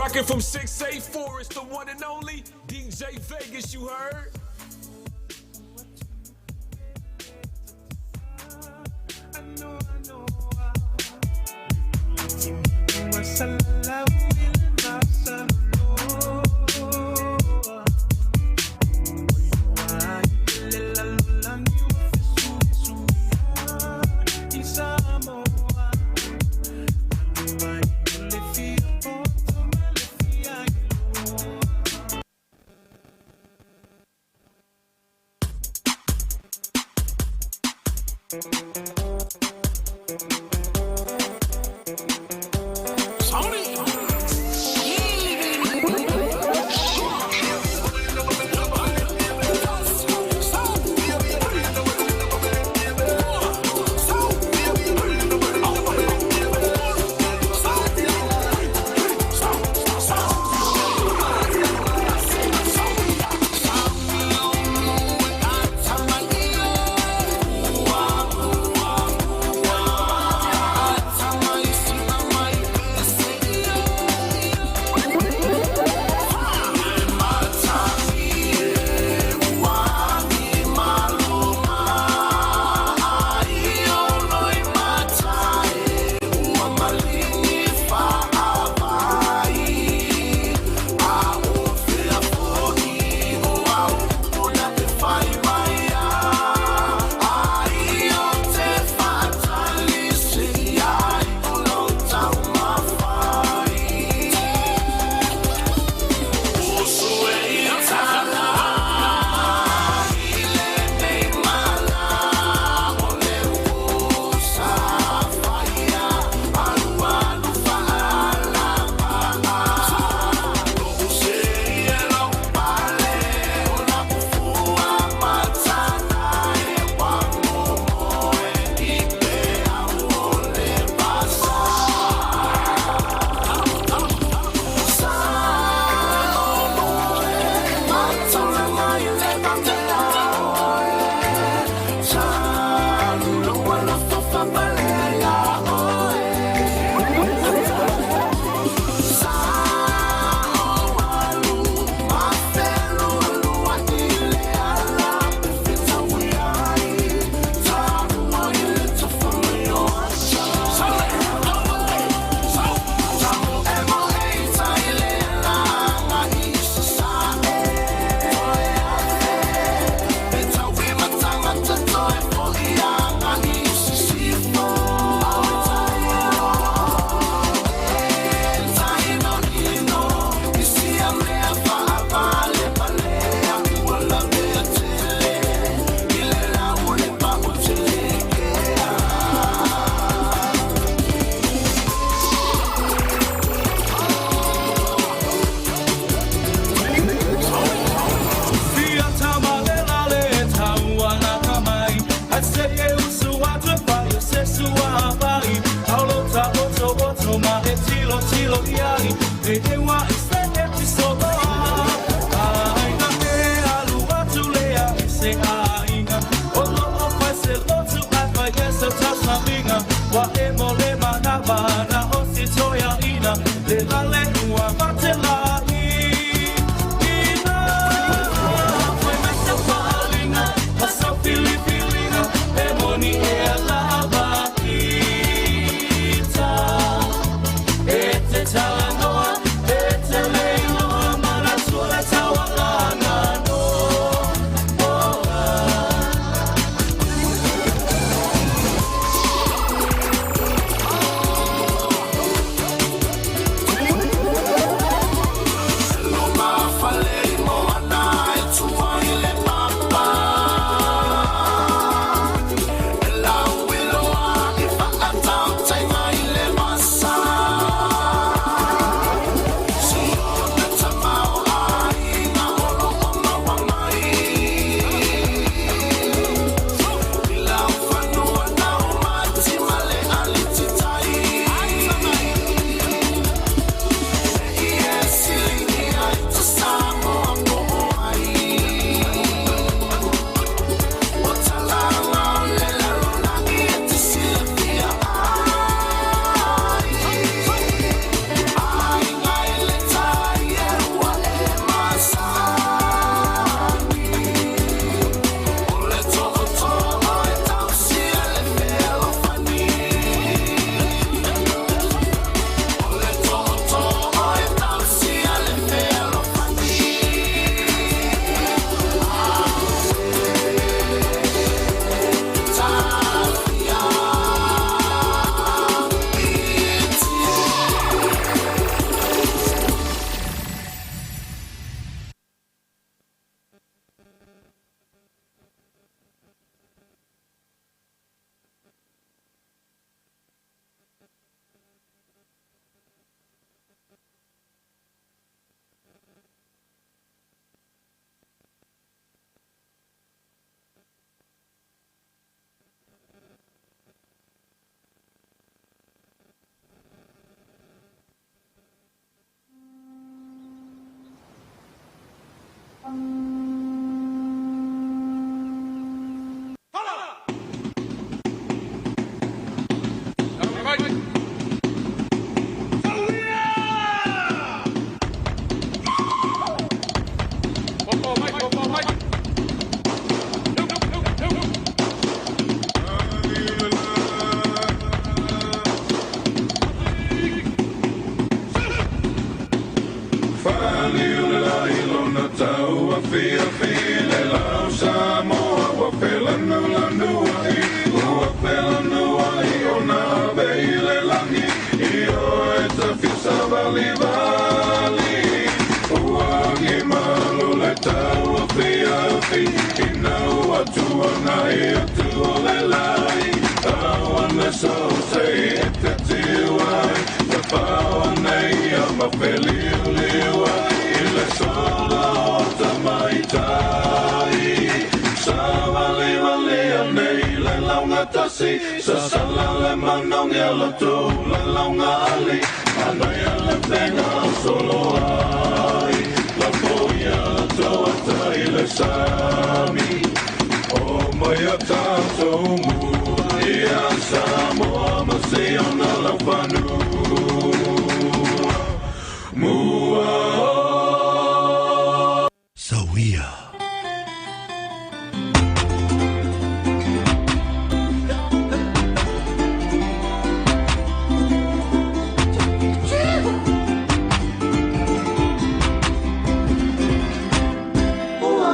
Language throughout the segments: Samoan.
Rockin' from 684, it's the one and only DJ Vegas, you heard?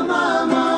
Mama.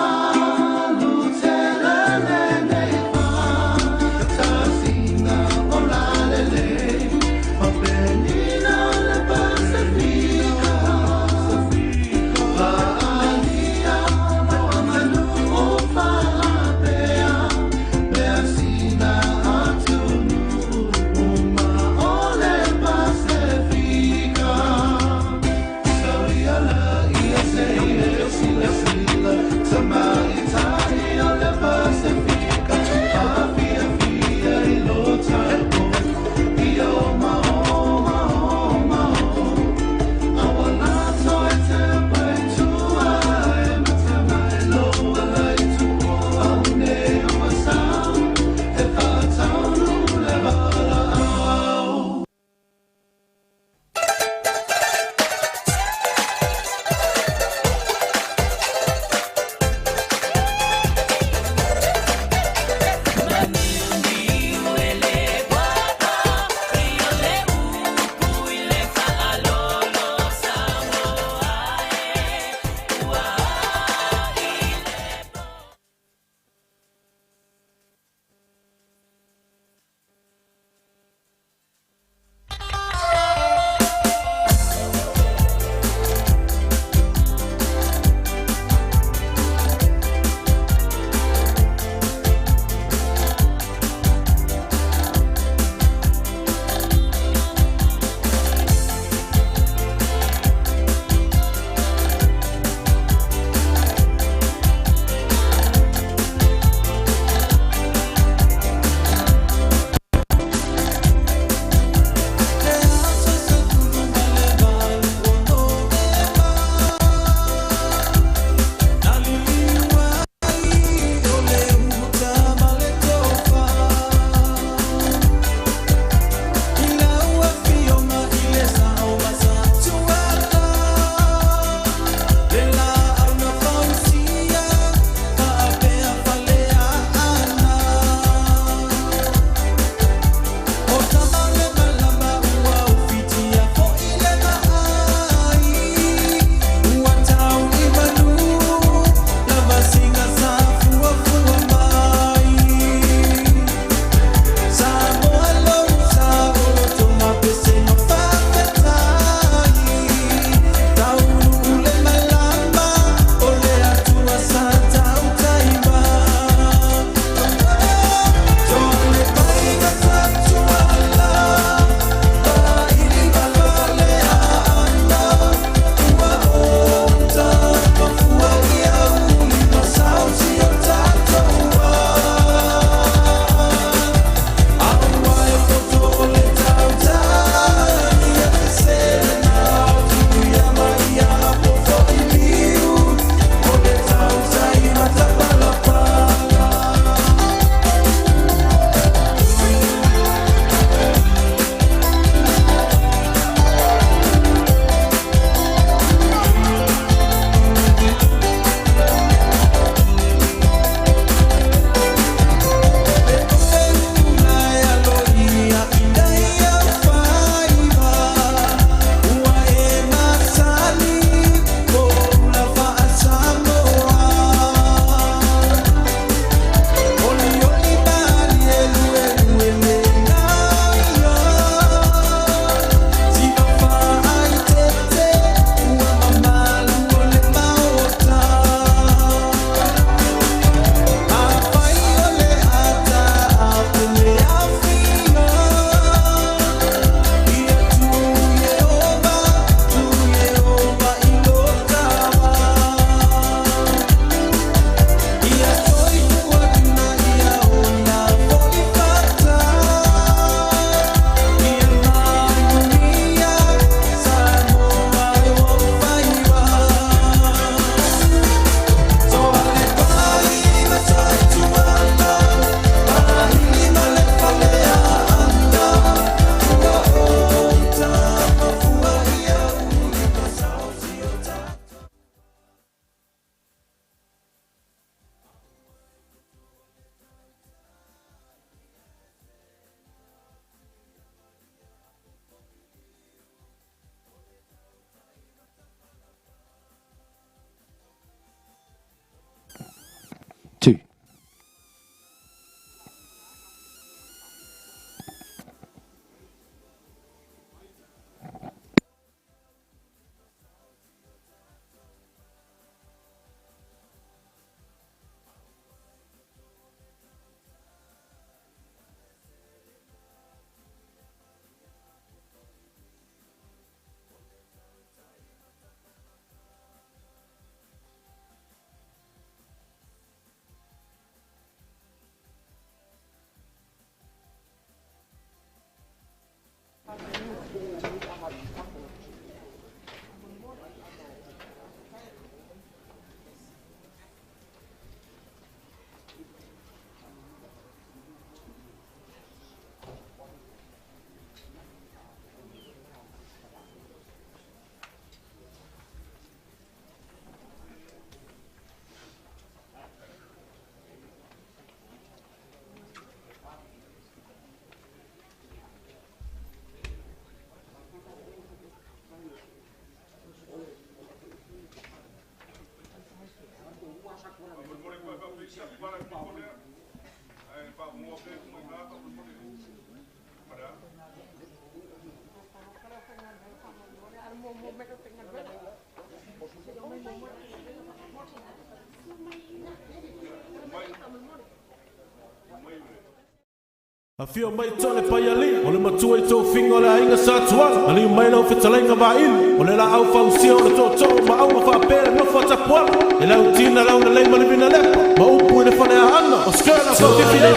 Afio mai Tole Paialii, o le matua i tofiga o le aiga Sa Tuala, maliu mai lau fetalaiga Vaili, o le laau fausia o le tootoo ma Auma faapea le nofo a Tapuala, le Lautina, Laulelei ma le Vinalepa, ma upu i le Faleaana, o Skirla Faufifia.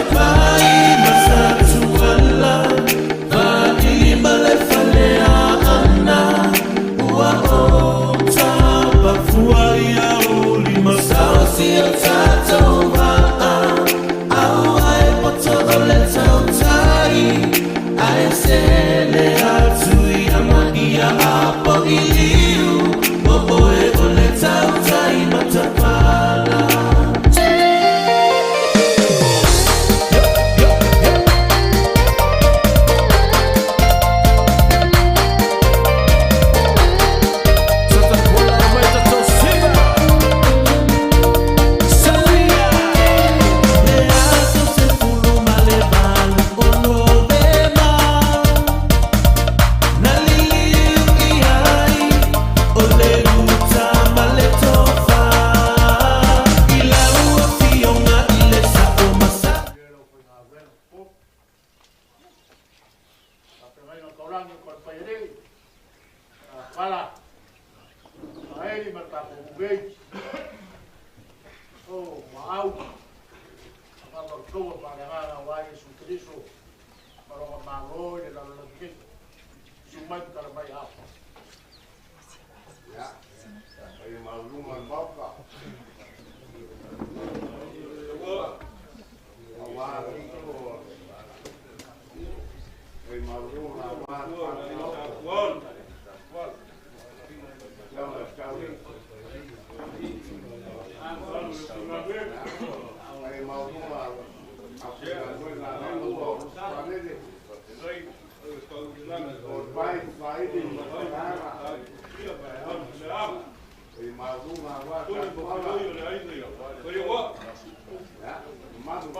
Faafeagaiga taulagi o Kolepaialii, Tuala, Vaeli ma le tatou nei. O Maau, faamautua faaleagaga aua Iesu Keriso ma lona Malo i le lalolagi nei. Susu mai ma tala mai ao. Ia, paia maualuga o le Maota. Aua le paia maualuga aua le Faleloto. Afioga i le Tauli. Paia maualuga aufaigaluega a le Atua o Faalele. O le pai Vaili ma le Vaega. Paia maualuga aua Tapuala. Ia, mamalu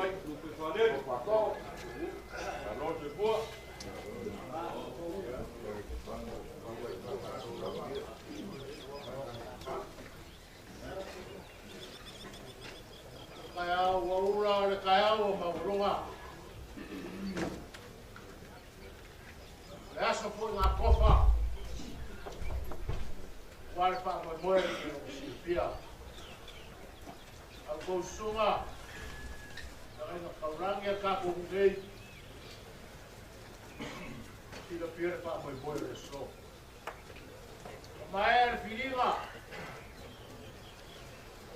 o Pato. Taeao ua ula o le taeao ua maualuga. Le aso foi ngā tofa. Ua le faamoemoe i o silafia. Au tou susuga, feagaiga taulagi a tatou nei, silafia le faamoemoe o le aso. Ua maea le filiga,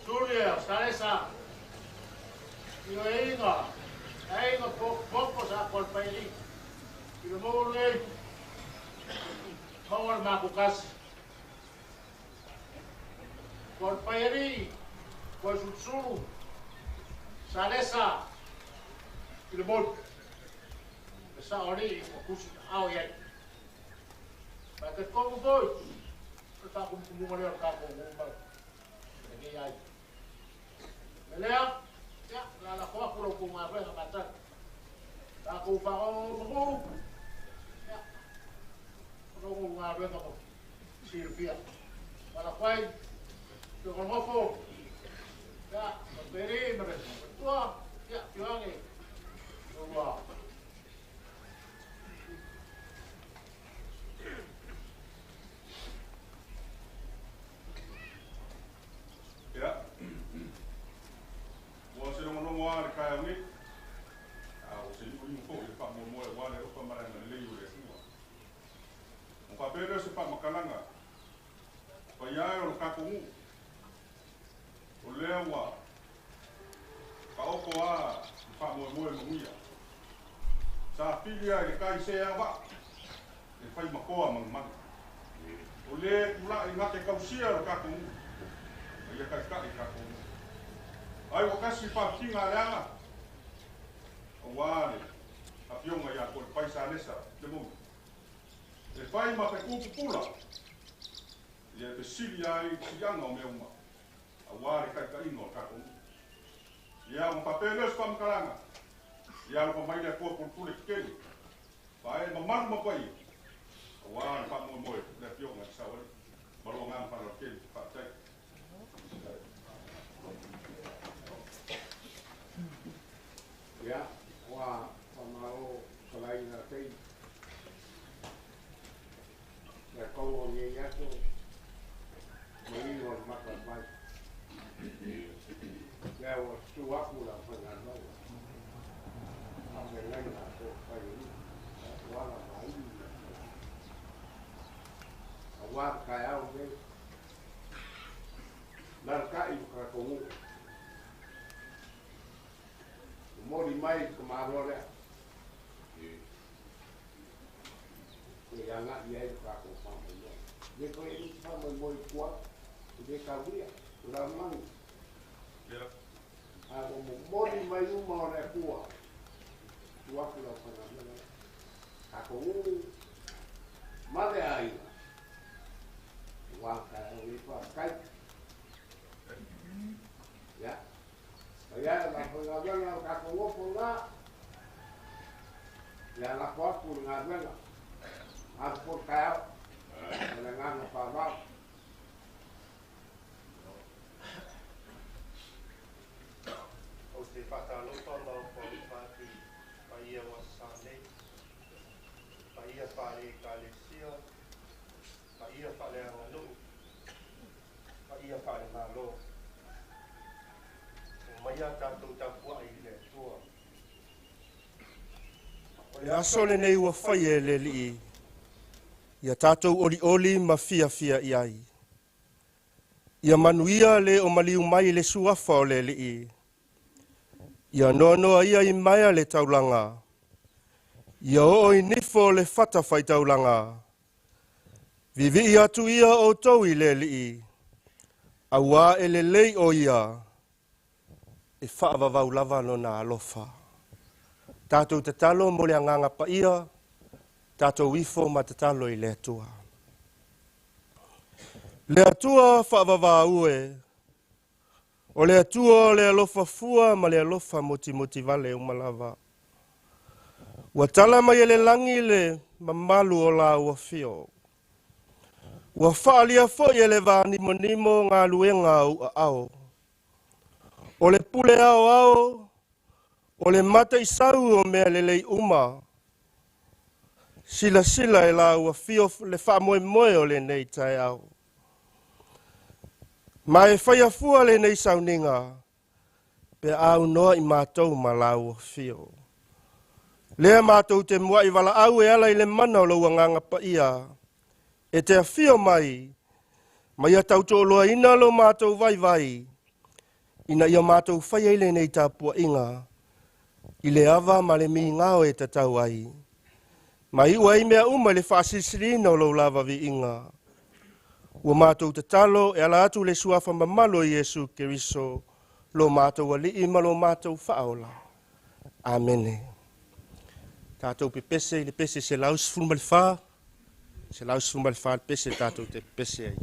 Sulia, Salesa, Ioeiga, Aiga Popo sa Kolepaialii. I le maua nei, maua le makukasi. Kolepaialii, Koesulusulu, Salesa, i le moni. Le sao alii ua tusi aao i ai. Ma e talitonu foi, o le faatumutumuga lea o le tatou nuu ma lenei aiga. O le mea lea, ia, o le a lafo atu la outou galuega masani. Tatou faaogo ia, o lou galuega mo silafia. Malakai, Fiogonofo, ia, Peri ma le Tua, ia, Fioange, ua. Ia, ua se logologo lava le taeao nei, a o se liuliu foi le faamoemoe aua le alofa ma le agalelei o le Atua. Ona faapea lea o se faamatalaga, paia e o le tatou nuu, o lea ua taoto lava le faamoemoe manuia. Sa pili lava i le tai se a vaa e fai matoa manumanu. O le tulai na te tausia lo tatou nuu, ma ia taitai tatou nuu. Ai ua tasi faafitiga a le aga, aua le afioga ia Kolepai Salesa le moni. E fai ma fetu pupula, ia e fesili ai i siliaga o mea uma, aua le taitaiga o le tatou nuu. Ia ona faapea lea o se faamatalaga, ia alofa mai le Atua pulepule tetele, faaee mamalu ma paia, aua le faamoemoe le afioga i le Saoalii. Ma lou agaga faaaloalo tele. Faafetai. Ia, ua faamalo. aso manino o le mata mai. Lea ua tu aku la faigaluega. Faafeagaiga a Paialii, Tuala ma Aiga. Auā le taeao lenei. Lalatai ma tatou nuu. Momoli mai le tamaloa lea. Se i agai i ai le tatou faamoemoe. E le toe i ai nisi faamoemoe i tua atu, e le taulia, o le lalolagi. Ae ua momoli mai luma o le Atua, tuu atu le aufaigaluega lea. Tatou nuu ma le aiga, aua le taeao nei, faafetai. Ia, paia e o le aufaigaluega o tatou nofo i ina, ia lafo atu le galuega, alu foi le taeao, ma le agaga faaaloalo. Ou te faatalofa ma ofaofa atu i paia ua sa nei, paia faale-Ekalesia, paia faaleaganuu, paia faalemalo. Omaia tatou tapuai i le Atua. O le aso lenei ua faia e le Alii, ia tatou olioli ma fiafia i ai. Ia manuia le o maliu mai i le suafa o le Alii. Ia noanoa ia i maea le taulaga. Ia oo i nifo o le fata faitaulaga. Vivii atu ia outou i le Alii, auā e lelei o ia, e faavavau lava lona alofa. Tatou tatalo mo le agaga paia, tatou ifo ma tatalo i le Atua. Le Atua faavavau e, o le Atua o le alofa fua ma le alofa motimoti vale uma lava. Ua tala mai e le lagi le mamalu o lau afio. Ua faalia foi e le vanimonimo galuega ou aao. O le pule ao ao, o le mataisau o mea lelei uma. Silasila e lau afio le faamoemoe o lenei taeao. Ma e faia fua lenei sauniga, pe aunoa i matou ma lau afio. Lea matou te muai valaau e ala i le mana o lou agaga paia, e te afio mai, ma ia tautoaluaina lo matou vaivai, ina ia matou faia i lenei tapuaiga, i le ava ma le migao e tatau ai. Ma iu ai mea uma i le faasilisiliina o lou lava viiga. Ua matou tatalo e ala atu le suafa mamalu o Iesu Keriso, lo matou Alii ma lo matou Faaola. Amene. Tatou pepese i le pese 114, 114 le pese tatou te pepese ai.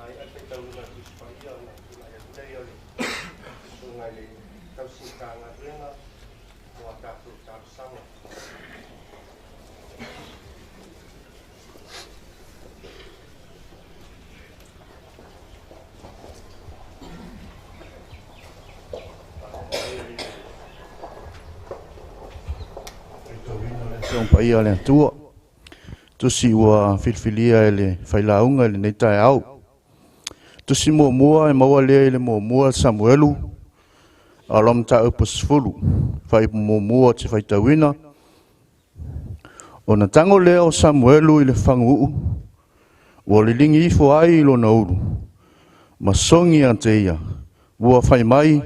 maea le faitauina o le Tusi Paia ona tulai atu lea o le susuga i le tausi Matagaluega mo a tatou talosaga. Paia le Atua, tusi ua filifilia e le failauga i lenei taeao. Tusi muamua e maua lea i le 1 Samuelu, o le mataupu 10, fuaiupu 1 ou te faitauina. Ona tago lea o Samuelu i le faguu ua liligi ifo ai lona ulu, ma sogi ia te ia, ua fai mai,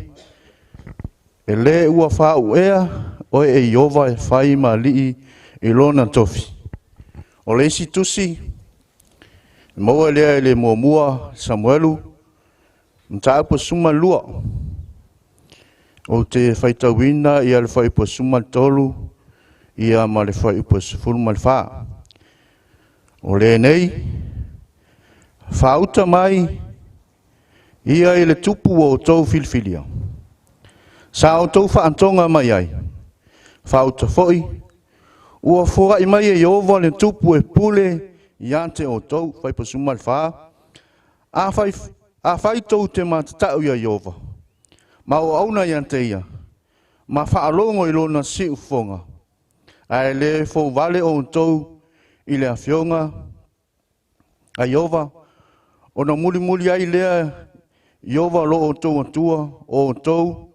“E le ua faauu ea oe e Ieova e fai ma alii i lona tofi?” O le isi tusi, e maua lea i le 1 Samuelu, mataupu 12. Ou te faitauina le fuaiupu 13 ma le fuaiupu 14. O lenei, faauta mai ia i le tupu ua outou filifilia, sa outou faatoga mai ai, faauta foi, ua foai mai e Ieova le tupu e pule ia te outou. Fuaiupu 14, Afai tou te matatau ia Ieova, ma auauna ia te ia, ma faalogo i lona siufofoga, ae le fouvale outou i le afioga a Ieova, ona mulimuli ai lea Ieova lo outou Atua o outou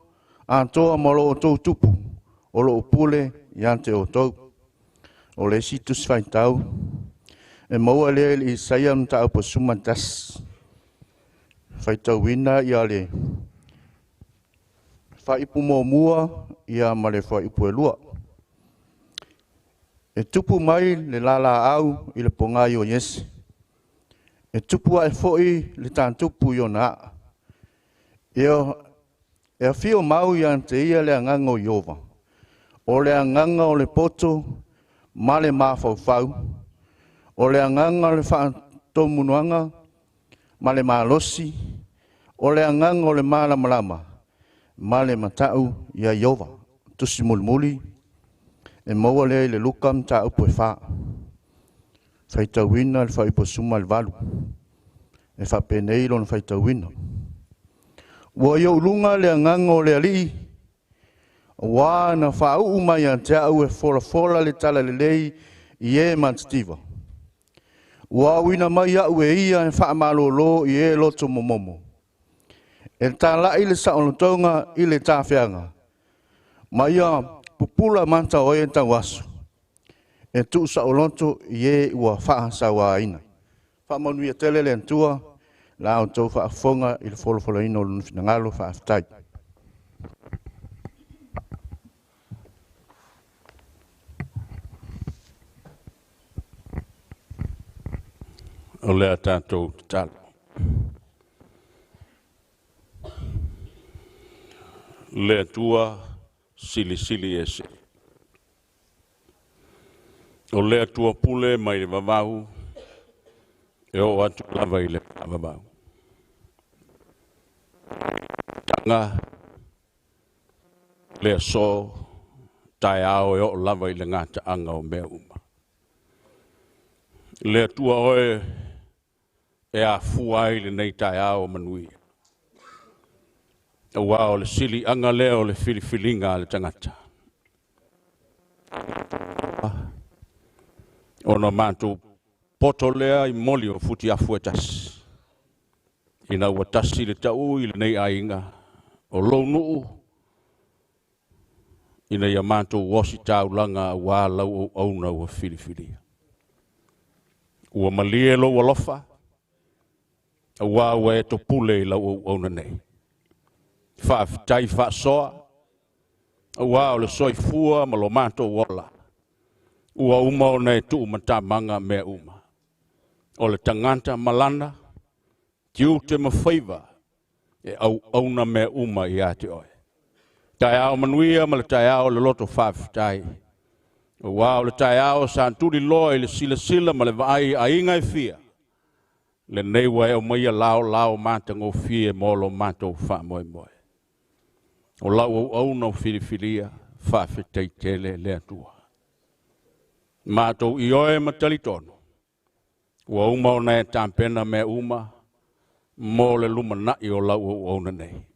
atoa ma lo outou tupu o lo o pule ia te outou. O le isi tusi faitau, e maua lea i le Isaia mataupu 11, faitauina le fuaiupu 1 ma le fuaiupu 2. E tupu mai le lalaau i le pogai o Iese, e tupu ae foi le tatupu i ona aa. E afio mau ia te ia le agaga o Ieova, o le agaga o le poto ma le mafaufau, o le agaga o le faatomuaga ma le malosi, o le agaga o le malamalama ma le matau ia Ieova. Tusi mulimuli, e maua lea i le Luka mataupu e 4, faitauina le fuaiupu 18, e faapenei lona faitauina. Ua i ou luga le agaga o le Alii, ua na faauu mai ia te au e folafola le talalelei i e matitiva. Ua auina mai au e ia e faamalolo i e loto momomo, e talai le saolotoga i le tafeaga, ma ia pupula mata o e tauaso, e tuusaoloto i e ua faasauaina. Faamanuia tele le Atua la outou faafofoga i le folafolaina o lona finagalo. Faafetai. O le a tatou tatalo. Le Atua silisili ese. O le Atua pule mai le vavau, e oo atu lava i le faavavau. Taga le aso, taeao e oo lava i le gataaga o mea uma. Le Atua oe e afua ai lenei taeao o manuia. Aua o le siliaga lea o le filifiliga a le tagata. Ona matou poto lea i moli o futiafu e tasi. Ina ua tasi le tau i lenei aiga, o lou nuu, ina ia matou ositaulaga aua lau auauna ua filifilia. Ua malie lou alofa, aua ua e topule i lau auauna nei. Faafetai faasoa, aua o le soifua ma lo matou ola, ua uma ona e tuumatamaga mea uma. O le tagata malana, tiute ma faiva, e auauna mea uma ia te oe. Taeao manuia ma le taeao o le loto faafetai. Aua o le taeao sa tuliloa i le silasila ma le vaai i aiga e fia. Lenei ua e aumaia laolao matagofie mo lo matou faamoemoe. O lau auauna o filifilia, faafetai tele le Atua. Matou ioe ma talitonu, ua uma ona e tapena mea uma mo le lumanai o lau auauna nei.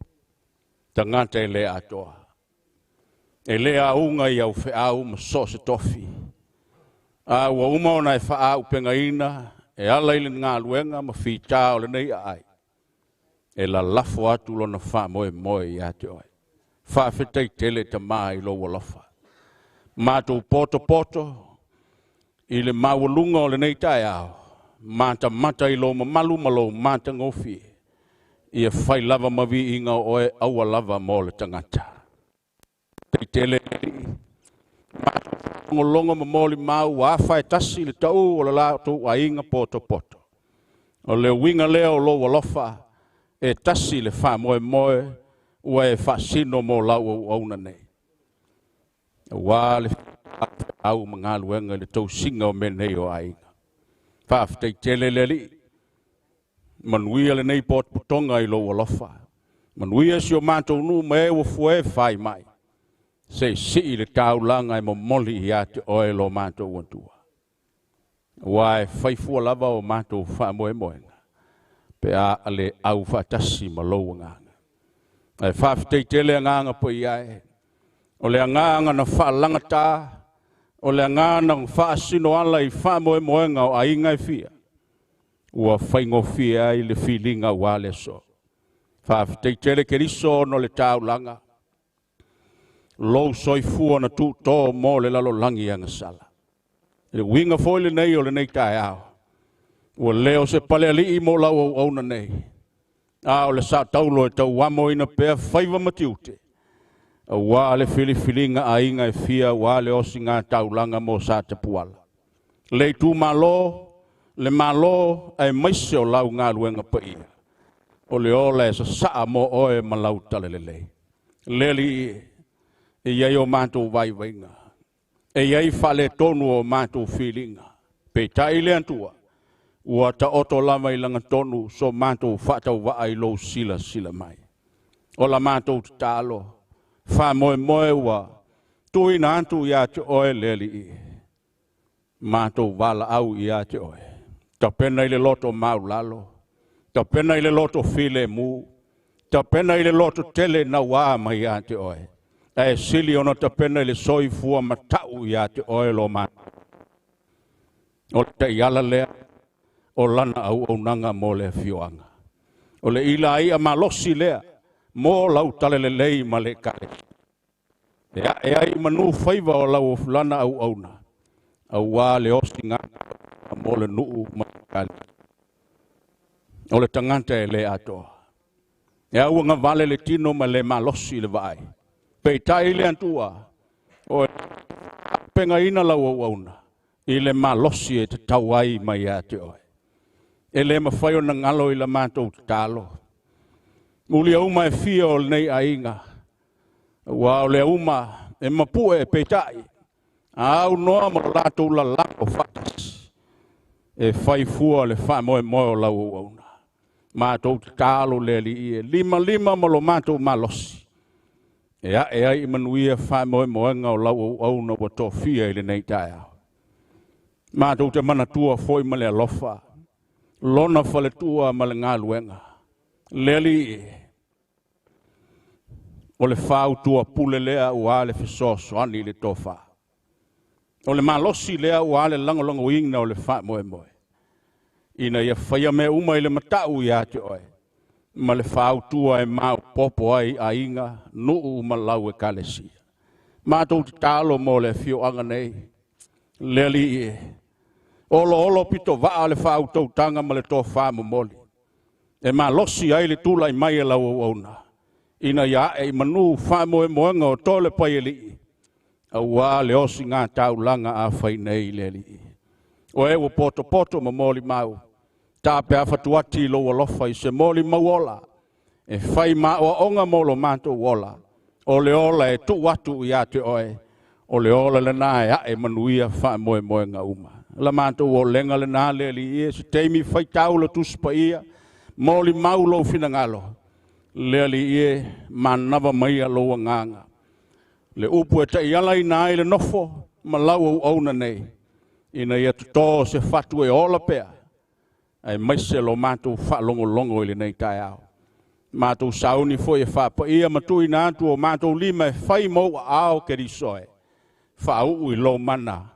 Tagata e le atoa. E le auga i au feau ma so o se tofi. A ua uma ona e faaaupegaina e ala i le galuega ma fita o lenei aai, e lalafo atu lona faamoemoe ia te oe. Faafetai tele Tama i lou alofa. Matou potopoto i le maualuga o lenei taeao, matamata i lou mamalu ma lou matagofie, ia fai lava ma viiga o oe aua lava mo le tagata. Faafetai tele Alii, logologo ma molimau ua afa e tasi le tau o le latou aiga potopoto. O le uiga lea o lou alofa, e tasi le faamoemoe ua e faasino mo lau auauna nei. Aua le au ma galuega i le tausiga o mea nei o aiga. Faafetai tele le Alii, manuia lenei potopotoga i lou alofa. Manuia si o matou nuu ma e ua fue e fai mai. Se i sii le taulaga e momoli ia te oe lo matou Atua. Aua e faifua lava o matou faamoemoega, pe a le au faatasi ma lou agaga. Ae faafetai tele agaga paia e, o le agaga na faalagata, o le agaga na faasinoala i faamoemoega o aiga e fia, ua faigofie ai le filiga ua le aso. Faafetai tele Keriso ona o le taulaga, lou soifua na tuutō mo le lalolagi agasala. Le uiga foi lenei o lenei taeao, ua le o se palealii mo lau auauna nei, a o le saataulo e tauamoina pea faiva ma tiute, aua le filifiliga aiga e fia, aua le osiga taulaga mo Satapuala. Le itumalo, le malo, aemaise o lau galuega paia, o le ola e sasaa mo oe ma lau talalelei. Le Alii, e i ai o matou vaivaiga, e i ai faaletonu o matou filiga, peitai le Atua, ua taoto lava i lagatonu so matou faatauvaa i lou silasila mai. O la matou tatalo, faamoemoe ua tuuina atu ia te oe le Alii, matou valaau ia te oe. Tapena i le loto maulalo, tapena i le loto filemu, tapena i le loto tele nauā mai ia te oe. Ae sili ona tapena i le soifua matau ia te oe lo matou. O le taiala lea o lana auaunaga mo le afioaga. O le ilaia malosi lea mo lau talalelei ma le ekalesia. E ae ai manu faiva o lau lana auauna, aua le osiga mo le nuu ma le ekalesia. O le tagata e le atoa. E auagavale le tino ma le malosi le vaai. Peitai le Atua, o pegaina lau auauna i le malosi e tatau ai mai ia te oe. E le mafai ona galo i la matou tatalo. Mulia uma e fia o lenei aiga, ua o le uma e mapue peitai, a au noa ma lo latou lalago faatasi, e fai fua le faamoemoe o lau auauna. Matou tatalo le Alii e lima lima ma lo matou malosi, e ae ai i manuia faamoemoega o lau auauna ua tofia i lenei taeao. Matou te manatua foi ma le alofa, lona faletua ma le galuega. Le Alii, o le fautua pule lea ua le fesoasoani i le tofa. O le malosi lea ua le lagolagoina o le faamoemoe. Ina ia faia mea uma i le matau ia te oe, ma le fautua e maopopo ai aiga, nuu ma lau ekalesia. Matou tatalo mo le afioaga nei, le Alii, oloolo pito vaa le faautautaga ma le tofa momoli, e malosi ai le tulai mai e lau auauna, ina ia ae i manu faamoemoega o Toalepai aua le osiga taulaga a fai nei le Alii. O e ua potopoto ma molimau, tapeafatuati i lou alofa i se molimau ola, e fai maoaoga mo lo matou ola, o le ola e tuu atu ia te oe, o le ola lena e ae manuia faamoemoega uma. La matou olega lena le Alii e, se taimi faitau le Tusi Paia, molimau lou finagalo, le Alii e, manava maia lou agaga. Le upu e taialaina ai le nofo ma lau auauna nei, ina ia toto se fatu e ola pea, aemaise lo matou faalogologo i lenei taeao. Matou sauni foi e faapaia ma tuuina atu o matou lima e fai ma ou aao Keriso e, faauu i lou mana,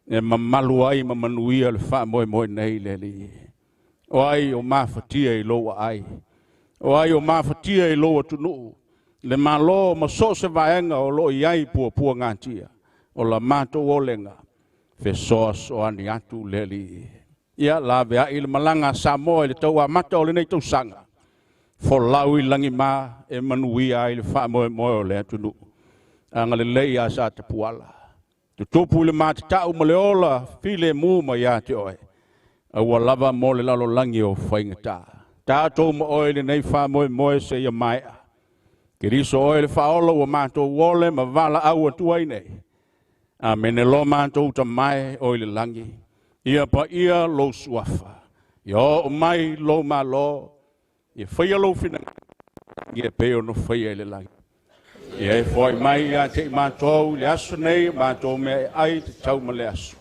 e mamalu ai ma manuia le faamoemoe nei le Alii. O ai o mafatia i lou aai, o ai o mafatia i lou atunuu, le Malo ma so o se vaega o lo o i ai puapuagatia, o la matou olega, fesoasoani atu le Alii. Ia laveai le malaga a Samoa i le tauamata o lenei tausaga, folau i lagima e manuia ai le faamoemoe o le atunuu. Agalelei ia Sa Tapuala, tutupu i le matatau ma le ola filemu mai ia te oe, aua lava mo le lalolagi o faigata. Tatou ma oe i lenei faamoemoe seia maea. Keriso oe le faaola ua matou ole ma valaau atu ai nei. Amene lo matou tamae o i le lagi, ia paia lou suafa, ia oo mai lou malo, ia faia lou finagalo, ia pei ona faia i le lagi. Ia e foai mai ia te i matou i le aso nei matou mea e ai tatau ma le aso.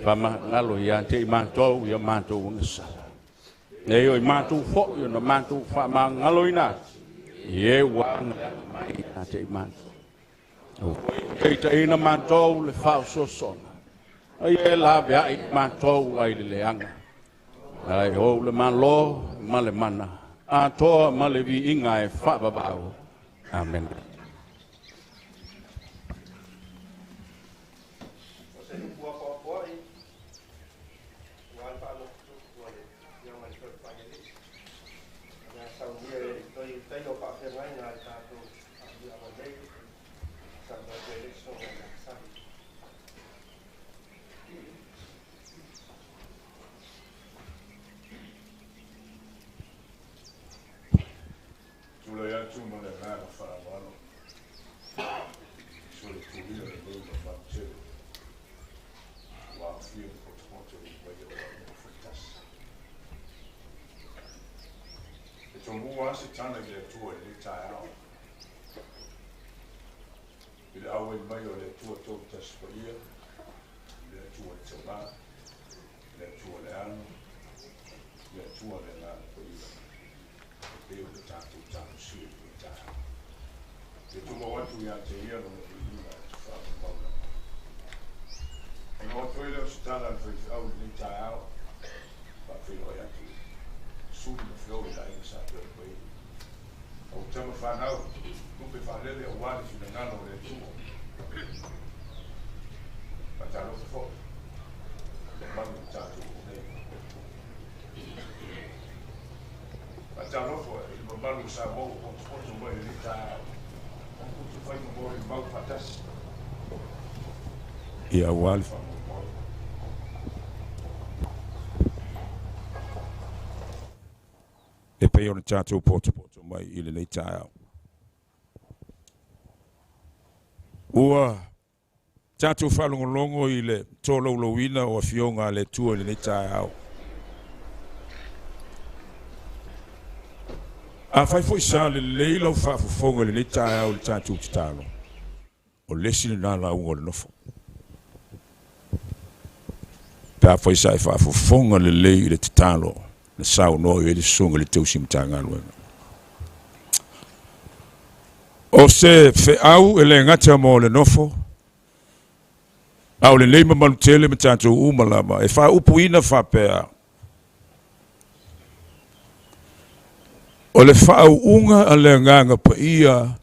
Faamagalo ia te i matou ia matou agasala. Nei o i matou foi ona matou faamagaloina atu, i e ua agai mai ia te i matou. Taitaiina matou le faaosoosoga, ai e laveai matou ai le leaga. Ai ou le malo ma le mana, atoa ma le viiga e faavavau. Amen. O se upu apoapoai, ua le faanofotupu a le Afioga i le Toe Faialii, na saunia e le tai o faafeagaiga a le tatou afioaga nei, saunoa atu ai le Susuga i le Sahi. Tulai atu ma le agaga faaaloalo, so le tulia lelei ma faatele, ua aofia le potopoto i paia o aiga faitasi. E tomua lava se tala i le Atua i lenei taeao, i le auai mai o le Atua Tolutasi Paia, le Atua le Tama, le Atua le Alo, le Atua le Agaga Paia, e pei ona tatou talosia i lenei taeao. E tumau atu ia te ia lona viiga e te faamamau lava. Ona oo atu ai lea o se tala a le faifeau i lenei taeao, faafeiloai atu i Suli ma Feoi le aiga Sa Tuilaepa. Au tama fanau, lupe faalele aua le finagalo o le Atua. Faatalofa foi i le mamalu o le tatou nuu nei. Faatalofa i le mamalu o Samoa ua potopoto mai i lenei taeao tatou te fai ma molimau faatasi ia aua le faamoemoe. E pei ona tatou potopoto mai i lenei taeao. Ua tatou faalogologo i le tolaulauina o afioga a le Atua i lenei taeao. Afai foi sa lelei lau faafofoga i lenei taeao i le tatou tatalo, o le isi lena lauga o le nofo. Pe afai sa e faafofoga lelei i le tatalo na saunoa i ai le Susuga i le Tausi Matagaluega. O se feau e le gata mo le nofo, a o lenei mamalu tele ma tatou uma lava e faaupuina faapea, o le faauuga a le Agaga Paia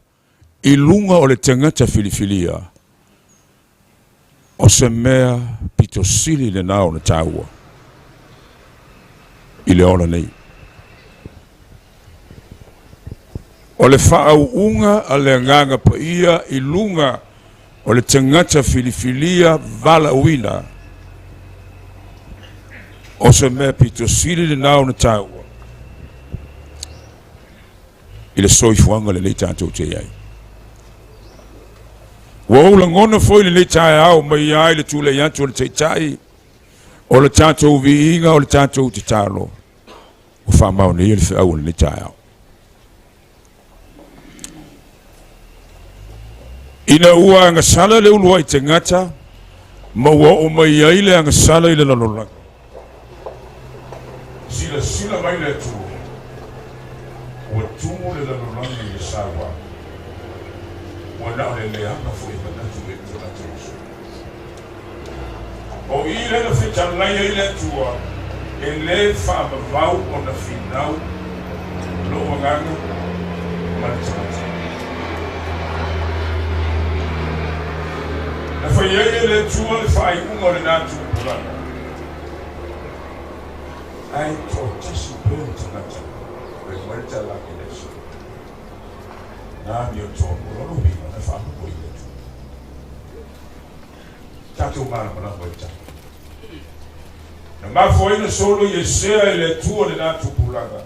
i luga o le tagata filifilia, o se mea pito sili lena ona taua i le ola nei. O le faauuga a le Agaga Paia i luga o le tagata filifilia valaauina, o se mea pito sili lena ona taua i le soifuaga lenei tatou te i ai. Ua ou lagona foi lenei taeao mai ai le tulai atu o le Taitai. O le tatou viiga o le tatou tatalo, ua faamaonia le feau o lenei taeao. Ina ua agasala le uluai tagata ma ua oo mai ai le agasala i le lalolagi, silasila mai le Atua, ua tumu le lalolagi i le saua, ua na o le leaga foi e manatu i le tagata uso. O i lea na fetalai ai le Atua, e lē faavavau ona finau lou agaga ma le tagata. Na fai ai e le Atua le faaiuga o lena tupulaga, ae toatasi pea le tagata fai mai le tala a Kenesi, na amiotonu, o lona uiga na faamumu ai le Atua. Tatou malamalama i le tala. Na mafua ai ona solo Iesea e le Atua lena tupulaga,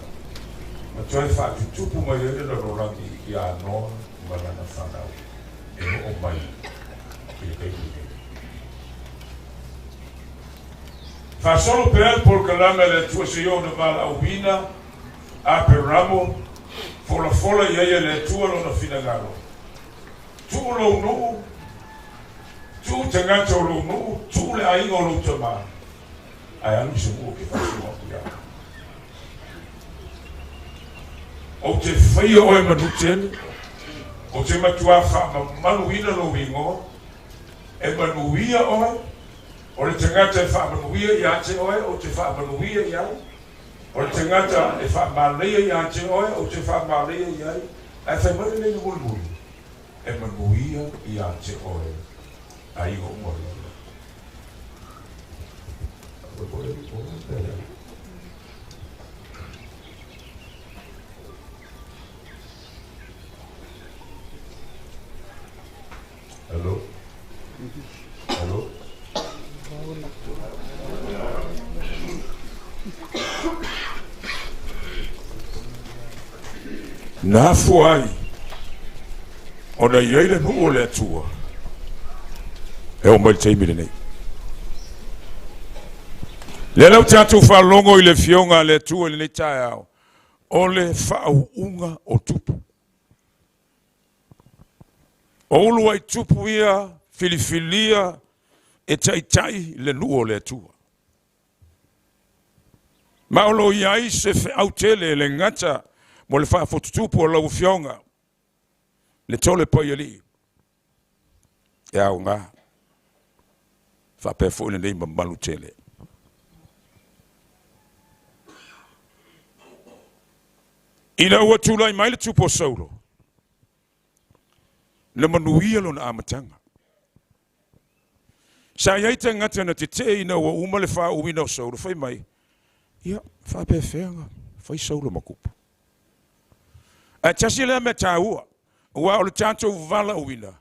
ma toe faatutupu mai ai le lalolagi iā Noa ma lana fanau e oo mai i le taimi lenei. Faasolo pea le polokalame a le Atua seia oo ina valaauina Aperamo, folafola i ai e le Atua lona finagalo. Tuu lou nuu, tuu tagata o lou nuu, tuu le aiga o lou tama, ae alu i se nuu ou te faasino atu ia oe. Ou te faia oe manutele, ou te matuā faamamaluina lou igoa, e manuia oe, o le tagata e faamanuia ia te oe, ou te faamanuia i ai, O le tagata e faamalaia ia te oe, ou te faamalaia i ai, ae fai mai le leina mulimuli, e manuia ia te oe aiga uma o le lalolagi. Hello? Hello? Na afua ai ona i ai le nuu o le Atua e oo mai le taimi lenei. Lea la ua tatou faalogo i le Afioga a le Atua i lenei taeao, o le faauuga o tupu. O uluai tupu ia filifilia e taitai le nuu o le Atua. Ma o lo o i ai se feau tele e le gata mo le faafotutupu o lau Afioga le Tole Paialii e aoga faapea foi lenei mamalu tele. Ina ua tulai mai le tupu o Saulo, na manuia lona amataga. Sa i ai tagata na tetee ina ua uma le faauuina o Saulo, fai mai, Ia, faapefea fai Saulo ma tupu? Ae tasi lea mea taua, aua o le tatou valaauina,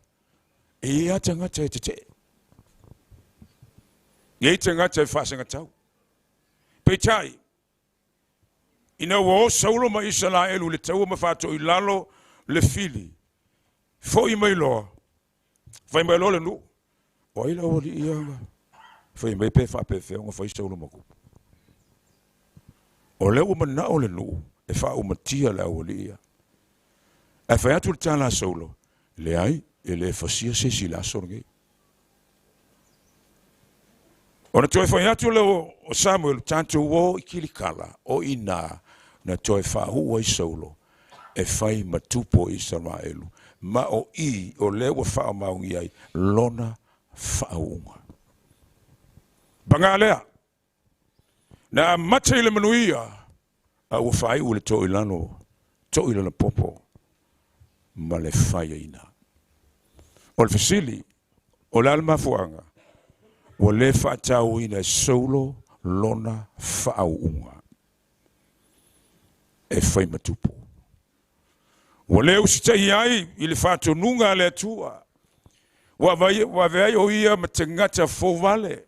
e i ai lava tagata e tetee. E i ai tagata e faasagatau. Peitai, Ina ua o Saulo ma Isaraelu i le taua ma faatoilalo le fili, foi mai loa, fai mai loa le nuu, o ai le aualii ia na fai mai pe faapefea ona fai Saulo ma tupu? O lea ua manao le nuu e faaumatia le aualii ia. Ae fai atu le tala a Saulo, leai, e le fasia se isi i le aso lenei. Ona toe fai atu lea o Samuel, tatou o i Kilikala, o i ina na toe faauu ai Saulo e fai ma tupu o Isaraelu, ma o i o lea ua faamaonia ai lona faauuga. Paga lea, na amata i le manuia, a ua faaiu i le toilalo, toilalo popo ma le faiaina. O le fesili, o le a le mafuaaga? Ua le faatauaina e Saulo lona faauuga e fai ma tupu. Ua le usitaia ai i le faatonuga a le Atua. Ua avea ai o ia ma tagata fouvale,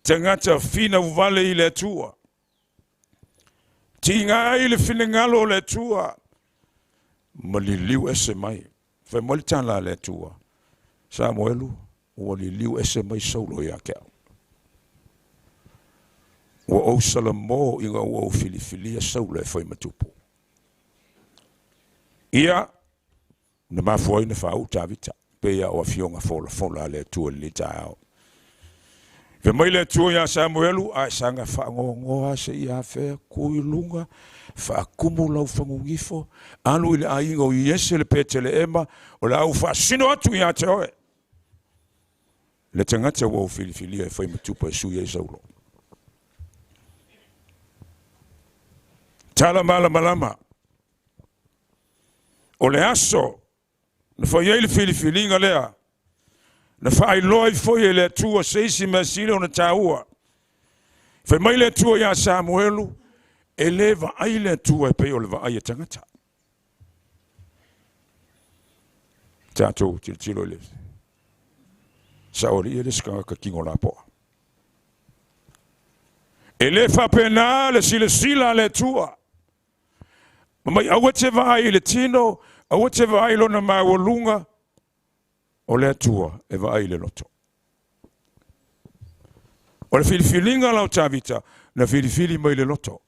tagata finau vale i le Atua. Tiga ai le finagalo o le Atua ma liliu ese mai. Fai mai le tala a le Atua, Samuelu, ua liliu ese mai Saulo ia te au. Ua ou salamo ina ua ou filifilia Saula e fai ma tupu. Ia, na mafua ai ona faauu Tavita, pei lava o afioga folafola a le Atua i lenei taeao. Fai mai le Atua ia Samuelu, a e saga faanoanoa seia afea, tu i luga, faatumu lau fagugifo, alu i le aiga o Iese le Peteleema, o le a ou faasino atu ia te oe le tagata ua ou filifilia e fai ma tupu e sui ai Saulo. Tala malamalama. O le aso na fai ai le filifiliga lea, na faailoa ai foi e le Atua se isi mea sili ona taua. Fai mai le Atua ia Samuelu, e le vaai le Atua e pei o le vaai a tagata. Tatou tilotilo i le saoalii e le se tagata tino lapoa. E le faapena le silasila a le Atua. Ma mai aua te vaai i le tino, aua te vaai i lona maualuga, o le Atua e vaai i le loto. O le filifiliga la o Tavita, na filifili mai le loto.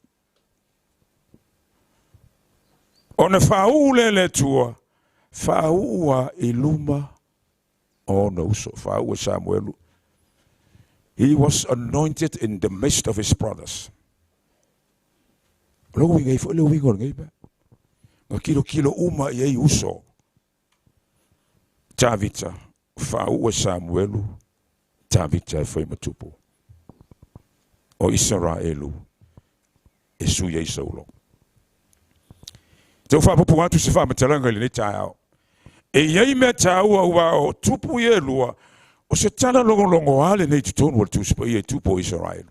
Ona faauu lea e le Atua, faauu lava i luma o ona uso, faauu e Samuelu. He was anointed in the midst of his brothers. O le uiga foi le uiga o lenei mea. Na tilotilo uma i ai uso. Tavita, faauu e Samuelu, Tavita e fai ma tupu. O Isaraelu e sui ai Saulo. Tau faapupu atu se faamatalaga i lenei taeao. E i ai mea taua aua o tupu ia e lua, o se tala logologoa lenei i totonu o le Tusi Paia i tupu o Isaraelu.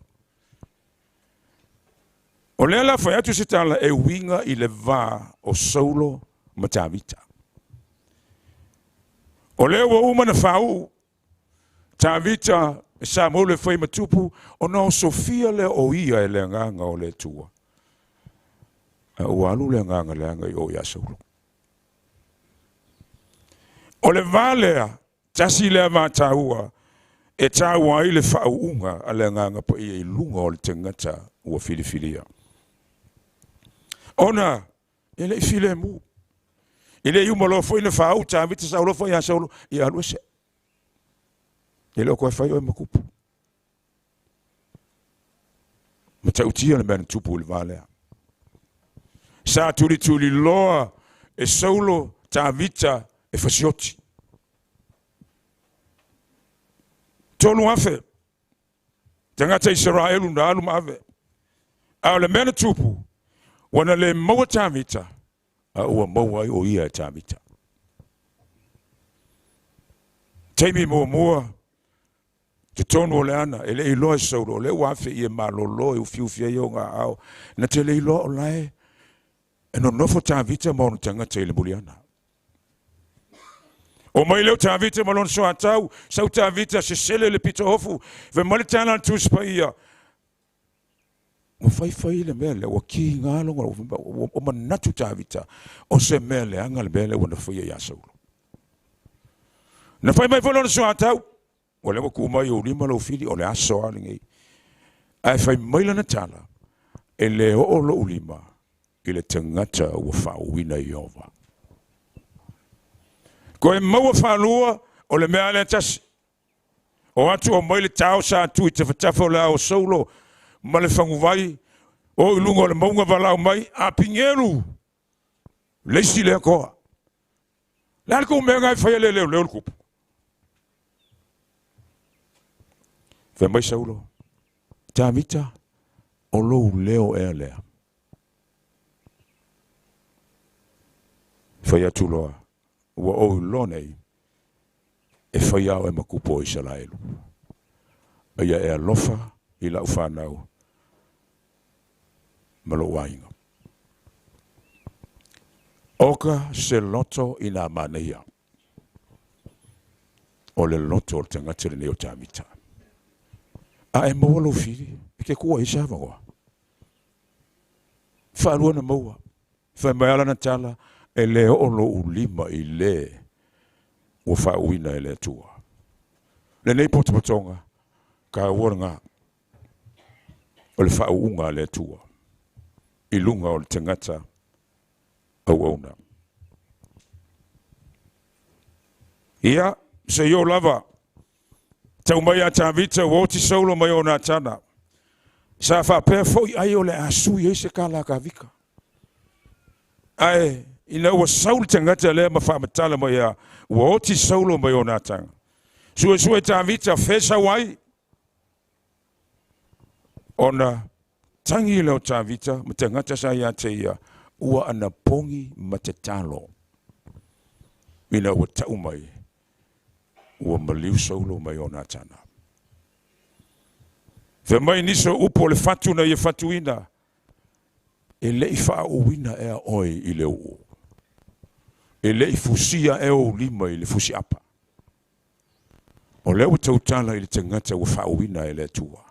O lea la fai atu se tala e uiga i le va o Saulo ma Tavita. O lea ua uma na faauu Tavita e Samuelu e fai ma tupu, ona osofia lea o ia e le agaga o le Atua. A ua alu le agaga leaga i o ia Saulo. O le va lea, tasi lea va taua, e taua ai le faauuga a le agaga paia i luga o le tagata ua filifilia. Ona e le i filemu. E le i uma loa foi na faauu Tavita Saulo foi ia Saulo, ia alu ese. E le o toe fai oe ma tupu. Matautia le mea na tupu i le va lea. Sa tulituliloa e Saulo Tavita e fasioti. 3,000 tagata Isaraelu na alu ma ave. A o le mea na tupu, ua na le maua Tavita, a ua maua ai o ia e Tavita. Taimi muamua, totonu o le ana, e le iloa e Saulo, o lea ua afe i e malolo e ufiufi ai o ngā ao. Na te le iloa o lae, e nonofo Tavita ma ona tagata i le muliana. O mai leo Tavita ma lona soatau, sau Tavita sesele le pito ofu, fai mai le tala a le Tusi Paia, ua faifai le mea lea, ua ki ngā longa, ua manatu Tavita, o se mea leaga le mea lea ua na faia ia Saulo. Na fai mai foi lona soatau, o lea ua tuu mai ou lima lou fili, o le aso lava lenei. Ae fai mai lana tala, e le oo lou lima i le tagata ua faauuina e Ieova. Koe maua faalua o le mea lea tasi. O atu o mai le tao sa tu i tafatafa o le ao o Saulo ma le faguvai o i luga o le mauga valao mai a pigelu le isi lea toa. Le a le kou mea ngai fai le leo leo le kupu. Fai mai Saulo, Tavita, o lou leo ea lea. Fai atu loa, ua ou iloa nei, e fai ao e ma kupu o Isaraelu. Aia e alofa i lau whanau ma lou aiga. Oka se loto i nā manaia. O le loto o le tagata lenei o Tavita. A e maua lou fili, e te kua i sa vangoa. Whaalua na maua. Whai mai ala na tala, e le oo lou lima i le ua faauuina e le Atua. Lenei potopotoga, ka ua ngā. O le faauuga a le Atua i luga o le tagata auauna. Ia, se i oo lava, tau mai ia Tavita ua oti Saulo mai o Natana. Sa faapea foi ai o le a sui ai se kala a Tavita. Ae ina ua sau le tagata lea ma faamatala mai ia ua oti Saulo mai o Natana. Suesue Tavita fe sau ai. Ona tagi lea o Tavita ma tagata sa ia te ia, ua anapogi ma tatalo. Ina ua tau mai, ua maliu Saulo mai o Natana. Fai mai nisi o upu o le fatu na ia fatuina, e le i faauuina ea oe i le uu. E le i fusia ea ou lima i le fusiapa. O lea ua tautala i le tagata ua faauuina e le Atua.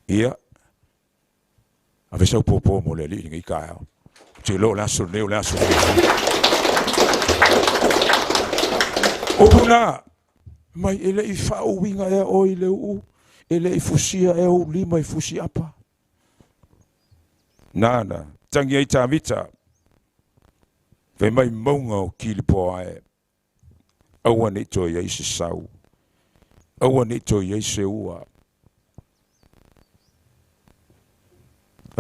Ia, ave sau pōpō mo le alii lenei taeao. Ou te iloa o le aso lenei o le aso fiafia. Upu na, mai e le i faauuina ea oe i le uu, e le i fusia ea ou lima i fusiapa. Nana, tangi ai Tavita, fai mai mauga o Kilipoa e, aua ne i toe i ai se sau, aua ne i toe i ai se ua,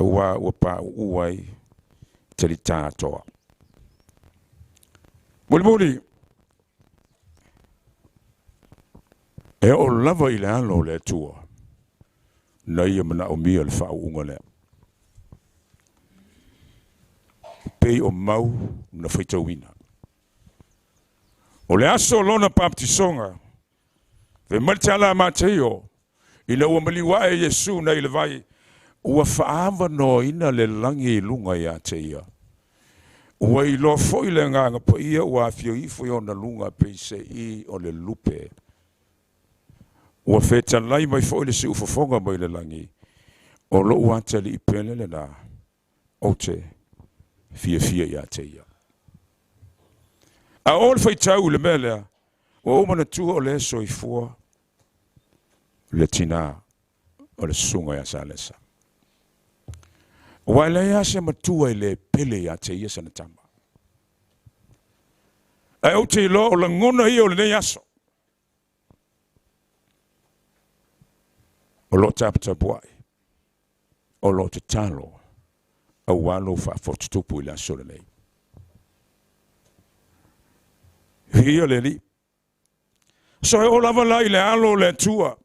auā ua pauu ai talitā atoa. Mulimuli, e oo lava i le alo o le Atua, na ia manaomia le faauuga lea. Pei o mau na faitauina. O le aso o lona papatisoga, fai mai le tala a Mateio, ina ua maliu ae Iesu nai le vai, ua faaavanoaina le lagi i luga ia te ia. Ua iloa foi le Agaga Paia ua afio ifo i ona luga peiseai o le lupe. Ua fetalai mai foi le siufofoga mai le lagi, o lou atalii pele lena, ou te fiafia ia te ia. A o le faitau i le mea lea, ua ou manatua o lea e soifua le tinā o le susuga ia Salesa. Aua e leai lava se matua e le pele ia te ia sana tama. Ae ou te iloa o lagona ia o lenei aso, o lo o taputapuai, o lo o tatalo aua lou faafotutupu i le aso lenei. Viia le Alii. So e oo lava la i le alo o le Atua,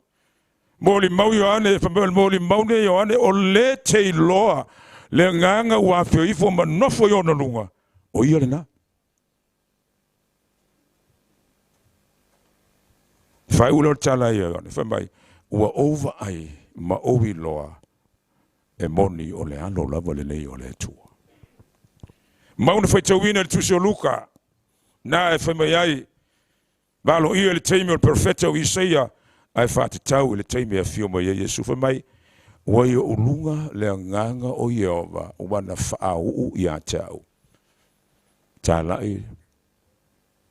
molimau Ioane, fai mai o le molimau nei Ioane, o le te iloa le agaga ua afio ifo ma nofo i ona luga, o ia lena. Faaiu lea o le tala ia Ioane, fai mai, ua ou vaai ma ou iloa e moni o le alo lava lenei o le Atua. Mau na faitauina i le tusi o Luka, na e fai mai ai, valoia i le taimi o le perofeta o Isaia, ae faatatau i le taimi e afio mai ai Iesu. Fai mai, ua i ou luga le agaga o Ieova, ua na faauu ia te au. Talai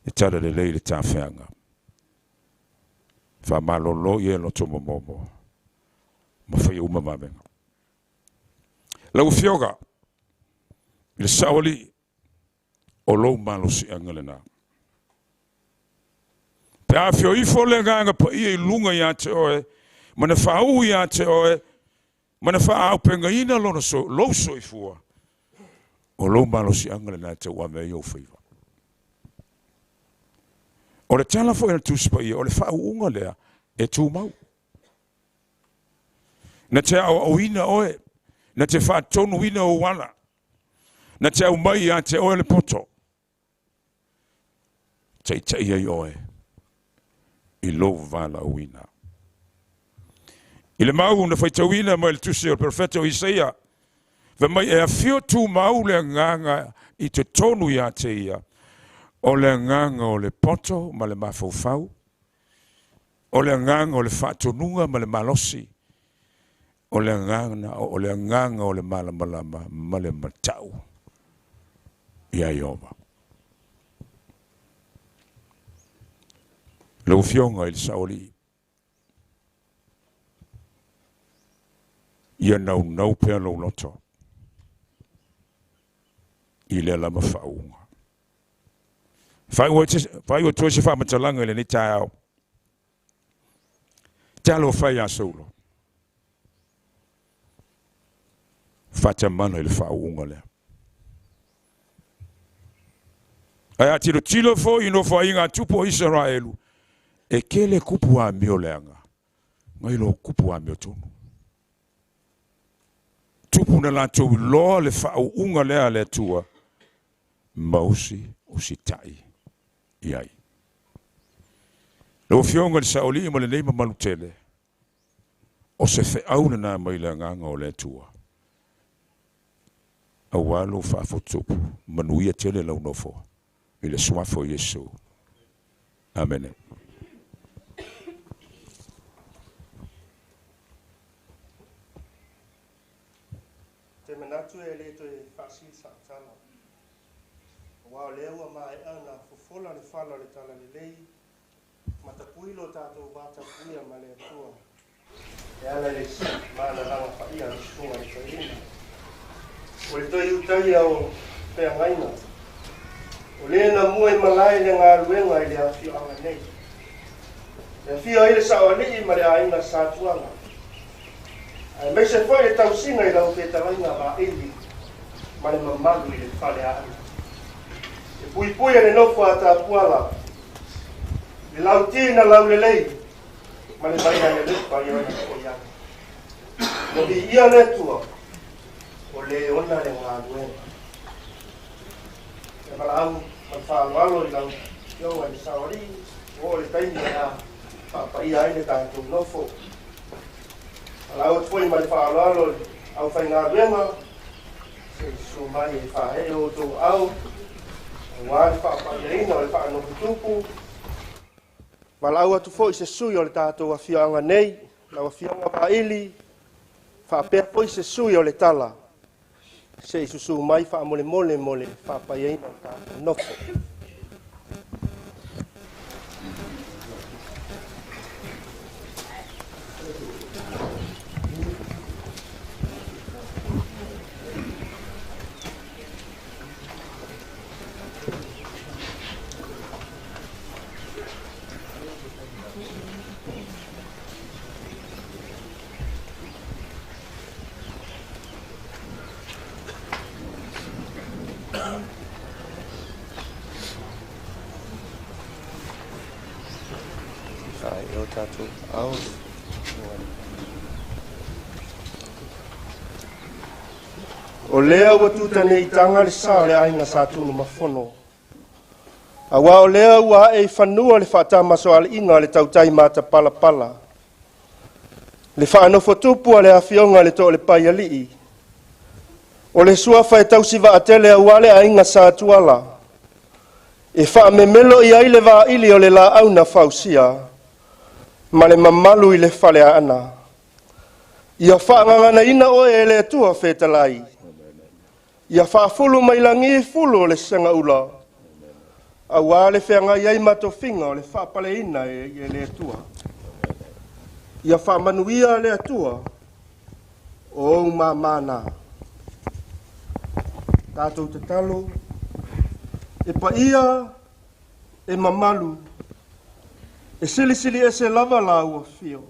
le tala lelei i le tafeaga. Faamalolo i e loto momomo, ma faia uma vavega. Lau Afioga i le Saoalii, o lou malosiaga lena. Pe afio ifo le Agaga Paia i luga ia te oe, ma na faauu ia te oe, ma na faaaupegaina lona so, lou soifua, o lou malosiaga lena e tauave ai ou faiva. O le tala foi a le Tusi Paia, o le faauuga lea e tumau. Na te aoaoina oe, na te faatonuina ou ala, na te aumai ia te oe le poto, taitai ai oe i lou valaauina. I le mau na faitauina mai le tusi o le profeta o Isaia, fai mai e afio tumau le agaga i totonu ia te ia, o le agaga o le poto ma le mafaufau, o le agaga o le faatonuga ma le malosi, o le agaga o le malamalama ma le matau ia Ieova. Lau Afioga i le Saoalii, Ia naunau pea lou loto i lea lava faauuga. Faaiu atu ai se faamatalaga i lenei taeao. Talofa e ia Saulo. Faatamala i le faauuga lea. Ae a tilotilo foi i nofoaiga a tupu o Isaraelu, e tele kupu amio leaga, nai lo kupu amio tonu. Tupu na latou iloa le faauuga lea a le Atua, ma usi usitai i ai. Lau Afioga i le Saolii ma lenei mamalu tele, o se feau lena mai le agaga o le Atua, aua lou faafotutupu, manuia tele lau nofo i le suafa o Iesu. Amene. Te manatu e le toe faasili sautala, aua o lea ua maea ona fofola le fala o le talalelei, ma tapui lo tatou vatapuia ma le Atua. E ala i le manalaga paia le susuga i le toeaina. O le toe utaia o feagaiga, o le na mua i malae le galuega i le afioaga nei. E afio ai le saoalii ma le aiga Satuala. Aemaise foi le tausiga i lau fetalaiga Vaili ma le mamalu i le faleaana. E puipui e le nofo a Tapuala, le lauti na laulelei ma le vaina le lepa i ona foiaga. Ua viia le Atua, o le ona le galuega. E valaau ma le faaaloalo i lau afioga i le saoalii, ua oo le taimi o le a faapaia ai le tatou nofo. Valaau atu foi ma le faaaloalo i le aufaigaluega, se i susu mai e faaee o outou aao, aua le faapaiaina o le faanofotupu. Valaau atu foi se sui o le tatou afioaga nei, lau afioga Vaili, faapea foi se sui o le tala, se i susu mai faamolemole mo le faapaiaina o le tatou nofo. O lea ua tuta nei i taga le sa o le aiga Sa Tunumafono. Aua o lea ua ae i fanua le faatamasoaliiga a le tautai matapalapala. Le faanofotupu a le afioga i le Toalepaialii. O le suafa e tausi vaatele aua le aiga Sa Tuala. E faamemelo i ai le vaili o le laau na fausia ma le mamalu i le faleaana. Ia faagaganaina oe e le Atua fetalai. Ia faafulu mai lagi fulu o le segaula. Aua le feagai ai ma tofiga o le faapaleina e le Atua. Ia faamanuia le Atua o ou mamana. Tatou tatalo, e paia, e mamalu, e silisili ese lava lau afio.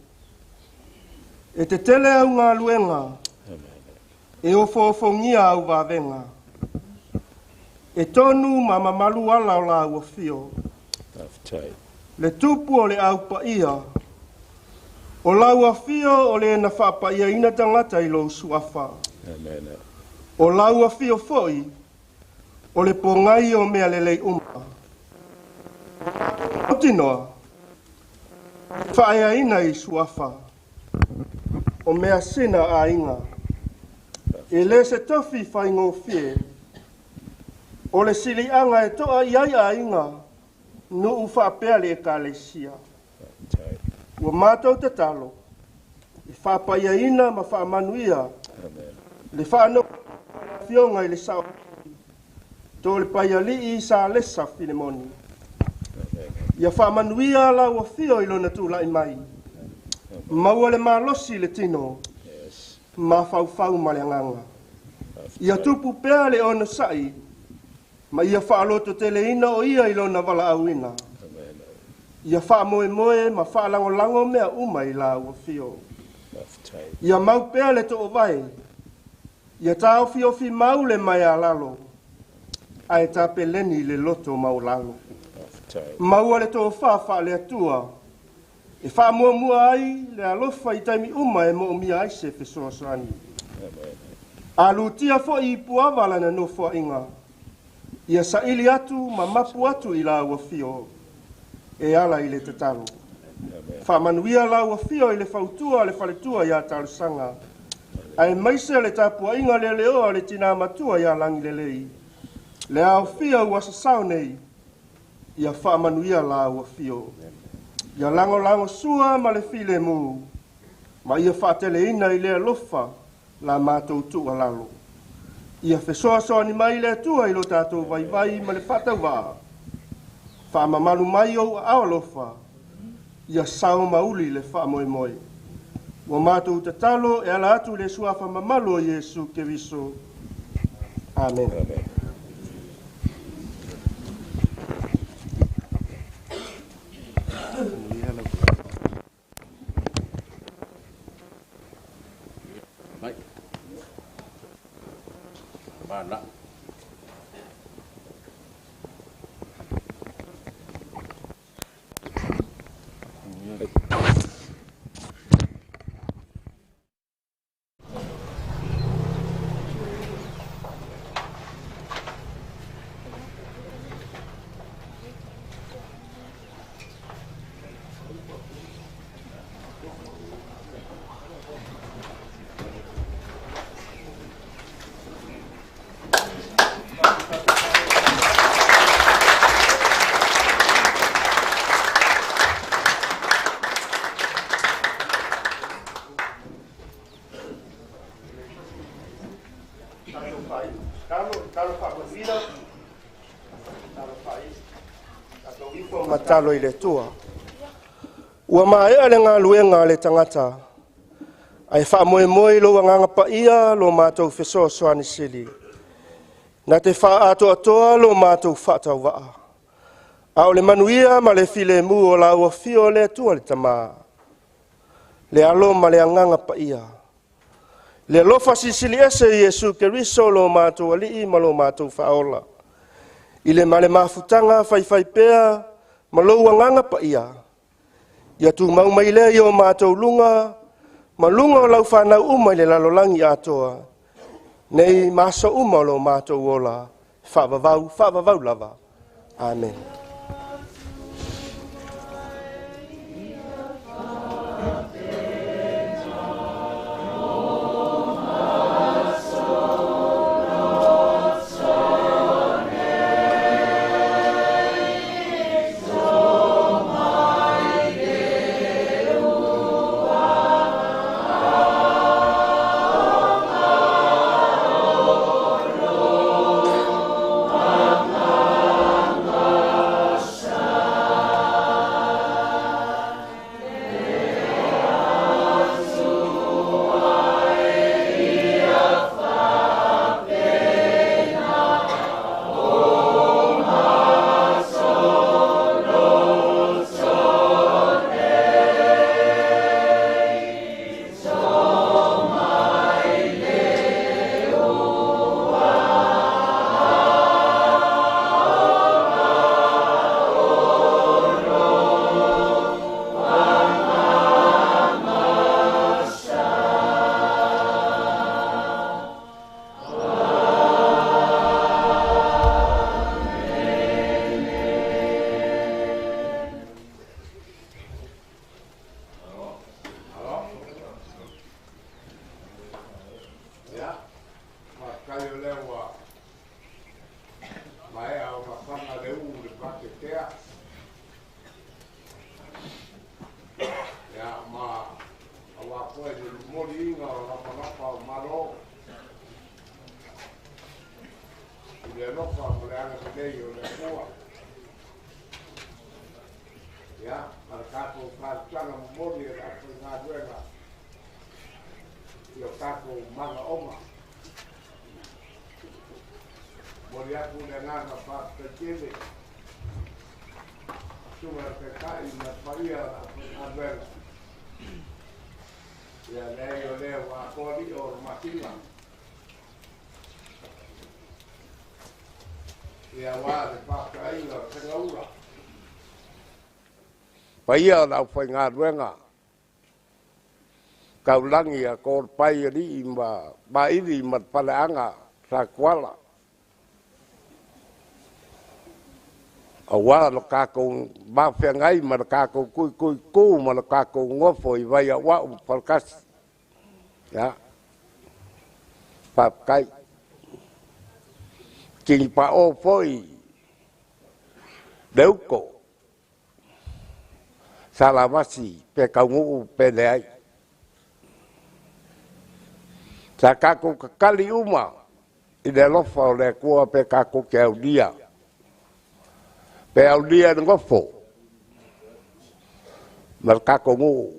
E tetele au galuega, e ofoofogia au vavega. E tonu ma mamalu ala o lau afio. Le tupu o le au paia, o lau afio o le na faapaiaina tagata i lou suafa. O lau afio foi, o le pogai o mea lelei uma. Mautinoa, faaeaina i suafa, o mea sina aiga. E le se tofi faigofie, o le siliaga e toa i ai aiga, nuu faapea le ekalesia. Ua mātou tatalo, e faapaiaina ma faamanuia, le faanofotupu i le sao, to le paialii sa lesa Filemoni. Ia faamanuia lau afio i lona tulai mai. Maua le malosi le tino. Mafaufau ma le agaga. Ia tupu pea le onosa'i ma ia faalototeleina o ia i lona valaauina. Ia faamoemoe ma faalagolago mea uma i lau afio. Ia mau pea le toovae, ia taofiofi mau le maialalo, ae tapeleni le loto maulalo. Maua le tofa faale-Atua, e faamuamua ai le alofa i taimi uma e moomia ai se fesoasoani. Alutia foi i puava lana nofoaiga, ia saili atu ma mapu atu i lau afio, e ala i le tatalo. Faamanuia lau afio i le fautua a le faletua ia Talosaga, ae maise le tapuaiga leleoa o le tina matua ia Lagilelei, le aofia ua sasao nei, ia faamanuia lau afio. Ia lagolago sua ma le filemu, ma ia faateleina i le alofa la matou tuualalo. Ia fesoasoani mai le Atua i lo tatou vaivai ma le faatauvaa. Faamamalu mai ou aao alofa, ia sao mauli le faamoemoe. Ua matou tatalo e ala atu le suafa mamalu o Iesu Keriso. Amen. Amen. Mai. Mana. Matalo i le Atua. Ua maea le galuega a le tagata, ae faamoemoe i lou agaga paia lo matou fesoasoani sili. Na te faaatoatoa lo matou faatauvaa. A o le manuia ma le filemu o lau afio le Atua le Tama, le Alo ma le agaga paia. Le alofa silisili ese i Iesu Keriso lo matou Alii ma lo matou Faaola. I le ma le mafutaga faifaipea ma lou agaga paia, ia tumau mai lea i o matou luga, ma luga o lau fanau uma i le lalolagi atoa, nei ma aso uma o lo matou ola, faavavau, faavavau lava. Amen. Faafetai o lea ua maea ona faga le ū i le paketea. Ia, ma aua foi le momoliina o lapalapa o Malo i le alofa ma le agalelei o le Atua. Ia, ma le tatou talosaga momoli e le aufaigaluega i o Kākou manaʻoga. Momoli aku le agaga faafetai tele susuga i le Taitai ma le paia o le aufaigaluega. Ia leai o lea ua atoa lio o le masina. Ia aua le faafeagaiga o Segaula. Paia o le aufaigaluega taulagi a Kolepai alii ma Maili ma le Paleaga Satuala. Aua lo tatou mafeagai ma le tatou tuituitu ma le tatou nofo i Vaiauau ma Falekasi. Ia, faafetai. Tini pao foi le uto, salavasi pe taunuu pe leai. Sa tatou tatali uma i le alofa o le Atua pe tatou te aulia. Pe aulia le nofo ma le tatou nuu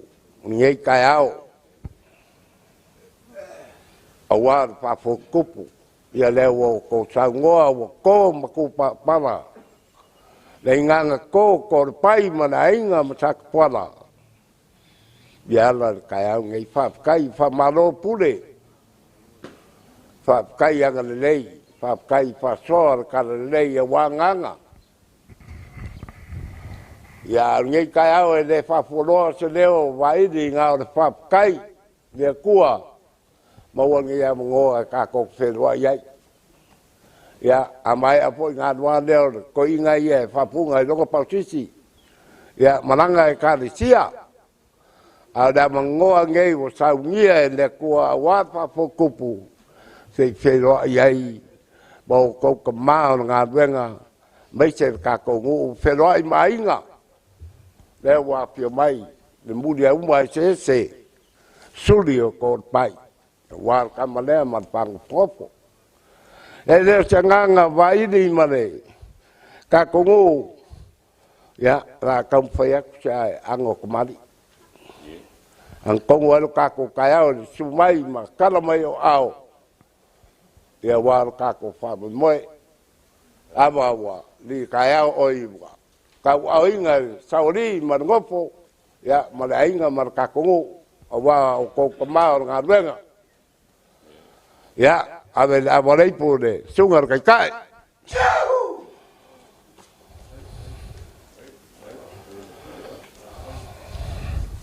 lenei taeao. Aua le faafotutupu, ia lea ua outou saunoa ua to matupalapala le igaga to to le pai ma le aiga ma Satapuala. Ia ala le taeao nei, faafetai, faamalo pule, faafetai agalelei, faafetai faasoa le talalelei aua agaga. Ia lenei taeao e le faafualoa se leo vaili na o le faafetai le Atua maua lenei avanoa e tatou te feiloai ai. Ia, a maea foi galuega lea o le toeaina ia e faapuga i lona pausisi, ia malaga Ekalesia. A o le avanoa lenei ua saunia e le Atua aua le faafotutupu se i feiloai ai ma outou tama o le galuega aemaise le tatou nuu, feiloai ma aiga. Lea ua afio mai le muliauma eseese suli o Toalepai, aua le tama lea ma le fagofogofo. E le o se agaga vaili ma le tatou nuu, ia, o le a taumafai atu se ago a tamalii. Agatonu ai lo tatou taeao i le susu mai ma tala mai o aao, ia aua lo tatou faamoemoe. Ava ua li taeao oi ua tauaaoina e le saoali ma le nofo, ia, ma le aiga ma le tatou nuu, aua outou tama o le galuega. Ia, ave le ava o le ipu i le susuga i le Taitai.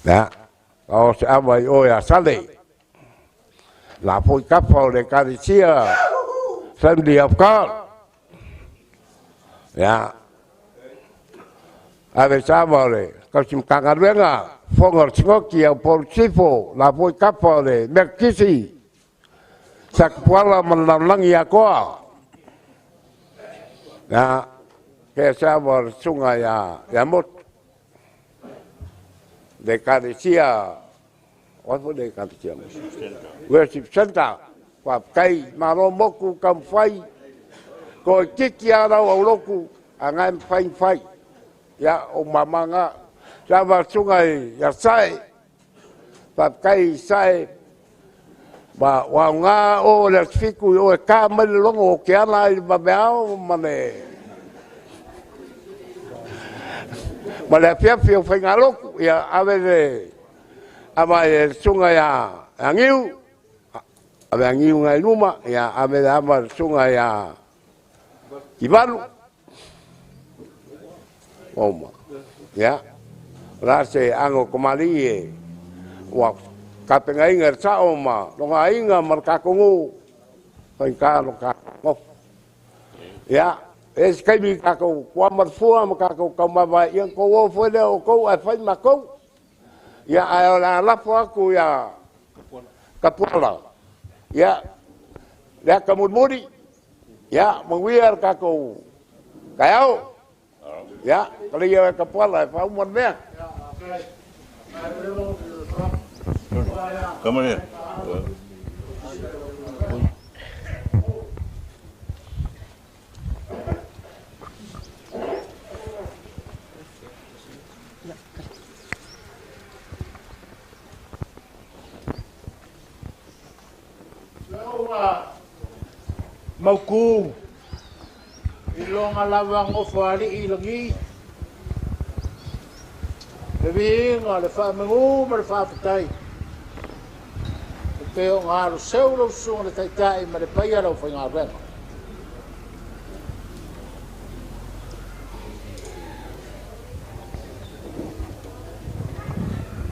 Ia, o se ava i oe a Sale. La foi tafa o le Ekalesia Assembly of God. Ia, ave se ava o le tausi Matagaluega, Fofoga o le Sinoti au Paul Sifo, la foi tafa o le Metotisi, Satapuala ma le lalolagi atoa. Ia, kea se ava o le susuga ia Motu. Le Ekalesia, o ai foi le Ekalesia? Worship Center. Faafetai, malo motu taumafai, toaitiiti lava lau aulotu, a na e mafai ona fai. Ia, o mama na. Se ava o le susuga ia Sae, faafetai Sae, ma ua aoga o le aso 7 i o e ta mai le logo o ke ala i le vaveao ma le afiafi o faigalotu. Ia, ave le ava i le susuga ia Niu, ave a Niu ngai luma, ia ave le ava i le susuga ia Kivalu. Oma. Ia, o la se ago tamalii e ua tapenaina e le sao ma lona aiga ma le tatou nuu, faigata lo tatou nofo. Ia, e se taimi tatou tuama le fua ma tatou taumavae, ia na tou o foi lea o outou ae fai matou. Ia, ae o le a lafo atu ia Tapuala. Ia, le ata mulimuli. Ia, manuia le tatou taeao. Ia, kaleia e Tapuala e faauma le mea. Come on in. Mautu i loga lava nofoalii i lagi le viiga le faamagū ma le faafetai e pei ona aloseu lau susuga le Taitai ma le paia o le aufaigaluega.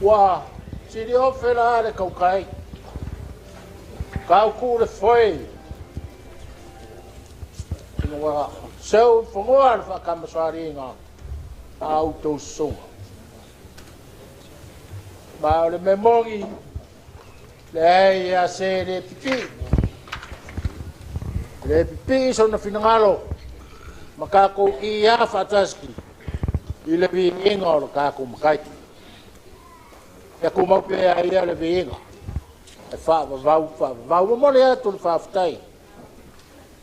Ua siliofe la le kaukai kautu le foe ina ua seu i fanua le faatamasoaliiga a outou susuga. Ma o le mea moni, leai ia se le pipii, le pipii sona finagalo ma tatou ia faatasi i le viiga o le tatou Matai. Ia tumau pea ia le viiga e faavavau faavavau. Momoli atu le faafetai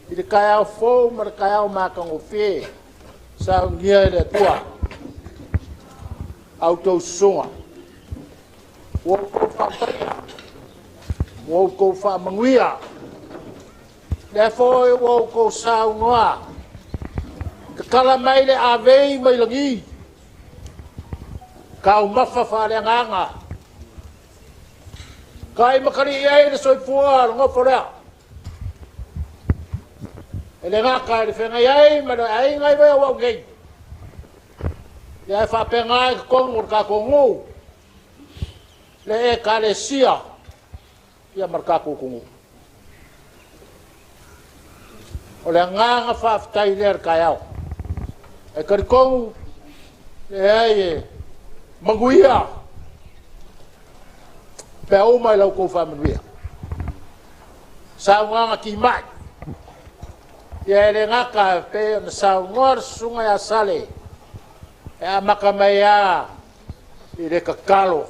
i le taeao fou ma le taeao matagofie saunia e le Atua a outou susuga. Ua outou faapaia, ua outou faamanuia, lea foi ua outou saunoa, tatala mai le avei mai lagi, taumafa faaleagaga, kai makalii ai le soifua le nofo lea. E le gata i le feagai ai ma le aiga i vai au nei. Lea e faapena i totonu o le tatou nuu, le ekalesia ia ma le tatou atunuu. O le agaga faafetai lea i le taeao. E talitonu leai e manuia pea uma i lau tou faamanuia. Saunoaga timai. Ia e le gata pe ona saunoa le susuga ia Sale e amata mai a i le tatalo.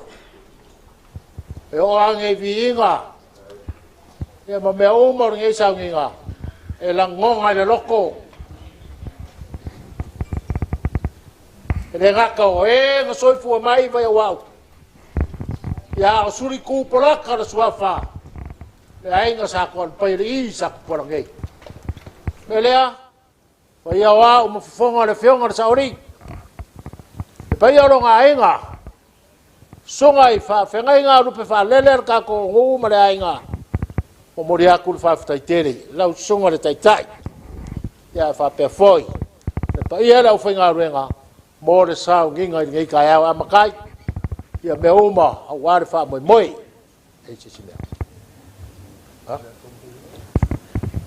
E oo ane i viiga ia ma mea uma o lenei sauniga e lagona i le loto. E le gata o e na soifua mai vai au au. Ia o suli ku polaka le suafa. Le aiga sa koa le pai le i sa kupola nei. Me lea, paia o au ma fofoga le afioga le Saoli. Le paia o loga aiga, susuga i faafeagaiga lupe faalele le tatou nuu ma le aiga. Momoli atu le faafetai tele, lau susuga le Taitai. Ia faapea foi, le paia le aufaigaluega mo le sauniga i lenei taeao e amatai. Ia mea uma aua le faamoemoe. E se si mea. Ha?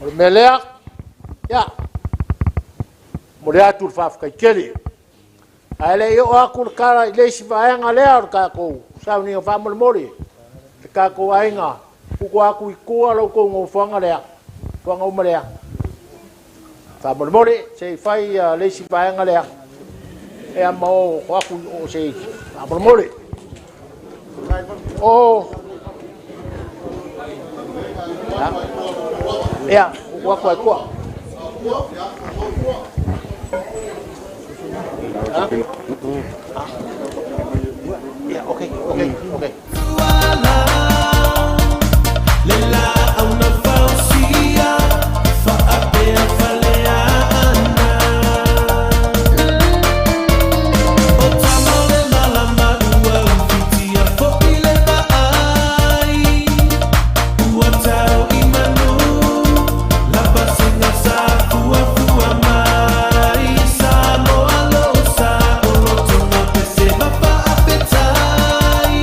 O le mea lea, ia, momoli atu le faafetai tele. Ae le i oo atu le tala i le isi vaega lea o le tatou sauniga faamolemole, le tatou aiga, tutu atu i tua lau tou nofoaga lea, nofoaga uma lea. Faamolemole, se i fai le isi vaega lea. E ama o atu o se i faamolemole. O. Ia, tutu atu ai tua. Yeah, okay, okay, okay. Le la au na fausia faapea faleaana. O tama o le malama ua ufitia fo'i le vaai. Ua tau i manu lapasiga sa fuafua mai. Samoa lo sa o loto na pese ma faafetai.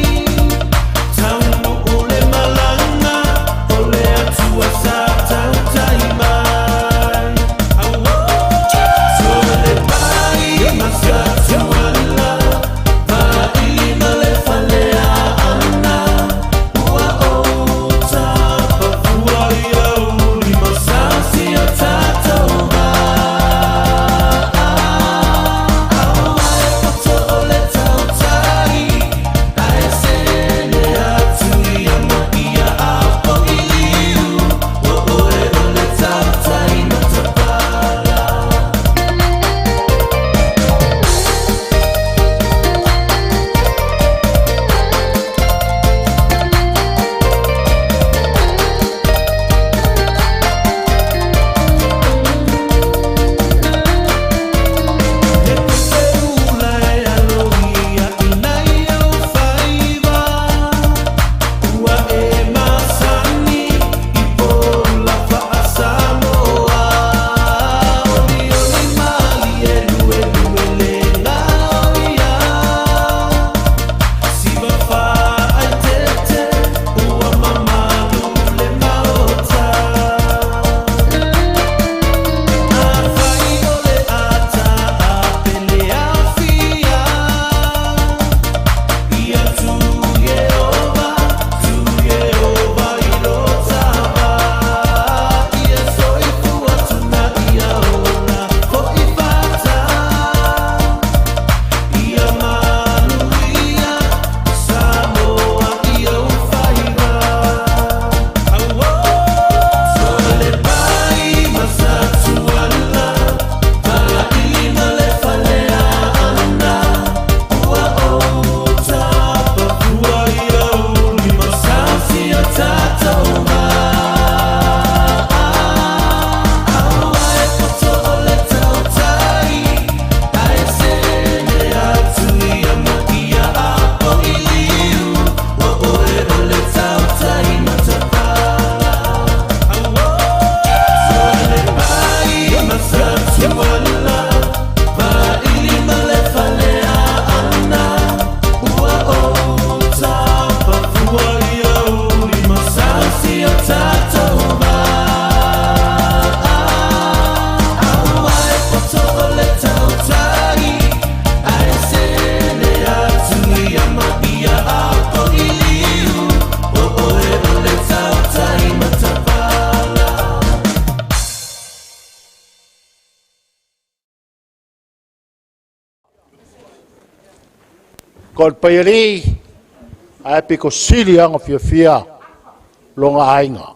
Ko le paialii, ae piko sili anga fiafia longa aiga.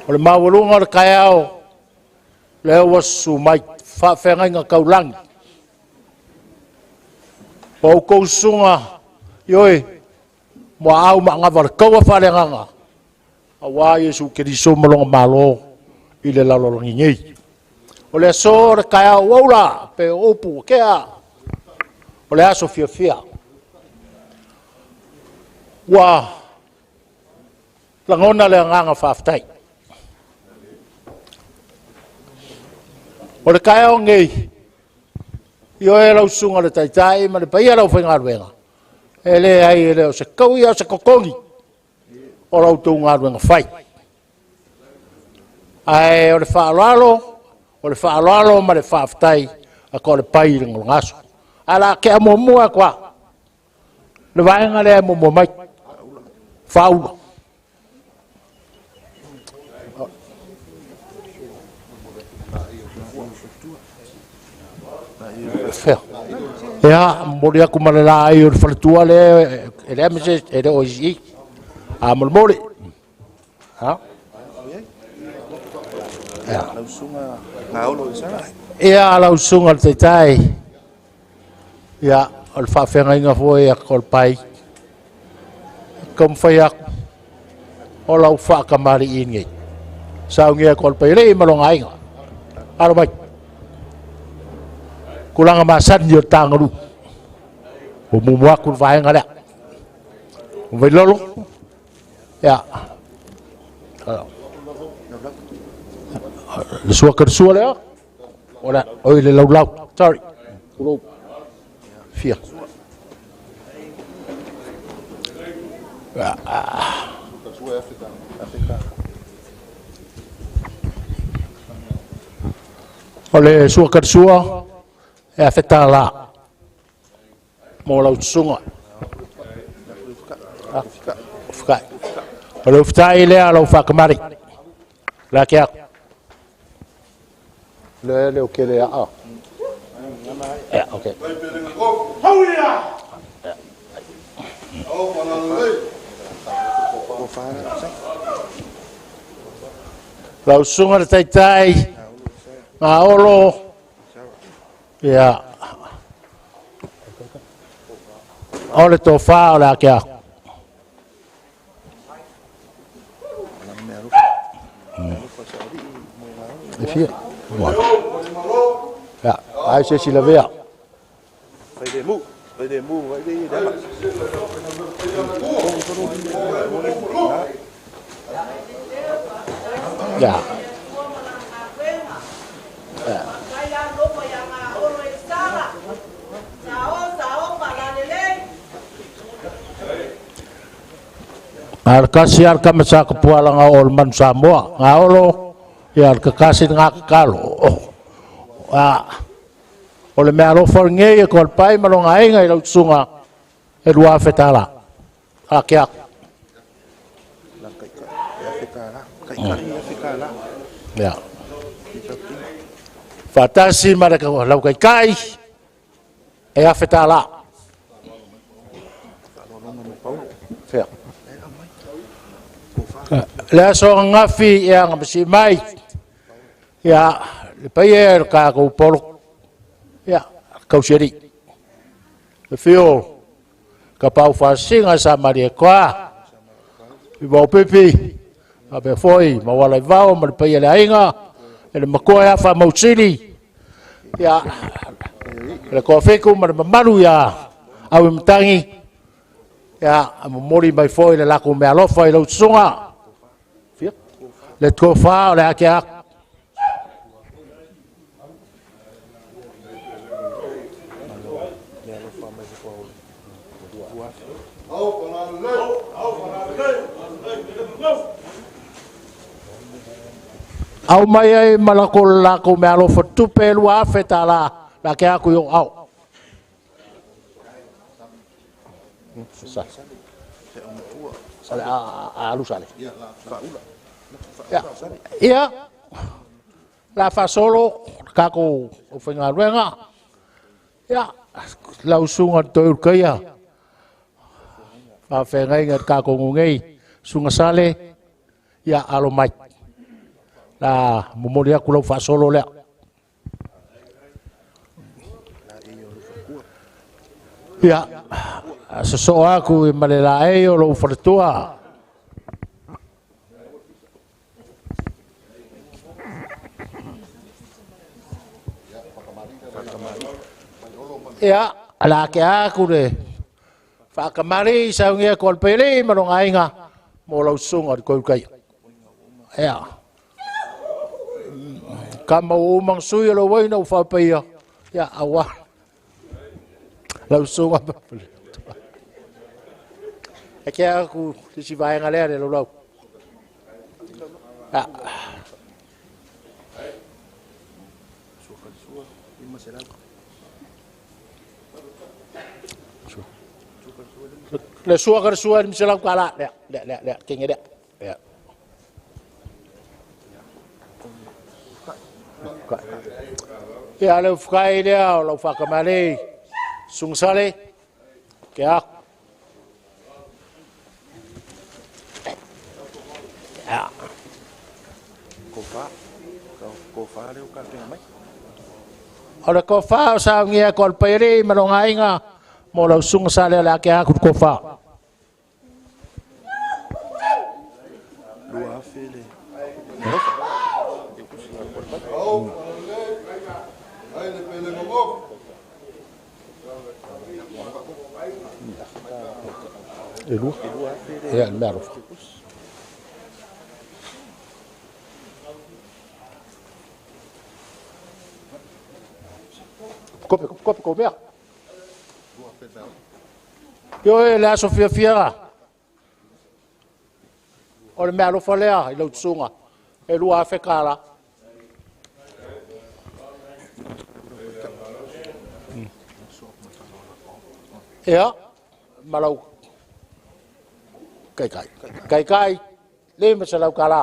O le maualuga o le taeao, lea ua susu mai faafeagaiga taulagi. O outou susuga, ioe, muaau ma anava o le taua faaleagaga, aua Iesu Keriso ma lona Malo i le lalolagi nei. O le aso o le taeao ua ula, pe o upu ua tea, o le aso fiafia. Ua lagona le agaga faafetai. O le taeao nei, ioe lau susuga i le Taitai ma le paia o le aufaigaluega, e leai e le o se taui a o se totogi o la outou galuega fai. Ae o le faaaloalo ma le faafetai a Toalepai i le galuega. Ae o le a tea muamua atu lava le vaega lea e muamua mai, faaula. Ia, momoli atu ma le laei o le faletua lea e leai ma se isi, e le o i i. Faamolemole. Ia, lau susuga i le Taitai, ia, o le faafeagaiga foi a Toalepai, taumafai atu o lau faatamalii nei. Saunia e Toalepai alii ma lona aiga. Alo mai. Tulaga masani o le tagalua. Ua muamua atu le vaega lea. O Vailolo, ia. Le sua kalasua lea? Ora, oi le laulau. Sorry. Tulou. Fia. O le sua kalasua, e afe tālā mo lau susuga. Ufikai. O le ufitai lea lau whakamari. La ke aku. Le leo kele a. Yeah, okay. Lau susuga le Taitai, ngā olo, ia, o le tofā o le ake aku. E fia. Ia, ai se si lavea. Ia. Al kasi al kama sa kapuala nga o le manu Samoa. Ngā olo, ia al kakasi ngā kakalo. O le mea alofa ngei e ko pai ma longa ainga i lau tsunga e lua whetala. A ke aku. Ia. Whatasi ma le lau kai kai e a whetala. Fea. Le aso ngafi e anga masi mai. Ia, le pai e le kākou polo. Ia, kausiari. Le fio, ka pau whasinga sa marie koa. I wau pipi, a pe foi, ma wala i vao, ma le pai e le ainga, e le makoa e afa mausili. Ia, le koa ma le mamalu ia, au i matangi. Ia, a momori mai foi le lako mea alofa i lau tsunga. Le tofa o le ake aku. Au mai ai malako lako mea alofa tupe lua afe tā la la ke aku i o au. Sale a alu sale. Ia, la fasolo, kako o whaingaluenga. Ia, Lau susuga i le Toeulukaia, faafeagaiga i le tatou nuu nei, Susuga Sale, ia alo mai. La momoli atu lau faasolo lea. Ia, sosoo atu ma le laei o lou faletua. Ia, la ke aku le whakamari saungia ko alpele ma longa aiga mo lau susuga i le Toeulukaia. Ia. Kama ua uma ona sui o lau aina ua faapaia. Ia, aua. Lau susuga. E ke aku sisi vaenga lea le laulau. Ia. Le sua ka le sua le miselau ka la lea lea lea lea kenge lea. Ia. Ia le ufukai lea o lau whakamale sungasale ke aku. Ia. Kofa. Kofa leo ka tenga mai. O le kofa o saungia ko le pairi ma longa aiga mo lau sungasale le ake aku kofa. Lua afe le. E lua. Ia, le mea alofa. Kope, kope, kope, kope mea. Io e le aso fiafia. O le mea alofa lea i lau tusuga. E lua afe kālā. Ia, ma lau kaikai. Kaikai, 500 kālā.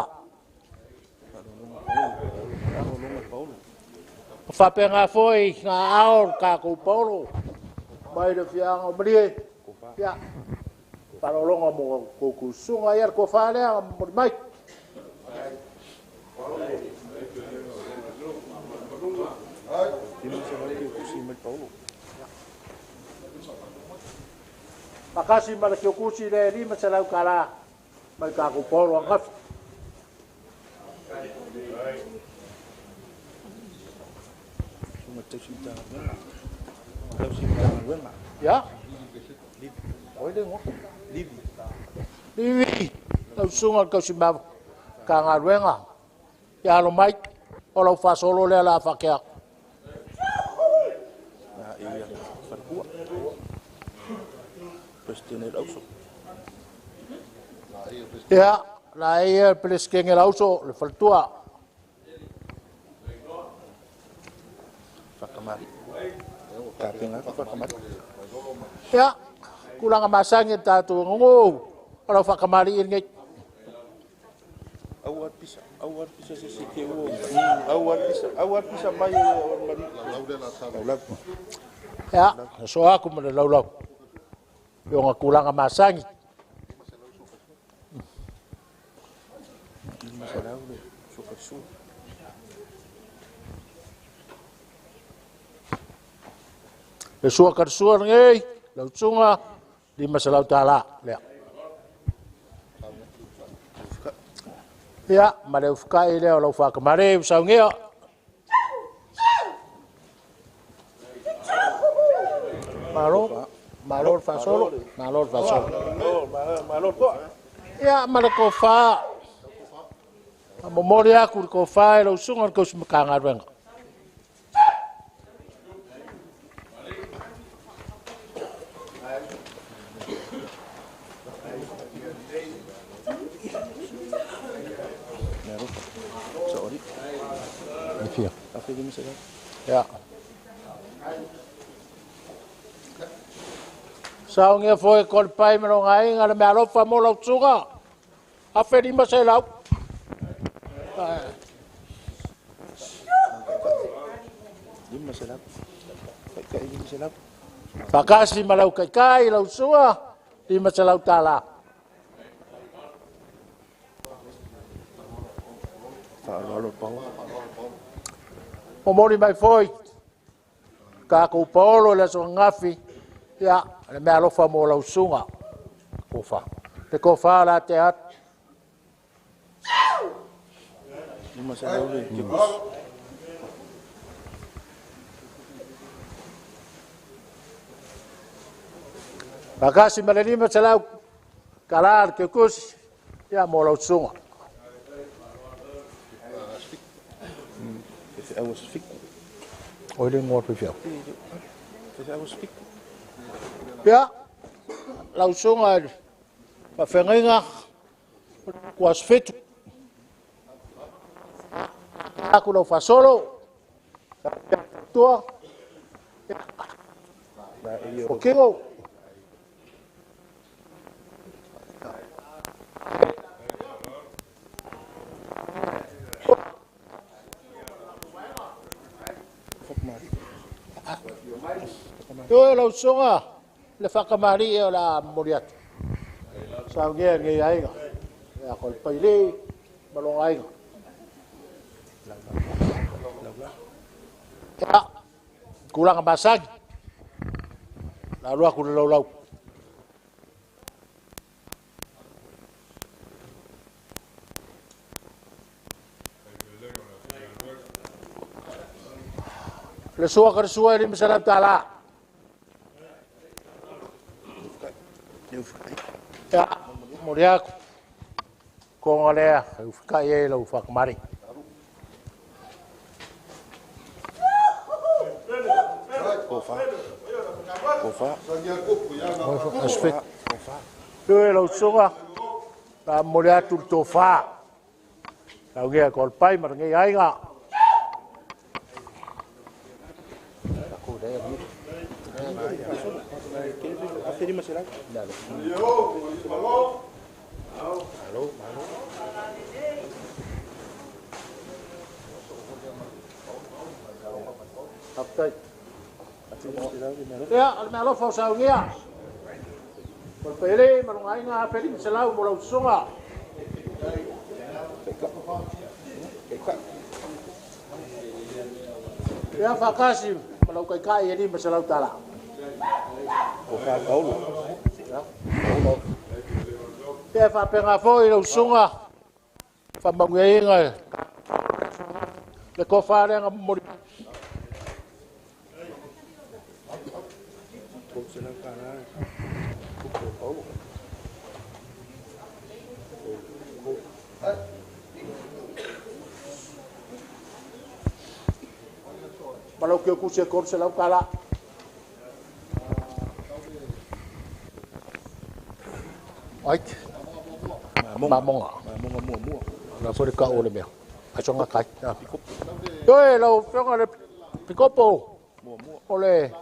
O whapenga foi ngā ao kākou paolo. Mai le fianga o malie. Ia, whalolonga mo koukou susuga ia le kofa lea moli mai. Makasi ma le kiokusi le 500 kālā mai kākou paolo angafi. Ia? Oi le ngoa. Livi. Livi. Lau susuga le kausimava ka galuega. Ia alo mai o lau faasolo lea la faakea. Na ia falakua. Presidente Lauso. Ia, la ia presidente Lauso le faletua. Whakamari. Kapenga whakamari. Ia, kulanga masangi tātou ngongo. O lau whakamari i ngei. Au pisa, au pisa se se te ua. Au pisa mai o mari. Laulau. Ia, so aku ma le laulau. I o ngā kulanga masangi. Masalau le sokasu. Le sua karsua ngei, lau tsunga, 500 tālā. Lea. Ia, ma le ufukai lea o lau whakamare, usaungia. Malo, malo le faasolo, malo le faasolo. Malo toa. Ia, ma le kofa. A momoli aku le kofa e lau susuga le kausi makagaluega. Ia. Saungia foi ko le pai ma longa aiga le mea alofa mo lau tusuga. 1500. 500. Kai 500. Faakasi ma lau kaikai lau sua, 500 tala. Momoli mai foi, kākou paolo le aso ananafi, ia, le mea alofa mo lau susuga. Kofa. Le kofa la te atu. Faakasi ma le 500 tala le kekusi, ia, mo lau susuga. Oi le ngoa pe fiau. Ia, lau susuga i le faafeagaiga, ua 7. Aku lau faasolo. Tua. O kingo. Toe lau susuga le whakamari e o la momoli atu. Saungia ngei aiga. Ia ko le paile malonga aiga. Ia, kulanga masagi. La lua ku le laulau. Le sua ka sua e 500 tala. Ia, mori aku. Konga lea, ufikai e lau whakamari. Kofa. Kofa. Asfet. Tue lau suga, la mori atu le tofa. Lau ngea ko le pai ma ngei aiga. Ia, o le mea alofa o saungia. O le pele, ma longa aiga, peli 500 mo lau susuga. Ia, whakasi, ma lau kaikai e 500 tala. Ia, whapenga foi lau susuga, whamanguia inga, le kofa lenga momoli. Malau ke kusi e 300 tala. Ai. Mamonga. Mamonga mua mua. La fore ka ole mea. Aso nga kai. Toe lau fionga le pikopo. O le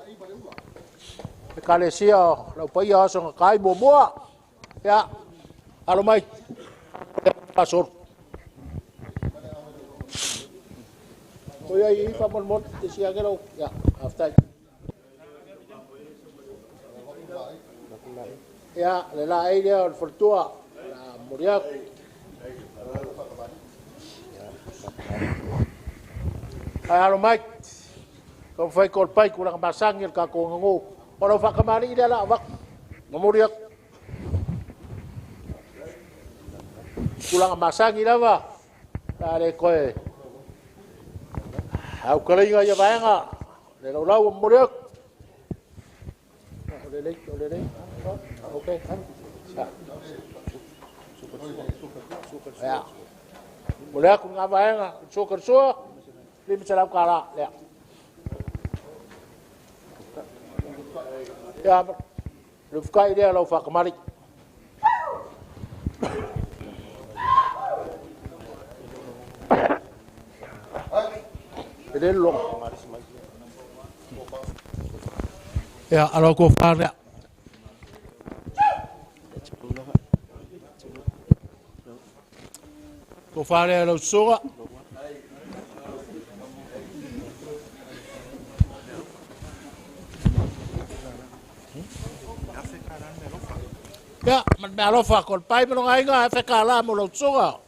ekalesia lau paia aso nga kai mua mua. Ia, alo mai. Pasor. Koia i fa mon mon te sia ke lau. Ia, aftai. Ia, le la ei lea o le fortua. La moria. Ai alo mai. Ko fai ko pai ku la masangi ka ko ngongo. O lau whakamari i lea la wak. Mamori aku. Kulanga masangi lava. La le koe. Au kalainga ia vaenga. Le lau lau mamori aku. O le lei, o le lei. Ok. Ia. Mo le aku ngā vaenga. Sua ka sua. 500 kala. Lea. Ia, le fukai lea lau whakamari. E le longa. Ia, alo ko whārea. Ko whārea lau susuga. Me alofa ko le pai ma longa aiga afe kālā mo lau susuga.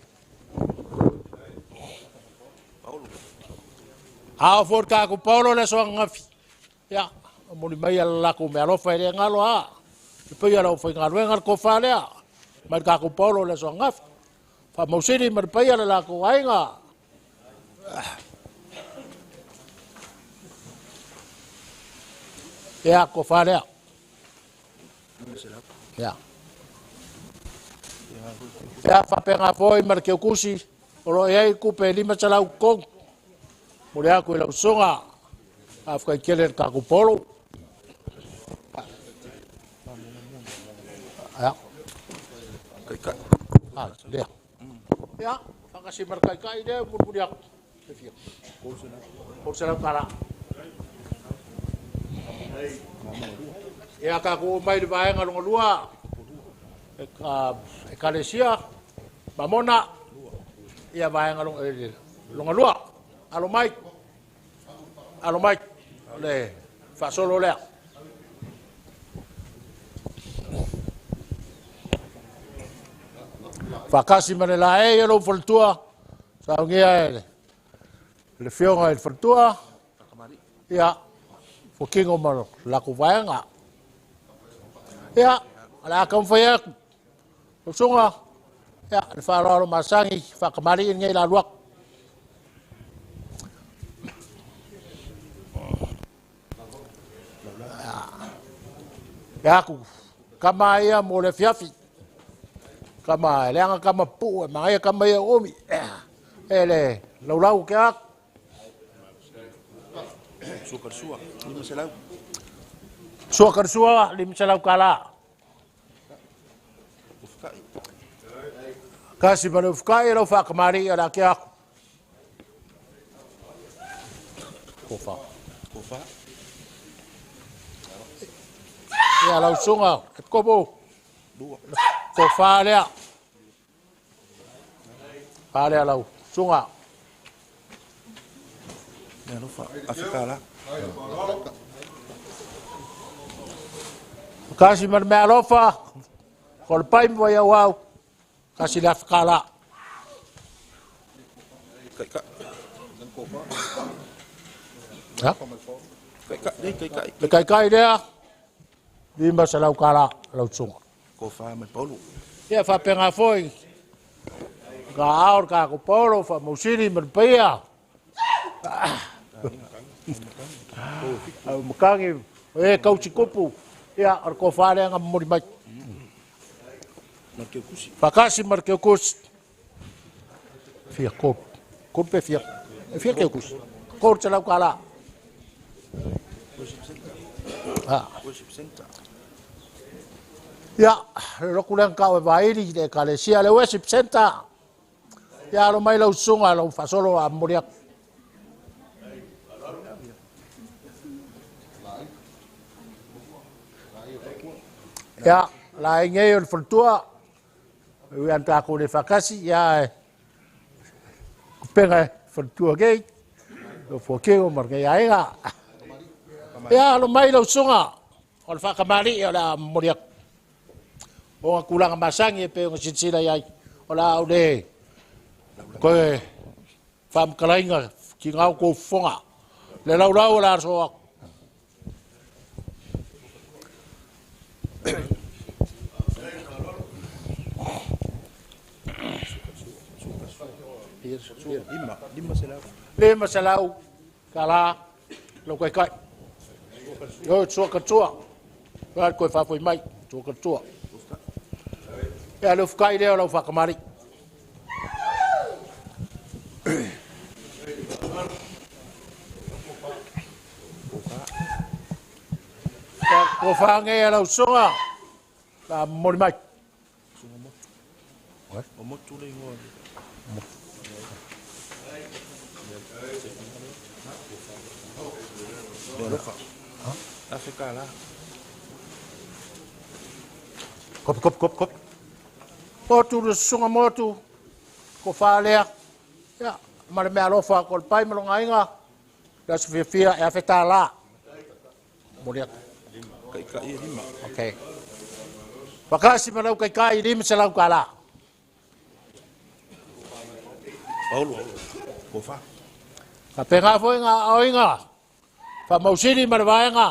A o fo ka ku Paulo le aso ananafi. Ia, momoli mai a le lakou mealofa e le galo a. Le paia o le aufaigaluega le tofa lea. Mai le tatou Paulo le aso ananafi. Faamausili ma le paia le latou aiga. Ia, tofa lea. Ia. Ia, faapena foi ma le keukusi, o lo o i ai tupe 503. Momoli atu i lau susuga. Faafetai tele i le tatou Paulo. Ia. Ah, lea. Ia, faatasi ma le taitai lea, mulimuli atu. E fia. 300 tala. Ia, tatou oo mai i le vaega lona lua, Ekalesia Mamona, ia vaega lona lua. Alo mai, alo mai, o le faasolo lea. Faatasi ma le laei e lou faletua, saunia e le afioga i le faletua, ia, fuakino ma le latou vaega. Ia, o le a taumafai atu, lau susuga, ia, le faaaloalo masani, faatamalii lenei la alu atu. Ia atu, kama ia mo le afiafi. Kama, e leaga kama pupuu, e manaia kama ia umi. E le laulau ke atu. Sua kalasua, 500. Sua kalasua, 500 kālā. Kasi ma le ufukai e lau whakamari o la ke aku. Kofa. Kofa. Ia lau sunga, e kopo. Kofa lea. Fa lea lau sunga. Mea alofa, afe kālā. Kasi ma le mea alofa, ko le pai mo iau au, kasi le afe kālā. Ha? Le kaikai lea, 500 kālā lau sunga. Ko wha mai Paulo. Ia whapenga foi, ka ao ka ko Paulo, wha mausiri ma le paia. Au makangi, e kauti kupu, ia, o le ko wha lea ngā momori mai. Ma le keukusi. Whakasi ma le keukusi. Fia kōru. Kōru pe fia. E fia keukusi. Kōru te lau kālā. Ah. Worship Center. Ia, le loku lea ngau e vaili le ekalesia le Worship Center. Ia, alo mai lau susuga, lau faasolo a momoli atu. Ia, la ai nei o le faletua, ui ana takou le faatasi, ia e kupenga e faletua nei, o fuakego ma lenei aiga. Ia, alo mai lau susuga, o le faakamalii o le a momoli atu. O ngā tulaga masani e pei ona silasila i ai, o le a ou le koe faamatalaina ki ngā o kou fofoga. Le laulau o le a so atu. 500 kālā lau kaikai. Oi, tua ka tua. Vai koe whāwhai mai, tua ka tua. Ia, le ufukai lea o lau whakamari. Ia, ko whange a lau sunga, la momoli mai. O motu le ingoa. Le alofa. Afe kālā. Kop, kop, kop, kop. Motu le susuga motu, ko whaalea. Ia, ma le mea alofa ko le pai ma longa aiga, le aso fiafia e afe tālā. Momoli atu. Kaikai e lima. Okay. Fakasi ma lau kaikai 500 kala. Paulo, kofa. Ka penga foi ngā oinga. Fa mausini ma le vaenga.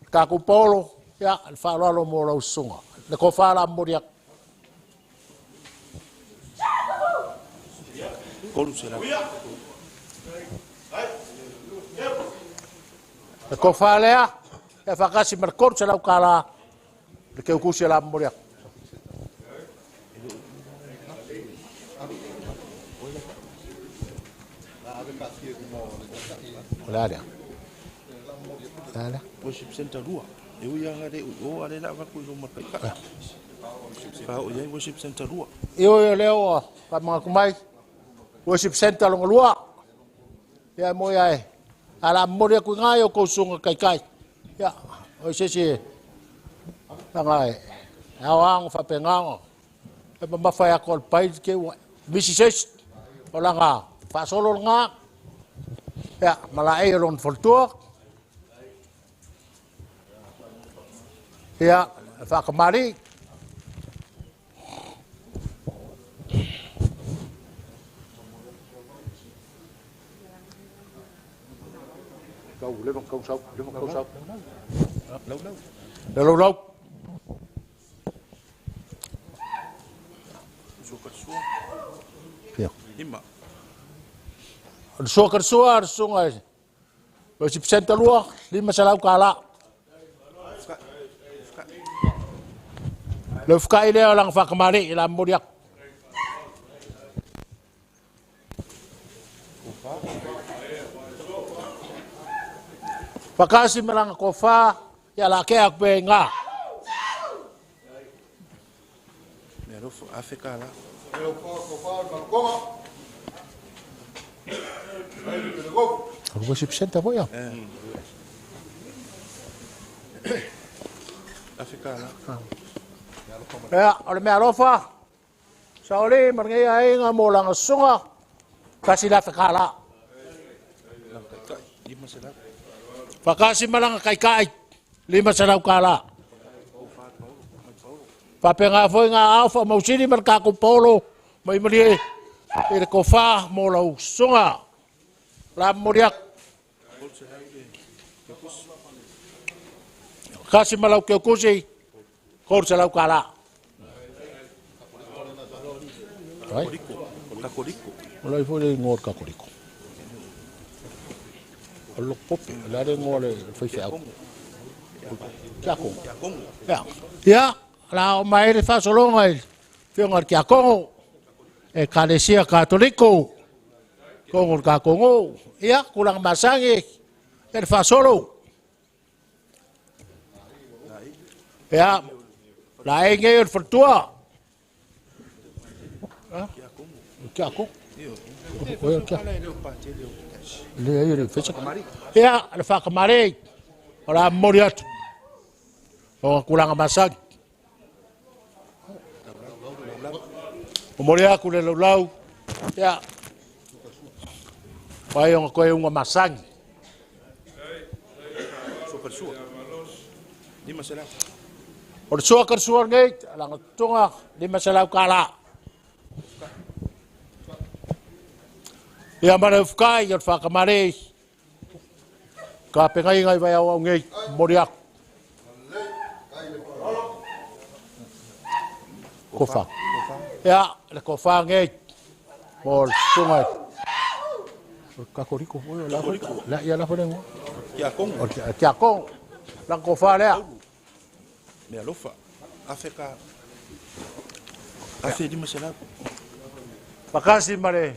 Ka ku Paulo, ia, le whaaloalo mo lau sunga. Le kofa la mori aku. 300. Le kofa lea, ia whakasi ma le 300 kala. Le keukusi la mori aku. O le alea. Le alea. Worship Center 2. E ui anga le o ale la vaku i loma kai ka. Fa o iai Worship Center 2. I o leo o ka mga kumai. Worship Center longa lua. Ia mo ia e. Ala mori aku ngai o kousunga kai kai. Ia, o se se. Nga e. Ao ango fa pengango. E ma mafa ya kol pai ke wa. Misi ses. O langa fa solo nga. Ia, mala e lon foltua. Ia, fa kamari. Kau le kau sau, le kau sau. Lau lau. Le lau lau. Sua sua. Ia. Ima. O sua ka sua sunga. O si pesenta lua, 500 kala. Le fuka ile o langa whakamari i la mori aku. Whakasi maranga ko wha, ia la ke aku pe ngā. Mea rofo afe ka la. O worship center foi ia. Afe ka la. Ia, o le mea alofa, saoli marngai ai ngā mō langa sunga, kasi la whakala. Lang kai kai. 500. Whakasi maranga kai kai, 500 kala. Papenga foi ngā alfa mausini mar kako polo, mai mari e le kofa mō lau sunga. La moriak. Kasi malau ke kusi, 300 kala. Ai? Kakoriko. O lai foi le ngor kakoriko. O lok pope, la le ngor le fai fai. Kia kongo. Kia kongo. Ia. Ia, la o mai le fasolonga i whionga kia kongo. E kalesia katoliko. Kongo ka kongo. Ia, kulanga masangi. E le fasolo. Ia, la e ngei o le whatua. Kia kongo. Kia kongo. Io. O ia kia. Ala e leo pa te leo. Le ai le whetsa. Ia, le whakamare. O la mori atu. O kulanga masangi. O mori aku le laulau. Ia. Pai o koe unga masangi. Sua ka sua. 500. O le sua ka sua nei, langa tunga 500 kala. Ia mana ufukai o le whakamare. Ka pengai ngai vai au au nei, mori aku. Kofa. Ia, le kofa ngei. Mo le sunga. O kakoriko, o la la ia la fone ngo. Kia kongo. O kia kongo. La kofa lea. Mea alofa. Afe ka. Afe 500. Pakasi mare.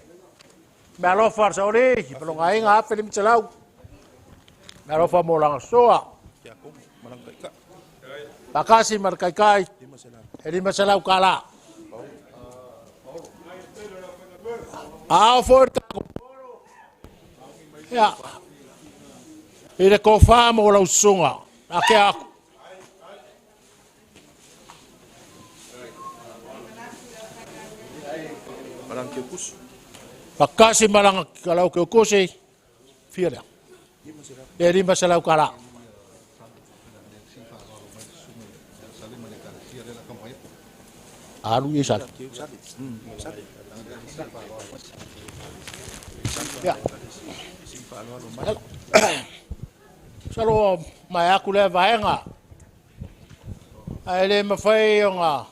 Mea alofa saori, palonga inga afe 500. Mea alofa mo langa soa. Kia kongo. Malang kai ka. Pakasi mare kai kai. 500. E 500 kala. Ao foi ta. Ia. I le kofa mo lau sunga. Ake aku. Malang ke kusu. Pakasi malanga kalau ke kusi. Fia lea. E 500 kala. Alu i sale. Ia. Salo mai aku le vaega. Ae le mafai ona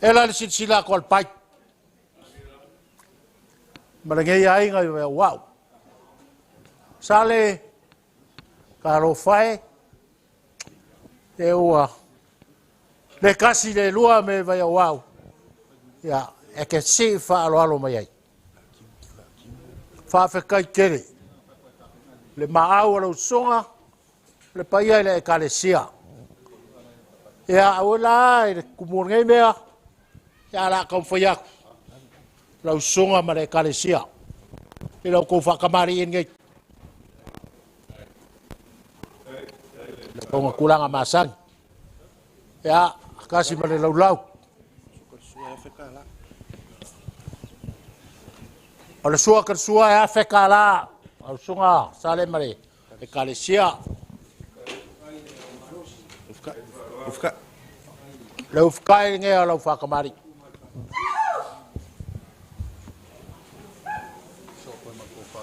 e la le silasila atu a le pai. Ma lenei aiga i Vaiauau. Sale, talofa e ua le tasi le lua me Vaiauau. Ia, e te sii faaaloalo mai ai. Faafetai tele. Le maau o lau susuga, le paia i le ekalesia. Ia, aua la i le tumu o lenei mea, ia la taumafai atu lau susuga ma le ekalesia i lau tou faatamalii nei. Le tonga tulaga masani. Ia, kasi ma le laulau. O le sua ka sua e afe ka la. Au susuga sale ma le ekalesia. Ufka. Le ufka i ngea lau whakamari.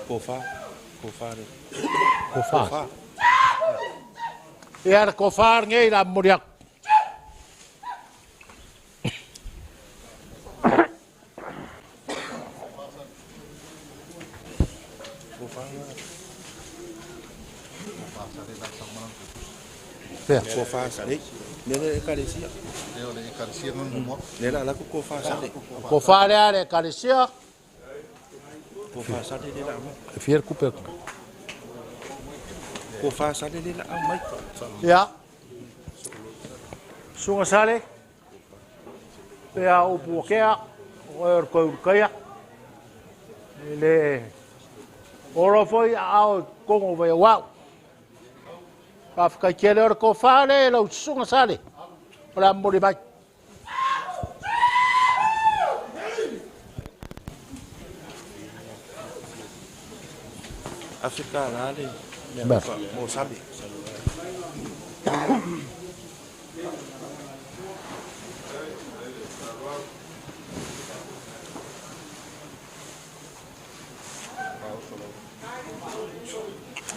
Kofa. Kofa le. Kofa. Kofa. Ia le kofa ngei la muri aku. Fea. Kofa sale. Le ekalesia. Le ekalesia ngā Le la la kofa sale. Kofa le ale ekalesia. Kofa sale le la. E fier kupe. Kofa sale le la mai. Ia. Sunga sale. Pea upu okea. O e kou kaia. Le oro foi ao kongo vai wau. Whawhikai kele ora kofa le lau sunga sale. O la muri mai. Afrika la le. Mo sale.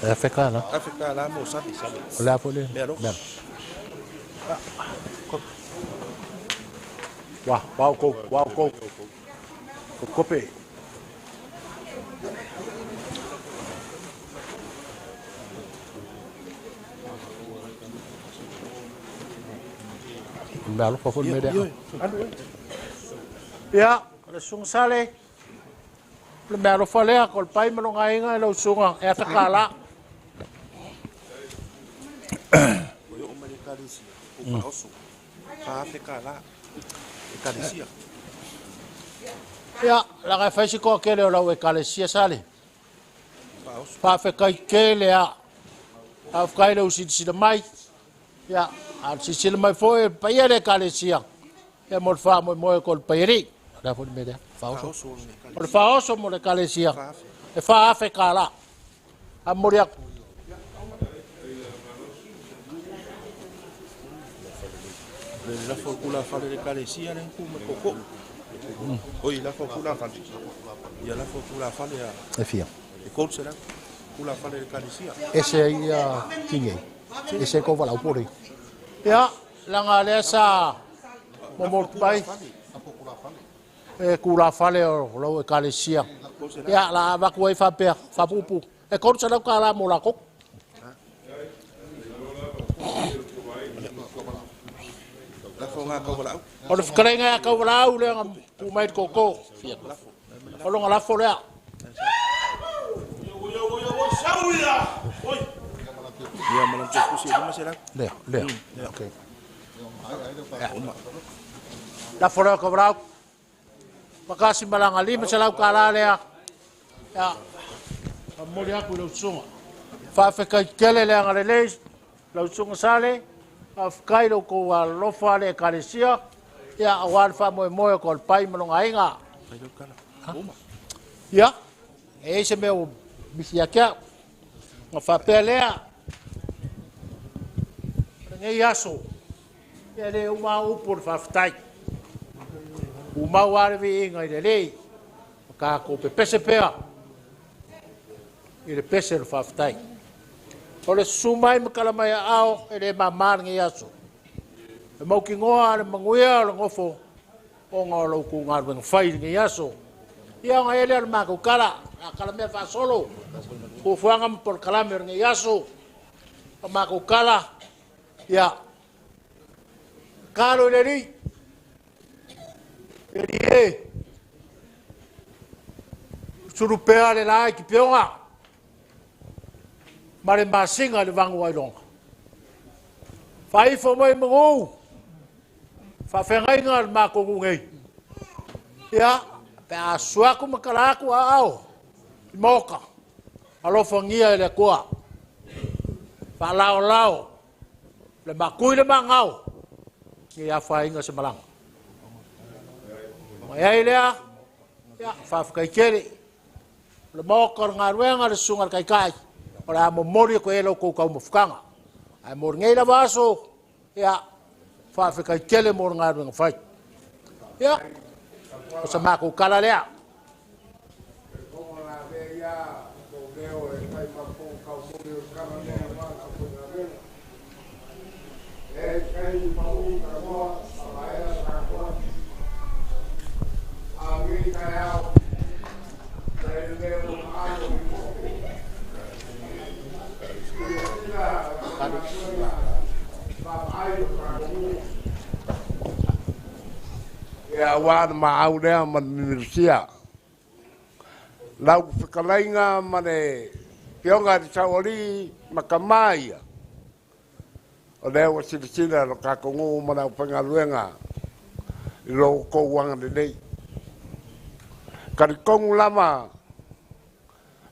Afrika la. Afrika la mo sale. O la fole. Mero. Wa, wau ko, wau ko. Ko kope. Mea alofa foi me lea. Ia, o le susuga sale, le mea alofa lea, ko le pai ma longa aiga e lau susuga, e afe ka la. O yo o mai le ekalesia, o paoso. Fa afe ka la, ekalesia. Ia, laga e fai si koa kele o lau ekalesia sale. Faafetai tele a. Faafetai le usilasila mai. Ia, a silasila mai foi e paia le ekalesia. Ia mo le faamoemoe ko le paialii. O le a foi le mea lea? Faaoso. O le faaoso mo le ekalesia. E faafe ka la. A mori aku. Le lafo kula fale le ekalesia le ku me koko. Oi, lafo kula fale. Ia lafo kula fale a. E fia. E koutse la. Kula fale le ekalesia. Ese ai a tingei. Ese ko wala upore. Ia, langa lea sa momol pai. E kula fale o lau ekalesia. Ia, la avaku ai whapea, whapupu. E koutse lau ka la mo la koko. O le whakarenga ia kauwalau lea nga pumai koko. O longa lafo lea. Ia malam te kusi lima se la. Lea, lea. Okay. Lafo lea kauwalau. Makasi malanga lima se lau ka la lea. Ia, mamoli aku i lau sunga. Whaafekai kele lea nga lelei, lau sunga sale. Whawhikai lau kou alofa le ekalesia. Ia, awa le whaamoemoe o ko le pai ma longa aiga. Ia, e se mea o misi a kia. Nga whapea lea. Ngei aso. Ia le uma upu o le faafetai. Tumau lava le viiga i le Alii ma tatou pepese pea i le pese o le faafetai. O le susu mai ma tala mai aao e le mama lenei aso. E mautinoa le manuia o le nofo ona o lo outou galuega fai i lenei aso. Ia ona i ai lea o le matou tala, a tala mea faasolo, fuafuaga ma polokalame o lenei aso, o matou tala, ia, tatalo i le Alii, le Alii e, sulu pea le la i Kipeona, ma le masina i le vanu ailoga. Faaifo mai manu, faafeagaiga o le matou nuu nei. Ia, pe a susu atu ma tala atu aao i maota, alofagia e le Atua. Faalaolao le makui le magao, ne i afaina se malaga. Ona i ai lea, ia, faafetai tele. O le maota o le galuega, le susuga i le Taitai, o le a momoli atu ai la outou taumafataga. Ae mo lenei lava aso, ia, faafetai tele mo le galuega fai. Ia, o sa matou tala lea. Ia aua le maau lea ma le mimilusia. Lau fetalaiga ma le fioga i le Saualii ma tama ia, o lea ua silasila lo tatou nuu ma le aufaigaluega i lo outou agalelei. Talitonu lava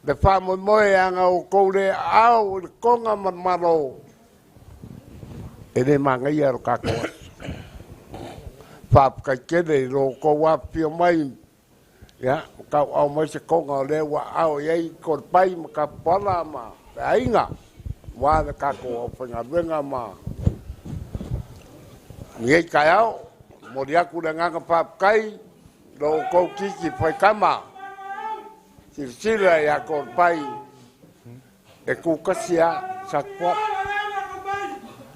le faamoemoe aga outou le aao i le toga ma le Malo, e le manaia lo tatou aso. Faafetai tele i lo outou afifio mai, ia, tauau mai se toga o lea ua aao i ai Kolepai ma Tapuala ma le aiga, aua le tatou aufaigaluega ma lenei taeao. Momoli atu le agaga faafetai lo outou kiki faitama, silasila ia Kolepai e kukasi a Sakuala.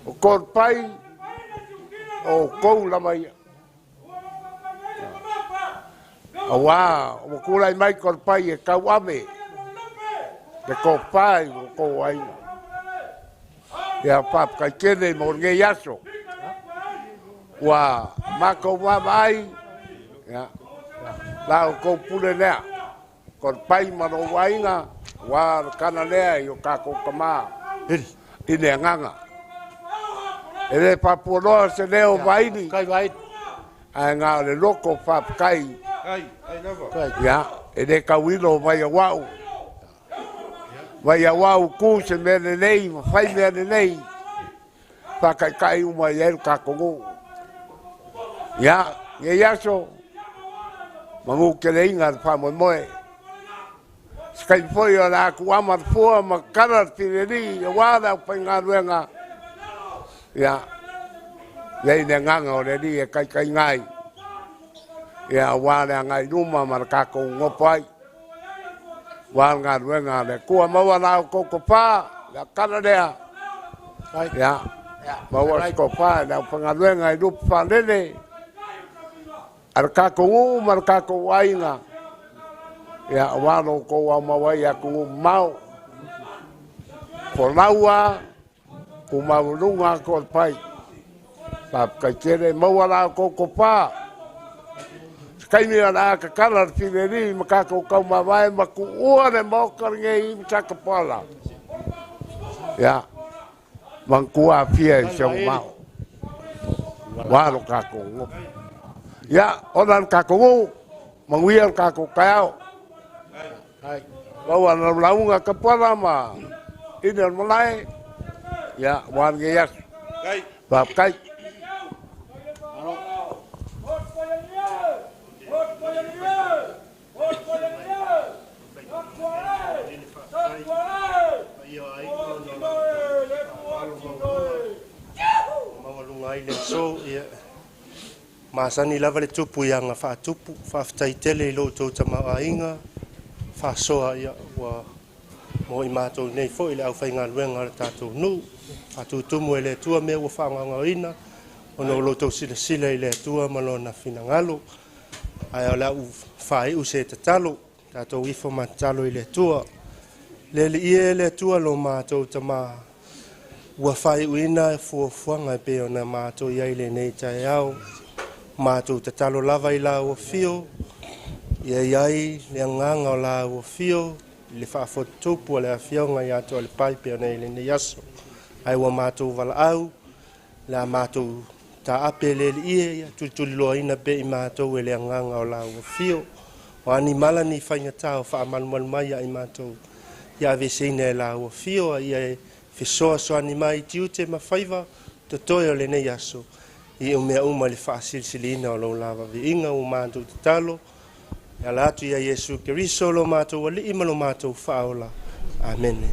O Kolepai o outou lava ia. Aua, ua tulai mai Kolepai e tauave le tofa i outou aiga. Ia faafetai tele mo lenei aso. Ua matou vaavaai, ia, la outou pule lea. Kolepai ma lou aiga, ua le kana lea i o tatou tama i le agaga. E le faapualoa se leo vaili, ae na o le loko faafetai. Ia, e le tauilo vai au. Vai au ku se mea lelei, ma fai mea lelei. Faataitai uma i ai le tatou nuu. Ia, nei aso, manu keleiga le faamoemoe. Se taimi foi o le a tuuama le fua ma kala le fileli aua le aufaigaluega. Ia, i ai le agaga o le Alii e taitaiga ai. Ia, aua le agai i luma ma le tatou nofo ai. Aua le galuega a le Atua, maua la outou tofa, le akala lea. Ia, maua se tofa i le aufaigaluega i lupe faalele a le tatou nuu ma le tatou aiga. Ia, aua lo outou aumau ai i atunuu mamao. Folaua, tumaualuga Kolepai. Faafetai tele, maua la outou tofa. Se taimi o le a tatala le fileli ma tatou taumavae ma tuua le maota lenei i Satapuala. Ia, manatua afia i se mao. Ua lo tatou nofo. Ia, ona le tatou nuu, manuia le tatou taeao. Maua le laulauga Tapuala ma ine o le malae. Ia, ua lenei aso. Faafetai. Maualuga ai le aso, Masani lava le tupu i aga faatupu. Faafetai tele i lo outou tamaoaiga faasoa ia ua mo i matou nei foi le aufaigaluega o le tatou nuu. Faatutumu e le Atua mea ua faagaogaoina ona o lo outou silasila i le Atua ma lona finagalo. Ae o le a ou faaiu se tatalo, tatou ifo ma tatalo i le Atua. Le Alii e le Atua lo matou Tamā, ua faaiuina fuafuaga e pei ona matou i ai lenei taeao. Matou tatalo lava i lau afio, ia i ai le agaga o lau afio i le faafotutupu a le afioga ia Toalepai pei ona i lenei aso. Ae ua matou valaau, le a matou taape le Alii e, ia tulituliloaina pea i matou e le agaga o lau afio. O a ni mala ni faigata o faamalumalu mai ia i matou, ia aveseina e lau afio, a ia e fesoasoani mai i tiute ma faiva totoe o lenei aso, i o mea uma i le faasilisiliina o lou lava viiga ua matou tatalo, e ala atu ia Iesu Keriso lo matou Alii ma lo matou Faaola. Amene.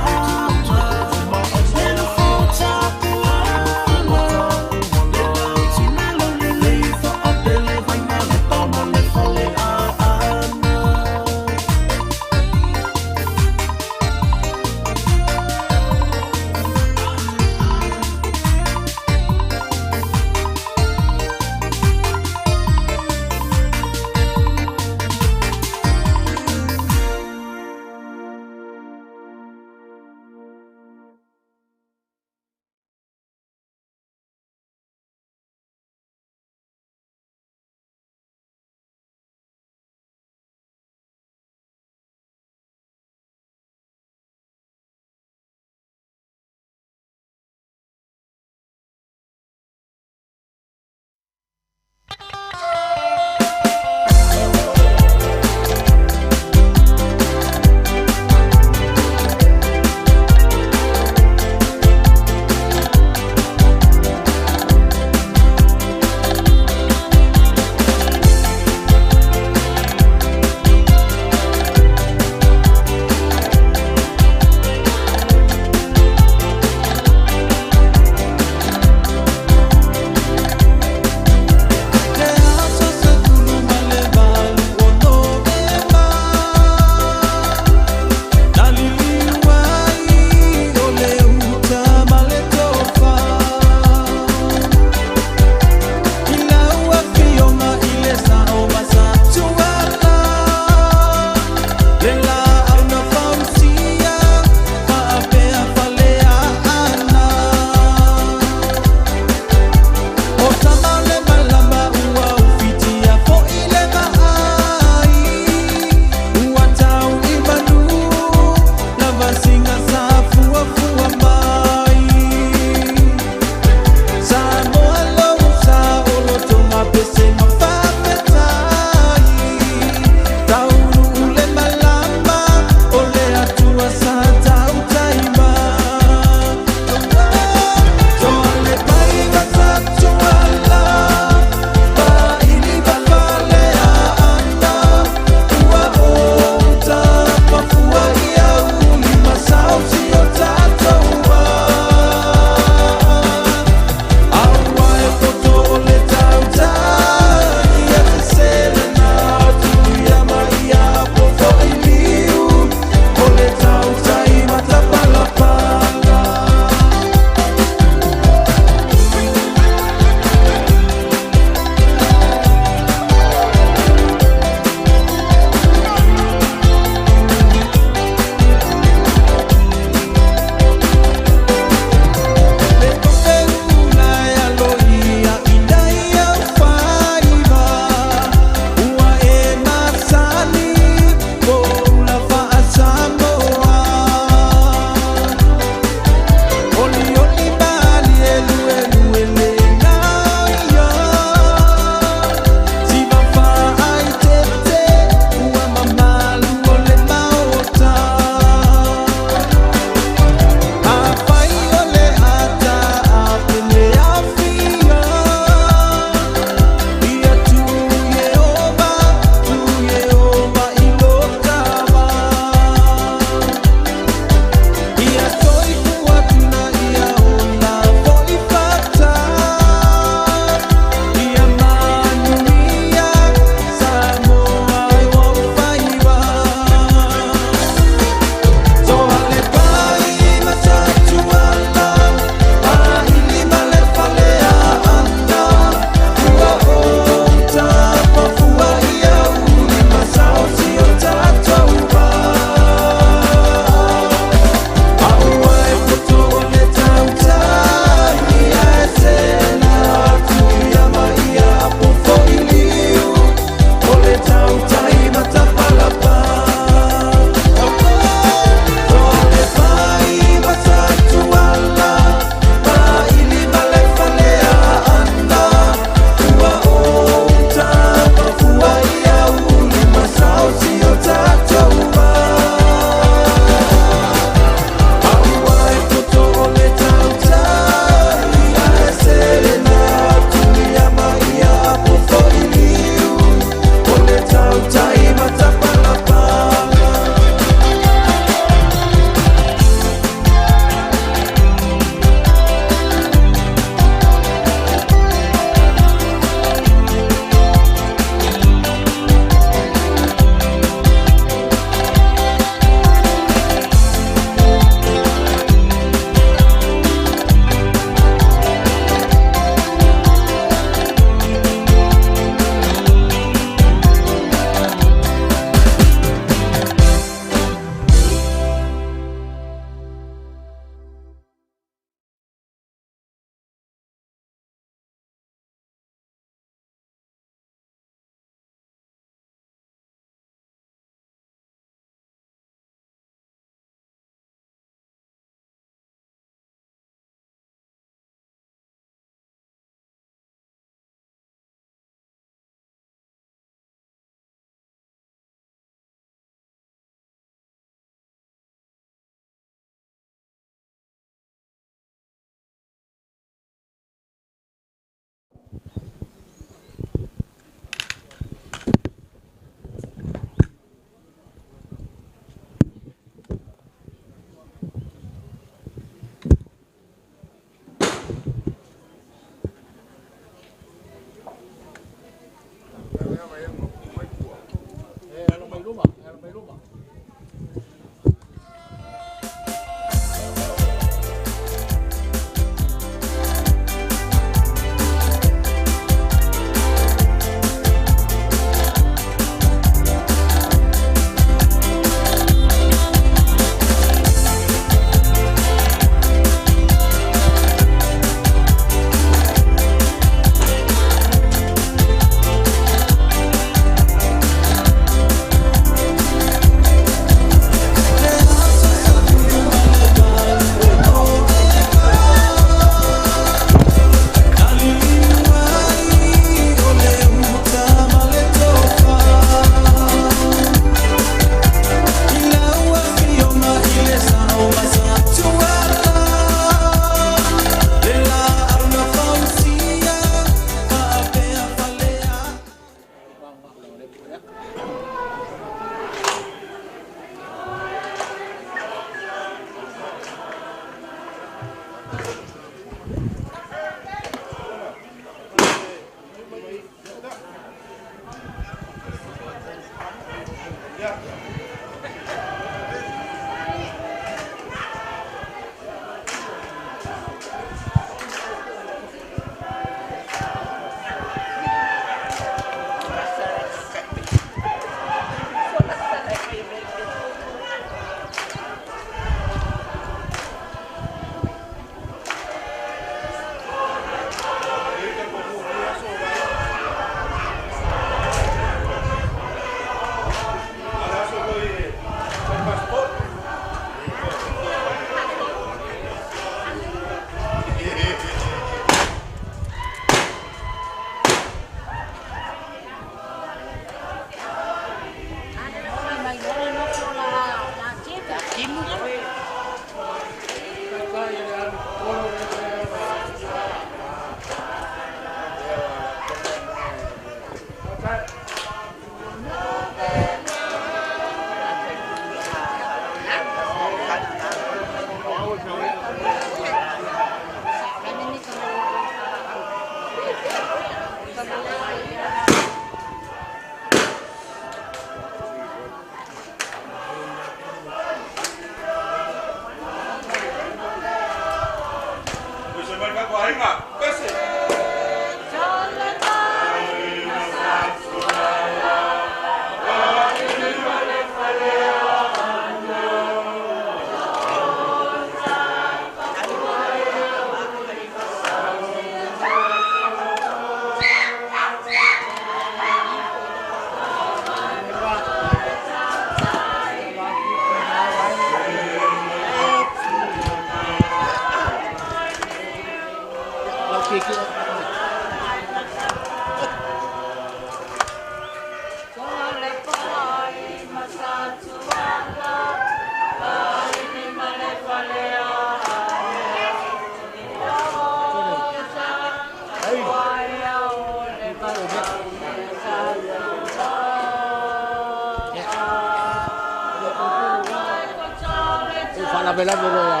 Faalavelave loa.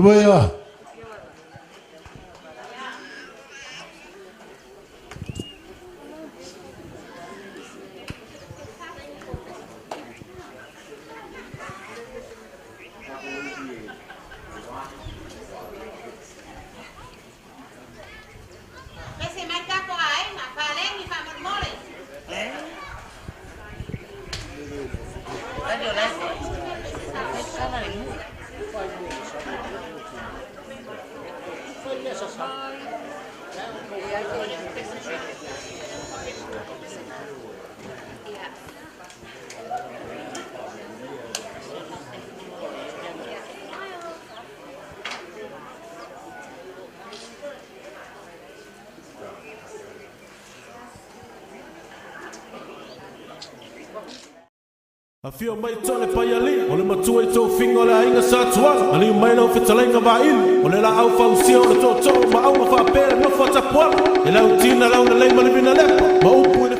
Ia Afio mai tole paiali, o le matua i tō finga o le aiga sa tuala. Na liu mai lau fetalaiga vaili, o le laau fausia o le tootoo ma auga faapea le nofo a tapuala. Le lautina lau lelei ma le vina lepa, ma upu i le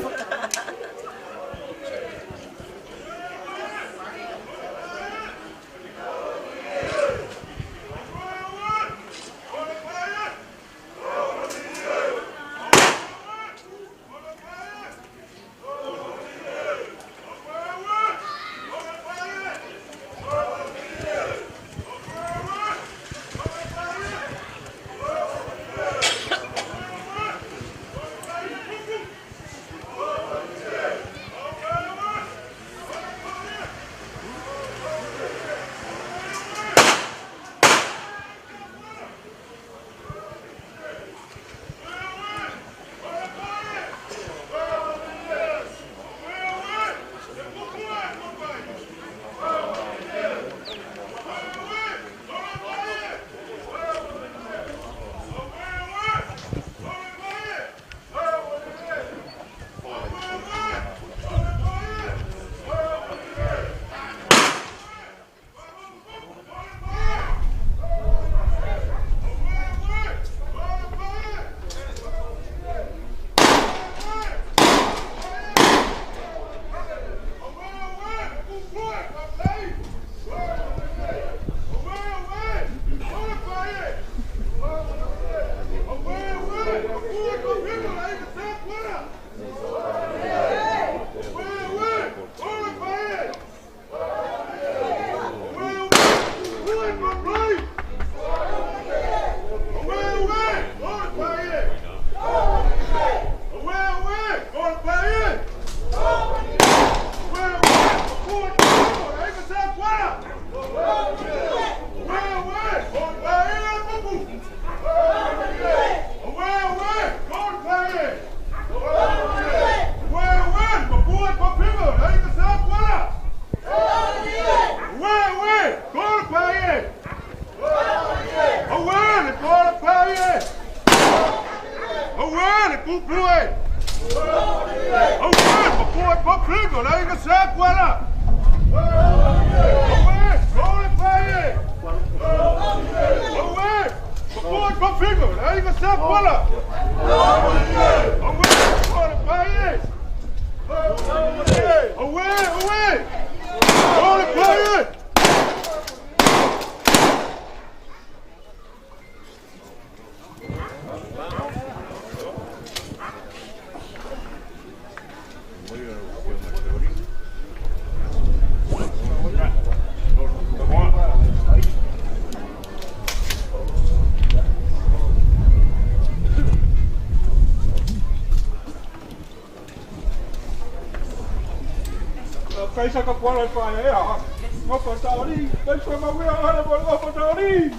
Kaisa ka puala pa e a. Ngopa taori, kaisa ma wea ana mo ngopa taori.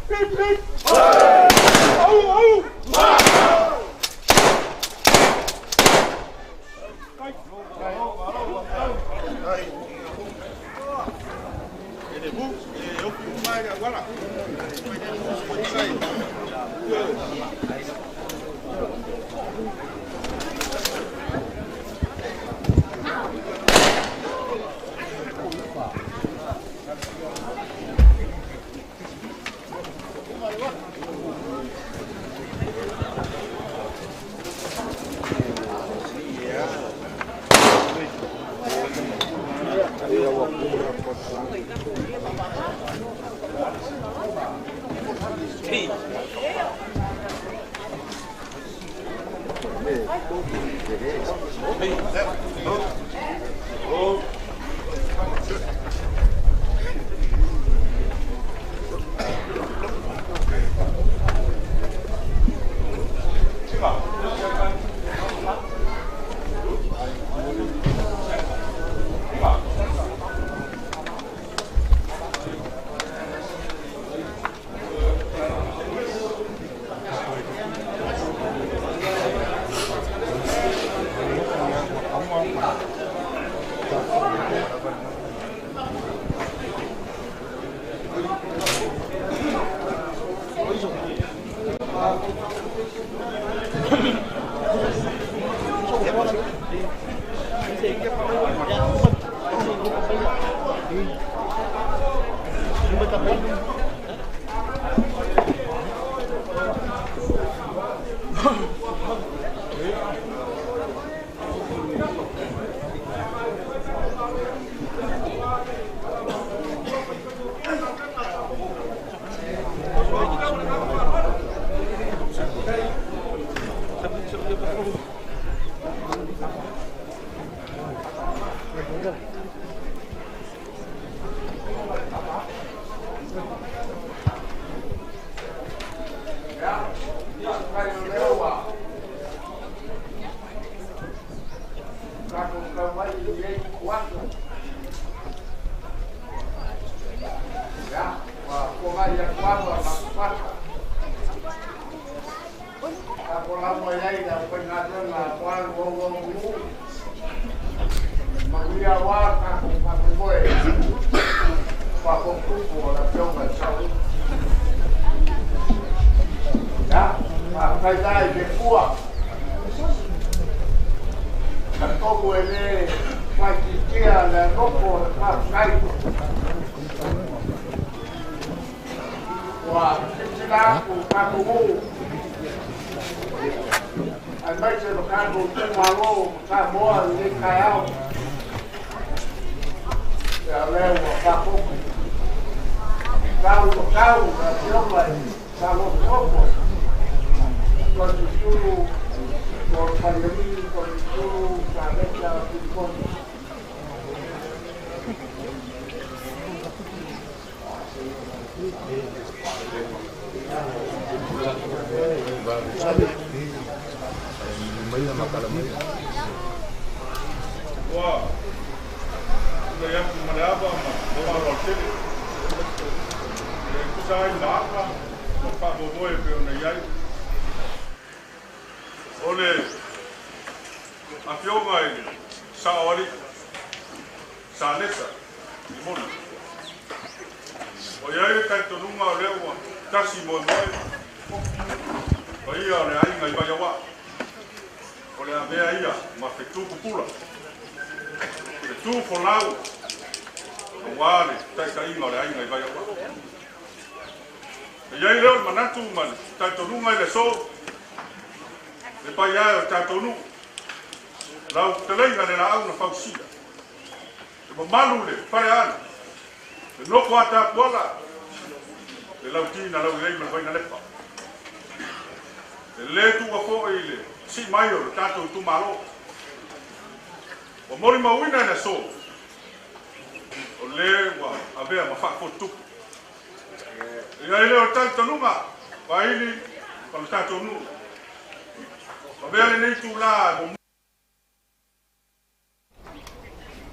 Hip hip. Au au.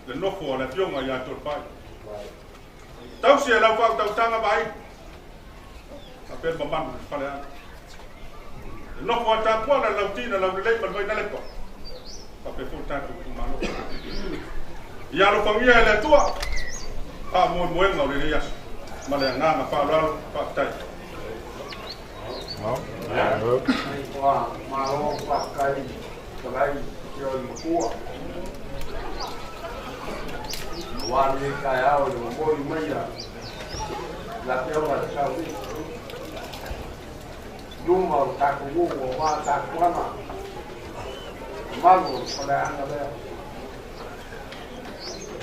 Le nofo a le afioga ia Tolofai. Tausi e lau faautautaga vaai. Faapea le mamalu i le faleaga. Le nofo a Tapuala le Lautina Laulelei ma le Vainalepa. Faapea foi le tatou itumalo. Ia alofagia e le Atua faamoemoega o lenei aso. Ma le agaga faaaloalo, faafetai. Ua malo faafetai talai ke o le matua. Ua le taeao i le momoli mai a la afioga i le sauni. Luma o le tatou nuu aua tapuaga mamalu o le faleaga lea.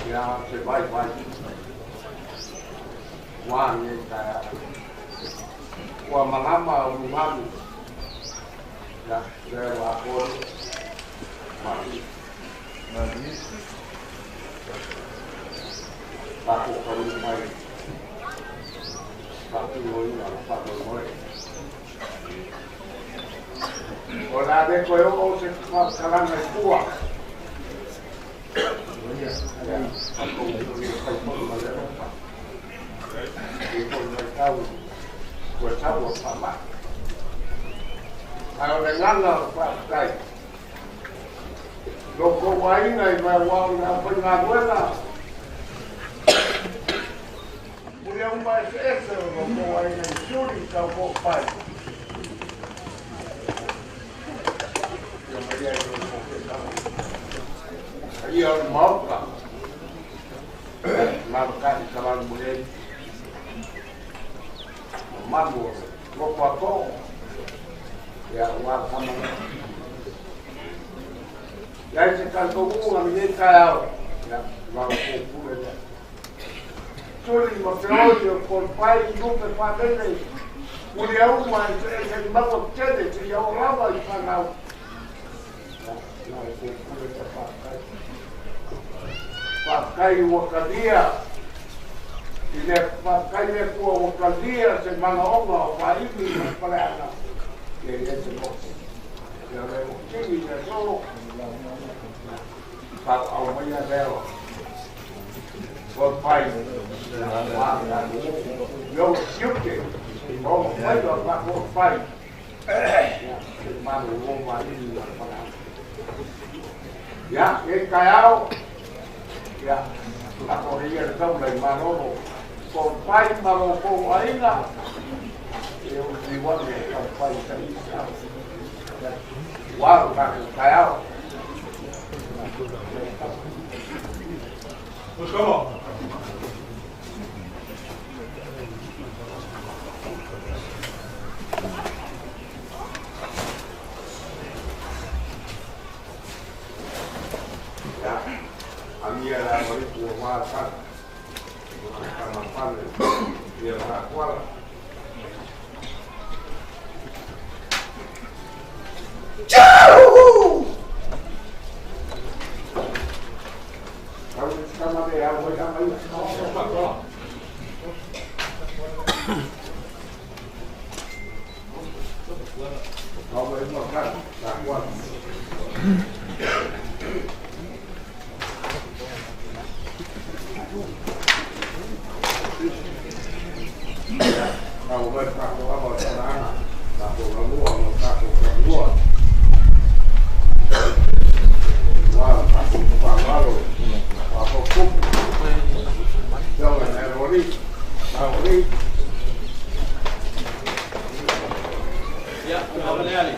Ia se vaivai. Ua lenei taeao. Ua malama o lugalu. Ia, lea ua atoa mali. Tatou taunuu mai faatinoina o faamoemoe. O le a le toe oo se faamatalaga i tua. Ia, tatou le fai foi ma le alofa. E foi vaitau ua sau o le faamai. Ae o le agaga o le faafetai, lo tou aiga i mai aua o le aufaigaluega, mulia uma eseese o lo tou aiga i Siuli i tau toafai. Ia mai ai lo tou paia o le Maota, alaalatai i Salamuliai, mamalu o le loto ato'o, ia ua tama ia i se talitonuga lenei taeao, ia lau pule lea. Tuli ma feoi o Tolofai i lupe faalele, mulia uma eseese i maua tele seia oo lava i fanau. Ia lau pule lea faafetai. Faafetai ua talia i le faafetai le Atua ua talia se manaoga o Vaili ma le faleaga, ia i ai se loto. Ia le ua tini le aso, faaauau maia lea o Tolofai, ia ua le ou tiute, o mafai o Tolofai, ia se malolo Vaili ma le faleaga. Ia, e taeao, ia, lako ia le taula i malolo, Tolofai ma lo tou aiga, e o le wane e taumafai i taisi au. Ua lo tatou taeao. Let's. Ia, amia la mari ua wā sa. Kama pale, ia wā kuala. Kau sama le au hoi ama ia. Kau mai mo ka, ta kuala. Kau mai ka ko ama o tana, ta ko ramua mo ta ko ramua. Wa ta ko pa malo. Wa ko kupu. Tau na rori. Ta rori. Ya, ali.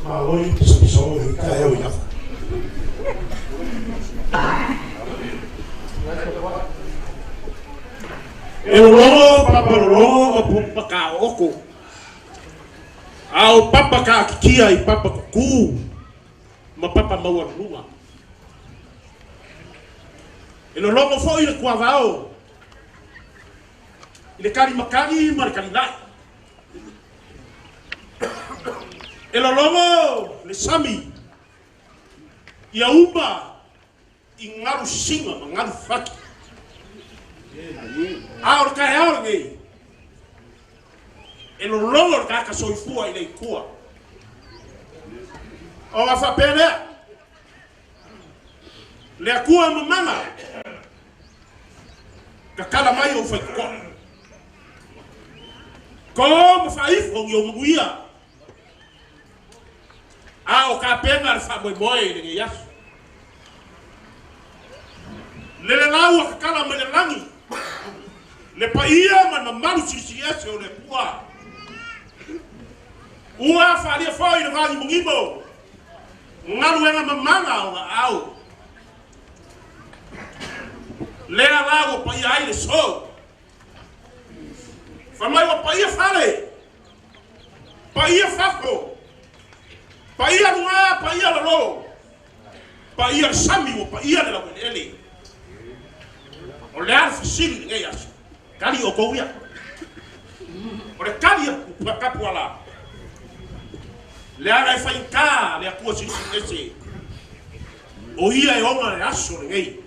Malo i pisapiso i ka eo ia. E lologo papa lologo o papa ka oko. A o papa ka akikia i papa kuku ma papa maualuluga. E lologo foʻi le kuavao i le kalimakali ma le kalilaʻi. E lologo le sami ia uma i galu siga ma galu faki. A o le taeao lenei, e lologo le tagata soifua i le Atua. O a faapea lea, le Atua e mamana, tatala mai ou faitotoa. Ko ma faaifo i ou manuia. A o tapena le faamoemoe i lenei aso. Lele lau a tatala mai le lagi, le paia ma le mamalu silisili ese o le Atua. Ua faalia foi le vagimogimo, galuega mamana o laau. Lea la ua paia ai le so. Fai mai ua paia fale, paia fafo, paia luga, paia lalo, paia le sami, ua paia le laueleele. O le a le fesili lenei aso, tali outou ia. O le tali a Tapuala, leaga e faigata le Atua Silisili Ese, o ia e ona le aso lenei.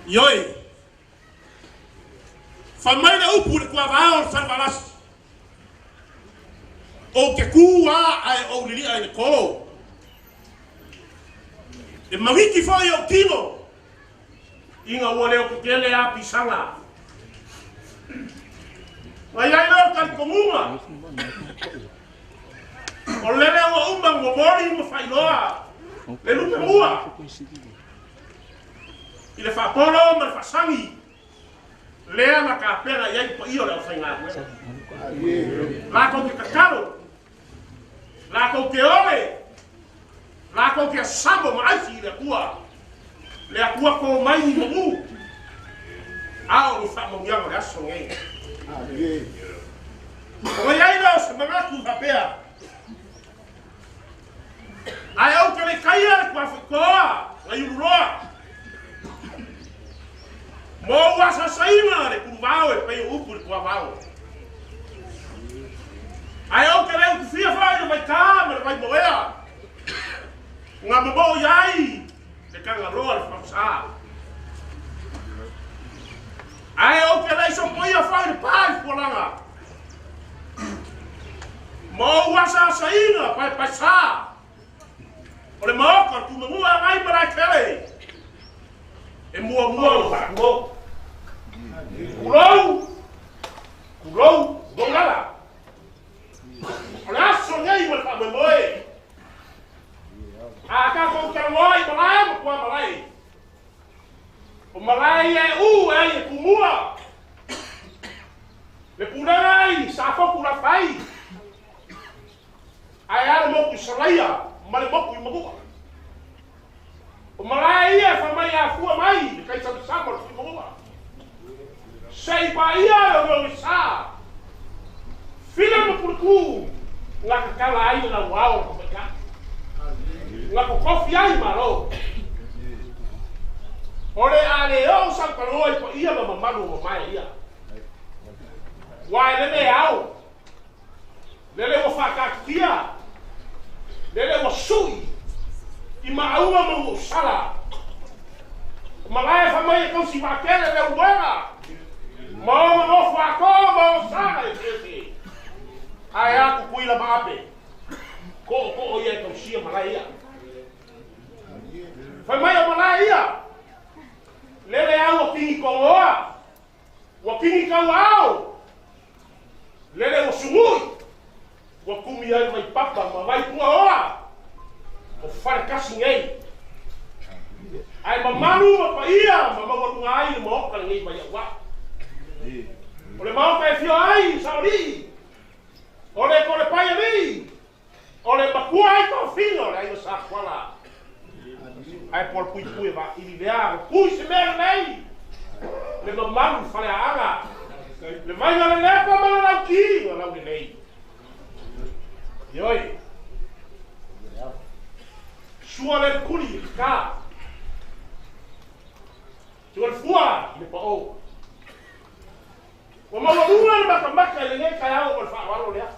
Ioe, fai mai le upu i le tuavao o le falevalasi, ou te tu a ae ou lilia i le tō. E mawiti foi ou tino, ina ua leo tetele a pisaga. Na i ai lea o talitonuga, o lele ua uma momoli ma faailoa le lupe mua i le faapolo ma le faasagi, lea na tapena i ai paia o le aufaigaluega. Latou te tatalo, latou te ole, latou te asamo ma aisi i le Atua. Le Atua kō mai ni manu, a o ni faamanuiaga o le aso lenei. Ona i ai lea o se manatu faapea, ae ou te le taia le tuafaitoa nai ululoa. Mo ou asaasaina le kuluvao e pei o upu i le tuavao. Ae ou te le utufia foi le vaitā ma le vaimoea. Nga mamoo i ai le tagaloa le fausā. Ae ou te le sopoia foi le pā i fualaga. Ma ou asaasaina paepaesā. O le maoka o le tumagua agai ma laetele. E muamua o faatulou. Kulou, kulou, kulou lala. O le aso nei ma le faamoemoe. A tatou talanoa i malae ma tua malae. O malae ia e u e ai e tumua. Le pulega ai sa foku la fai. Ae a le moku i Salaia ma le moku i Manua. O malae ia e fai mai afua mai le kaisamasama o le Tuimanua. Sei pa ia le ogeoge sa. File ma puleku nga kakala ai le lauao o le mafaika. Nga kokofi ai malo. O le a le oo saukaloa i paia ma mamalu o mamae ia. Ua e lele ao. Lele ua faakatitia. Lele ua sui. I maauga ma ua usala. O malae fai mai e tausi vaatele le uluega. Ma o nofo atoa ma o saga e sese. Ae a kukuila ma ape. Ko'oko'o ia e tausia malae ia. Fai mai o malae ia. Lele au ua kini kogoa. Ua kini kauao. Lele ua sugui. Ua kumi ai vai papa ma vai puaoa. O wharekasi nei. mamalu ma paia ma maualuga ai le maoka lenei mai au ai. O le maoka e fio ai saolii, o le kolepai alii, o le makua ai tofiga o le aiga Satuala. Ae po o le puipui e vaili lea, o pui se mea lenei, le mamalu i faleaaga, le vaiga lelepa ma le lauti ma laulelei. Ioe, sua le kuli i le ka, tua le fua i le pao. Ua maualuga le makamaka i lenei taeao ma le faaaloalo lea.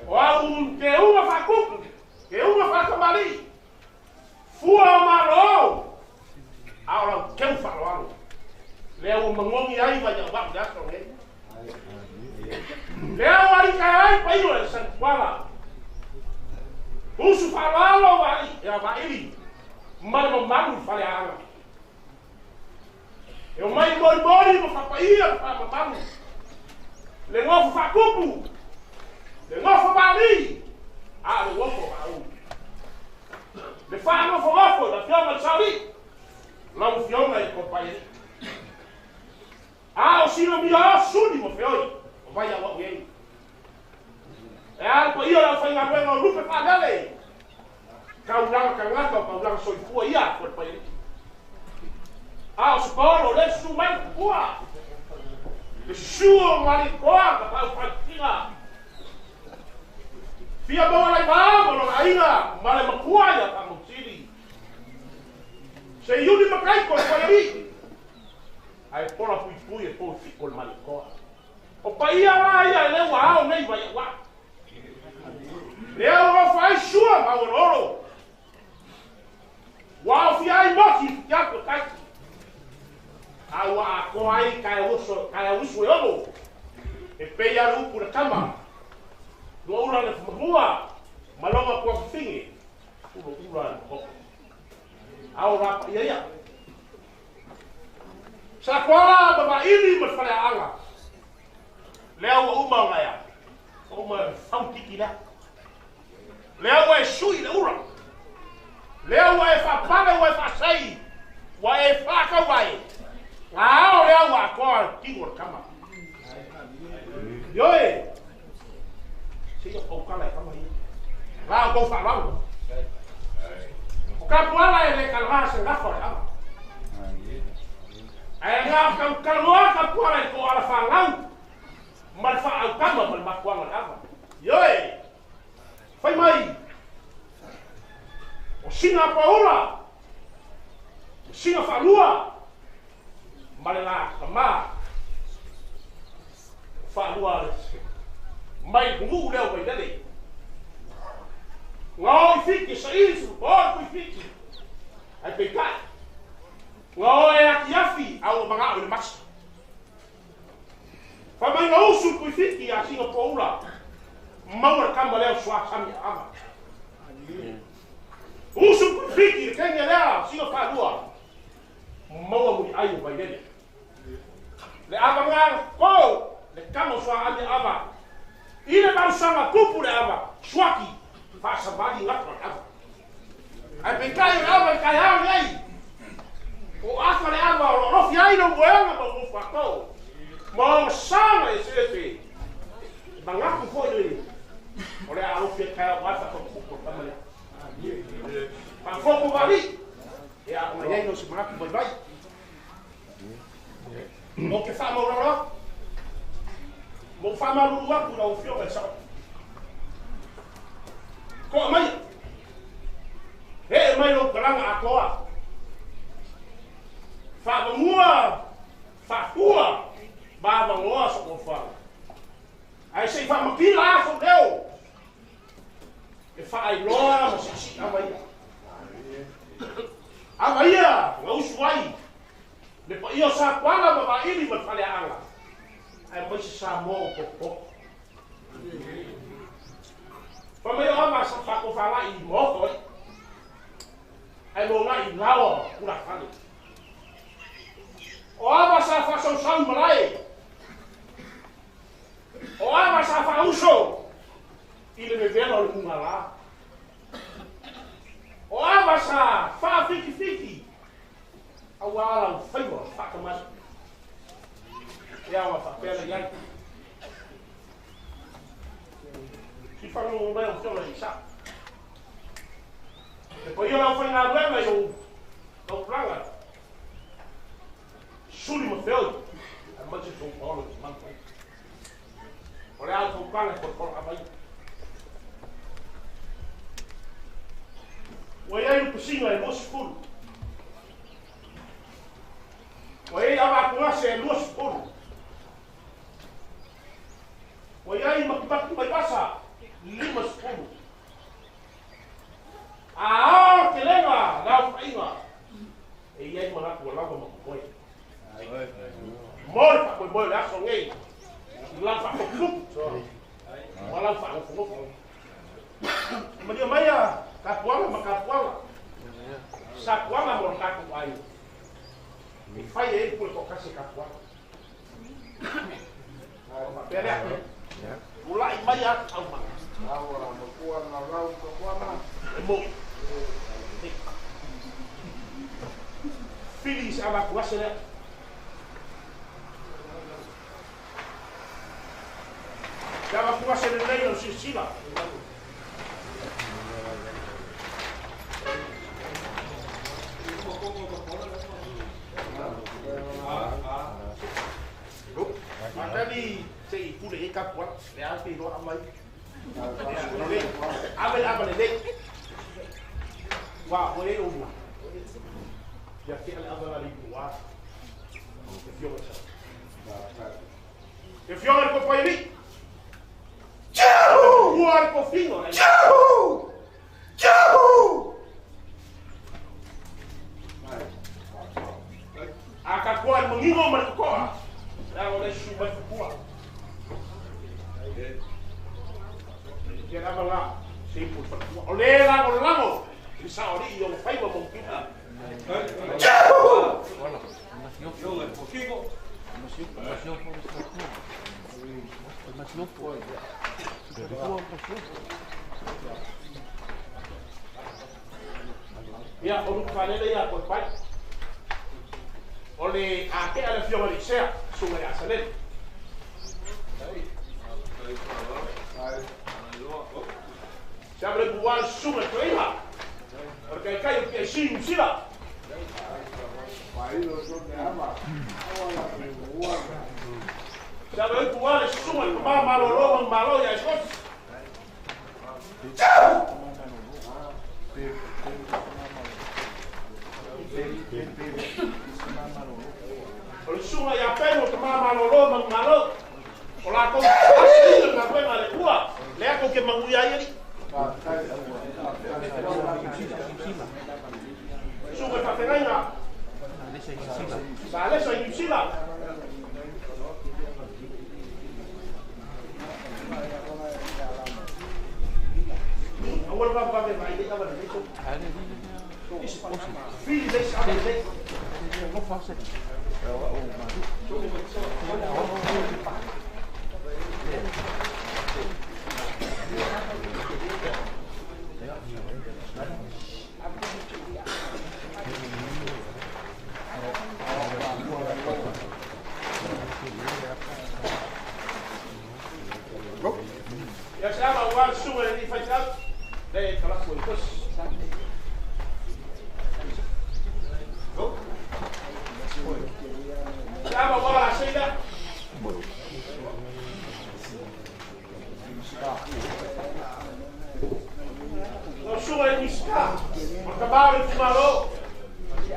O au teuga faakupu, teuga faatamalii, fua o malo, a o lau teu faaaloalo. Lea ua magogi ai vaiauvau i le aso lenei. Lea ua alitae ai paio e Santuala. Usu faaaloalo ia vaili ma le mamalu i faleaaga. E o mai molimoli ma faapaia ma faamamalu. Le gofo faakupu, le gofo maalii, a o le gofo maaulu. Le faanofogofo i le afioga i le Saolii, lau afioga i le Kolepaialii. A o silamia o suli ma feoi, o vai au au ei. E a le paia o le aufaigaluega o lupe faalele, kaulaga tagata o kaulaga soifua ia Kolepaialii. A o se paolo o le susu mai le tupua, le susu o Malikoa ka pau faitiga. Fia maua lai vā ma lona aiga ma le makua ia Faamausili. Se iuli matai Kolepaialii, ae pola puipui e pou fiko le Malikoa. O paia la ia e le ua ao nei vai au ai. Lea ua gafa ai sua ma auoloolo. Ua aofia ai moti i fitiaku e taiki. A ua atoa ai taeauisu e ono. E pei a le upu le tama. Lua ula le mamua, ma loga tuafafine, ulo ula le mahoko. A o la paia ia. Sa koala ma vaili ma le faleaaga. Lea ua uma ona ea. Ua uma e fautiki lea. Lea ua e sui le ula. Lea ua e faapale ua e faasai. Ua e faakau ai. Ga ao lea ua atoa le tino o le tama. Ioe. Se ia paukala e kama ia. La o tou faaaloalo. O kapuala e le kalaga se gafa o le ava. Ae ga kaukaloa kapuala i ko ala whanau. Ma le faaautama ma le mafuaga o le ava. Ioe. Fai mai. O singa paula. O singa faalua. Ma le la kama. O faalua le mai nuu leo mai lele. Ngao i fiki sa ili su o kui fiki. Ai peitai. Ngao e aki afi au manga o le masi. Fa mai ngao usu kui fiki a singa paula. Maua le kama leo sua sami ava. Usu kui fiki le kenya lea singa faalua. Maua muli ai o vailele. Le ava ngā ko le kama sua ami ava. I le mausanga kupu le ava. Suaki. Faasavali gato le ava. Ae peitai o le ava i taeao nei. O aka le ava o lolofi ai lou moeaga ma ou fatou. Ma o saga e seese. Mangaku foi le. O le alofi e taeao ai faatokupu o le tama lea. Faafopo vali. E a ona iai no se manatu vaivai. O ke faamaulalo. Mo faamalulu atu lau afioga i le sao. Koa mai. Ee mai lou kalaga atoa. Faavagua, faafua, ma avagoa so'ofaga. Ae se'i faamatila a leo. E faailoa ma si'isi'i ava ia. Ava ia na usu ai. Le paia o Sakuala ma vaili ma le faleaaga. Ae mai se Samoa o popopo. Fa mai o ava sa faatofalai i maoto ai. Ae logai i laoa tulafale. O ava sa faasausau malae. O ava sa faauso i le vevela o le mugalā. O ava sa faafikifiki Aua lau faiva faakamasi. Ia ua faapea le iai. Si faagogo mai o fioga i sa. E paia lau faigaluega i ou tautulaga. Suli ma feoi. Aemaise sou paolo i te malu ai. O le a le fautuaga e polopolo mai. Ua iai upasiga e 20. Ua iai avaatugase e 20. Ua iai makimaki mai vasa 50. A aotelega le aofaiga e iai manatu ua lava ma momoe. Mo le faamoemoe o le aso nei. I lau faafotutupu. Ma lau faagofogofu. Malia mai a tapuaga ma tapuaga. Sapuaga mo le tatou aiga. E fai e ai le pule toatasi e tapuaga. Faapea lea. Tulai mai a aumaga. E moi. Fili se avatuase lea. Se avatuase lelei o silasila. Matali se i pule e kapua, le a te iloa mai. Ave le ava lelei. Ua oe o mua. Ia tea le ava la le ua. E fioga sa. E fioga le kopai li. Ua le kofingo. A ka kua le mangingo ma le kokoa. Le o le su mai fukua. Ia lava la, se ipu le faletua. O le lagolago, i le saolii i ona faiva ma ona tupu. Ia, o luku faalele ia koe pai. O le atea le afioga i le Isea, susuga ia Asalele. Se ave le pua le susuga i Toeiha. O le kaikai o PIC i Niu Sila. Se ave le pua le susuga i Tama Malolo ma Malo ia Eskosi. O le susuga ia Penu o Tama Malolo ma Malo. O latou asili le galuega a le Atua. Lea tou te manuia ai alii. Susuga i faafeagaiga. Sa alesa i Niu Sila. Aua le vavevave mai lei ava lelei tou. Fili lei se ava lelei. Ia se ava aua le susuga i le alii faifeau. Lea e talafua i tosi. Se ava aua la seila. Lau susuga i le Minisita, o le tama o le itumalo,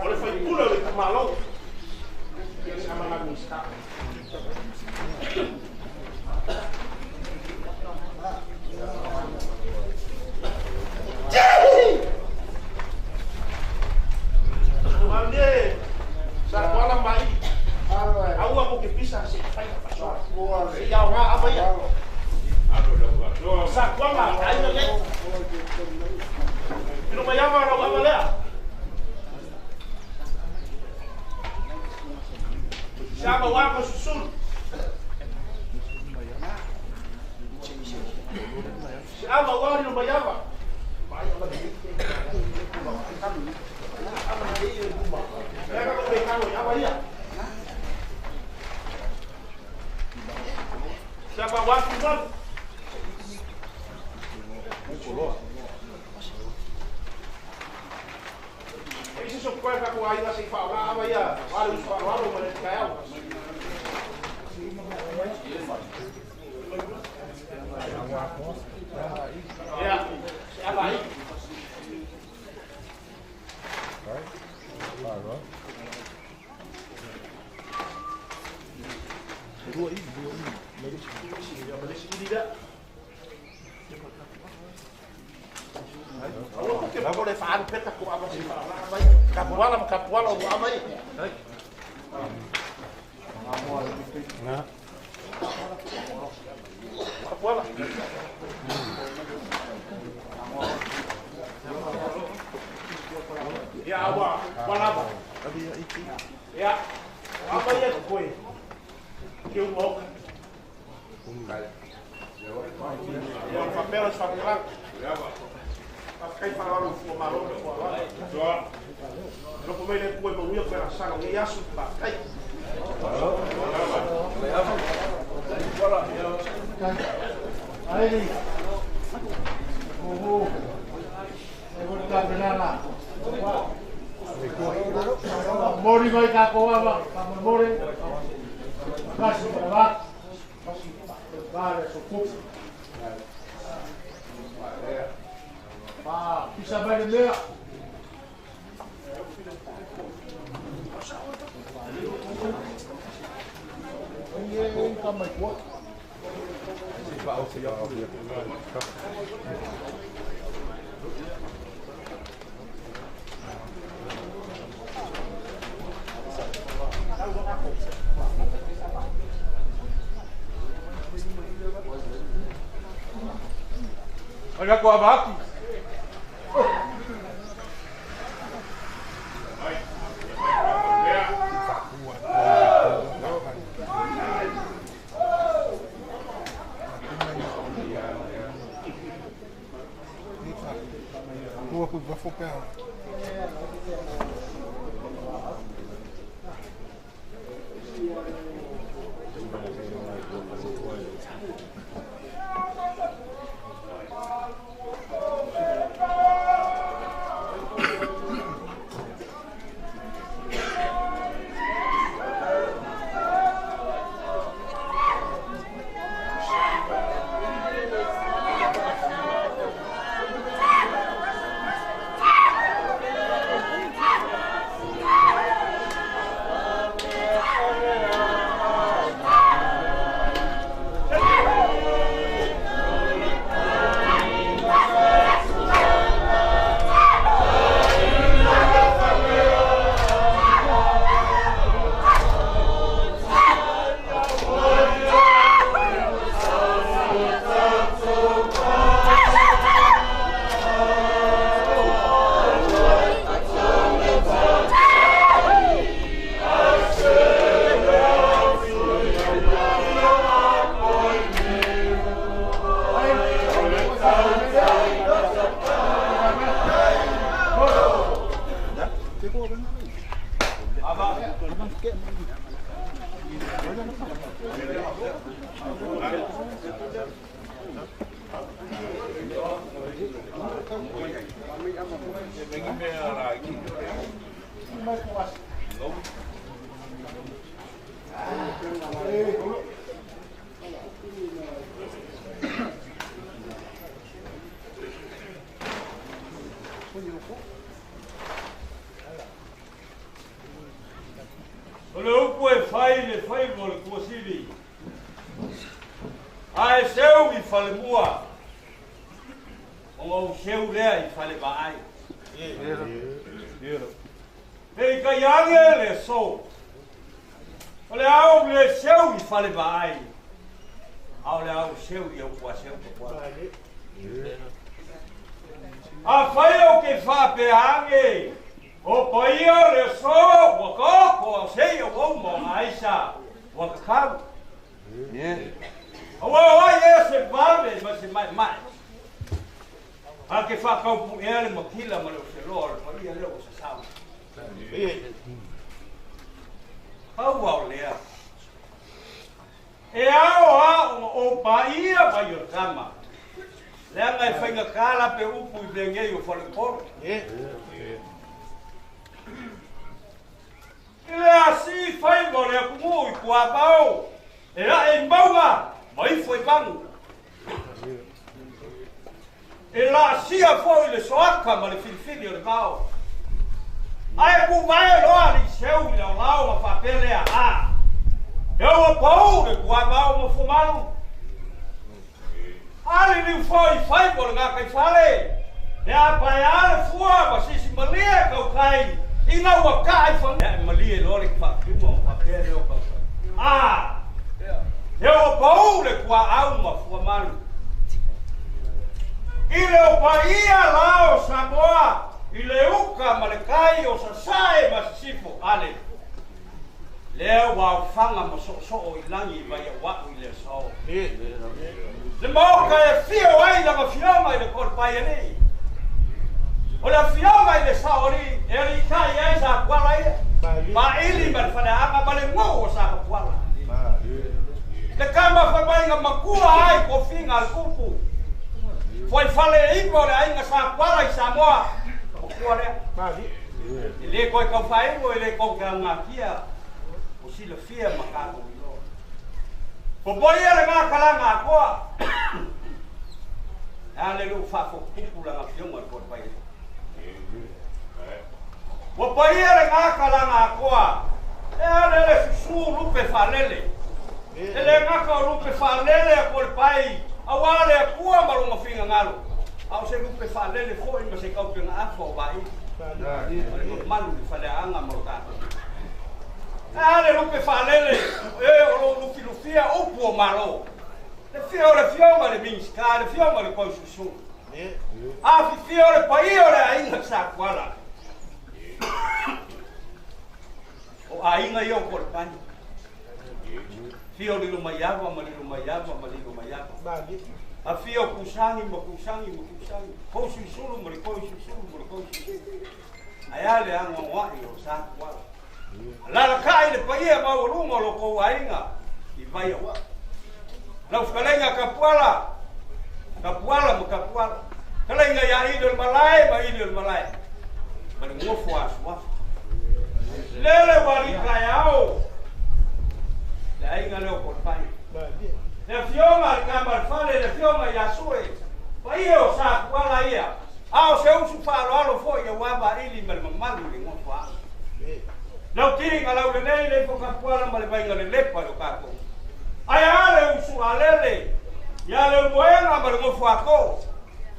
o le faipule o le itumalo. Ia se ava la Minisita. Malie, sa kuala mai. Aua ko ke pisa se fai ka fasoa. Se ia o ngā ava ia. Sa kuala, aiga le. Pilo mai ava rau ava lea. Se ava wā ko susulu. Se ava wā rino mai ava. Mai ava le. Ava le. koe ka kua inga sei whaonga awa ia. Wale usu wharoaro ma le kai au. Ia, se ava ai. Kapuala ma kapuala o ava i. Kapuala. Ia awa, walava. Ia, ava ia koe. Ke u moka. Ia o whapera se whapera. Kai wharawaro fua malo le fua wala. Loko mai le kue mauia koe rasanga ngai asu pa kai. Aeli. Oho. E mo ta benana. Mori mai ka ko ava, ka mori. Kasi ba. Kasi ba le so kup. Pa, pisa mai le mea. Ai ka mai kua. Olha com a vaca. O le upu e fai le faiva o le kuasili. Ae seu i falemua. O ngau seu lea i fale vaai. Pei kai ange le so. O le au le seu i fale vaai. Au le au seu i au kua seu ko kua. A fai o ke whape ange. O paia le so, ua koko, sei o o mo aisa, ua kakau. Aua oi e se vave, ma se mai mai. A ke whakaupu ea le makila ma le o se loa, le paia le o se sau. Pau au lea. E ao a o paia pai o tama. Lea ngai whainga kala pe upu i vengei o whaleporo. I le asi faiva o le atunuu i Puavao, e ae i mauga ma ifo i vagu. E laasia foi le soaka ma le filifili o le vao. Ae kuvae loa alii seu i laolao ma faapea lea, a e ua pau le puavao ma fuamalu. Aliliu foi faiva o le gataifale, e apaea le fua ma sisi malie kaukai, ina ua kaa i faga. E malie loa le faapiuma ma faapea lea o kaukai. A e ua pau le puaau ma fuamalu. I le o paia la o Samoa, i le uka ma le kai o sasae ma sisifo ale. Lea ua aofaga ma soosoo i lagi vai aua'u i le aso. Le maoka e fio ai lana fioga i le kolepai alii. O le afioga i le saoalii e aliitai ai sa puala ia. Maili ma le faleaga ma le gou o sa kapuala. Le kama faimaiga makua ai kofiga a le kupu. Foaifale e iva o le aiga sa puala i Samoa. Makua lea. E lē koe kaufaaigo e lē kou te augatia. O silafia ma kakou iloa. Popoia le gakalaga akoa. E a le lou faafokupu laga fioga le kolepai. Ua paia le gakalaga akoa. E a le le susū lupe faalele. E le gaka o lupe faalele a kolepai. Auā le akua ma loga figagalo. A o se lupe faalele foʻi ma se kaupega afa o vaili. Ma le mamalu le faleaaga ma lo tatou. A le lupe faalele e o lou lufilufia upu o malo. Le fia o le fioga le Minisita, le fioga le Koisusulu. Afifio le paia o le aiga sa Kuala. O aiga ia o Kolepai. Fia o lilo maiava ma lilo maiava ma lilo maiava. Afia o Kusangi ma Kusangi ma Kusangi. Koisusulu ma le Koisusulu ma le Koisusulu. Ae a le agoagoaʻi o sa Kuala. Alalakai le paia maualuga o lo kou aiga i vai auaʻu. Lau fetalaiga Kapuala, Kapuala ma Kapuala. Talaiga ia ili o le malae ma ili o le malae. Ma le gofo a suafa. Lele ua alii taeao. Le aiga lea o Kolepai. Le afioga le kama le fale, le afioga ia Sue. Paia o sa Kuala ia. A o se usu faaaloalo foʻi auā vaili ma le mamalu i le gofo aga. Lau tiliga lau lelei le ifo Kapuala ma le vaiga lelepa i o tatou. Ae a le usu alele, ia le umoega ma le gofo ako.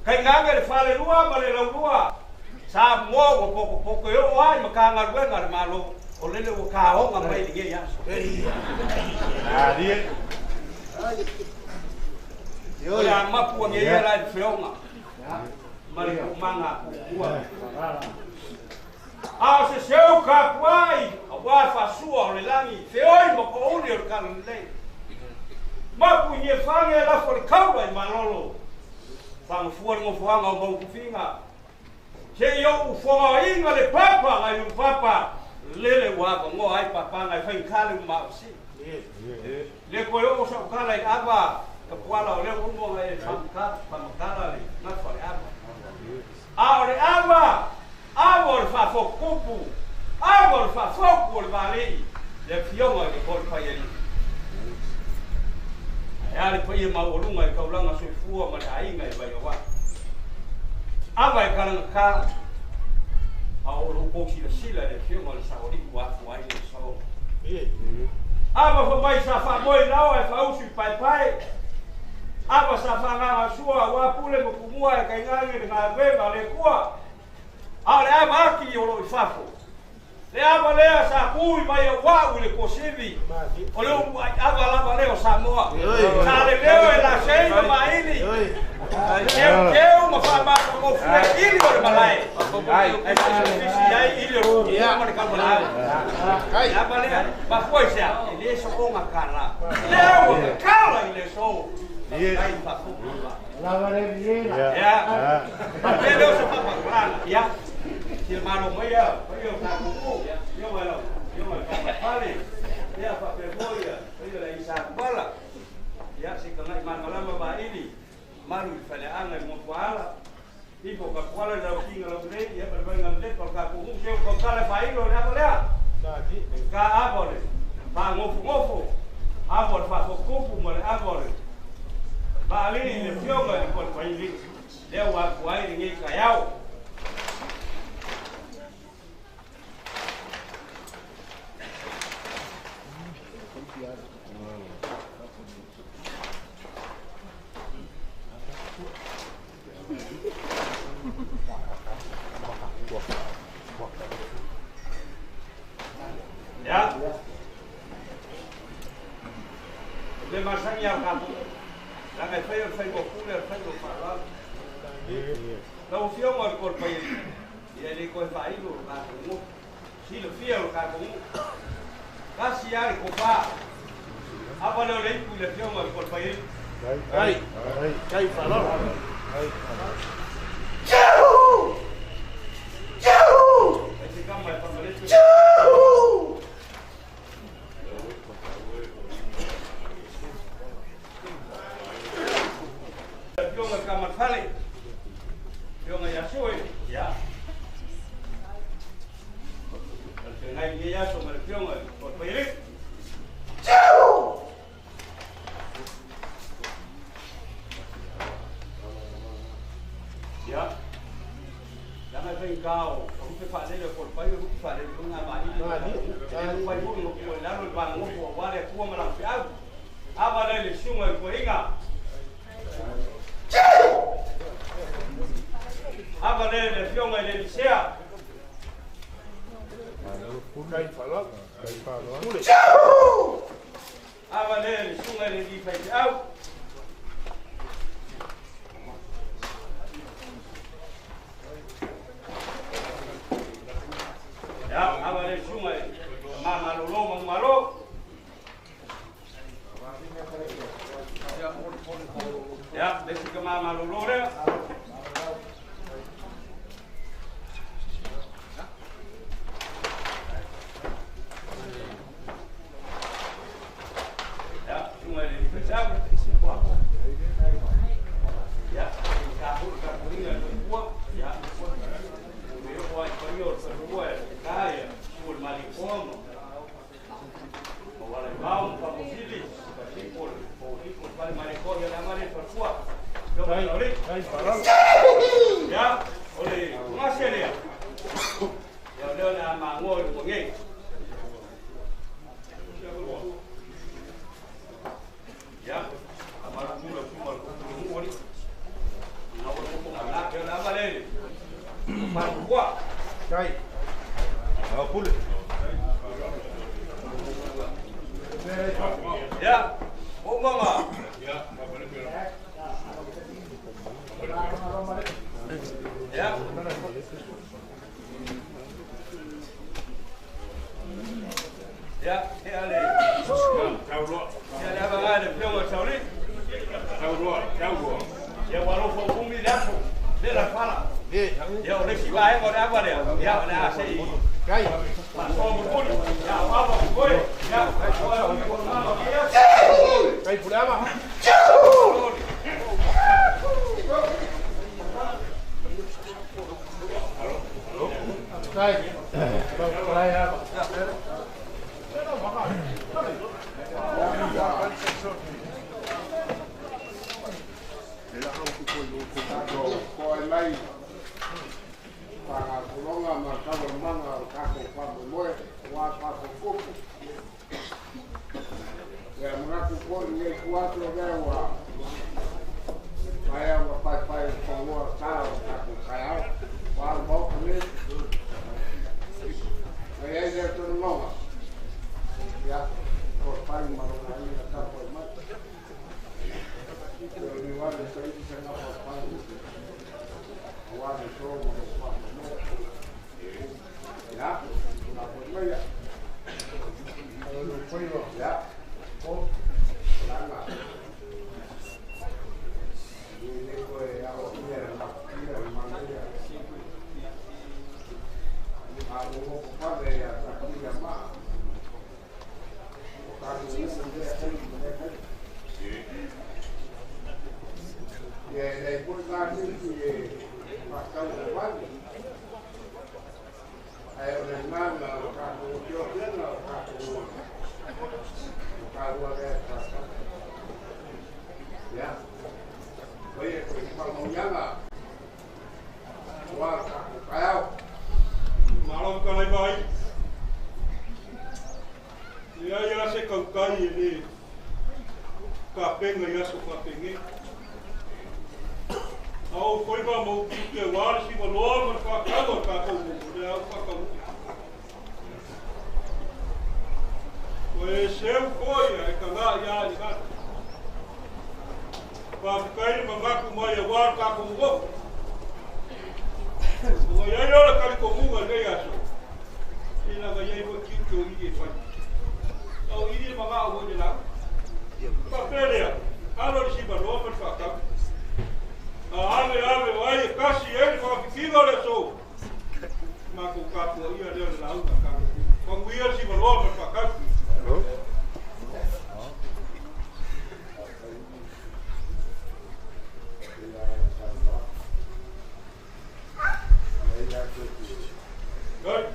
Kaigage le falelua ma le laulua. Sa moa ua pokopoko e oo ai ma kagaluega le Malo. O lele ua kaoga mai ligei aso. O le amapu ageia la i le feoga. Ma le kumaga kukua. A o se seu kapuai, auā faasua o le lagi, feoi ma kouli o le kalalelei. Mapu i niafage lafo le kaula i malolo. Fagafua le gofoaga o maukufiga. Se i ou ufogaoiga le papa gai ulu papa, lele ua avagoa ai papaga e faigata le umaosi. Le koe oo saʻukala i le ava, Kapuala o lea ua e faamakala le gafa le ava. A o le ava, ava o le faafokupu, ava o le faafoku o le valei, le afioga i le kolepaialii. Ae a le paia maualuga i kaulaga soifua ma le aiga i vaiauaʻu. Ava e kalagata, a o lou kou silasila i le afioga le saoalii ua afua ai le sao. Ava famai sa faamoe lao ae faausu i paepae. Ava sa faagagasua auā pule ma pumua e kaigage le galuega a le Akua. A o le ava aki o loo i fafo. Le ava lea sa kui mai aua'u i le kosivi. O le ava lava lea o Samoa. Sa leleo e lasei ma maili. Keukeu ma faamafagofue ili o le malae. Ae sisofisi ai ili o le ma le kaumalau. Le ava lea, mafua i sea, e lē so'oga kalā. Lea ua kakala i le so. Ai faafofu. Ia. Faapea lea o se faamatalaga. Ia. Sia malo mai ia, paia o tatou. Ia mai lau, ia mai fale. Ia faapea foi ia, paia le isa Kuala. Ia se kangai malamalama vaili. Malu i faleaga i motuaala. Ifo Kapuala le lau kinga lau nei, ia ma le vaiga le lepa o le tatou. Se o kala failo le ava lea. Ka ava le fa'agofogofo, ava o le fa'afokupu ma le ava o le fa'alii le fioga i le kolepaili lea ua afua ai lenei taeao. Ia, le masani au tatou, laga e fai o le faiga o pule o le faiga o fa'aloalo. Lau afioga o le kolepaili, ia e lē toe fa'ailo o le tatou gofu, silafia o le tatou gu'u. Tasi a le tofā, ava lea o le ipu i le afioga o le kolepaili. Ai se kama e fa'amalepe. Afioga Kamatfale, afioga ia Sue, ia. O le feagai lenei aso ma le afioga i le Kolepaili. Ia. Leaga e faigata o lupe faalele o kolepai o lupe faalele foi ga maili. E le mafai foi ona tuu i lalo le pagogofo auā le Atua ma lana feau. Ava lea i le susuga i le toeaina. Ava lea i le afioga i le Elisea. Ava lea i le susuga i le alii faifeau. Ia, ava lea i le susuga i le Tama Malolo Manumalo. Ia, le isi tama malolo lea. Ia, susuga i le alii faifeau. Ia, ka foi le tapuaiga i le faletua. Ia, ua oo lava i paia o le faletua e ta ia sua le Malietoa ma Ualaivao ma Faaposili, Pasipo le Poulipo le Fale Malietoa, ia le ama lea i le faletua. Afioga i le Saolii. Ia, o le tugase lea. Ia, o lea o le a magoa i luma nei. Ia, faamalulu lau susuga i le Pulenuu alii. Na ua nofo ma ia le ama lea i le faletua. Ia, o mama. Ia. Ia, e ale. Ia le ava le afioga i Saolii. Ia ua alofa umi le aso. Le la fala. Ia o le isi vaega o le ava lea. Ia o le a se i faasoa mulimuli. Ia o ava o oe. Ia o oe o le mama o ia. Koe mai whakakuronga ma taualumaga o tatou faamoemoe aua faafokupu. Ia manatu foi lenei tu atu o lea ua maea ona paepae fanua sa o le tatou taeao ua le Maota nei. Na i ai lea taunuuga, ia, kolepai ma lona aiga tapuai mai. E o liuali saili se gapapai aua le so ma lou faamoemoe. Ia, tapuai maia. Ia, laga. E le koe aloaia e mafatia le manaia. A ua nofo ia tapuia maa. O tatou upu i lea taimi ma lea taimi. Ia e leai foi la nisi e fa'atau o vale. Ua le tatou taeao. Malo fetalai Vaai. Leai lava se tautai e lē tapena i aso faapenei. A o faiva ma ou tiute auā le sivaloa ma le faatau a le tatou nuu, o lea ua faataunuu. Ua e seu foi ae taga'i lava i lalo. Faafetai le manatu mai auā le tatou nonofo. Ua i ai lea o le talitonuga i lenei aso, se leaga e i ai foi tiute o ili e fai. A o ili e mana'o foi i le lauga. Faapea lea, alo i le sivaloa ma le faatau. A ave ave o ai e tasi i ai le faafitiga o le aso, matou tapuaia lea o le lauga a tatou. Manuia le sivaloa ma le faatau. Good.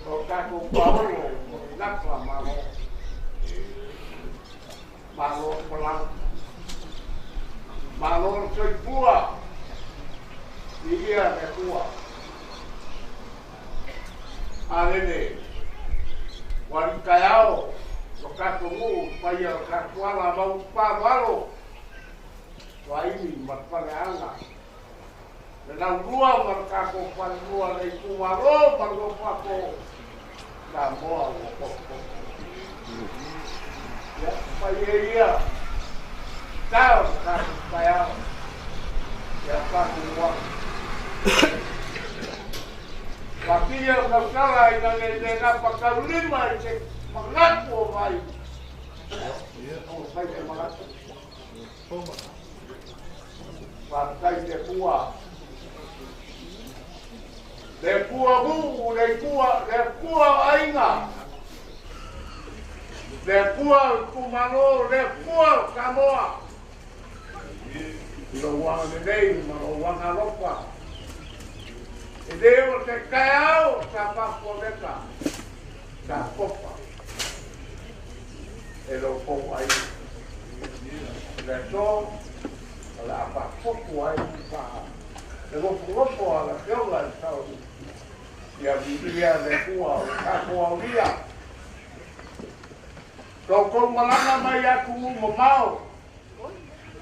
O tatou paolo o napa malo. Malo palau. Malo soifua. Ia le Atua. Alele. Wali taeao. O tatou nuu paia o tatou ala mau palo alo. Waili ma paleanga. Le laulua ma le tatou falelua le itumalo ma le nofo Samoa ua potopoto. Ia, paia ia, tao le tatou taeao, ia faatuaga. Fatia o tautala ina nei le napa taulima i se manatu o vai. O fai te manatu. Faafetai te Atua. Le Atua mu, le Atua, le Atua o aiga. Le Atua o itumalo, le Atua o Samoa. I lou agalelei ma lou agalofa. E le o te taeao sa faafuaveka, sa kopa e lou tou aiga. O le aso o le a faafofu ai faa le nofonofo a le Afioga i le Saolii. Ia viia le Atua o le tatou aulia. Lo outou malaga mai atunuu mamao,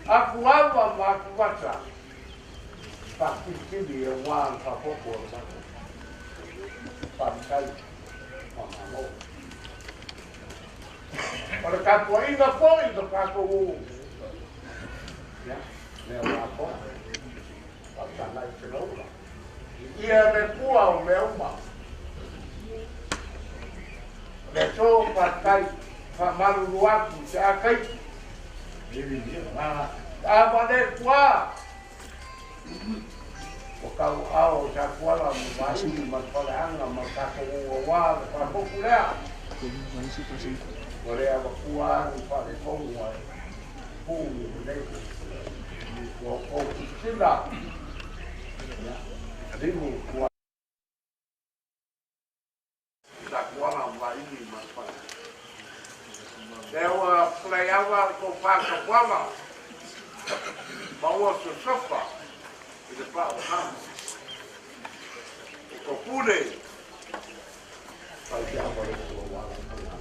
aku ava ma aku vasa, faasilisili aua le faafofu o le matou. Faafetai faamalo. O le tapuaiga foi lo tatou ia, mea ua atoa. Faafetai i se laula. Ia le Atua o mea uma. Le aso faafetai faamalulu atu i se akaiti. A ma le tua. Ua tau ao sa tuala ma vaili ma le faleaga ma le tatou uaua le faafofu lea. Ua le avatua ni faaletonu ae puu i lenei. Ua outou silasila. Ia, limu tua. Sa tuala ma vaili ma le faleaga. Lea ua tulai ava le tofa tapuala ma ua sosofa i le paohana. O ko pule, fai te ava le pua wā le panga.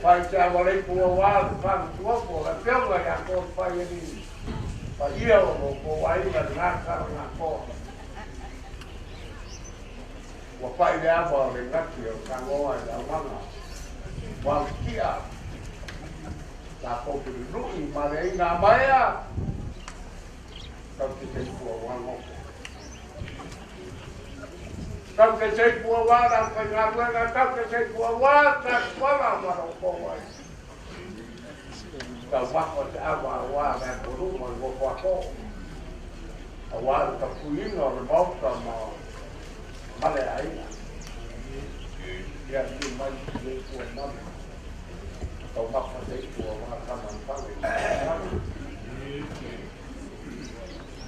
Fai te ava le pua wā le panga tuapo, le pionga ia ko fai e ni. Pa ia o mo ko wai la ngā kara ngā koa. Ua pai le ava o le ngati o tangoa i le aumaga. Ua tia. Tatou te lului ma le aiga a maea. Tau te seipua wā ngoko. Tau te seipua wā la whaigaluega, tau te seipua wā ta tuala ma rau kou ai. Tau mako te awa a wā le akoruma le ngoko ako. A wā le tapuinga o le maota ma male aiga. Ia ni mai le pua mame. Tau mako te ipua wā kama pale.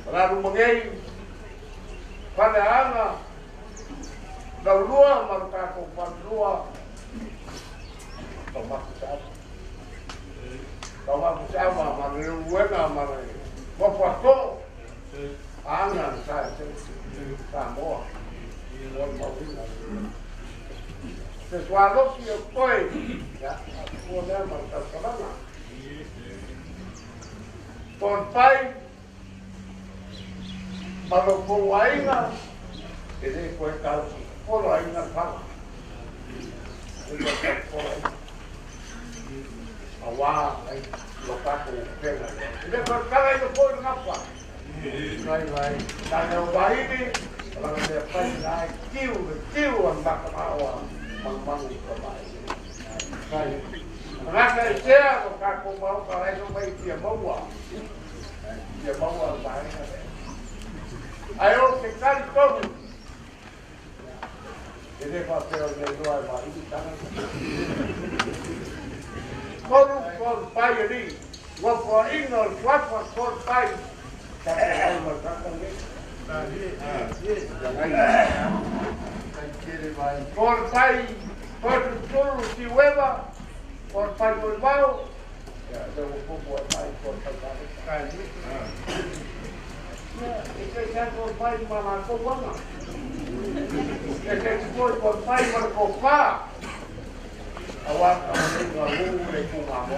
Raru mangei, pale anga, laulua ma le tatou falelua, tau mako te awa. Tau mako te awa ma le leuluega ma le nofo ato, anga na sa e te Samoa, o le mauina. Te sualosi o koe, ia, a lea ma le tausalaga. Ton pai, ma lo kou aiga, e le koe tau polo aiga pala. E koe tau polo aiga. A wā, ai, lo tatou pega. E le koe kala i lo koe ngapa. Vai, vai. Tā leo wahine, langa mea pai na ai tiu, le tiu an makamau a mangumangu i ka mai. Kai. Raka i tea, lo tatou maoka lai no mai tia maua. Tia maua le vaenga lea. Ai o te kari tonu. E le whapea o nei noa e mahi tangata. Koru koru pai e ni. Ua pua inga o le tuafa koru pai. Ta te hau ma tata nei. Kolepai, Koletutulu, Siueva, Kolepai Molimau, ia, lea ua pupu ai mai Kolepai Salesa. Ia, e se se Kolepai ma latou aga. E se se foi Kolepai ma le Kofā. Auā ka maleiga lū le itumālō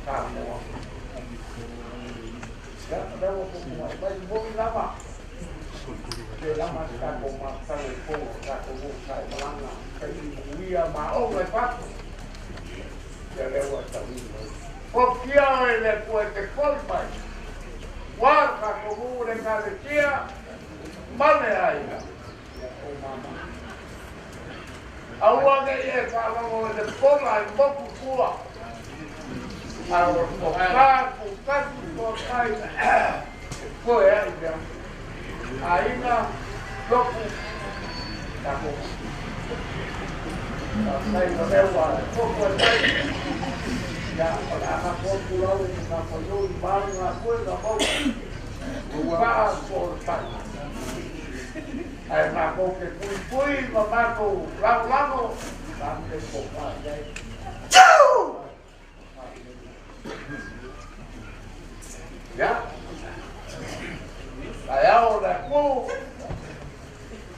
Samoa. Ia, lea ua pupu ai mai moni lava. Le lama se tatou mafutaga i totonu o tatou nuu sa e malaga saili manuia ma aoga i fafo. Ia lea ua tauina mai. Tokia oe le Atua e te foli mai. Ua le tatou nuu le Ekalesia ma le aiga. Ia o mama. Aua ne i e faalogo i le pola i moku tua. A o le tofa tutasi toatai e toe ai mea. Aiga, lotu, tatou. Faafetai o lea ua tofu ai mai. Ia, o le a matou atu lau i matafaioi ma le galuega maua. Ua po o le tai. Ae matou te puipui ma matou lagolago, tatou te tofa i ai. Ia, taeao o le atunuu,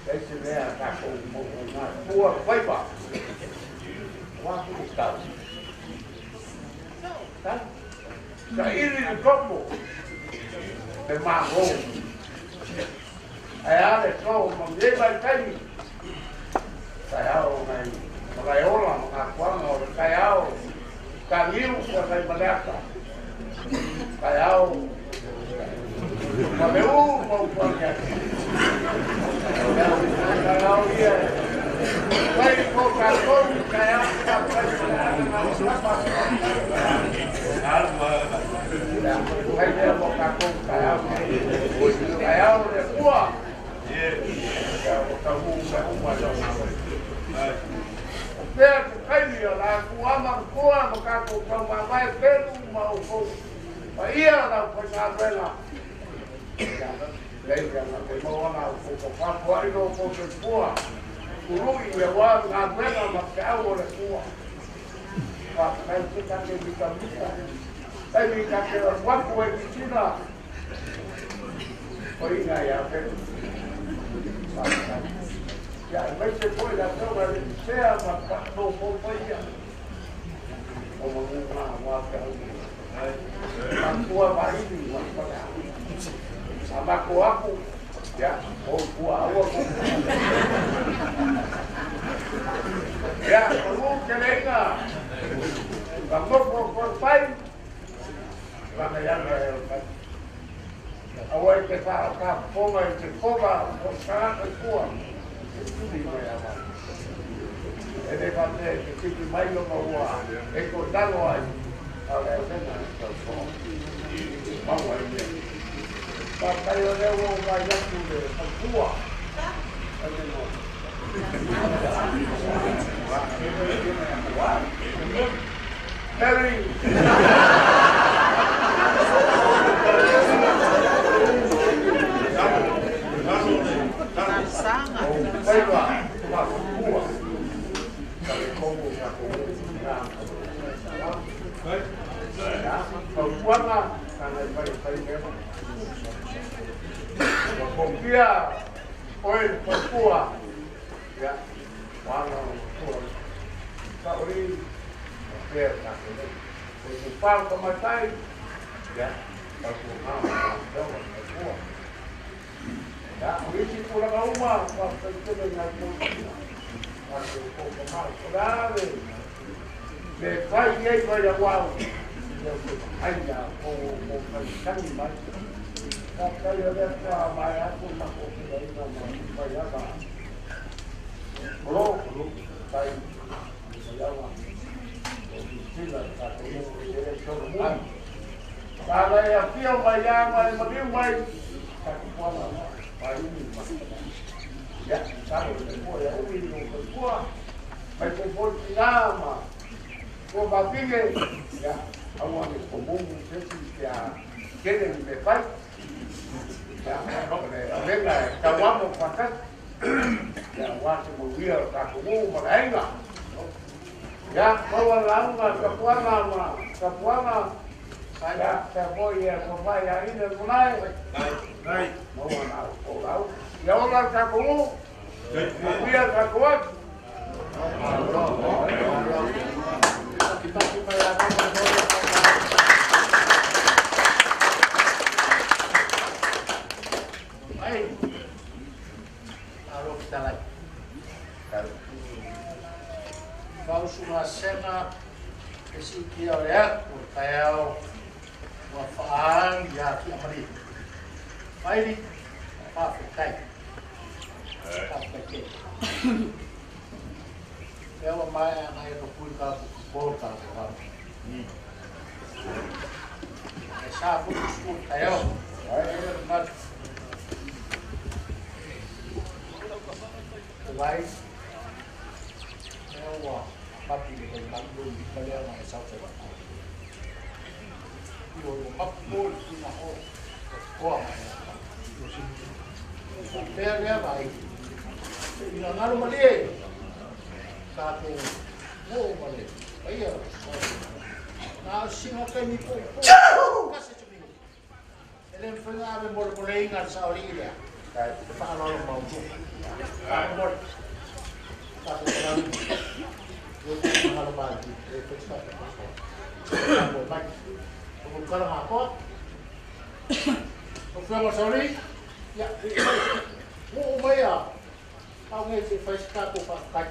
leai se mea a tatou maua tua faiva. Ua atu le tau. Tau. Saili le topo, le Malo. Ae a le to ma lenei vaitaimi, taeao nai Malaeola ma Gafuaga o le taeao Tagiu ma nai Maleata, taeao Faleu ma Utuagiagi. Taeao ia e fai mo tatou, taeao fai fai lea mo tatou taeao nei. Taeao le Atua. Ia ua taunuu mea uma i lona O pea te taimi o la atu ama ma tua ma tatou taumamae pelu ma outou paia lau faigaluega. Ia, lei mea na te maua la outou tofafoai lo outou soifua. Tului aua le galuega ma feau o le Atua. Faafetai se take mitamita. Taimi ta te alu atu ai kisina. O ina ia pelu. Faafetai. Ia, aemaise foi le Afioga i le Misea ma le faanoufou paia o manuga aua feau nei. Matua vaili ma le faleaga. A matou aku, ia, o tua aua ko. Ia, manu keleiga, ka nofo koe pai, lana iana e o pai. Aua e te whaakafofoga i te kova o tagata i tua, e tuli mai a mai. E le faapea e te tiki mai ona ua e toe talo ai, a o le avega e tautoa. Maua ai mea. Faafetai o lea ua ou vaai atu le faletua. Ai le noa. Mary! Faiva mafua ka le kogo ka ko fautuaga kana e fai fai mea ua kopia oe le fautua ia wana o tua saʻoli pea tatou nei o le pau tamaitai ia tautuana ma lau afioga le Ia, o isi tulaga uma, faafetai tele i nai tausiga, tatou toatamau. O le a le mea e fai i ai mai auau, ia ou te vaai ia outou o outou tagitagi mai. Faafetai o lea faatoa maea atu le matou feiloaiga ma Vaiala Olo, tai Vaiala o Niu Sila le tatou nuu e le solomuli. Sa le afio mai ia ma e maliu mai, Tatupuala Vaini ma ia, tatalo i le Atua ia umi lou soifua, mai foi foi tina ma tua mafine, ia, aua ne i tomumu se isi pe a tele ni mea fai. Ia, o le avega e tauamo faatasi. Ia ua se manuia o tatou nuu ma le aiga. Ia, maua lauga tapuaga ma tapuaga. Ia, pea foi e fafai a ina le malae. Maua na o lau. Ia ola le tatou nuu. Manuia le tatou atu. Ai. Alo fitalai. Fausuga sena e siitia o le atu o le taeao ua faaagi ia tiamali. Maili, faafetai. Faafetai tele. Lea ua maea na e topui tatou football tatou alo. E sa foi o taeao. Ai e le manatu. Vai. Lea ua mapi le vai malu i palea na e sau sai. I o mapu mo le tuna ho. Koa mai. O pea lea vai. Ina ngalo malie. Tātou mo male. Paia. Na singa kai mi po. Kasi te mingi. E le mwhenga ave mo le mole inga sa ori lea. Te whaalalo mau tu. Whaamore. Tātou ngalo. Yo te ngalo mai. E pesa. Whaamore mai. O kala ngā koa. O whianga sa ori. Ia. O mai a. Au ngai te whaisi tātou whakakai.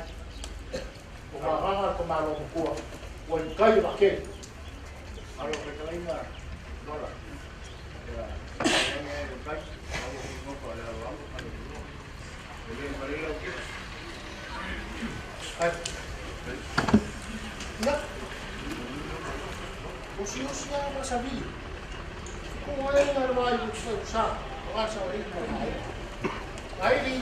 O ngā ranga ko malo mokua. Ua i kai o ke. Alo fetalainga Lola. Ia, ia le kai. Alo ko no pa le alo alo. Le le le ke. Ai. Ia. Usi usi a ma sabi. Ko ai ngā vai u sa sa. O ngā sa ori ko mai. Ai ni.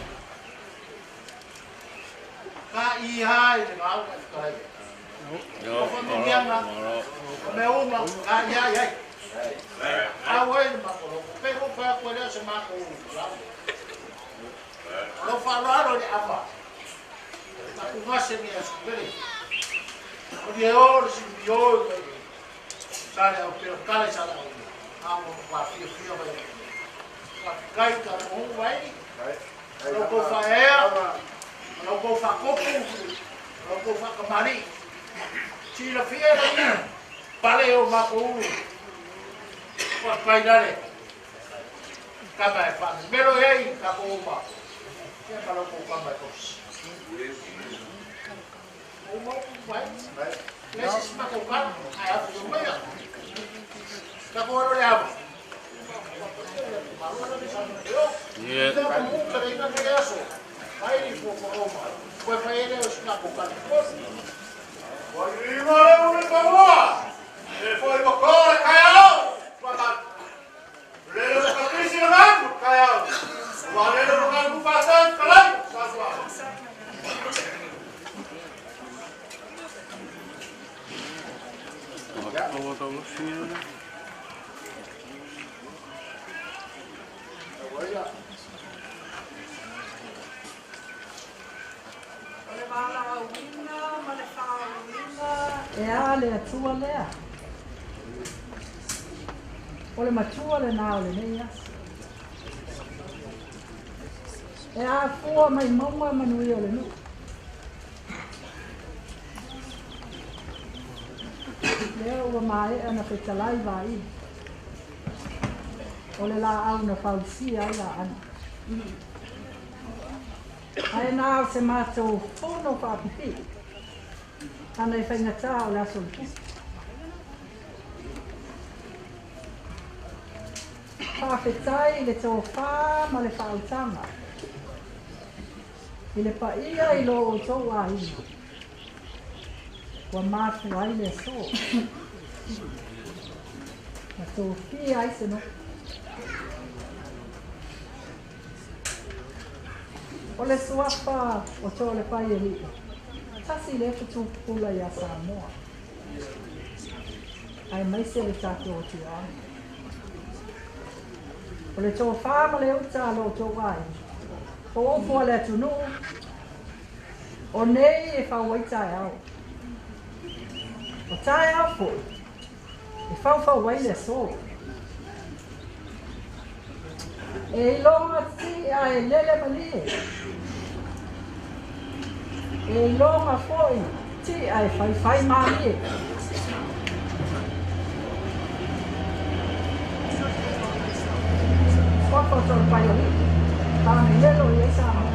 Ka i hai le ngā ka kai. O familianga. O me uma ka i ai ai. A wai ma ko pe ko pa ko le se ma ko. Lo fa lo alo le apa. Ta ku ngase mi as pere. O di o si mi o sa le o pe kale sa la. A mo pa fi fi o vai. Ka kai ka o vai. Lo ko fa e. Lo ko fa kopu. Lo ko fa kamari. Si la fiera ni. Pale o ma ko. Wa kai dale. Kama e fa. Mero ei ka ko ma. Ke pa lo ko kama ko. O mo vai. Le si ma ko ka. Ai a fu me. Ka ko ro le amo. Yeah. E a le atua lea. O le matua le nā o le nei aso. E a fua mai maunga manui o le nuu. Lea ua maea na fetalai vaili. O le la au na fausia ai la ana. Ae nā o se mātou fono whaapipi. Ana e whaingatā o le aso le pusi. Whaafetai le tō whā ma le whautanga. I le paia i lo o tō āina. Kua māfu ai le sō. Ma tō whia ai se no. O le suafa o tō le pai e lio. Tasi le whatupula ia Samoa. Ai mai se le tātou o te āna. O le tō whā ma le uta lo tō āina. Fofo a le atunuu o nei e fau ai taeao. O taeao foi e faufau ai le aso. E iloga ti'a e lele malie. E iloga foi ti'a e faifai malie. Suafa o Tolopai o Alii, fagalelo i ai Samoa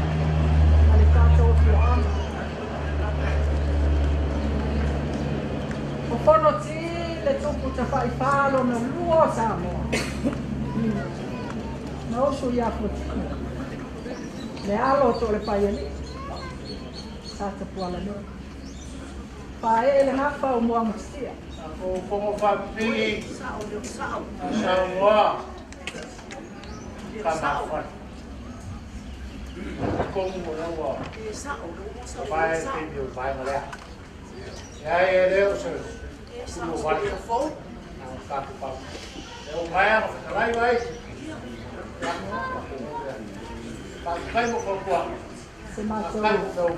ma le tatou afioaga. Fofono ti le tupu tafaifā lona lua o Samoa. Na usu ia Fuatino, le alo o Toalepai sa tapualalua. Faaee le gafa o Muagatitia. O fogo faapipii saunoa ka mafai. Komu o laua vae taimi o le vaega lea. Ia e le o se kulu wale. Na o tātou pau. E o mai ana whakalai vai. Faafetai mo fautuaga. Se matou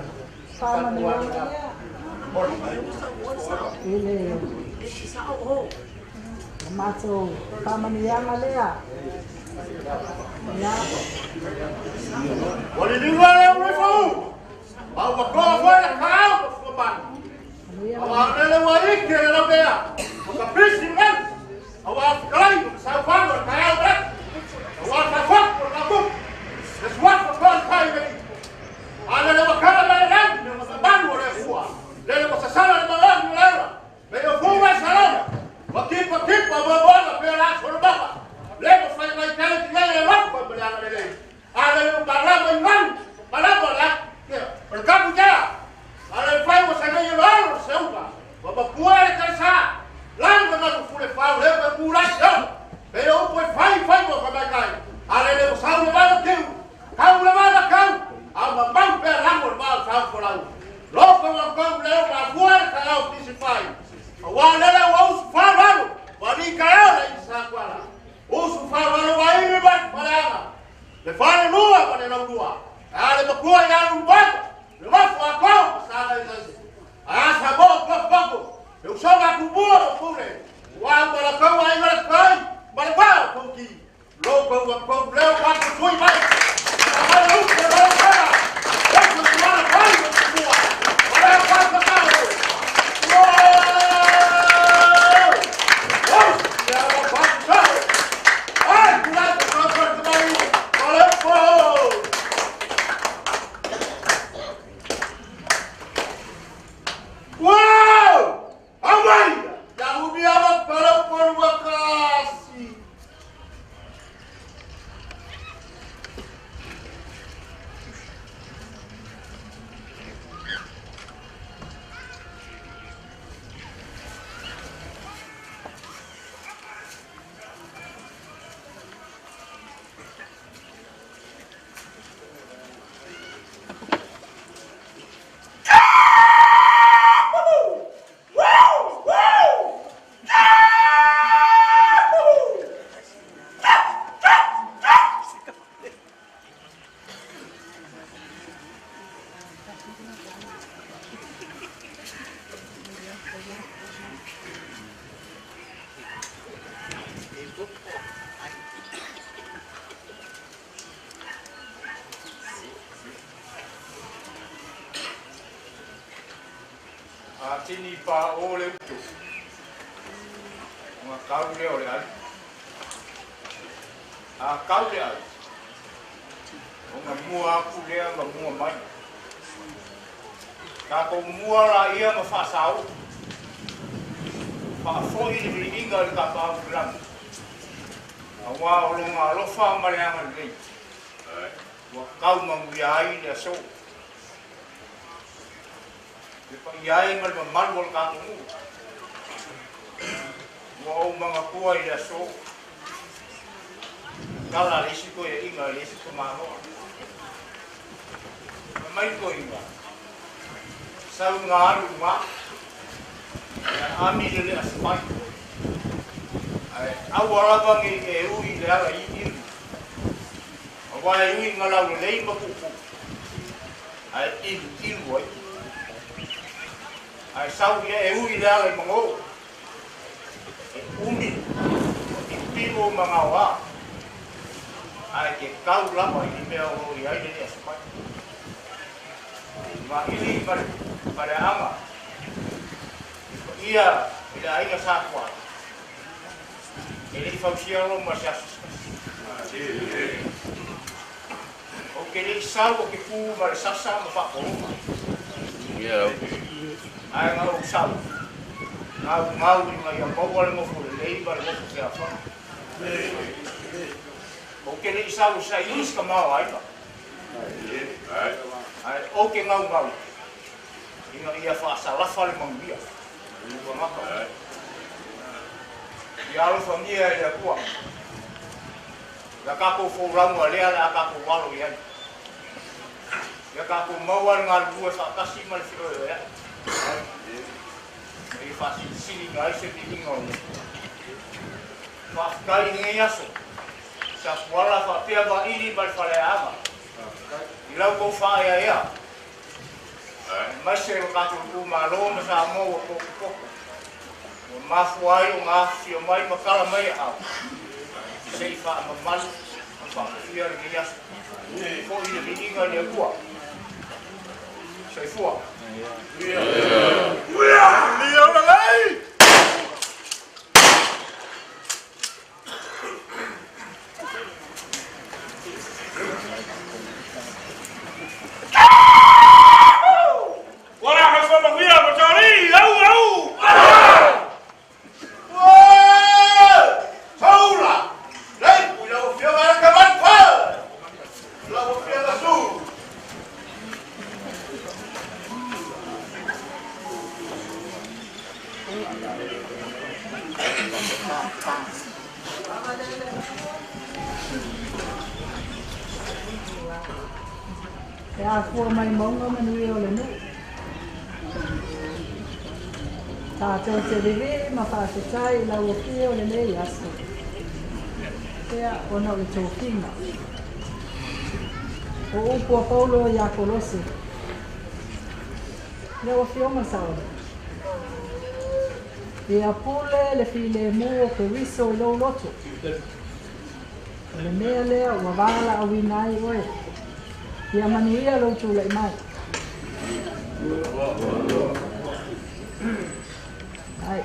faamanuiaga lea i le matou faamanuiaga lea. Ia. O le lilua le o le fau. Ma ua toa foi le kaau ma fuamanu. Aua lele ua ike le lavea. O ka pisi ngan. Aua whakalai o ka saufano le kaau le. Aua ka whaku o le kapu. Le suafa toa le kai mei. A lele ua kala mai langi me ma manu o le fua. Lele ua sasala le malani o le ora. Me o fua salona. Wa kipa kipa wa wana pe la solo baba. Le mo fai mai tele ki le wapu pa le ana le. A lele ua malama i manu. Malama la. O le kapu tea. A le fai wa sa nei lo alo se uka. Wa mapua le kalsa. Lani ma nganu fule fau le ma kula se. Me o upu e fai fai mo ka mai kai. A le le o sau le vana keu. Kau le vana kau. A ma mau pe rango le mau sau folau. Loko wa kau le o ma fua le ka au tisi fai. A wa lele wa usu fau alo. Wa ni ka eo le isa kuala. Usu fau alo wa iri mai paleanga. Le fale lua ma le lau lua. A le makua i alu mbata. Le wafu a kau ma sanga i sase. A sa mo koko koko. Le usoga kubua o pule. Wa ma la kau ai ma le kai. Ma le wao kouki. Loko wa kau leo wa ku tui mai. A ma le upu le lau kala. Oso tuana kai ma kubua. Ma le kwa sa kau. Wow! Ya wa kwa sa. Ai kula te kau kau te mai. Ma le po. Wow! Amai! Ya ubi ama pala porua kasi. A tini pa o le utu. Nga kau le o le ai. A kau le ai. O nga mua aku lea ma mua mai. Tātou mua la ia ma whaasau. Whaafoi le viinga le ka pau langi. A wā o longa alofa ma le anga lelei. Ua kau manguia ai le aso. Le pa iai ma le mamalu o le tātou nuu. Ua ou mangapua i le aso. Kala le isi koe inga le isi ko mānoa. Ma mai ko inga. Sau ngā alu ngā. Ia ami le le asmai. Ai, au alava nge e ui le ala i iru. A Aua e ui ina laulelei ma puupuu, ae iluilu ai. Ae sau ia e ui i le ala i magō, e umi ma pipilo ma gaoā, ae te tau lava i le mea o lo o i ai lenei aso mai. Maili ma le faleaga i paia i le aiga Sa Tuala, e le i fausia Roma i se aso se tasi. Ou te le i sau ou te tu ma le sasa ma faapoloma, ae na ou sau, gaugau ina ia maua le nofo lelei ma le nofo feasoafi. Ou te le i sau e saili se tamaoaiga, ae ou te gaugau ina ia faasalafa le manuia o tagata. Ia alofagia e le Atua la tatou folauga lea o le a tatou alo i ai. Ia tatou maua le galulue faatasi ma le feoeoeai ina ia faasilisiliina ai se viiga o le Atua. Faafetai i lenei aso, Sapuala faapea Vaili ma le Faleaava i la outou faaeaea aemaise lo tatou itumalo ma Samoa ua potopoto, ua mafua ai ona afifio mai ma tala mai aao se i faamamalu ma faamanuia lenei aso. Foi le viiga i le Atua. Soifua. E afua mai mauga manuia o le nuu. Tatou te vevee ma faafetai i lau afio o lenei aso. Pea ona o le tofiga. O upu a Paulo ia Kolose. Lau Afioga Saole, ia pule le filemu o Keriso i lou loto. O le mea lea ua valaauina ai oe. Ia manuia lou tulai mai. Ai.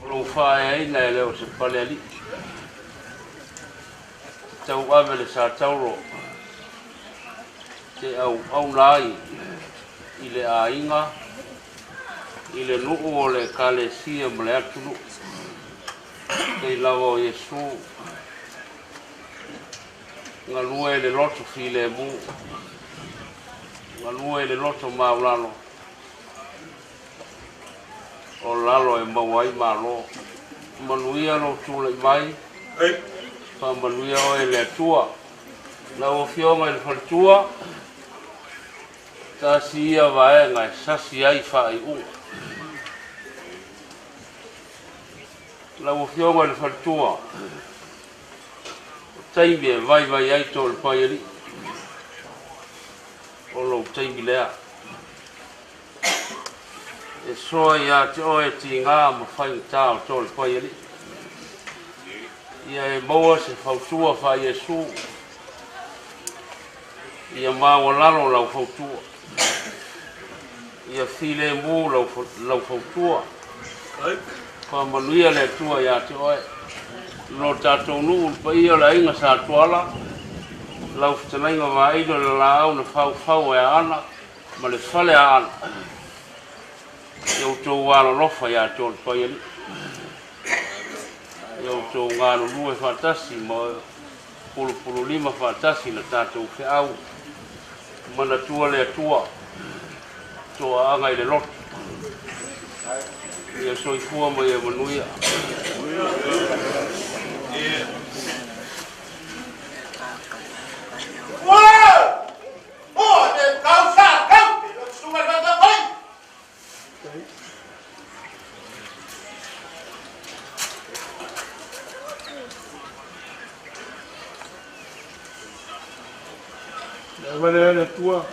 O lou faaeaina e le o se palealii. E tauave le sa tauro te auauna ai i le aiga, i le nuu o le Ekalesia ma le atunuu. Tei lava o Iesu, galue i le loto filemu, galue i le loto maulalo. O lalo e maua ai malo. Manuia lou tulai mai. Faamanuia oe e le Atua. Lau Afioga i le Faletua, tasi ia vaega e sasi ai faaiuga. Lau Afioga i le Faletua, o taimi e vaivai ai to le Paialii, o lou taimi lea. E soa ia te oe tigā ma faigata o tō le Paialii. Ia e maua se fautua faa Iesu. Ia maualalo lau fautua. Ia filemu lau, lau fautua. Faamanuia le Atua ia te oe. Lo tatou nuu le paia o le aiga Sa Tuala, lau fetalaiga Vaailo le laau na faufau e Aana, ma le fale Aana. Ia outou alolofa ia te oe le Paialii. Ia outou galulue faatasi ma pulupululima faatasi na tatou feau. Manatua le Atua, toaaga i le loto. Ia soifua ma ia manuia. Le vale le tua.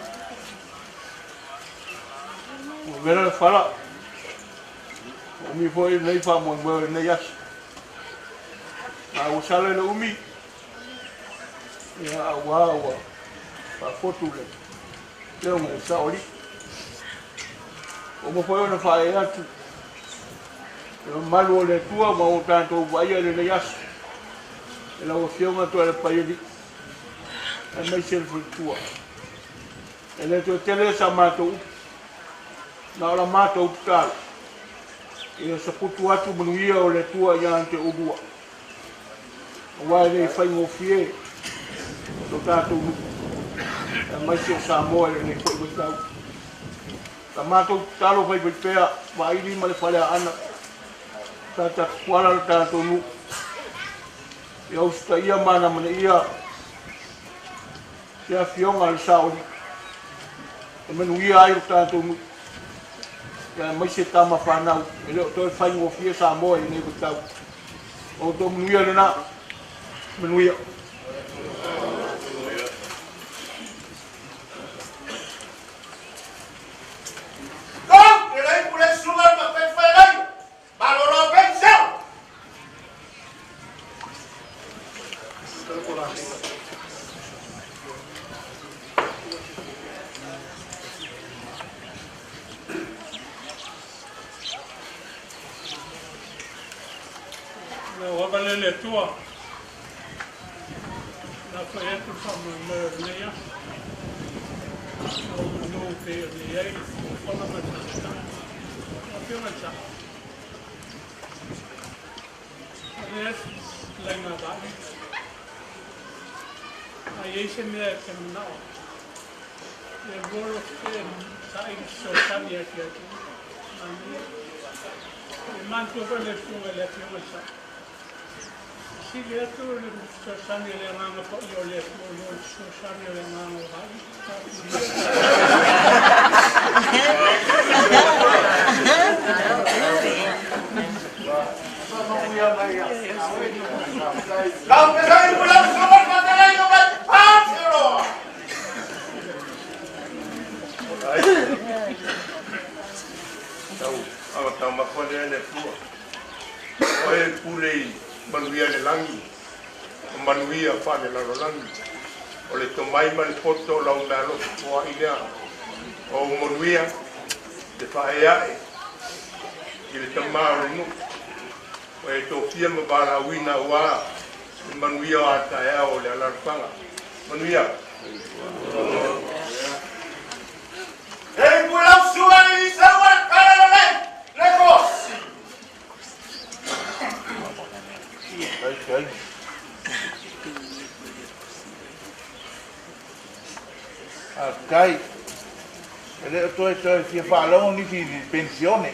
Ua vela le fala. Ua umi foi lenei faamoemoe o lenei aso. A ua sala i le umi, ia auā ua faafotu le leo ma le saolii. Ua uma foi ona faaee atu le mamalu o le Atua ma ua tatou vaaia i lenei aso e lau Afioga Toealepaialii aemaise le faletua. E le toe tele sa matou upu, na o la matou tatalo, ia saputu atu manuia o le Atua ia te oulua, aua e le i faigofie lo tatou nuu, aemaise o Samoa i lenei foi vaitau. La matou tatalo faifaipea, Vaili ma le Faleaana, sa tatupuala lo tatou nuu, ia usitaia ma anamanaia se afioga a le Saolii e manuia ai lo tatou nuu, aemaise tama fanau e le o toe faigofie Samoa i lenei vaitau. O outou manuia lena. Manuia. Lau ava lea le Atua, na fai atu le faamoemoe o lenei aso. Ua manu pei ona i ai le fofoga ma le faamatalaga. Lau Afioga i le Sao, o lea fetalaiga a Vaai, a i ai se mea e te manao ai, ia lua loto e saili fesoasoani atu ia te oe. Manaia. E manatua foi le Susuga i le Afioga i le Sao. E sili atu le fesoasoani a le Agaga Paia o le Atua i lo le fesoasoani a le Agaga o Vaai. Tau ava taumafa lea le Atua. O Oe e pule i manuia i le lagi, o manuia faale-lalolagi. O le tomai ma le poto o lau mealofa foai lea. O ou manuia te faaeae i le tamā o le nuu. O e tofia ma valaauina aua le manuia o a taeao o le alaalafaga. Manuia. Faafetai. E le o toe toe fia faalogo nisi i le penisione.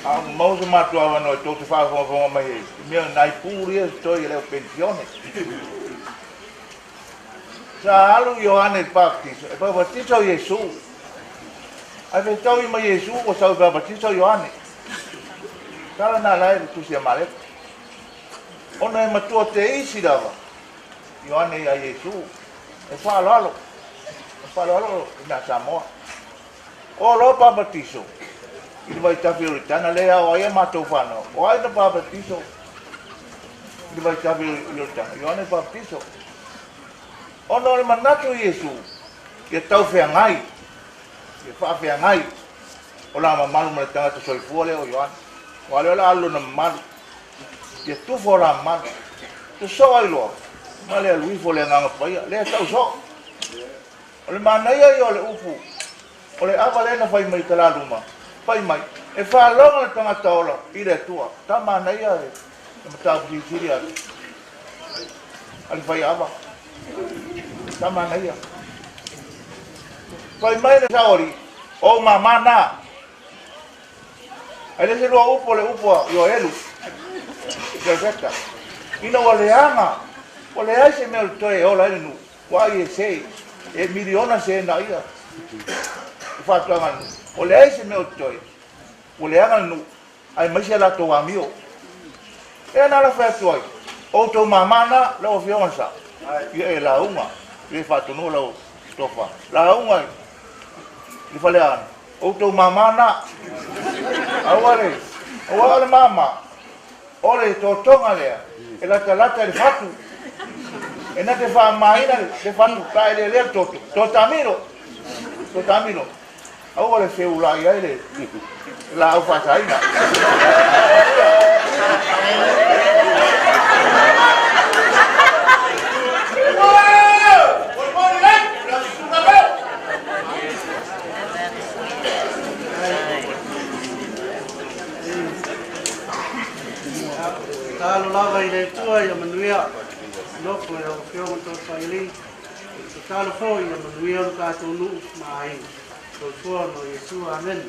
A ua maua so matou avanoa tou te faafogafoga mai ai, i mea nai pulu ia e totoe e le o penisione. Sa alu Ioane i le baptiso, e paupatiso Iesu. Ae fetaui ma Iesu ua sau e paupatiso Ioane. Tala na la e le tusi a Mareko. Ona e matua te isi lava Ioane ia Iesu e faaaloalo, e faaaloalo i mea Samoa. O loa papatiso i le vaitafe o Ioritana, lea e ao ai a matou fanau. O ai na papatiso i le vaitafe o Ioritana? Ioane Papatiso. Ona o le manatu o Iesu, ia taufeagai, ia faafeagai o la mamalu ma le tagata soifua lea o Ioane. Aua lea o le a alu lona mamalu, ia tufa o la mamalu. Sosoo ai loa ma le alu ifo o le Agaga Paia, lea e tau soo. O le manaia ia o le upu o le ava lea na fai mai i talaluma, fai mai, e faalogo le tagata ola i le Atua. Ta manaia e. Le mataupu silisili a le faiava. Tamanaia. Fai mai le saoli, o mamā na. Ae le se lua upu o le upu a Ioelu, Perofeta, ina ua leaga, ua leai se mea o le toe e ola ai le nuu, ua ai e se, e miliona se na ia i faatoaga a le nuu. Ua leai se mea o le toe, ua leaga le nuu, aemaise a latou amio. Lea na ala fai atu ai, o outou mamā na, lau Afioga i le Sao, ia e lauga, e faatonuina lau tofa, lauga i le faleaana, outou mamā na. Aua le, aua o le mama, o le totoga lea, e latalata i le fatu. E na te faamamaina le fatu, pe a e lelea le toto, totamilo, totamilo. Aua le feulai ai le laau faasaina. Tatalo lava i le Atua ia manuia nofo i lau Afioga Toefaili. Tatalo foi ia manuia lo tatou nuu ma aiga. Soifua no Iesu. Amene.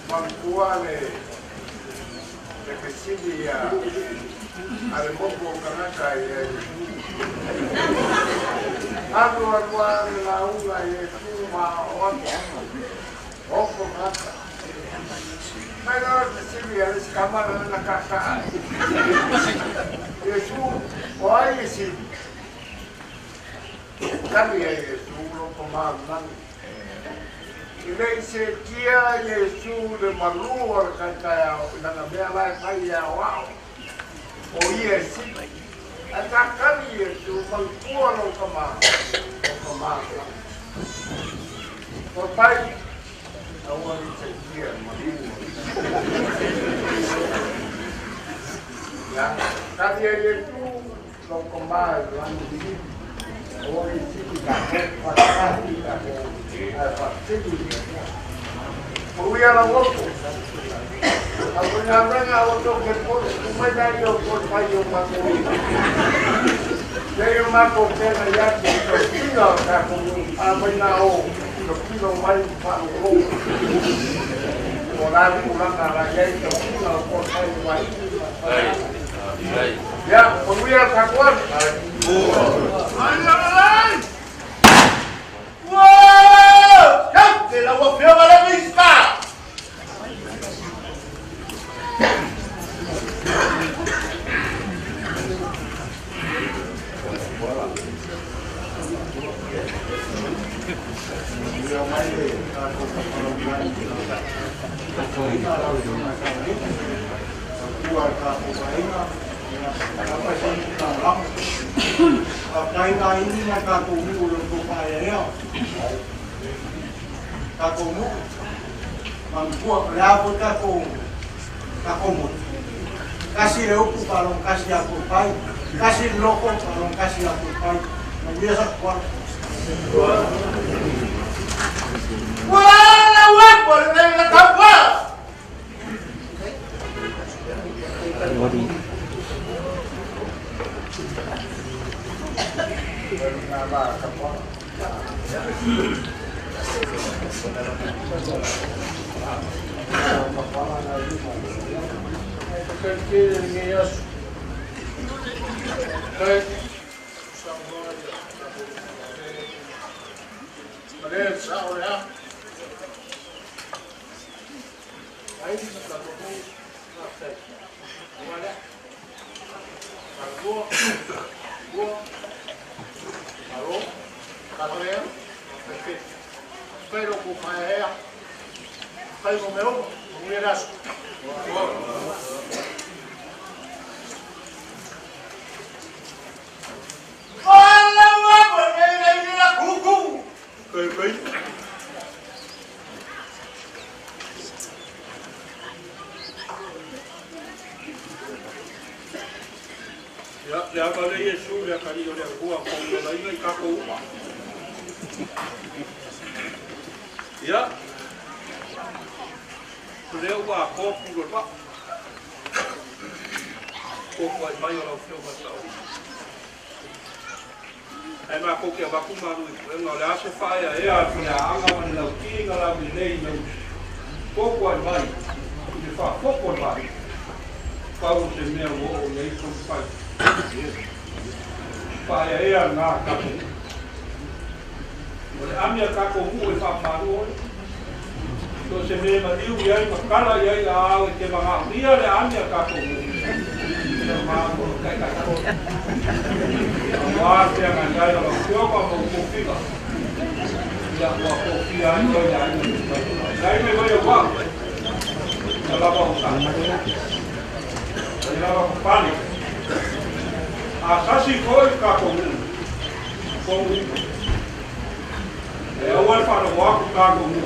Mantua le fesili a le moku o tagata i ai. Alu alu lava le lauga i Iesu ma aoao atu, ofo tagata. Mai loa le fesili a le isi tama lana taataa ai. Iesu, o ai e sili? Tali ai Iesu, Lou tama i le lagi. E le i seetia Iesu i le malu o le taetaeao i lana mea la e fai e aoao, o ia e sili. Ae sa tali Iesu, Mautua lou tama, lou tama i le lagi. Papai, aua ne i seetia i le malu o le taetaeao. Ia, tali ai Iesu, Lou tama i le lagi, aua ne i sili tatou, faatasi tatou ae faasili i le Atua. Manuia lau oso. Au faigaluega a outou kepole, tuu mai laia o toe fai i o matou ivi. Lea i o matou feagai atu i tausiga o tatou nuu, a mai na o tilotilo mai ma faalogologo. Po o le a le tulaga la i ai tausiga o toe fai o Vaili ma Faleaana. Ia, manuia le tatou aso. Lau Afioga le Minisita. Faafetai Vaini ma le tatou nuu i lo outou faaeaea. Tatou nuu, manatua, o le a foi tatou tatou motu. Tasi le upu faalogo tasi ia Tupai, tasi le loto faalogo tasi ia Tupai. Manuia Satuala. ku kai kai. Ia, le ava le Iesu le akali o le akua ko le inga i kako uma. Ia, le ua ko ku lo pa. Ko ko ai mai o lau fio ma sao. Ai ma ko ke vaku malu i nga le ase fa ia e a fi anga ma le lau ki nga la mi nei no. Ko ko ai mai i le fa ko ko mai. Pau se mea o o nei ko fai. Paia ea ngā kako. O le amia kako mu e whamaru oi. So se me maniu i ai makala i ai a au e te mga ria le amia kako mu. Ina mā kono kai kai kono. A wā te anga ngai o lau kioka mo kōwhiga. Ia ua kōwhia ai oi ai mai. Ngai mai vai o wā. Ia lava o sa. Ia lava ko pane. A sasi koi kako mu. Ko mu. E aua le whana waku kako mu.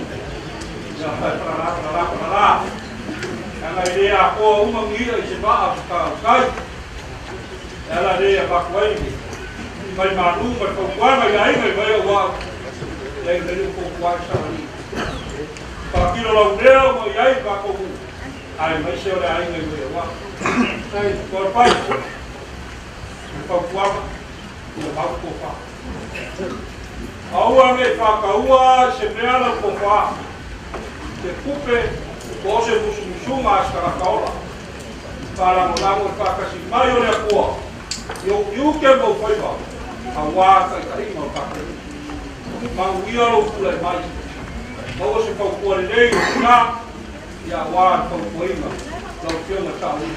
Ia whai parara, parara, parara. Anga i lea a koa uma ngia i se maa ka kai. E ala lea vaku ai ni. Mai manu, mai kaukuai, mai ainga i vai au wau. Ia i mele kaukuai sa ni. Pakilo lau lea mai ai kako mu. Ai mai se o le ainga i vai au wau. Koa pai. Paupuaga, ia mau ko wha. Aua me whakaua se mea lau ko wha. Te kupe, ko se musumusunga a skarakaola. Wharangolango e whakasi mai o le akua. I o iuke mau whaiwa, a wā kaikaringa o kakari. Mau ia lau pula e mai. Maua se paupua le nei o kuna, ia wā paupuainga, lau fionga tāu.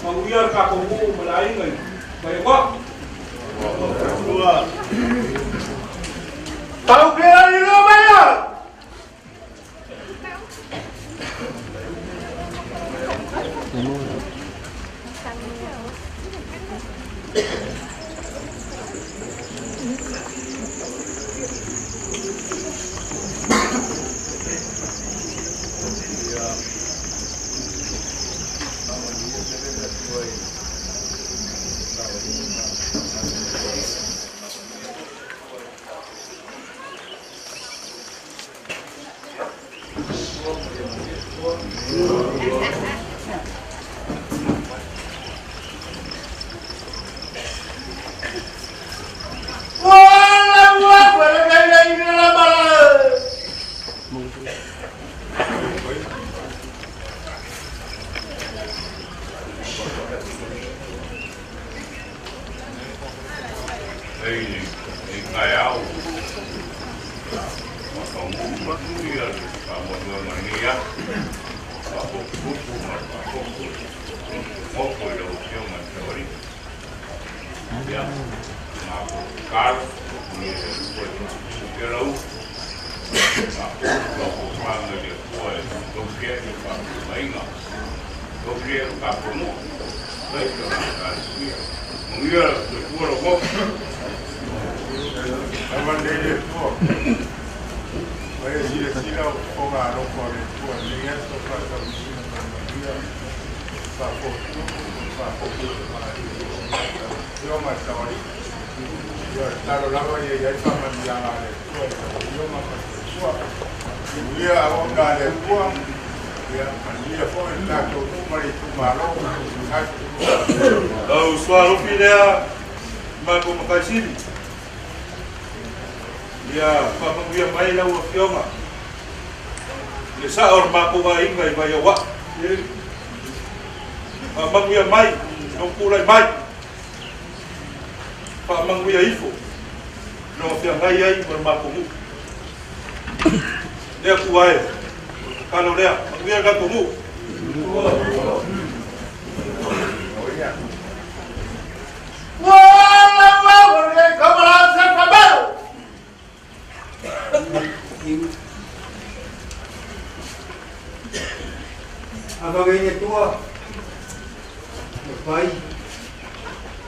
Mau ia kako muu malainga i. Vai wa. Tau pera ni lo maya.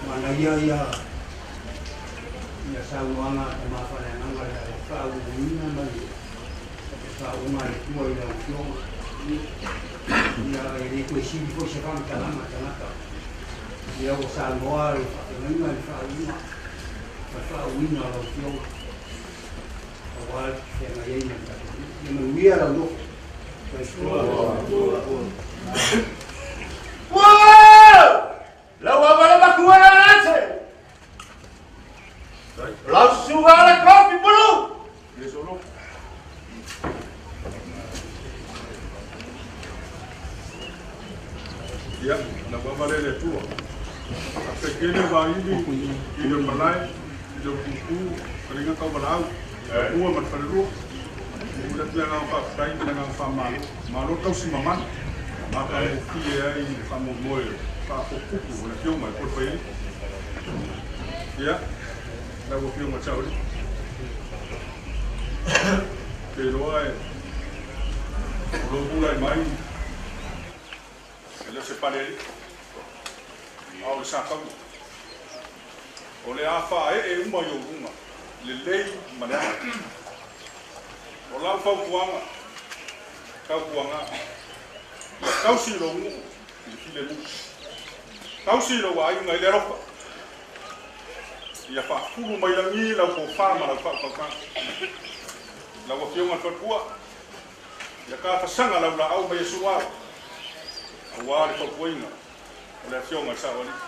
Mana ia ia ia sauanga te mawhare nanga le Faauluina ma le faauga a le Atua i lau Afioga. Ia e le toe sili foi se faamatalaga tagata. Ia ua saunoa le faafeagaiga i le faauuga ma le faauuina o lau Afioga aua le feagai ai ma le tatou nuu. Ia manuia lau nofo. Soifua. Lau ava le matua le lase. Lau susuga le kofi pulu. Ia, lau ava le le Atua. Faafetai vaili i le malae, i le pupu, kalinga tau valaau, ua ma le falelua. Ua le agaga faafetai ma le agaga faamalo. Malo tausi mamana. Matagofie ai le faamoemoe faapupupu o le Afioga i le Paia. Ia, lau Afioga Saoli. Te iloa e o lou tulai mai e le o se pale a o le sakaua. O le a faaee uma i ou luga, lelei ma le aga. O lau fautuaga, tautuaga, ia tausi lou nuu i le filemu. Tausi lou aiga i le alofa. Ia faafulu mai lagi lau tofa ma lau faautautaga. Lau Afioga i le Faletua, ia tafasaga lau laau ma Iesu au, aua le fautuaina o le Afioga i le Sao Alii.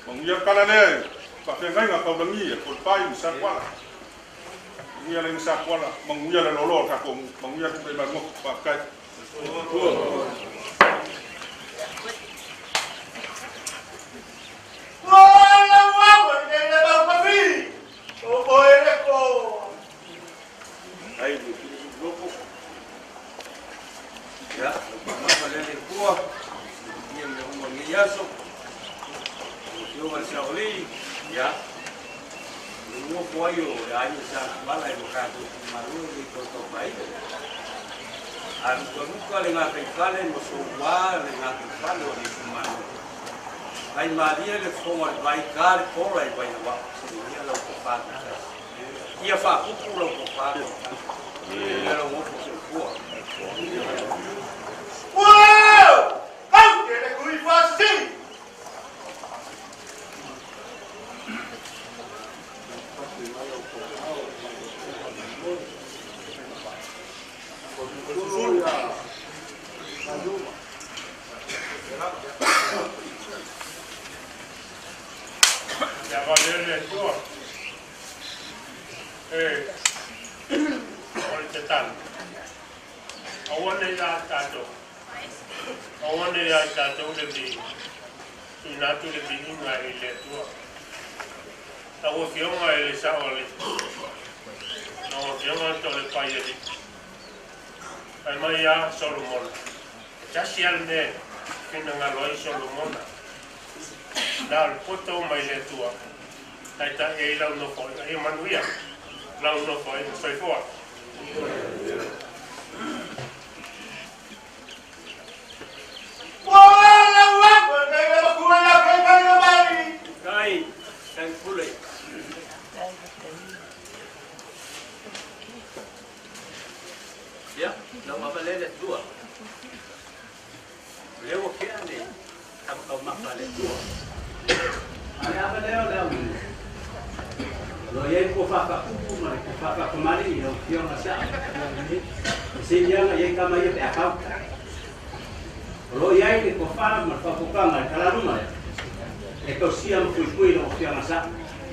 Manuia le tala lea i faafeagaiga taulagi a Toalepai ma Sakuala. Manuia le aiga Sakuala, manuia le loaloa o le tatou nuu, manuia le tulai mai le motu. Faafetai. Ai le loko. Ia, ma le le tua. Ia me uma nei aso. O le Saoli. Ia. Le nofo ai o le aiga sa wala e mo tatou malo le tau mai. A luka le ngā fale mo soua le ngā fale o le malo. Ai maria le fonga le vai ka le pola i vai wa. Se ia lau ko fa. Ia fa kupu lau ko fa. Ia lau ngofo se fua. Wow! Kau te le kui fasi! Ia valea le Atua. E o le tatalo. Aua nei la tatou. Aua nei la tatou le viiga. Tuuina atu le viiga i le Atua. Lau Afioga i le Sao Alii. Lau Afioga Toalepaialii. Fai mai a Solomona. E tasi lava le mea e finagalo ai Solomona. Na o le poto mai le Atua. Taitai ai lau nofoaiga. Ia manuia lau nofoaiga. Soifua. Kai, kai pule. Ia, lau ava le le tua. Leo ke ane, tau mapa le tua. Ale ava leo leo. Lo iai ko whakakupu ma le ko whakakamari i lau fioga sa. E se ianga iai kama ia pe akau. O lo iai le ko wha ma le whakokanga le kalaluma le. E tausia ma kuikui lau fioga sa.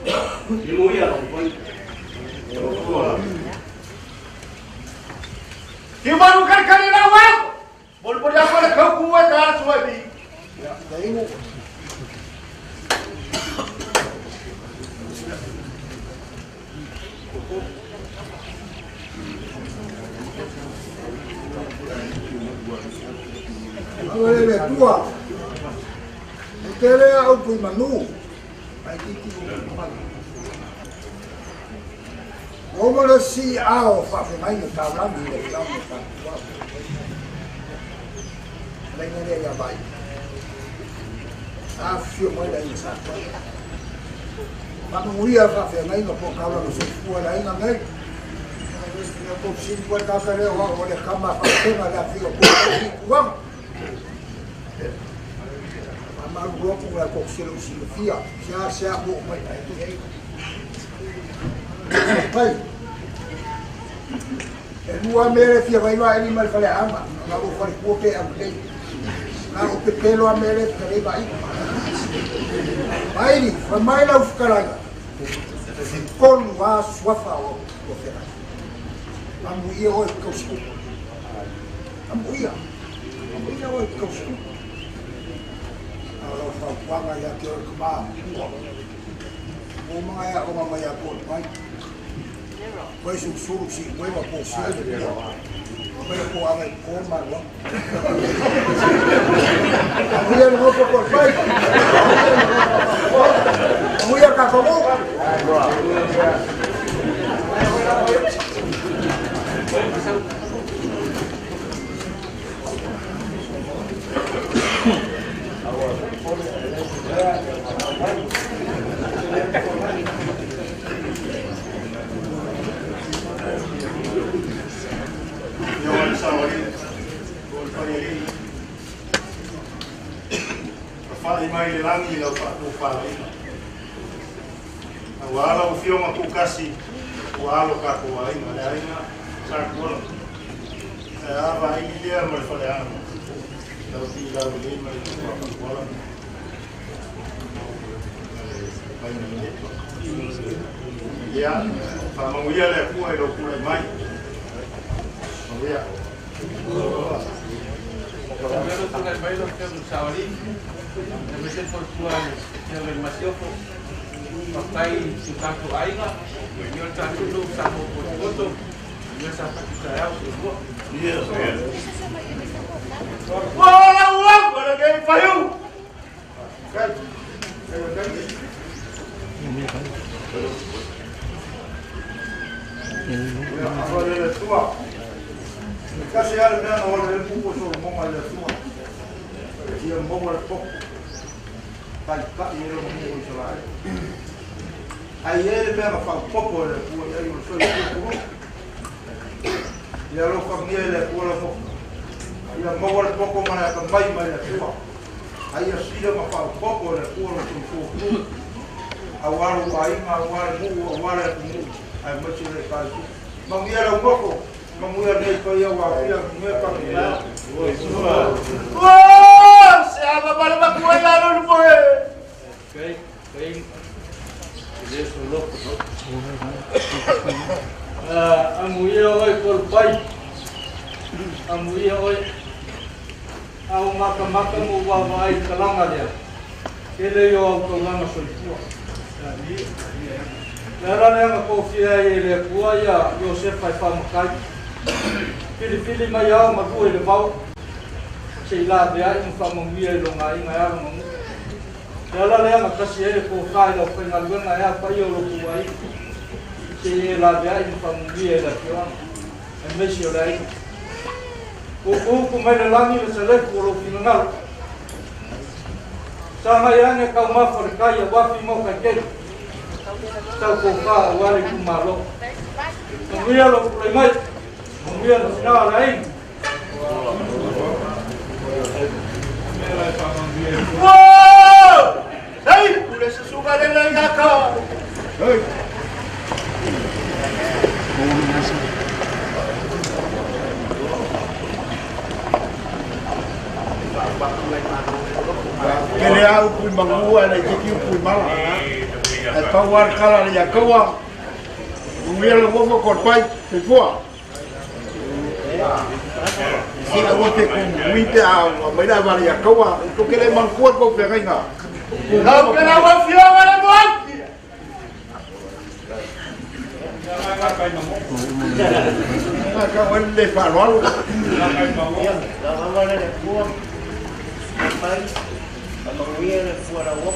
I mo ia lau koi. Ki maru kari kari lau ako! Moli moli ako le kau kuwe ka ara sua mi. Ua le tua. E tele au pui manu. Ai titi o manu. O mo le si ao whawhengaina taulagi le fioga o tatou. Laina lea ia vai. A fio mai la ia sa koa. Whakamuia whawhengaina po kaulanga soifua le aiga nei. Le ko sini ko ta ka le o o le kama fa tenga le fi o ko i kuanga. Ma ma ro ko la ko silo si fia. Sia sia mo mai ai ai. Pai. E lua mere fia vai vai ni mal fale ama. Na o fale ko pe am lei. Na o pe pelo a mere ka le vai. Mai ni, fa mai la ufkalanga. Tolu va suafa o o fera. Amu ia o kausiku. Amu ia. Amu ia o kausiku. Alo fa kuanga ia ke o kuma. O mga ia o mama ia ko mai. Koe su suru si koe wa ko si le pia. Koe ko anga i ko ma lo. Amu ia no ko ko mai. Amu ia ka ko mo. Whai mai le langi lau whaatōwhālaina. Ua ala o fionga kūkasi, ua alo ka kō ainga, le ainga sa kuala. E awa ai lea ma le whaleanga. Lau ti lau le ma le tua kuala. Mai nei le. Ia, whamanguia le akua i lau kura i mai. Manguia. Primero tulai mai lau fionga sawali. Mese fortua le masiofo papai si tatou aiga i o tatou no sa mo poto ia sa pakita au se Yes. Wala wala wala kay payu. Kai. Kai. Le tua. Kasi ale mea o le pupo so mo le tua. Ia mo le popo. Tai ka i le mo i so lai. Ai ele mea ma fa popo le tua ia i so i ko. Ia lo fa mia le tua le mo. Ia mo le popo ma ka mai mai le tua. Ai ia sila ma fa popo le tua le tua. Awaru ai ma awaru mu awaru mu. Ai mo si le ka su. Mangia le moko. Mangia le ko ia wa ia me pa ni. Oh, se ama para makua ia lo mo e. Kai kai le so lo ko. Amu ia oi kol pai. Amu ia oi au maka maka mo wa vai kalanga lea. Ele yo au kalanga soifua. Le ala lea nga kofia i le kua ia Iosefa i whamakai. Pili pili mai au ma i le vau. Se i la vea i mwhamanguia i longa inga ea longa mu. Le ala lea nga kasi e le kōka i lau whaingaluenga ea pai o lo kua i. Se i e la vea i mwhamanguia i la fioanga. E mesi o le aina. Kuku mai le langi le selefu o lo finangalo. Sa ngai ane kau mafa le kai a wafi mau kai kei. Tau kōka o wale kumalo. Manuia lo kulai mai. Manuia lo sinaa le aina. Wow! Sei, pule se suga le le yaka. Hey. Kele au pui mangua le tiki pui mala. E pau ar kala le yakawa. Uia le wofa korpai te fua. Si a wote ku muite a mai la vale yakawa. Ko kele mangua ko ferenga. Lau kele wa fioga le moaki. Ka wende fa lolo. La mama le fua. Pai. Manguia le fua la wo.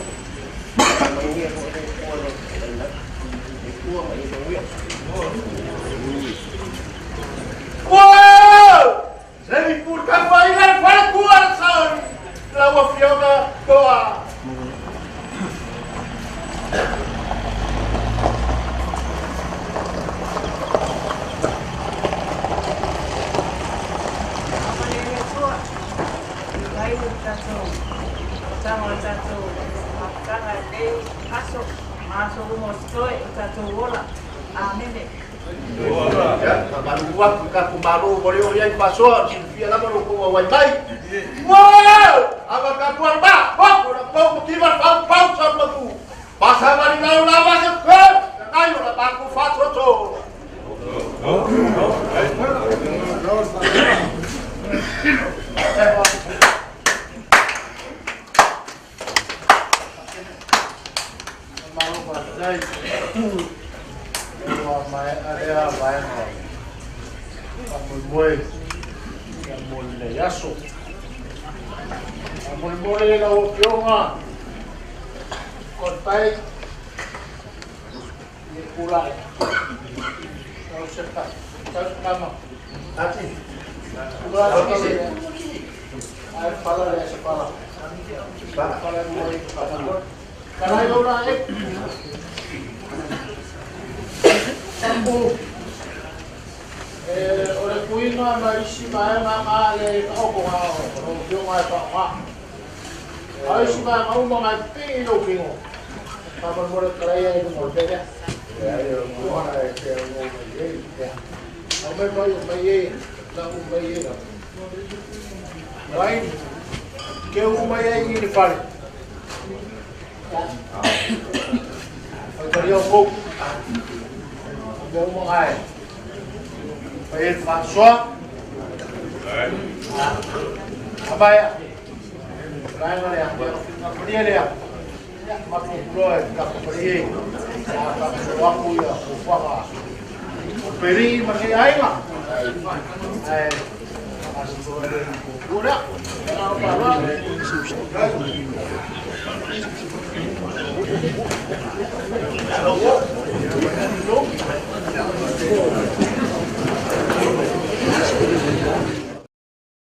Manguia le fua la la. Le fua ma i manguia. Wow! Se mi pur ka fai la fua kua sa. La wa fioga toa. ai le tatou amataga o le tatou mafutaga i lenei aso ma aso uma o totoe o tatou ola. Amene. Ia, faamalulu atu i tatou Malo ua le oo i ai le faasoa, silafia lava lo outou auai mai. Uau! Ava tatou alama, pau, o la pau, mativa, pau, pau, sa matu. Pasa mali lau lava se pe, na o la matou faatoto. Malo faafetai. Ua maea lea vaega faamoemoe ia mo lenei aso. Faamolemole lau Afioga Kolepai i le pulai. Lau sepa. Tau mama. Tati. Ai pala le se pala. Pala mo i pala. Kalai ora e. Tambu. O le kuina ma isi vaega ma le taotoga o lau Afioga e faaaoga. A o isi vaega uma ngai pipii i lou figo. Faamolemole kalaia i luga o le mea lea. Aumai mai mai e lau mai e. Mai ke u mai ai i le fale. Faitalia o kou. Mea uma ngai. Fai e le faasoa. Abaia. Vaega lea. Malia lea. Matou puloa e tatou falie. A faapito aku ia fuafuaga. O peri ma se aiga. Ae Ura.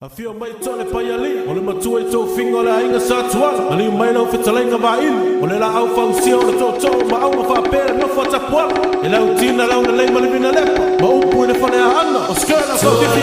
Afio mai tole paiali, o le matua i tofiga o le aiga sa tuala. Maliu mai lau fetalaiga vaili, o le laau fausia o le tootoo ma auga faapea le nofo a tapuala. E lau tina lau lelei ma le vina lepa, ma upu i le faleaana, o skela fafifi.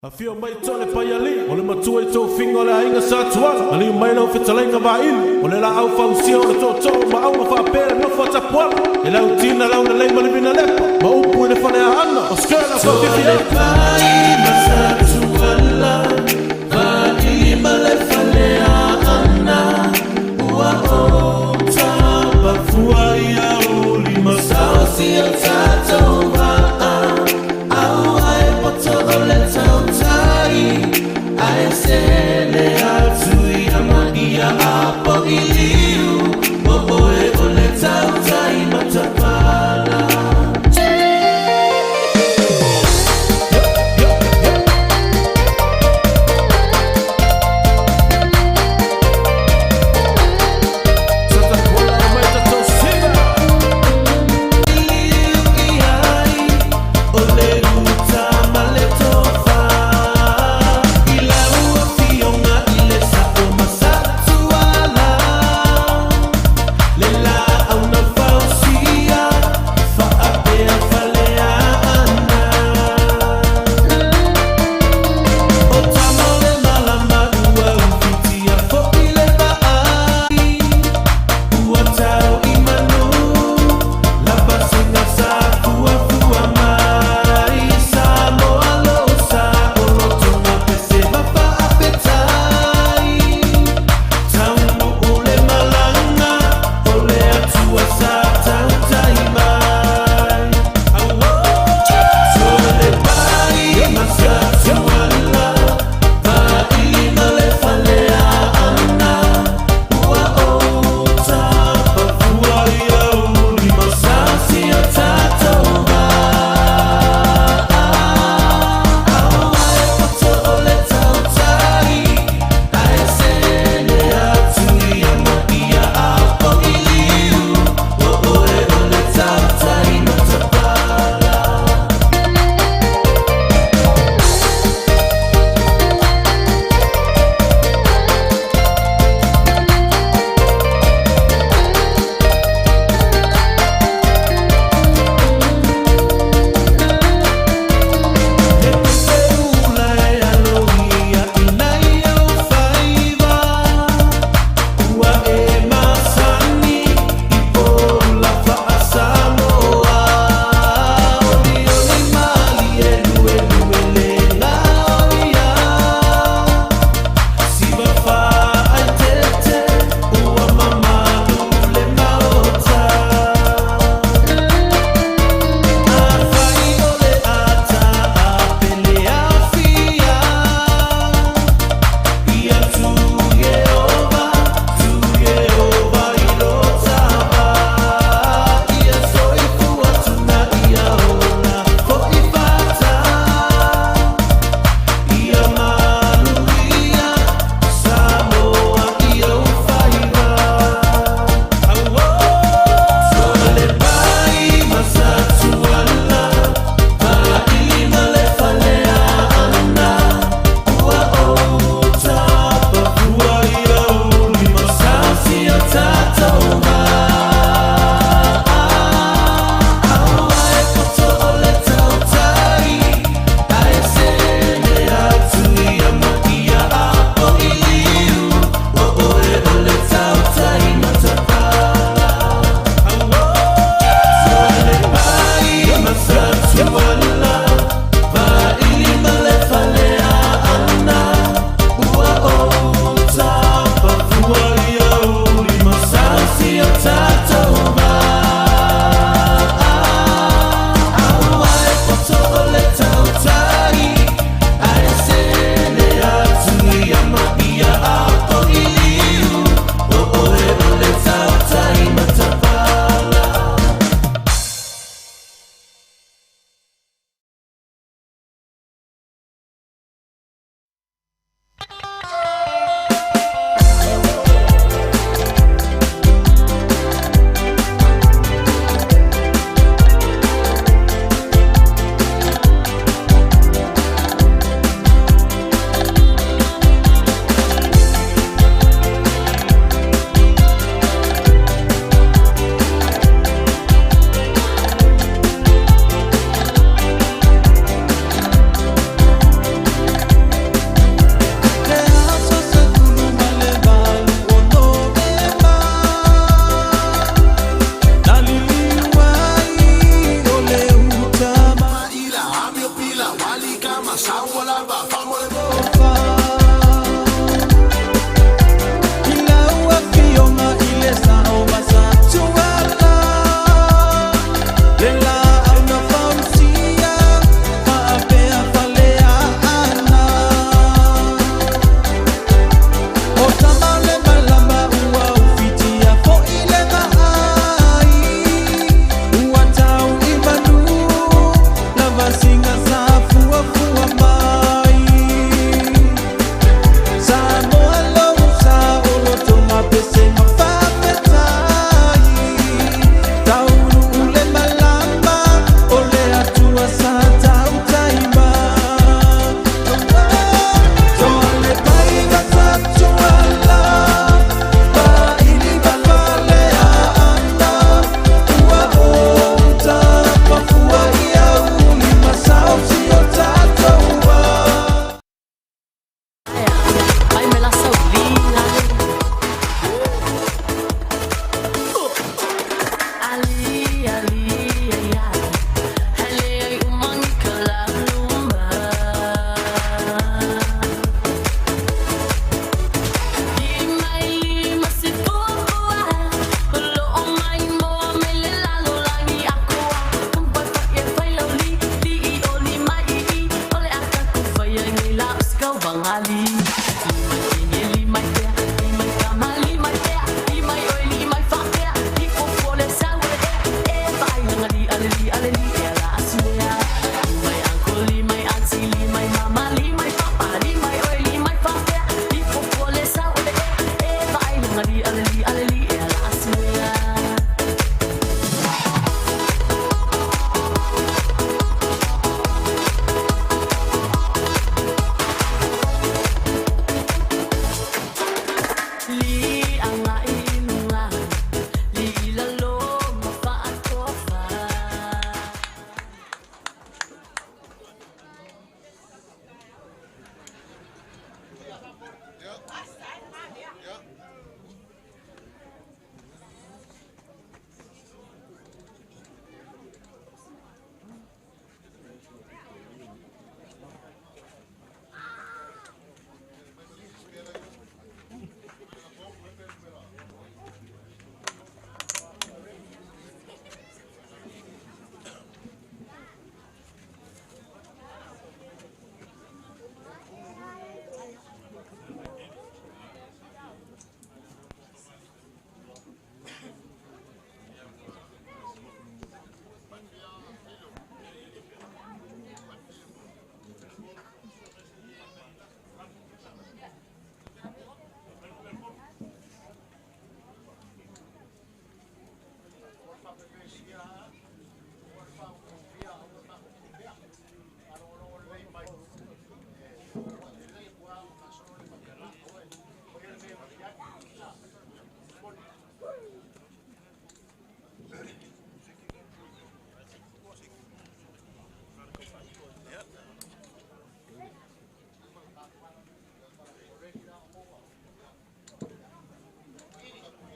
Afio mai Tole Paialii, o le matua i tofiga o le aiga Sa Tuala, maliu mai lau fetalaiga Vaili, o le laau fausia o le tootoo ma auga faapea le nofo a Tapuala, le lautina laulelei ma le vinalepa, ma upu i le faleaana, o Skirla Faufifi.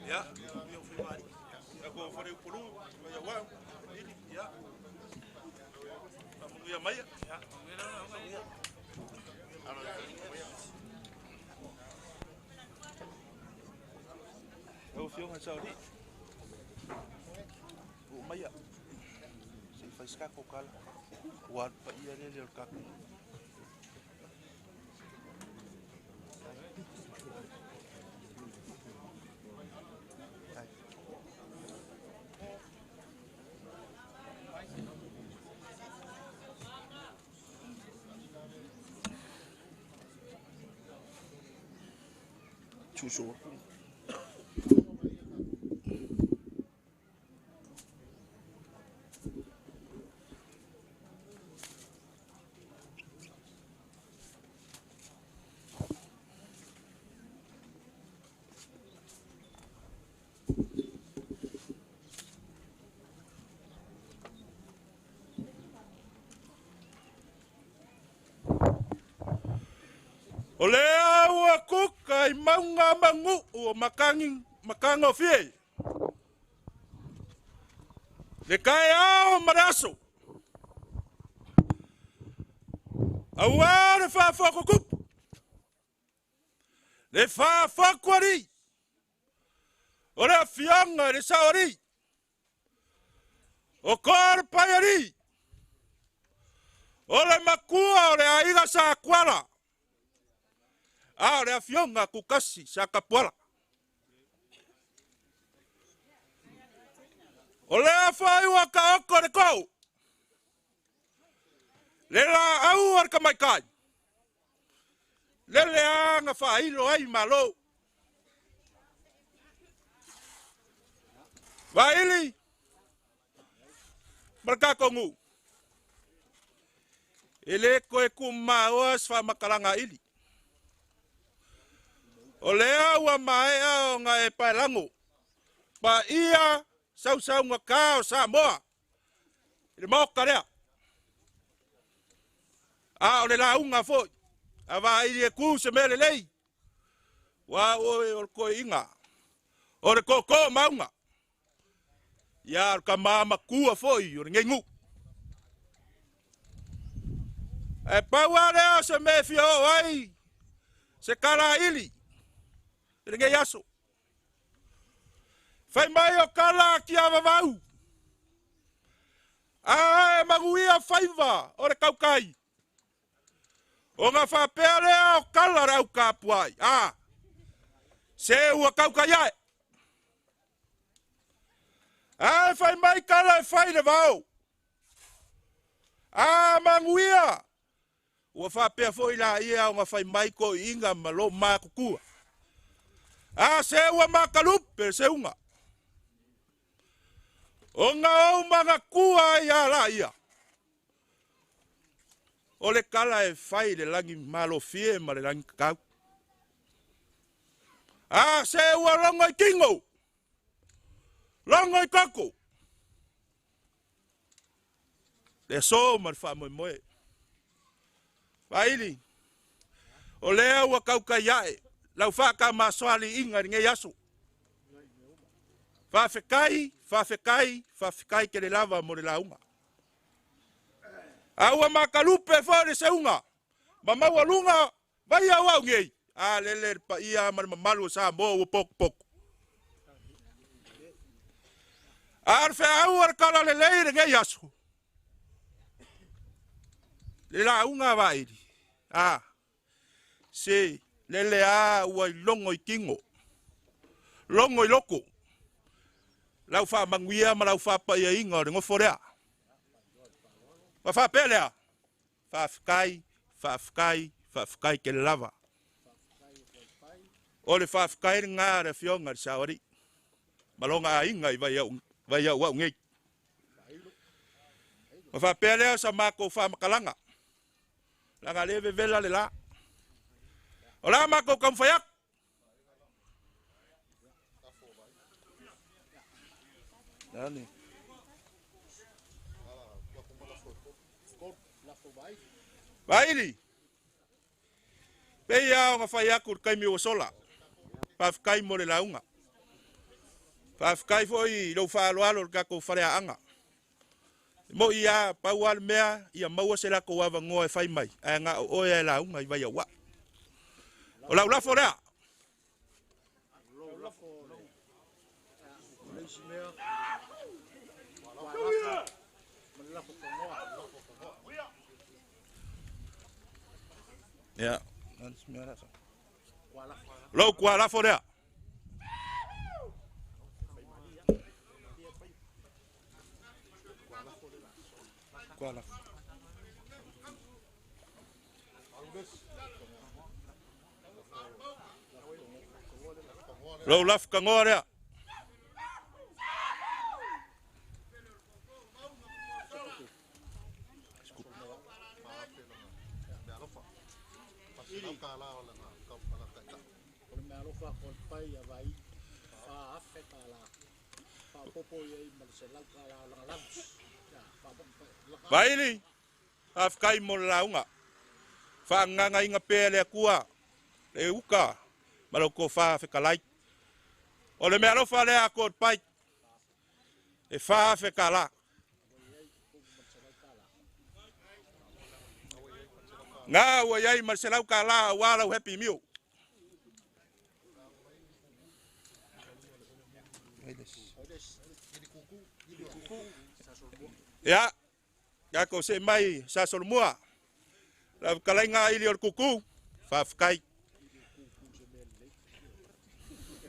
Ia, ia fai Ia ko fare upolu, ia wa, ia. Ia mai. Ia. Lau Afioga i Saoli, ua maia, se i fai se tatou tala, ua alu paia lele o le tatou. Tuso. O lea ua kuka i maunga manguu o makangi makagofie. Le taeao ma le aso. Auā le faafoakukupu. Le faafoakualii. O le afioga i le saoalii. O ko le paialii. O le makua o le aiga sa Kuala. A o le afioga Kukasi sa Kapuala. O lea foi ua taoto le kou. Le laau a le tamaitai. Le leaga faailo ai malo. Vaili ma le tatou nuu. E le toe tumaoa se faamatalaga ili. O lea ua maea ona e paelago. Paia sausaugata o Samoa i le maota lea. A o le lauga foi, a vaili e tu se mea lelei. Ua oe o le toeaina, o le tootoo mauga. Ia o le tama matua foi o lenei nuu. Ae pau lava lea o se mea e fia oo ai se talaili i lenei aso. Fai mai o kala tiavavau. A e manuia faiva o le tautai. Ona faapea lea o kala le au tapuai. A, se ua tautai ae. A e fai mai kala e fai le vao. A manuia. Ua faapea foi la ia ona fai mai toeaiina ma lo matutua. A se ua makalupe le seuga. Ona ou manatua ai a la ia. O le kala e fai le lagi malofie ma le lagi kakau. A se ua logo i tino. Logo i koko. Le aso ma le faamoemoe. Vaili. O lea ua kaukai ae, lau whaakamasoali inga i ngei aso. Faafetai, faafetai, faafetai tele lava mo le lauga. A ua makalupe foi le seuga, ma maualuga vai au au nei. A lele le paia ma le mamalu o Samoa ua pokupoko. A o le feau o le kala lelei lenei aso. Le lauga a Vaili. A, se lele a ua i logo i tino. Logo i loko. Lau whaamanuia ma lau whaapaiainga o le gofo lea. Ma faapea lea, faafetai, faafetai, faafetai tele lava. O le faafetai lena a le afioga i le Saoalii ma lona aiga i Vaiauau nei. Ma faapea lea o sa matou faamatalaga, leaga le vevela le la. O la matou taumafai atu. Nani. Vaili. Pei a ona fai atu le taimi ua sola. Faafetai mo le lauga. Faafetai foi i lou faaaloalo i le tatou faleaaga. Mo ia pau a le mea ia maua se latou avanoa e fai mai, ae na o oe e lauga i Vaiauau. O lau lafo lea. Ia. Lou kua lafo lea. Kua lafo. Lou lafo kangoa lea. Vaili, faafetai mo le lauga. Faagagaina pea le Atua, le uka ma lau tofa fetalai. O le meaalofa lea a Koepai, e 4,000 tala. Ngā ua iai ma le 100 tala aua lau Happy Meal. Ia, tatou see mai sa solomua. Lau fetalaiga ili o le kuku, faafetai.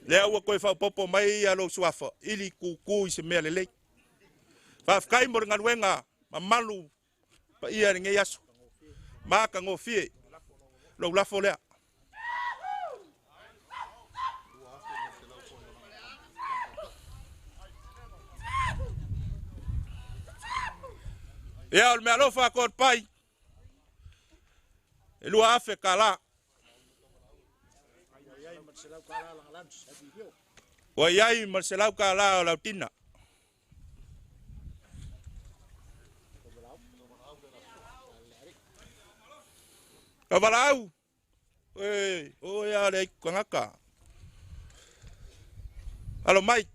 Lea ua toe faaopoopo mai ia lou suafa, ili kuku i se mea lelei. Faafetai mo le galuega mamalu paia i lenei aso. Matagofie lou lafo lea. Ia, o le meaalofa a Koepai, e 2,000 tala. Ua iai ma le 100 tala o lau tina. Ka valaau, e, o ia le aiku kangaka. Alo mai,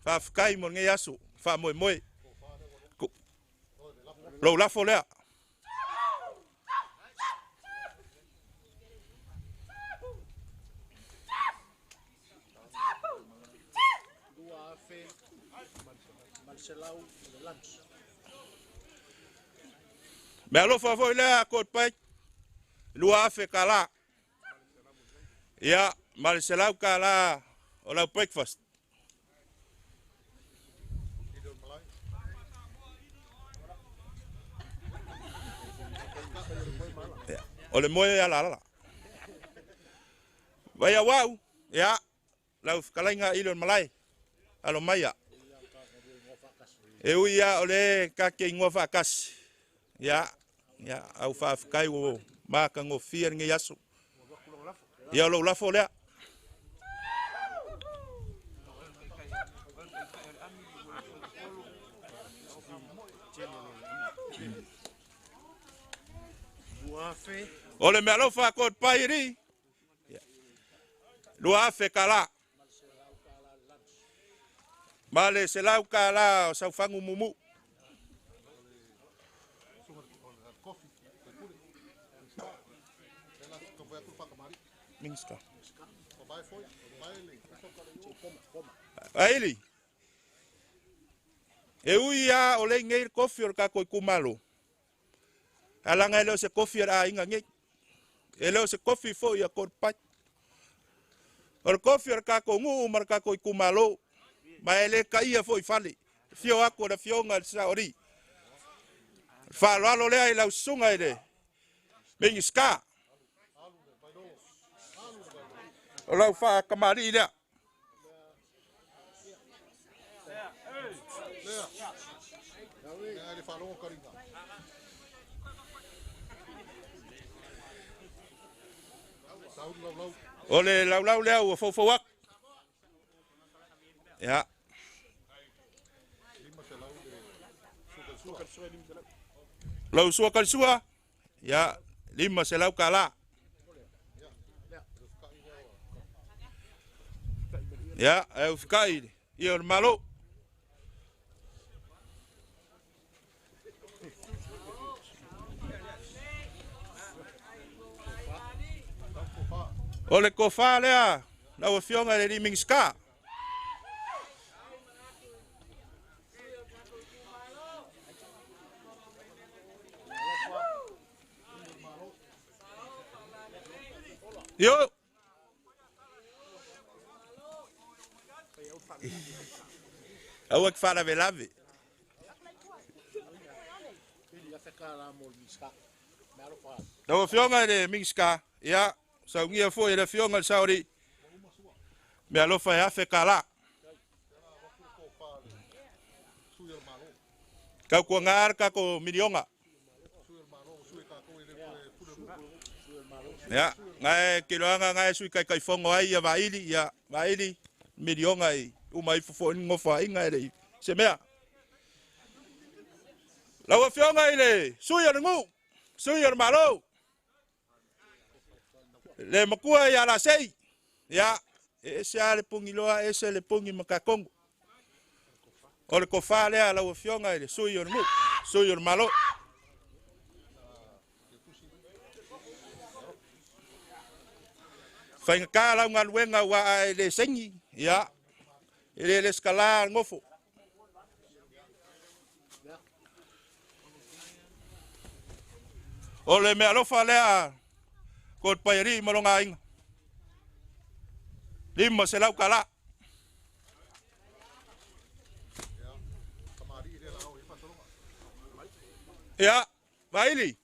faafetai mo lenei aso, faamoemoe. Lou lafo lea. Meaalofa foi lea a Koepai, 2,000 tala. Ia, ma le 100 tala o lau breakfast. O le moe ala ala. Vai au au, ia, lau fetalaiga ili o le malae, alo maia. E ui ia o le kake ingoa faakasi. Ia, ia, au faafetai ua makagofie lenei aso. Ia, o lou lafo lea. O le mealofa ko pai ri. 2,000 kala. Ma le 100 kala o saufangu mumu. Minska. Aili. E ui a o le ngei kofi o le kako i kumalo. Alanga e leo se kofi a inga ngei. E leo se kofi fo ia korpai. O le kofi o le kako ngu ma le kako i kumalo. Ma e le ka ia fo i fale. Fio ako le fionga le saori. Whaaloalo lea i lau sunga i le Mingiska. O lau wha kamari lea. O le laulau lea ua faufau aku. Ia. Lau sua kalisua. Ia, 500 kala. Ia, e ufikai ia o le malo. O le kofa lea, lau afioga i le Mingiska. Yo. Aua ki wharavelave. Lau afioga i le Mingiska, ia, saungia foi i le afioga i le Saori. Mea alofa e 1,000 kala. Kau kua ngā kako milionga. Ia, ngai kiloanga ngai sui kai kai fongo ai ia vaili, ia vaili milionga i uma i fofo ngofa inga ele se mea. Lau afioga i le sui o le ngu, sui o le malo. Le makua ia la sei. Ia, e ese a le pungi loa, ese le pungi makakongo. O le kofa lea lau afioga i le sui o le ngu, sui o le malo. Whainga kā lau ngaluenga ua a le sengi, ia, e le le skala ngofo. O le mea alofa lea, ko te paiari malonga inga. 500 kala. Ia, vaili.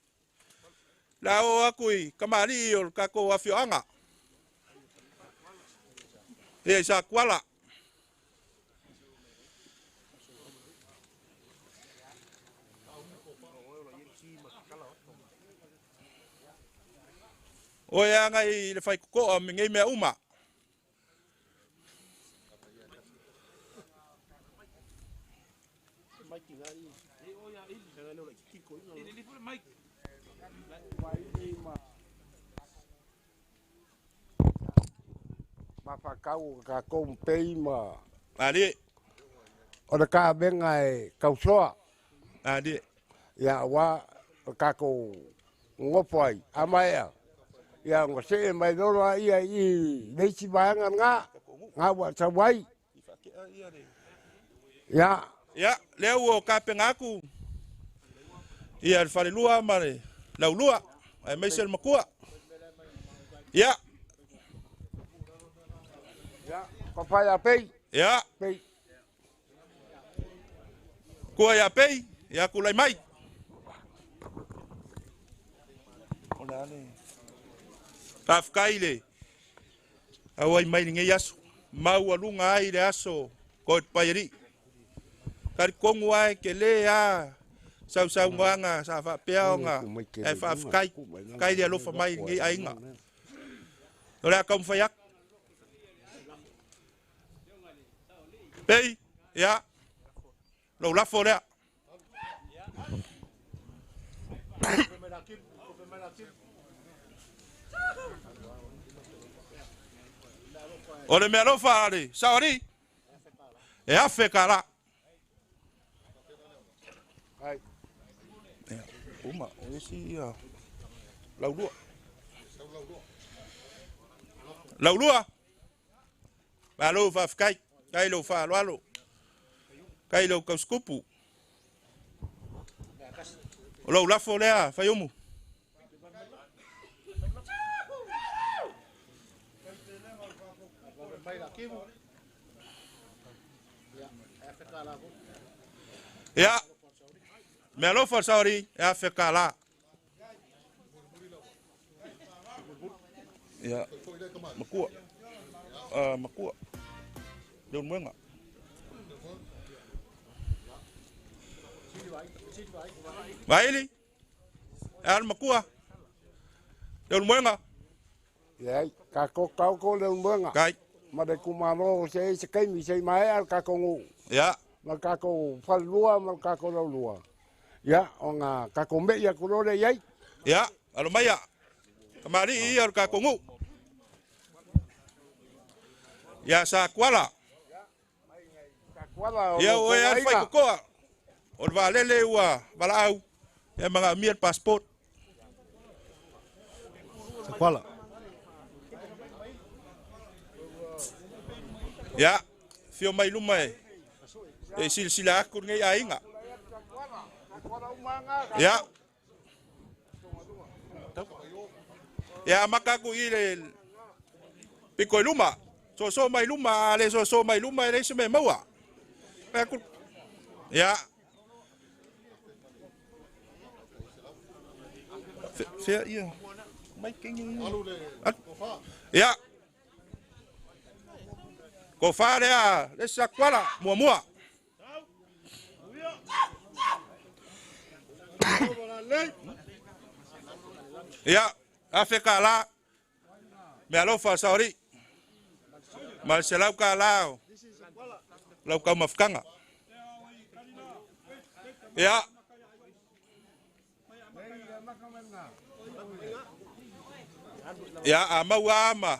La o aku i kamari o le kako afioanga. Ia sa kuala. O ia ngai le whai kukoa me ngei mea uma. Mawhakau ka koumpei ma. Ali. O le ka benga e kausoa. Ali. Ia wa ka kou ngopo ai amaea. Ia ngo se mai lolo ia i leisi vaanga nga nga wa sawai. Ia. Ia lea ua ka penga aku. Ia le falelua ma le laulua. Ai mai se le makua. Ia. Papai a pei. Ia. Pei. Kua ia pei, ia kulai mai. Tafkai le. Awai mai ni aso. Mau alunga ai le aso ko paiari. Kari kongu ai ke le a sau sau ngoanga sa fa peaonga e fa kai kai le alofa mai ni ainga. Ora ka umfayak. Pei, ia, lau lafo lea. O le mealofa a le saoalii e afe kalā. Ia, uma, o isi ia laulua. Laulua, malo faafetai, kai lou faaaloalo, kai lou tausitupu. O lou lafo lea, Faiumu. Ia, mealofa le saoalii e afe kalā. Ia, makua. Makua. Leulumoega. Vaili, e a le makua. Leulumoega. Leai, tatou taoto Leulumoega. Kai. Ma le itumalo se i ai se taimi se i maea le tatou nuu. Ia. Ma le tatou falelua ma le tatou laulua. Ia, ona tatou me'i atu loa lea i ai. Ia, alo maia. Kamali'i ia o le tatou nuu. Ia Satuala. Ia o oe lava le faitotoa. O le vaalele ua valaau, ia manaomia le passport. Satuala. Ia, fio mai luma e e silasila atu lenei aiga. Ia. Ia amata atu i le pito i luma. Soso mai luma, a le soso mai luma e leai se mea e maua. Fai atu. Ia. Fea ia. Mai kengi. Ia. Kofa lea, le isi Satuala, muamua. Ia, $1,000. Mealofa saoalii. Ma le $100 o lau taumafataga. Ia. Ia, a maua lava ma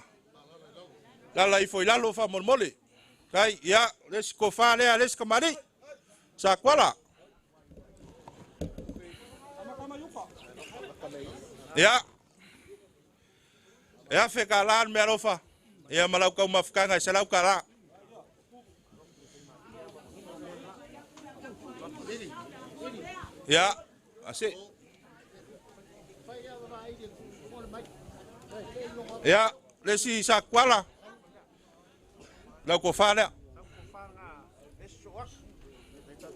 lala ifo i lalo faamolemole. Tai, ia, le isi tofa lea, le isi tamalii. Satuala. Ia, e $1,000 le mealofa, ia ma lau taumafataga e $100. Ia, ase. Ia, le isi Satuala, lau tofa lea.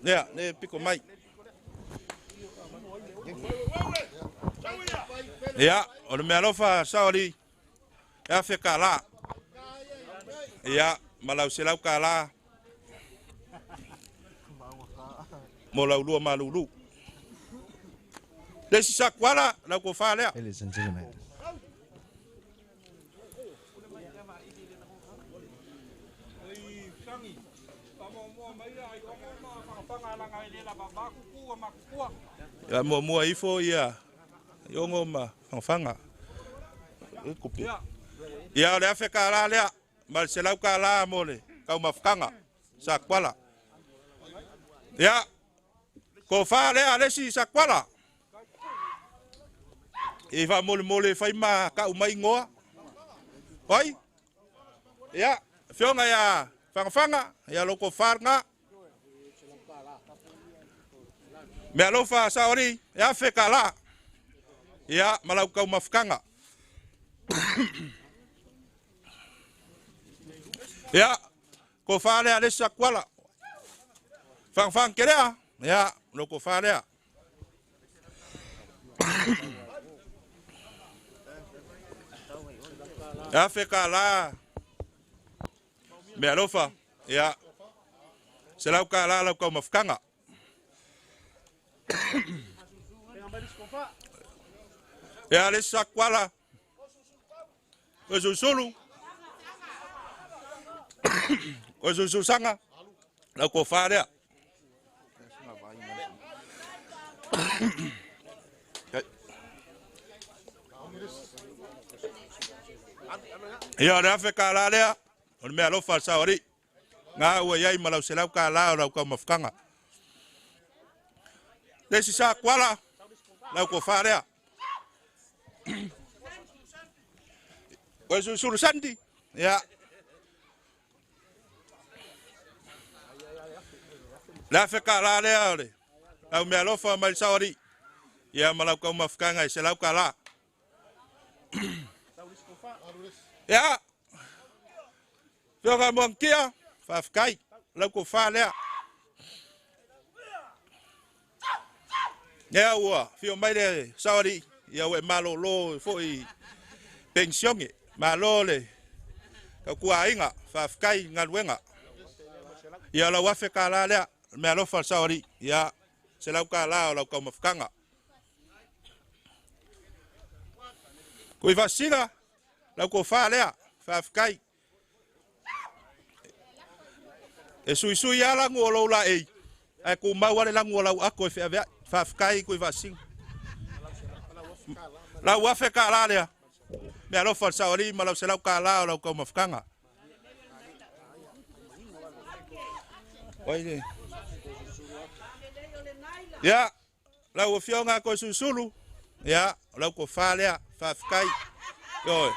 Ia, le piko mai. Ia, o le mealofa saoalii, e $1,000. Ia, ma lau $100 mo lau lua malulu. Le isi Satuala, lau tofa lea. Ladies and gentlemen. Ia muamua ifo ia Iogo ma Fagafaga. Ia o le $1,000 lea ma le $100 mo le taumafataga Satuala. Ia, tofa lea le isi Satuala. I faamolemole fai ma tau mai igoa. Oi? Ia, afioga ia Fagafaga, ia lou tofa lena. Mealofa saoalii, e $1,000. Ia, ma lau taumafataga. Ia, tofa lea le isi Satuala. Fagafaga kelea, ia, lou tofa lea. E $1,000 mealofa, ia, $100 lau taumafataga. Ia, le isi Satuala, o Sulusulu, o Sulusulusaga, lau tofa lea. Ia o le $1,000 lea, o le mea alofa a le saoalii. Ngā ua iai ma lau $100 o lau kaumafutaga. Le isi sa kuala, lau kofa lea. Koe susulu sandi, ia. Le $1,000 lea o le lau mea alofa mai le saoalii. Ia ma lau kaumafutaga e $100. Ia, Fioga Moangia, faafetai, lau kofa lea. Ia ua fio mai le saoalii, ia ua e malolo foi pensione. Malo le tautuaina, faafetai galuega. Ia lau $1,000 lea, mea alofa le saoalii, ia $100 o lau kaumafutaga. Kui faasina, lau kofa lea, faafetai. E suisui lava lagu o lou laei, ae tumau lava le lagu o lau ato e feaveai. Faafetai kui faasina. Lau $1,000 lea, mea alofa le saoalii ma lau $100 o lau kaumafutaga. Ia, lau afioga koe susulu, ia, lau kofa lea, faafetai. Ioe.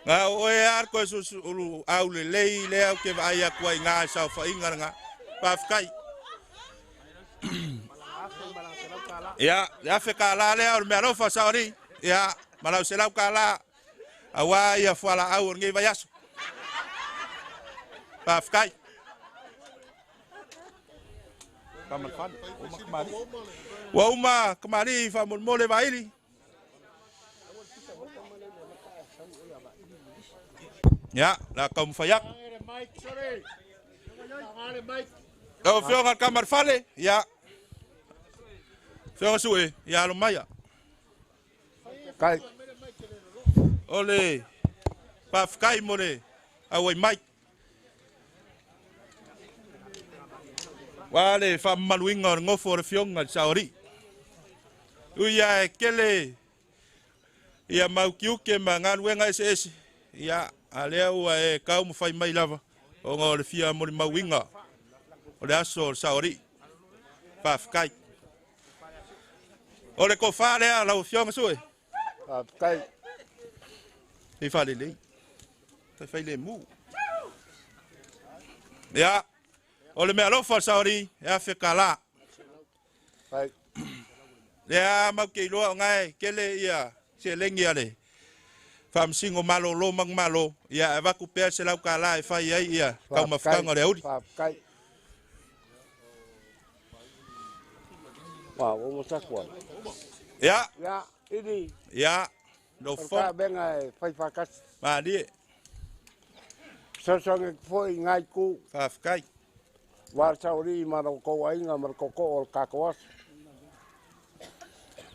Ngā o oe a koe susulu au le lei lea o ke vaai atu ai ngā saofaiga lena. Faafetai. Ia, le $1,000 lea o le mea alofa saoalii, ia, ma lau $100 auā ia fualaau o lenei vaiaso. Faafetai. Ua uma kamali'i faamolemole vaili. Ia, la taumafai atu. Lau afioga i le Tamalefale, ia. Afioga Sue, ia alo maia. Kai. O le faafetai mo le auai mai. Ua le faamamaluina o le nofo o le afioga i le saoalii. Ui ia e kele ia mautiuke ma galuega eseese, ia, a lea ua e taumafai mai lava ona o le fia molimauina o le aso o le saoalii. Faafetai. O le tofa lea lau afioga Sue. Faafetai. Ei faalelei. Fai le mu. Ia, o le mea alofa o le saoalii e $1,000. Fai. Lea mau ke iloa o ngae kele ia seleni a le faamasino malolo manumalo, ia e avatu pea $100 e fai ai ia taumafataga o le auli. Faafetai. Wa, ua uma taku ai. Ia. Ia, ili. Ia, no O fo. le taavega e fai faatasi. Malie. Fesoasoani atu foi i ngai itu. Faafetai. Ua le saoalii ma lo outou aiga ma le tootoo o le tatou aso.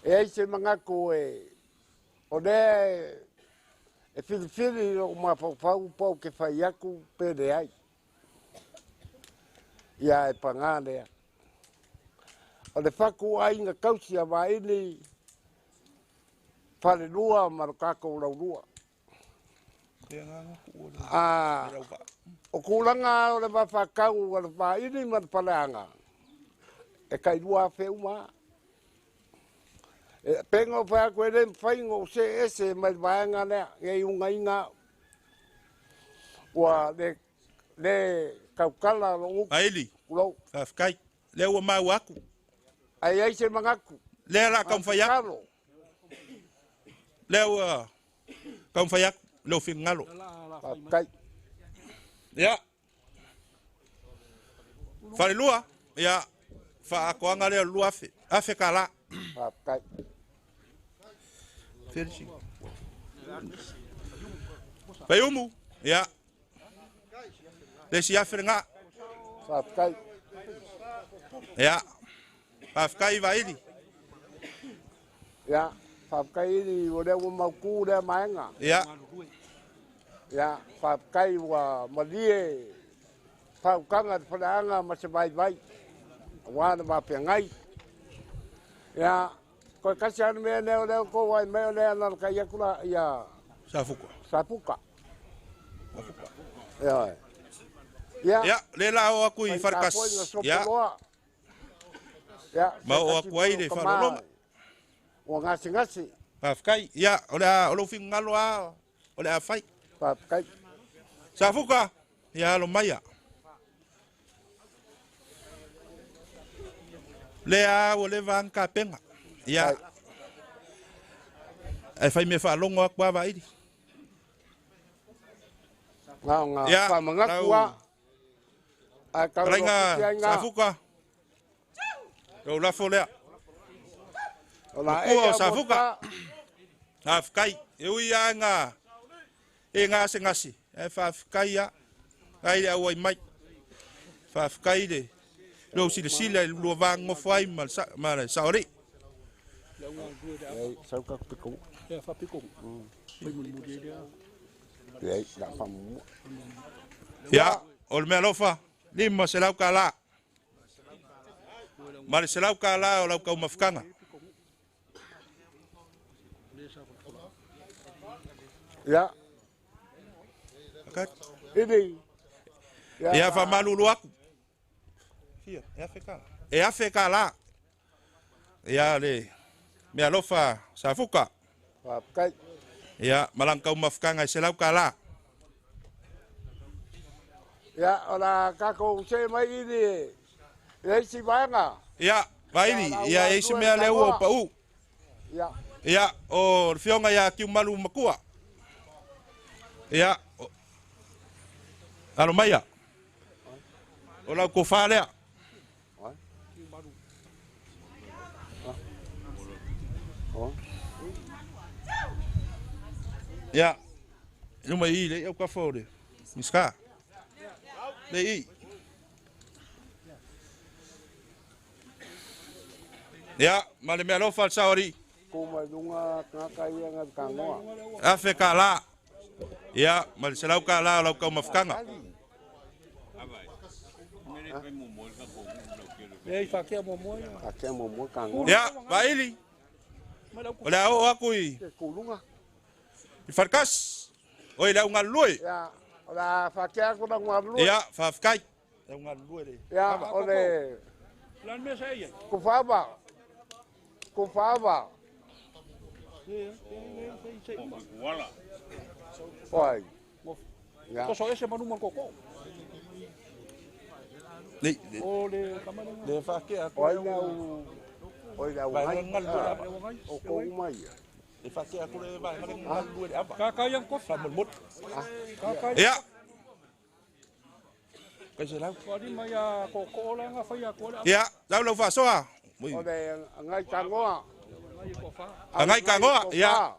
E ai se manatu e o lea e filifili i lou mafaufau po ou te fai atu pe leai. Ia e pagā lea. O le fatu aiga tausi a Vaili, falelua ma lo tatou laulua. A o tulaga o le vafatau a le Vaili ma le Faleaga, e tai 2,000 uma. E pei ona fai atu e le mafai ona ou see ese mai le vaega lea, nei ugaiga au. Ua le, le tautala lou upu. Vaili, Tulou. Faafetai. Lea ua maua atu. Ae i ai se manatu. Lea la taumafai atu. Lea ua taumafai atu lou finagalo. Faafetai. Ia. Falelua, ia, faaatoaga lea o le 2,000. $1,000. Faafetai. Felisi. Faiumu, ia. Le isi 1,000 lena. Faafetai. Ia. Faafetai Vaili. Ia, faafetai ili o lea ua mautu lea maega. Ia. Ia, faafetai ua malie faautaga le faleaga ma se vaivai aua le vafeagai. Ia, toe kasi lava le mea lea o lea ua outou vaai mai o lea e alalatai atu la ia Safuka. Safuka. Ia. Ia, le la o aku i Farkas. Ia. Ia. Ma o aku ai le faalologa. Ua gasegase. Faafetai. Ia, o le a o lou finagalo a o le a fai. Faafetai. Safuka, ia alo maia. Le a ua leva ana tapenga. Ia. Ae fai mea faalogo aku a Vaili. Na o ngā Ia, whamangaku lau- a. Ai kau Talaiga loa ai ngā. Safuka. Lou lafo lea. O la Makua e o ia Safuka. mota. Faafetai. E ui a ngā e gasegase. Ae faafetai a. Ai le auai mai. Faafetai le lou silasila i le lua vagogofo ai ma le sa ma le saolii. Ei, sau ka piko. Ia whapiko. Mai muli muli lea. Ei, la whamumua. Ia, o le mea alofa, 500 kālā. Ma le 100 kālā o lau kaumafikaga. Ia. Ili. Ia faamalulu aku. Fia, e afe kālā. E afe kālā. Ia le mea alofa Safuka. Faafetai. Ia, ma lana kaumafikaga e 100 kālā. Ia, o la kākou se mai ili e. Le isi vaega. Ia, Vaili, ia e isi mea lea ua pau. Ia. Ia, o le fioga ia Kiumalu Makua. Ia, alo maia. O lau kofā lea. Ia, luma i le au kafa o le Miska. Le i. Ia, ma le mea alofa le saori. Ko mai lunga ngaka ia ngā kangoa. Afe kālā. Ia, ma le 100 kālā o lau kaumafikaga. Lea i whakea mua mua ia. Whakea mua mua kangoa. Ia, Vaili. O le a oo aku i Ke kulunga. i Farkas. O i le au galulue. Ia, o la whakea ko na ngā lue. Ia, faafetai. Le au galulue le. Ia, o le Lan mea sa ia. Kufava. Kufava. Oi. Ia. Toso ese manu ma koko. Le O le kamalenga. le whakea aku. Oi lau. Oi lau Vai ngai. ngalue le ava. O kou mai. Le whakea aku le vai ngalue le ava. Ka kai ang kofi. Whamolmol. Ka kai. Ia. Kai se lau. Ko ni mai a koko la nga whai a ko le. Ia, lau lau whasoa. O le ngai tangoa. A ngai kangoa, ia.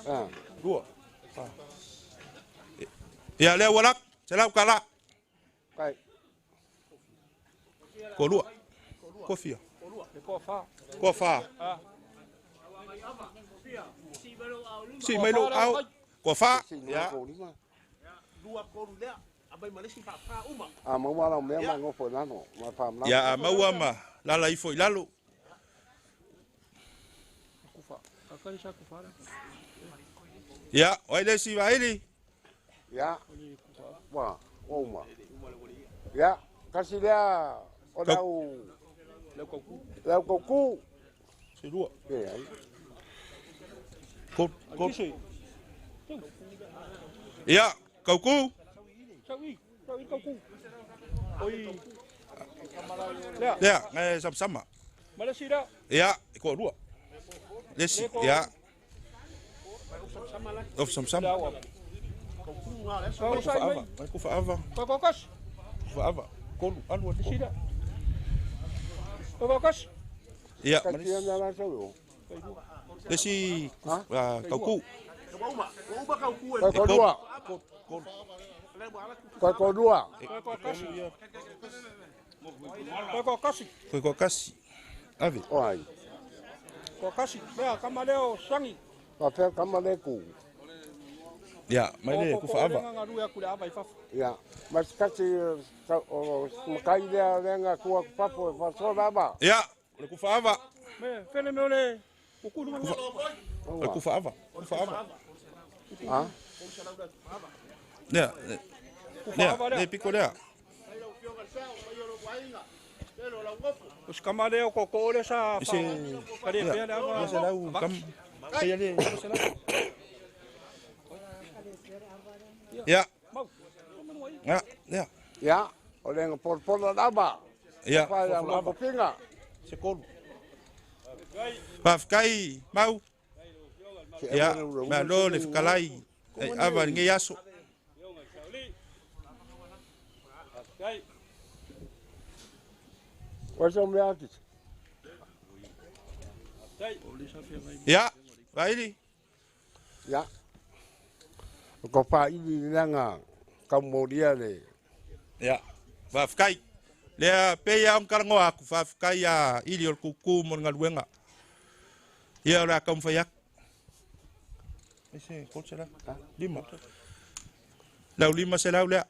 Ah. Lua. Ia, lea ua lak. Se lau ka la. Kai. Ko lua. Ko fia. E ko wha. Ko wha. Ah. Si mai lo au. Ko wha. Ia. A maua lau mea mai ngofo nano. Ma whamnau. Ia, a maua ma lala ifo i lalo. Ka kai sa ku wha. Ia, oi le si vaili. Ia. Wa, o uma. Ia, kasi lea o lau Lau kauku. lau kauku. Se lua. E ai. Ko ko. Kisi. Ia, kauku. Sau i. Sau i kauku. Oi. Lea. Lea, ngai samsama. Malesi la. Ia, ko lua. Le si, ia. Of samsama. Kau Ko sai whaava. mai. Ngai ko whaava. Ko kokas. Ko whaava. Kolu, alu atu. Sida. Ko kokas. Ia, Ka tia na la sau yo. le si kauku. Ko ko lua. Ko ko lua. Ko kokas. Ko kokas. Ko ko kasi. Ave. Oi. Ko kasi. Lea kama leo sangi. Pa pea kama le ku. Ia, mai le ku whaava. Nga ngalue aku le ava i fafo. Ia. Mas kasi o makai lea lea ngā kua papo e whasola ava. Ia, le ku whaava. Me fele me ole kukulu nga. Le ku whaava. Ku whaava. A? Lea, lea, le piko lea. O se kama lea o koko le sa Se pale pea le ava. Se lau kam. Ia le, se lau. Ia. Ia, ia. Ia, o le ngapolpola lava. Ia. Fa ia ngapopinga. Se kolu. Faafetai mau. Ia, malo le fekalai ai ava i lenei aso. Ia, vaili. Ia. O ko whaili langa kaumoria le. Ia, faafetai. Lea pei a ona talanoa atu, faafetai ia ili o le kuku mo le galuega. Ia o le a taumafai atu. Ese, kotse la. Lima. Lau 500 lea.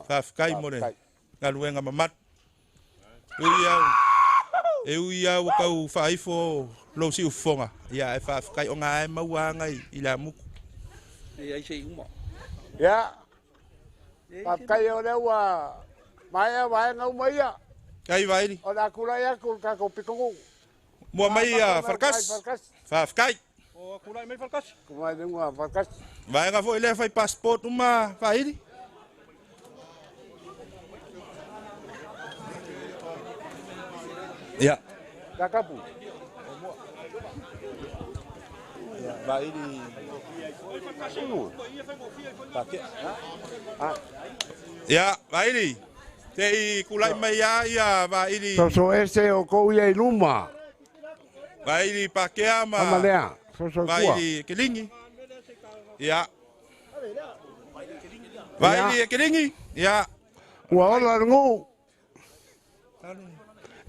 Faafetai mo le galuega mamalu. Ui au, e ui au o tau faaifo lou siufofoga. Ia e faafetai o gā e maua aga i le amuku. E ai se uma. Ia. Faafetai o lea ua maea vaega uma ia. Kai vaili. O le akulai atu le tatou pitogu. Mua mai ia Farkas. Faafetai. O akulai mai Farkas. Kumai lunga Farkas. Vaega foi lea fai passport uma vaili. Ia. Kakapu. Ia, vaili. Ia, vaili. Te i kulai mai ia ia vaili. So ese o kou ia i luma. Vaili pakea ma. Amalea. So kua. Vaili kelingi. Ia. Vaili kelingi. Ia. Ua ola ngu.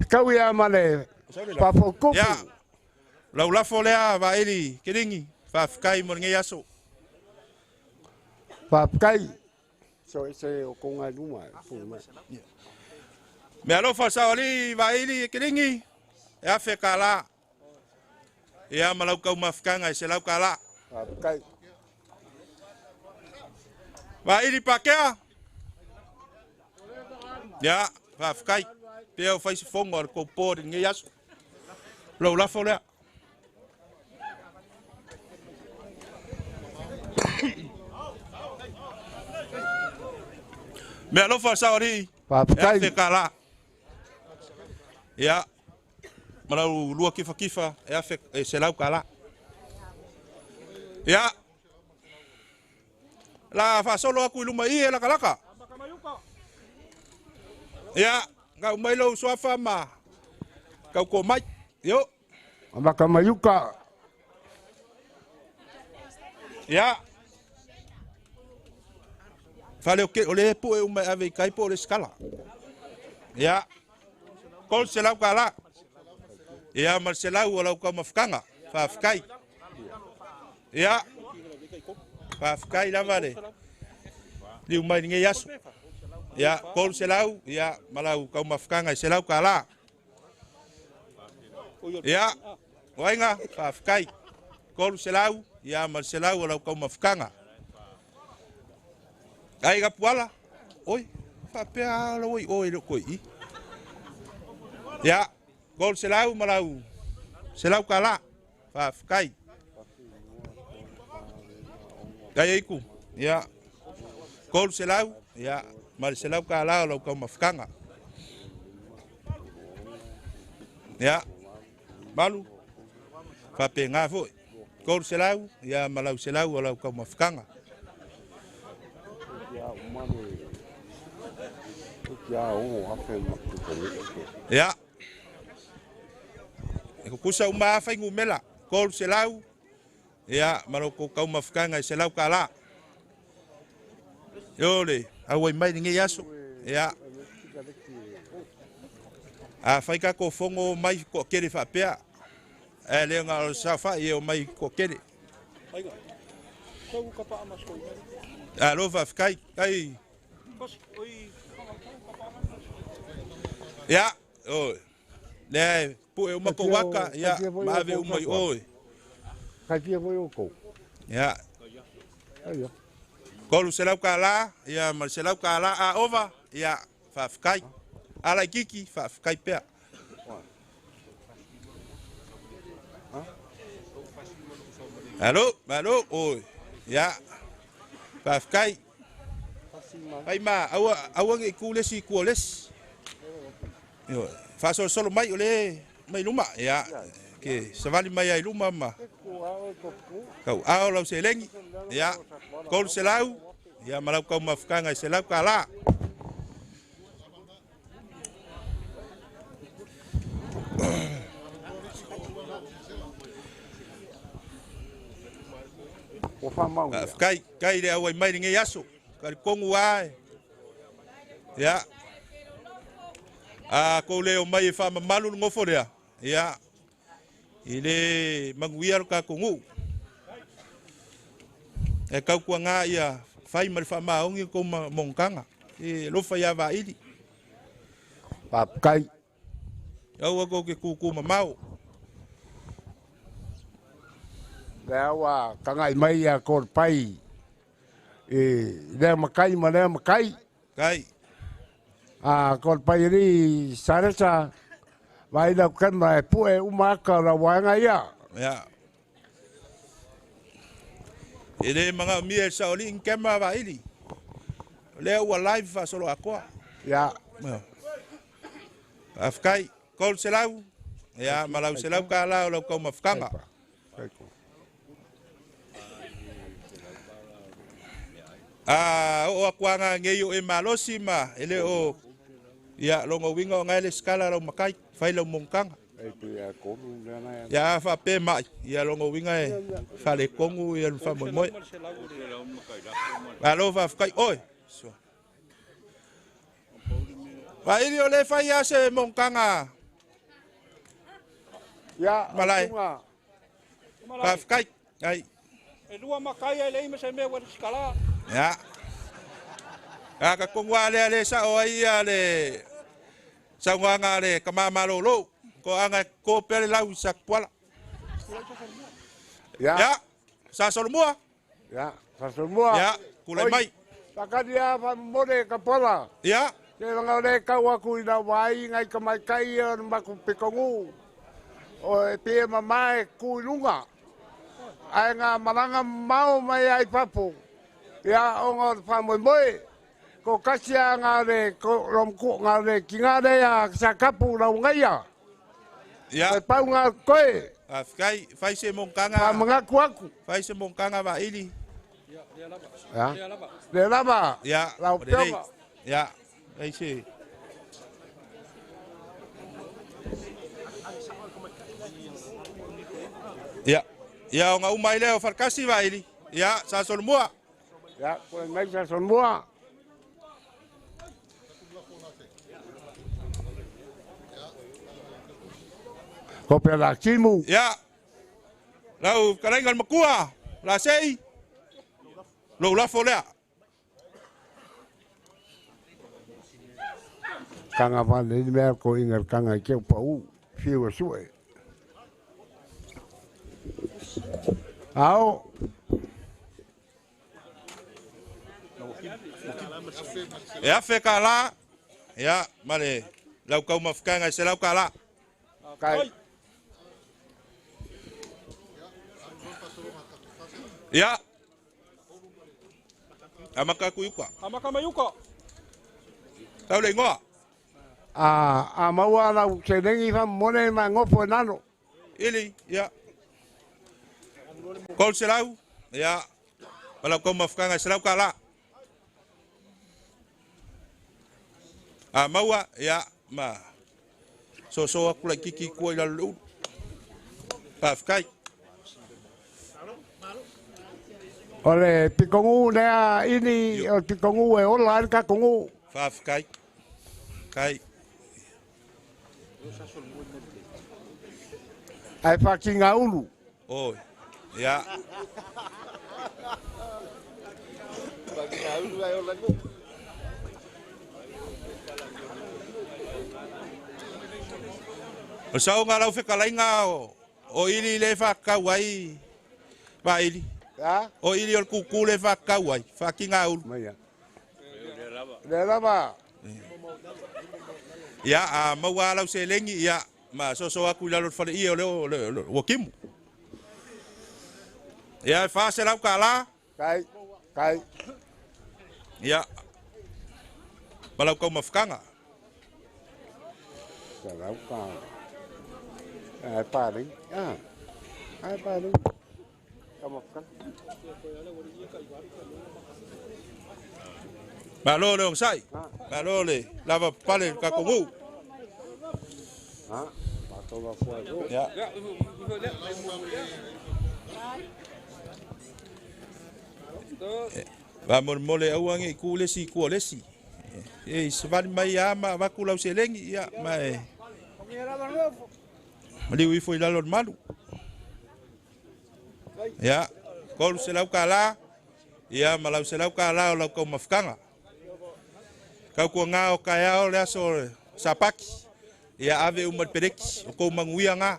Kau ia male pafokupu. Ia. Lau lafo lea vaili kelingi. Faafetai mo lenei aso. Faafetai. So ese o konga luma. Me alofa saoli vaili kelingi. E afe kala. Ia ma lau kau mafukanga e se lau kala. Faafetai. Vaili pakea. Ia, faafetai. Pea o fai se fogo a le koupo i lenei aso. Lau lafo lea. Me alofa saoli. Faafetai. E afe kala. Ia, ma lau lua kifakifa e afe e se lau kala. Ia. La faasolo atu i luma i e lakalaka. Ia, ngau mai lou suafa ma kau ko mai. Yo. Makamayuka. Ia. Fale o ke o le pu e uma ave kai po le skala. Ia. Kol se lau kala. Ia ma se lau o lau kau mafukanga. Faafetai. Ia. Faafetai lava le. Liu mai lenei aso. Ia, kol se lau, ia, ma lau kau mafukanga i se lau kala. Ia, oainga, faafetai. Kol se lau, ia, ma se lau o lau kau mafukanga. Ai ka puala, oi, faapea lau oi oi lo koi i. Ia, kol se lau ma lau, se lau kala, faafetai. Kai eiku, ia, kol se lau, ia, ma le se lau kala o lau kau mafukanga. Ia, malu, faapega foi. Kol se lau, ia, ma lau se lau o lau kau mafukanga. Ia. E kukusa uma afa i ngumela. Kol se lau, ia, ma lau kau mafukanga i se lau kala. Yo le, au mai lenei aso. Ia. A fai ka ko fongo mai ko kere faapea. E le nga o sa fa e o mai ko kere. A lo faafetai. Kai. Ia, oi. Le pu e uma ko waka, ia, ma ave uma i oi. Kai fia foi o kou. Ia. $300, ia ma le $100 a ova, ia faafetai. Ala i kiki, faafetai pea. Alo, malo, oi. Ia, faafetai. Fai ma, aua, aua nge i ku lesi i ku o lesi. Ioe, faasolosolo mai o le mai luma. Ia, ke savali mai ai luma ma kau ao lau selegi. Ia, 300, ia ma lau kau mafukanga i $100. Faafetai, kai le auai mai lenei aso. Ka le kongu ae. Ia. A kou le o mai e whaamamalu le ngofo lea. Ia. I le manuia lo kākou nuu. E kaukua ngā ia whai ma le whaamaongi ko mongkanga. E lofa ia vaili. Faafetai. Aua kou ke kūkū mamao. Lea ua tagai mai ia Kolepai i lea makai ma lea makai. Kai. A Kolepai ali Saresa vai lau kema e pue uma aka o lau waenga ia. Ia. E le manga mia e saoli in kema vaili. Lea ua live faasolo akoa. Ia. Faafetai. 300. Ia, ma lau $100 o lau kau mafukanga. A o akuanga ngei o e malosi ma ele o ia longo winga o ngai le skala lau makai fai lau mongkanga. Ia fa pe mai ia longo winga e fale kongu ia fa moi moi. Alo fa kai oi. Va ili o le fai ia se mongkanga. Ia malai. Faafetai. Ai. E lua makai ai le ima se mea ua skala. Ya. A ka kongwa le le sa o ai ia le saunga le kamama lolo. Ko anga ko pele lau sak puala. Ya. Ya. Sa solomua. Ya, sa solomua. Ya, kulai mai. Takaria fa more ka pola. Ya. Te nga le kau aku i na wai ngai ka mai kai o maku pikongu. O e pie mamae ku i lunga. Ai ngā maranga mau mai ai papu. Ia o ngā whamoi moe. Ko kasia ngā re, ko romku ngā re, ki ngā re a sa kapu rau ngaia. Ia. Ko pau ngā koe. Whai, whai se mongkanga. Wha mangaku aku. Whai se mongkanga wa ili. Ia, lava. Ya. Lea lava. Le lava. Ia. Lau pioga. Ia. Whai se. Ia. Ia o ngā umai leo wharkasi wa ili. Ia, sa solomua. Ia, koe mai sa solomua. Ko pera la timu. Ia. Lau kalainga le makua. La sei. Lou lafo lea. Kanga wale ni mea ko inga kanga i keu pau. Whiu e sue. Ao. E afe ka la. Ia, male. Lau kau mafukanga i se lau ka la. Kai. Ia. Amaka ku yuka. Amaka mai uka. Tau le ingoa. A maua lau se lengi fa mone ma ngofo e nano. Ili, ia. 300, ia. Walau kau mafukanga se lau ka la. A maua, ia, ma. So so aku lai kiki kua i lalo le ulu. Faafetai. O le pikongu nea ini, o le pikongu e ola ai le kakongu. Faafetai. Kai. Ai whakinga ulu. Oi, ia. Whakinga ulu ai ola ngu. O saunga lau whekalainga o ili le whakau ai va ili. O ili o le kuku le whakau ai, whakinga ulu. Le lava. Ia, a maua alau se lengi, ia, ma soso aku i lalo le whale ia o leo, ua kimu. Ia, e wha lau ka la. Kai, kai. Ia, malau kau mawhakanga. Sa lau ka. Ai pari. Ah. Ai pari. Ka mawhakanga. Malo le ong sai. Malo le lava pale ka kongu. Ha, ma fua. Ya. Va mole auange i ku lesi ku lesi. E se vali mai ama va ku lau selengi ia mai. Mali ui foi lalo malu. Ya, kolu se lau kala. Ia malau se lau kala o lau kau mafkanga. Kau kua ngā o kai ao le aso sapaki. Ia ave umar pereki o kou manguia ngā.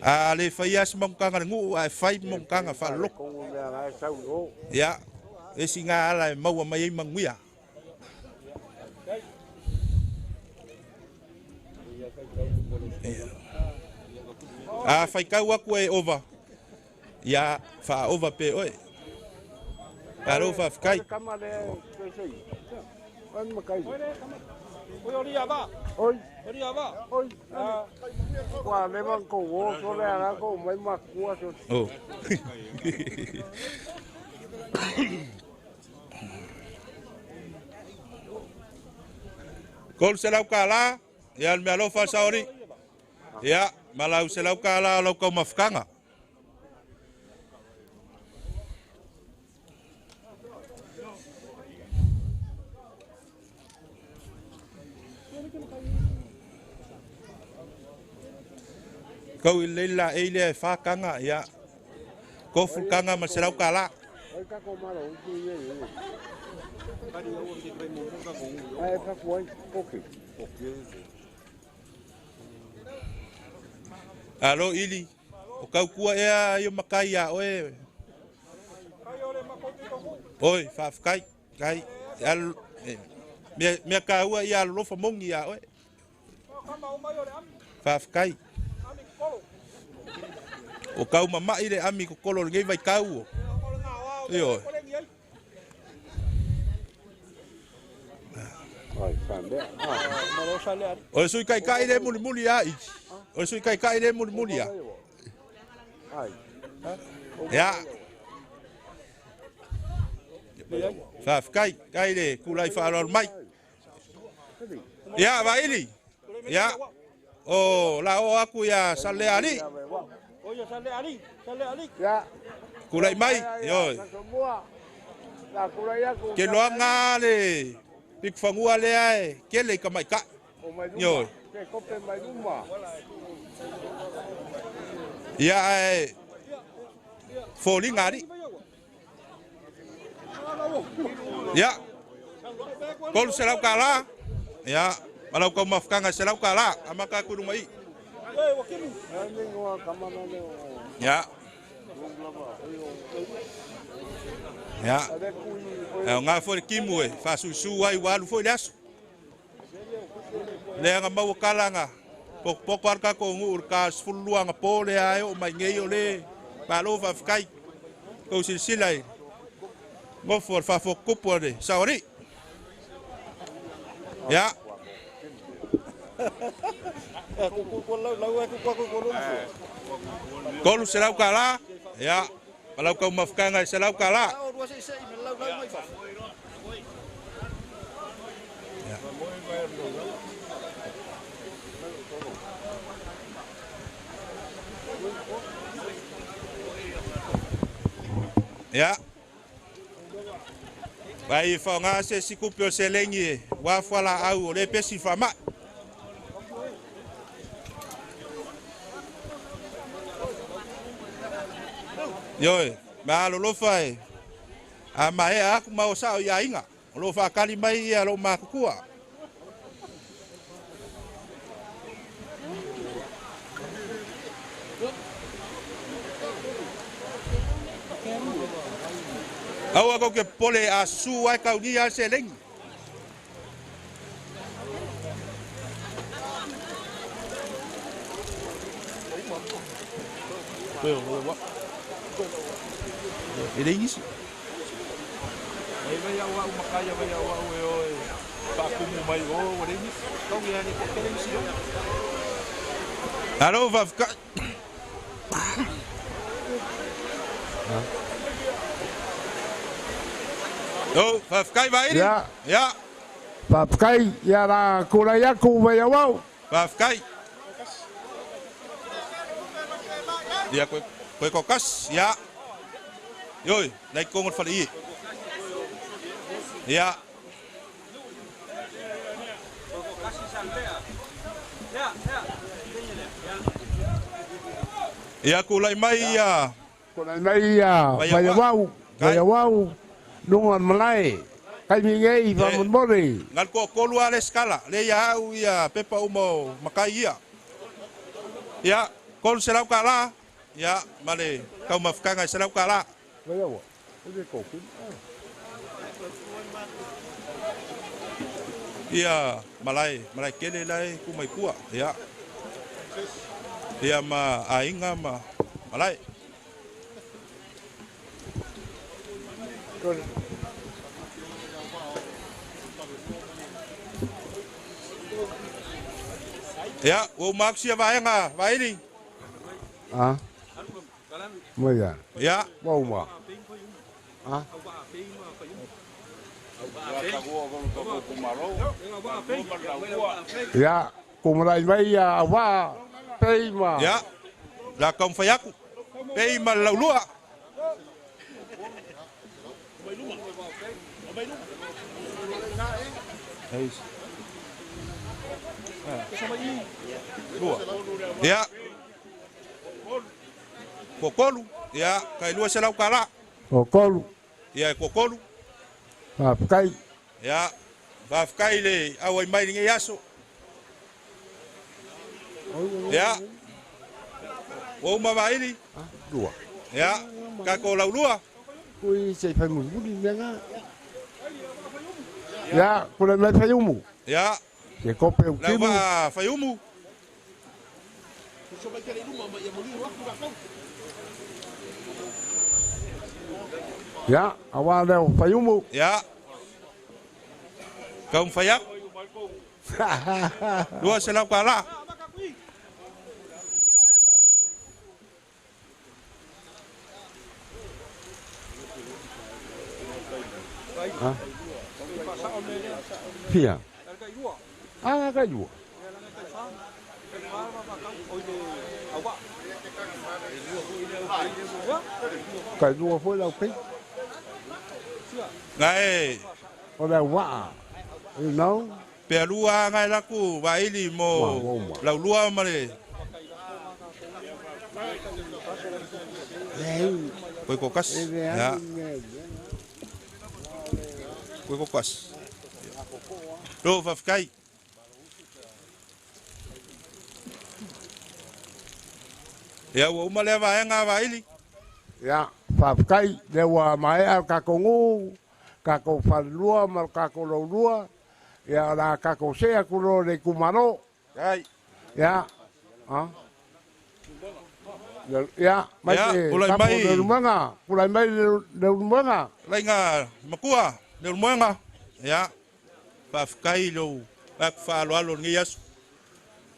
A le whai as mangukanga ngu a whai mangukanga wha loko. Ia, esi ngā ala e maua mai ei manguia. A whai kau aku e ova. Ia, wha ova pe oe. Alo wha whakai. Oi ori ava. Oi. Ori ava. Oi. Kua leva ko wo so le ara ko mai makua so. Oh. Kol se lau kala, ia me alofa saori. Ia malau se lau kala lau kau mafkanga. Kau i leila e ile e whakanga, ia. Kofu kanga ma se lau kala. Oi ka ko maro i ye ye. Ai fa kuai koki. Alo ili, o kau kua ea i o makai ia oe. Oi, whawhakai, kai. Mea ka ua ia alofa mongi ia oe. Whawhakai. O kau mamai le ami kokolo le ngei vai kau o. Io. O sui kai kai le muli muli a i. O sui kai kai le muli muli a. Ya. Whawhakai, kai le kulai whaaloa mai. Ya, vaili. Ya. O la o aku ya sale ali. Oye sale ali, sale ali. Ya. Kulai mai, yo. Ke loanga le. Pik fangua le ai, ke le ka mai ka. Yo. Ke kope mai luma. Ya ai. Foli ngari. Ya. Kol se lau kala. Ya. Malau kau mafkanga se lau kala, amaka ku rumai. Ya. Ya. Ngā fo le kimu e, whasusu ai walu fo le aso. Le anga maua kalanga, poko arka ko ngu ur ka sfulu anga po le ai o mai ngei o le palo whawhakai. Kou silsila e, ngofo al whafo kupu le, saori. Ya. Kolu se lau kala, ya. Malau kau mafkanga se lau kala. Ya. Vai whaonga se sikupi o se lengi e, wafua la au o le pesi whamai. Yoi, ma alolofa e, a mae aku mau sao ia inga, o lo whakali mai ia lo makukua. Aua ko ke pole a su ai kau ni a se lengi. E le isi. Ai vai au au makaya vai au au e oe. Paakumu mai o o le isi. Kau ia ni ko le isi. Alo vavka. Oh, vavkai vai. Ya. Ya. Vavkai ya la kula aku vai au. Vavkai. Ya koe kokas ya. Yoi, nai kongo fale i. Ya. Ya kulai mai ya. Kulai mai ya. Vai wau, vai wau. Nunga malai. Kai mi ngei va mon. Ngal ko kolu ale skala, le ya au ya pepa umo makai ia. Ya, kolu selau kala. Ya, male kau mafkanga selau kala. Vai wau. Ode ko. Ia malai, malai kele lai ku mai kua. Ya. Ia ma ainga ma malai. Ya, o maxia vaenga, vaini. Ah. Moia. Ya. Wau ma. Ah. Ya, kumarai mai ya wa peima. Ya. La kaum fayaku. Peima laulua. Ya. Kokolu. Ya, kai lua selau kala. Kokolu. Ya, kokolu. Vafkai. Ya, vafkai le awai mai ngi aso. Ya. O uma vaili. Lua. Ya, ka ko laulua. Kui se fai muli menga. Ya, kula mai faiumu. Ya. Se kope u kimu. Lauva faiumu. Ya, awa leo faiumu. Ya. Kau fayak. Dua selau kala. Ha? Fia. Ah, kai lua. Kai lua foi lau pei. Ngai. O le waa. You know? Pea lua ngai laku vaili mo lau lua ma le. Koe kokas. Ya. Koe kokas. Lo vafkai. Ya ua uma lea vaenga vaili. Ya, vafkai le ua maea kakongu, kako falua ma kako laulua. Ya la kako sea kulo le kumaro. Ai. Ya. Ha. Ya, mai ulai mai le lumanga, ulai mai le lumanga. Lainga makua le lumanga. Ya. Vafkai lo fa alo alo ngi aso.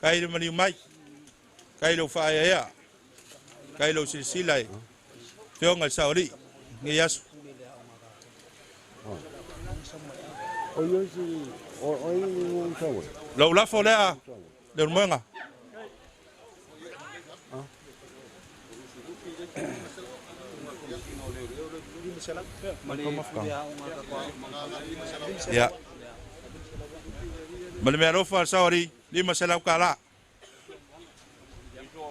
Kai le mani mai. Kai lo fa ya. Kai lo silsila e. Fionga sauri ngi aso. O yo si o o ni sawe. Lo la folea le lumanga. Ya. Male me alofa sauri lima selau kala.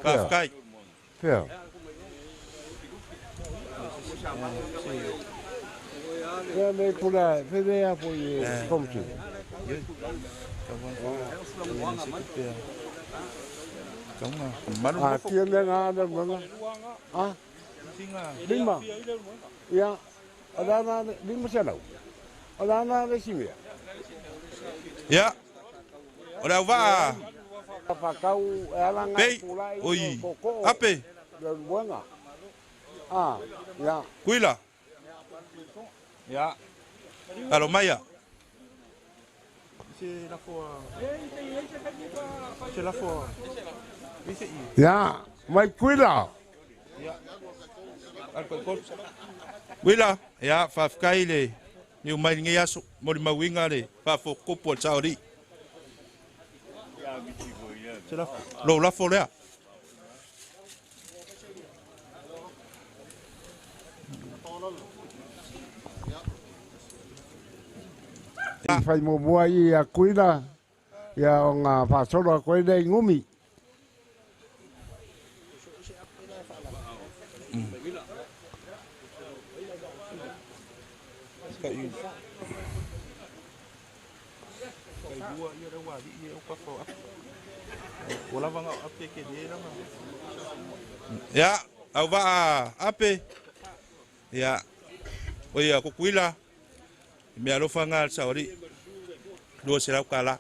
Vafkai. Fia. Ya me pula, fede a foi komti. Ah, tia me nga na nga. Ah. Lima. Ya. O le ana 500. O le ana le isi mea. Ia. O le auvaa. Whakau e ala ngā Pei. pulai Oi. o koko. Ape. Le luenga. Ah, ia. Kuila. Ia. Alo maia. Se lafo Se lafo Ia, mai kuila. Kuila. Ia, faafetai le liu mai lenei aso molimauina le faafokopo a le saolii. Lou lafo lea. I whai mo mua i a kuila, ia o ngā whasolo a koe nei ngumi. Ia, auvaa Ape. Ia, o ia Kukuila. Mea alofa ngā le saolii. 200 kala.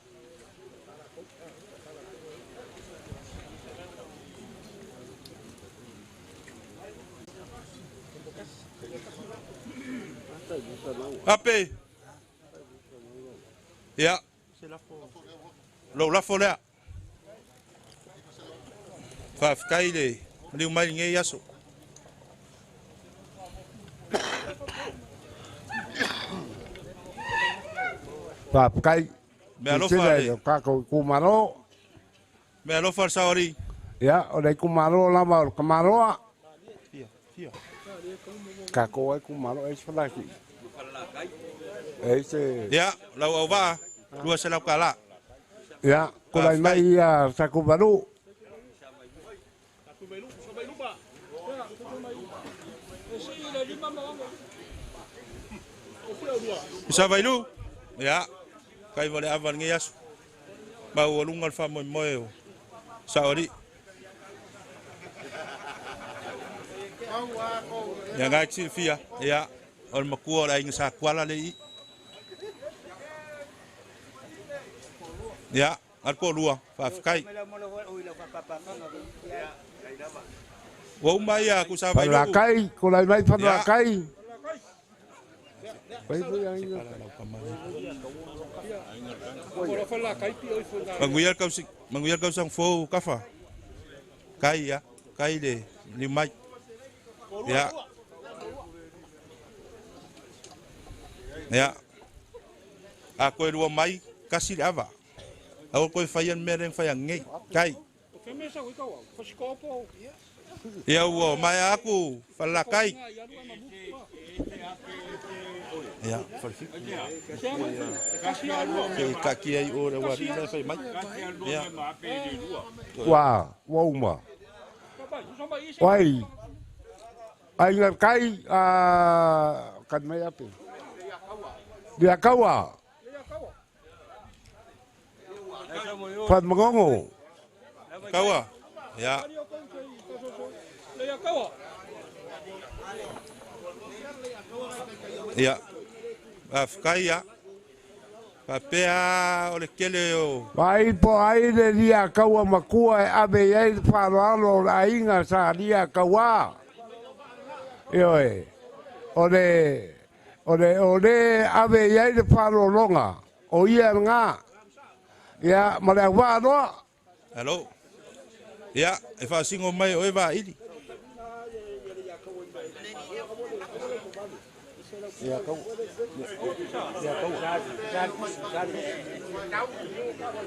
Ape. Ia. Lou lafo lea. Faafetai le liu mai lenei aso. Faafetai. Mea alofa Sila le. i o kākou itumalo. Mea alofa le saolii. Ia, o le itumalo lava o le Kamaloa. Kākou ai itumalo e se falaki. E se... Ia, lau auvaa, 200 kala. Ia, kulai mai ia Sakuvalu. Savailu. Ia, kai vale ava lenei aso. Maualuga le faamoemoe o saolii. Ia ngai silafia, ia, o le matua o le aiga Sakuala le i. Ia, ale toalua, faafetai. Ua uma ia Kusavailu. Falelakai, kulai mai Falelakai. Manuia le kausi, manuia le tausaga fou kafa. Kai ia, kai le liu mai. Ia. Ia. A koe lua mai, kasi le ava. Aua koe faia le mea lea na fai ananei. Kai. Ia ua maea aku Falelakai. Ia, Falefitu. Ke kaatia ai o le aualii la e fai mai. Ia. Ua, ua uma. Wai, ai ngā kai, a, kan mai ape. Lia kaua. Whatmagongo. Kaua. Ia. Ia. Faafetai ia. Faapea o le tele o... Vai po ai le lia kaua makua e ave i ai le faaaloalo o le aiga sa lia kauā. Ioe, o le, o le, o le ave i ai le faaaloaloga, o ia lena. Ia, ma le auvaa loa. Alo. Ia, e faasino mai o e vaili.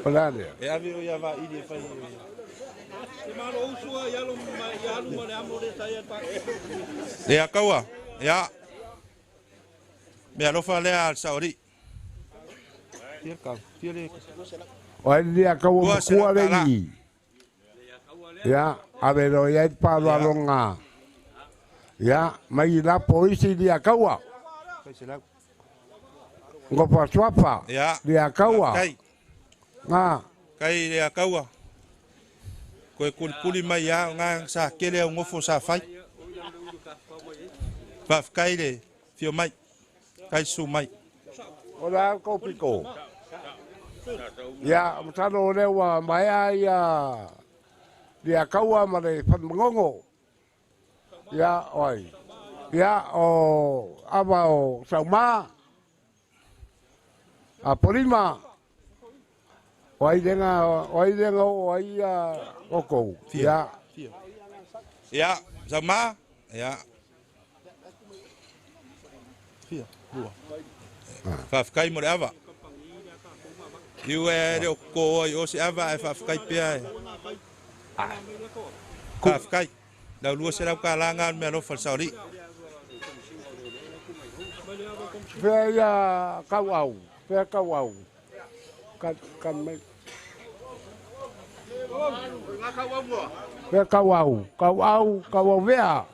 O le a lea? E ave o ia vaili e fai. Ia kaua. Ia. Mea alofa lea a le saolii. O ai lia kaua makua le i. Ia, ave loa i ai le faaaloaloga. Ia, mai lapo isi lia kaua. Ngopa suafa. Ia. Lia kaua. Kai. Ngā. Kai lia kaua. Koe kulikuli mai ia, ngā sa kele au ngofo sa fai. Faafetai le Fio mai. Kai su mai. O la ko piko. Ia, matalo o lea ua maea ia ia kaua ma le whanmangongo. Ia, oi. Ia, o awa o Sauma. A Polima. O ai lenga, o ai lenga o ai ia okou. Ia. Ia, Sauma. Ia. Fia, lua. Whawhakai mo le awa. Iu e reo ko oi o se awa e whawhakai pea e. Whawhakai. Lau lua se lau ka langa mea lofa le saori. Fea ia kau au. Fea kau au. Ka mai. Fea kau au. Kau au, kau au vea.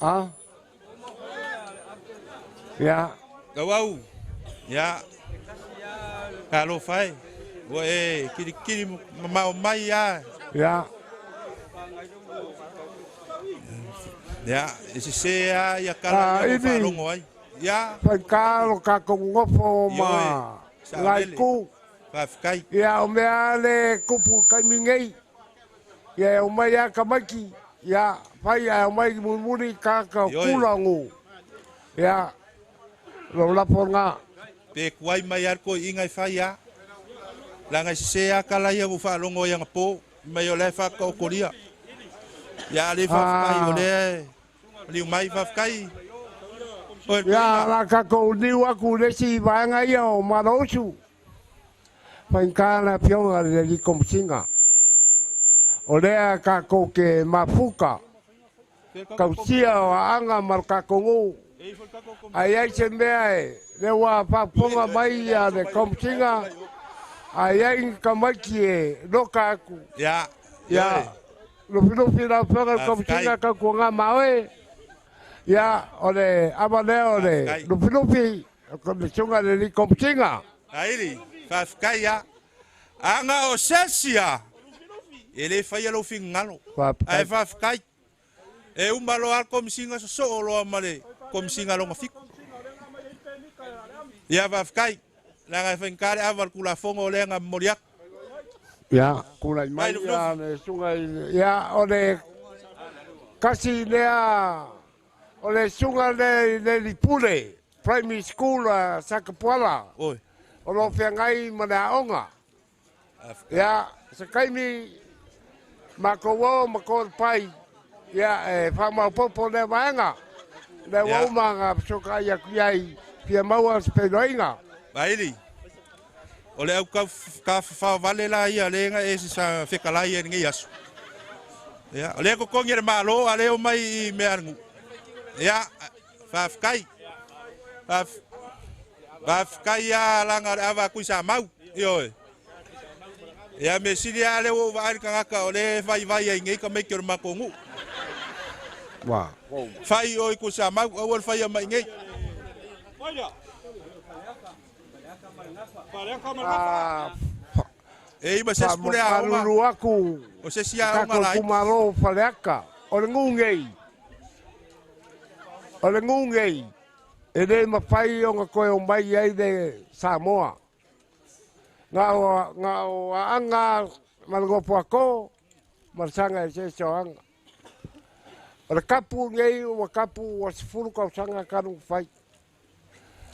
Ha? Ia. Kau au. Ia. Ka alofa e. Ua e kilikili mamao mai ia. Ia. Ia, e sese a ia kala ia whaalongo ai. Ia. Whaikaro ka kongofo ma laiku. Whawhikai. Ia, o mea le kupu kaimingei. Ia, o mai a kamaiki. Ia, whai a o mai murimuri ka ka kula ngu. Ia, lo lapo ngā. Pe kuai mai ar ko ingai whai a. Langa sese a kala ia u whaalongo ia ngapo. Mai o le whaka o koria. Ia, le whawhikai o le liu mai whawhikai. Ia, la kako niu aku lesi vaenga ia o Marousu. Whaikana pionga le likomsinga. O lea kako ke mafuka. Kausia o anga mar kako ngu. Ai ai se mea e, le wā whaponga mai ia le komsinga. Ai ai ka maiki e loka aku. Ia. Ia. Lufilufi la whanga komsinga ka kua ngā maoe. Ia, o le ama lea o le lufilufi, o le sunga le likomsinga. Airi, whawhikai ia. Anga o sesia. E le whaia lau fingalo. Ai whawhikai. E umalo al komsinga so o loa ma le komsinga longa fiku. Ia whawhikai. Langa whengkare awa kula fongo o lea ngā moriak. Ia, kula i mai ia le sunga ia o le kasi lea o le sunga le le lipule primary school a Sakapuala. Oi. O lo whiangai ma le aonga. Ia, se kaimi ma ko wau ma ko pai. Ia, e whamaupopo le vaenga. Le wauma ngā soka ia kuiai pia maua se penoinga. Vaili. O le au ka whawhao vale la ia le nga e se sa whekalai e ngai aso. Ia, o le kokongi le malo a leo mai i mea ngu. Ia, whawhikai. Whawhikai a langa le awa kui sa mau. Ioe. Ia, me siri a leo o vaari kangaka o le whai vai ai ngai ka meiki o le makongu. Wa. Whai oi kui sa mau, au le whai a mai ngai. E ima se spule a onga. Whamaruru aku. O se sia onga lai. Kako kumaro whaleaka. O le ngungei. O le ngungei. E le mawhai o ngā koe o mai ai le Samoa. Ngā o anga marangopo ako, marasanga e se se o anga. O le kapu ngei, o kapu o sifuru kausanga kanu whai.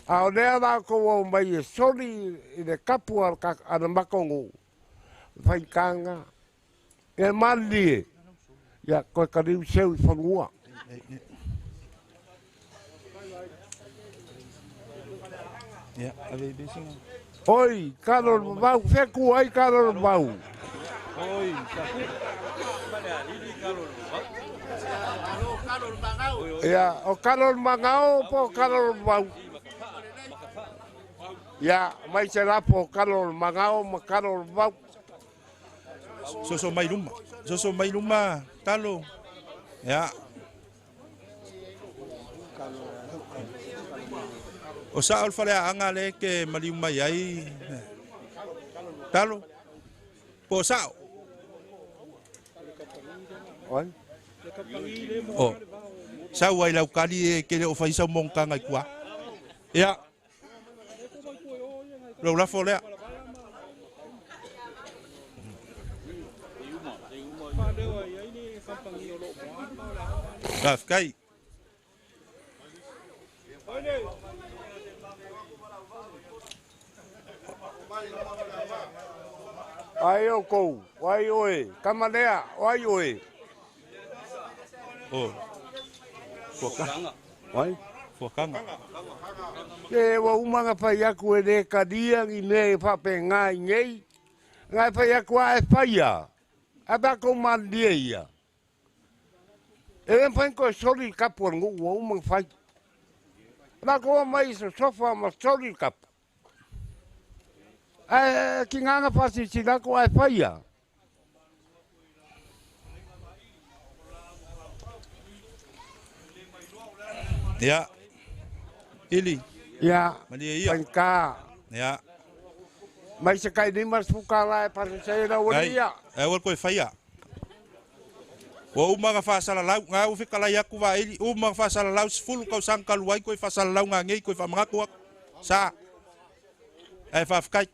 A o lea la ko o mai e soli i le kapu a le makongu. Whaikanga. E mali e. Ia, koe kariu seu i whanua. Ia, ave besinga. Oi, karo le mau, wheku ai karo le mau. Oi, Ia, o karo le mangao po karo le mau. Ia, mai se rapo karo le mangao ma karo le mau. Soso mai luma. Soso mai luma, talo. Ia. O sa o le anga le ke maliu mai ai. Talo. Po sao. Oi. O sau ai lau kali e ke le o fai sau mong kanga i kua. Ia. Lau lafo lea. Faafetai. Ai o kou, ai oe, kamalea, ai oe. O. Fuakanga. Ai? Fuakanga. Te ua umanga fai aku e le kalia ni mea e whapenga i nei. Ngai fai aku a e whaia. A pa kou malie ia. E le whai koe sori kapu o ngu ua umanga fai. Na koa mai so sofa ma sori kapu. Ai ki nganga fasi sila ko ai whaia. Ia. Ili. Ia. Malie ia. Paika. Ia. Mai se kai lima fuka la e pasa se la ia. Ai wal koe whaia. Ua uma nga whaasala lau, ngā uwhi kalai aku wa ili, uma nga whaasala lau, 10 kau sang kaluai koe whaasala lau ngā ngei koe whamangaku aku. Sa. Ai whaafkai.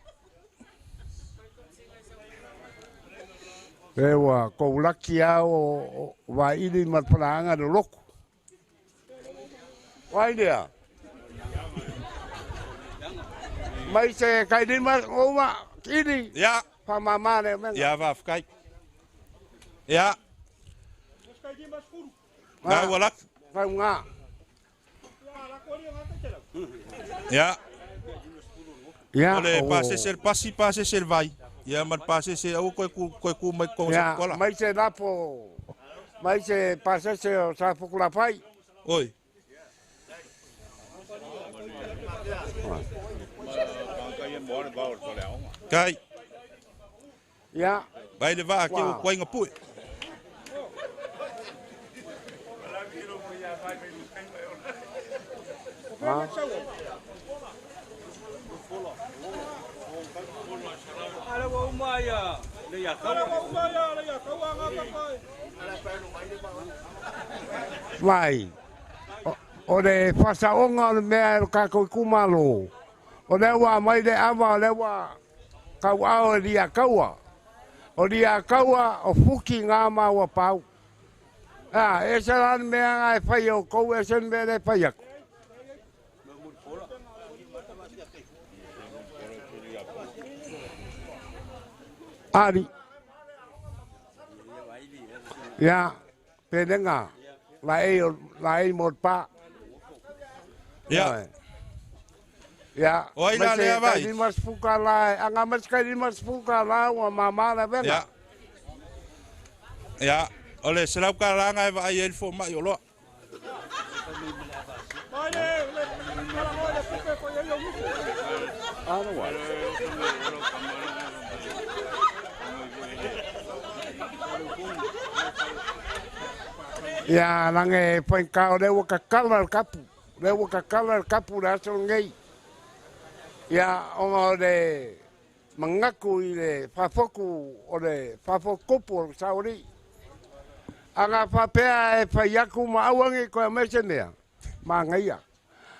Ewa, ko laki au wa ili matpalanga le loko. Wai lea. Mai se kai lima oma ili. Ia. Whamama le menga. Ia whaafkai. Ia. Ngā ua lak. Whau ngā. Ia. Ia. Ole pasese pasi pasese vai. Ia man pasese au koe ku mai ko sa kola. Mai se lapo. Mai se pasese o sa fukula pai. Oi. Kai. Ia. Vai le vaa ke o kuainga pue. Vai. O le whasaonga o le mea e kākou kumalo. O le ua mai le awa, o le ua kau ao e lia kaua. O lia kaua o fuki ngā maua pau. A, e se lan mea ngā e whai o kou, e se mea le whai aku. Ari. Ia, pelenga. La e mo pa. Ia. Ia. Oi la lea vai. Mai se fuka la, anga mas kai lima fuka la ua mama la venga. Ia. Ia, o le selau ka langa e vai el fo mai o loa. Ia, lange paika o leo ka kala kapu. Leo ka kala kapu la aso ngei. Ia, o le mangaku i le whafoku o le whafokupu o sauri. Anga whapea e whaiaku ma auangi koe mese mea. Ma ngaia.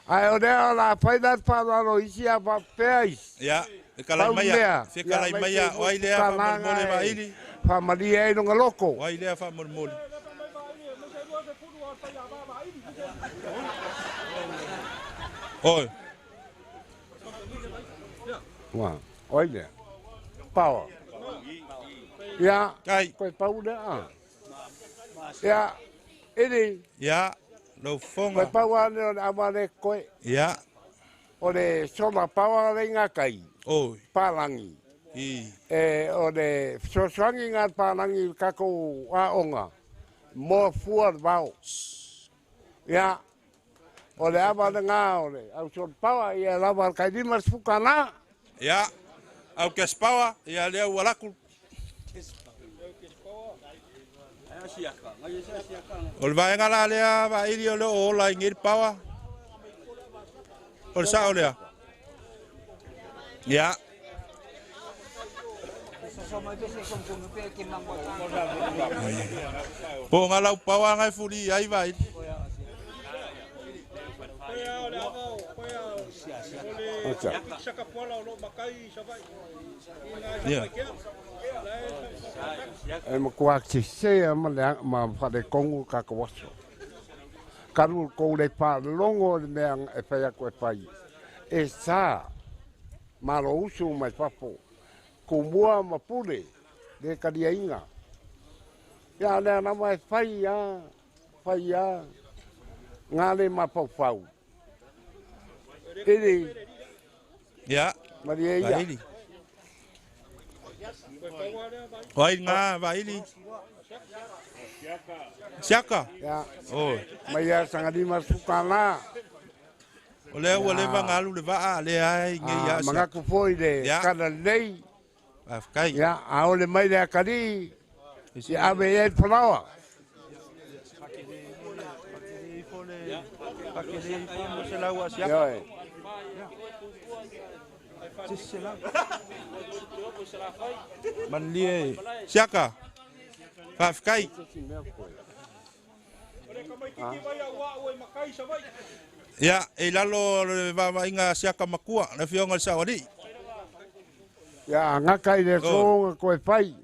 Ai o leo la whailat whalaro isi a whapea isi. Ia, e kalai maia. Fie kalai maia. O ai lea whamolmole ma ili. Whamalia e nunga loko. O ai lea whamolmole. Oi. Wa, oi lea. Pawa. Ia, kai. Koe pau lea. Ia, ili. Ia, lau fonga. Koe pau ane o le awale koe. Ia. O le sola pawa le ngā kai. Oi. Pālangi. I. E, o le sosoangi ngā pālangi kako aonga. Mō fua le vao. Ia. O le awa le ngā o le au sola pawa ia lawa kai lima fuka nā. Ia, au kes pawa, ia lea ualaku. O le vaenga la lea vaili o le o ola i ngiri pawa. O le sao lea. Ia. Po nga lau pawa ngai fuli ai vai. Ia. E makuā sese ma le ma fale kongu ka ka waso. Karu kou le pa longo le mea e whai aku e whai. E sa malo usu mai fafo. Kumua ma pule le karia inga. Ia lea nama e whai a, whai a, ngā le mapaufau. Ili. Ia. Maria ia. Vaili. Oi ngā vaili. Siaka. Ia. Oh. Mai a sangalima sukana. O lea ua leva galu le vaa le ai nge ia. Mangaku foi le kana lei. Faafetai. Ia, a ole mai le akali. Ia ave ia i falaoa. Ioe. Malie. Siaka. Faafetai. Ia, e lalo le vaavaiga siaka makua, le afioga le saoalii. Ia, gaka i le soga koe fai,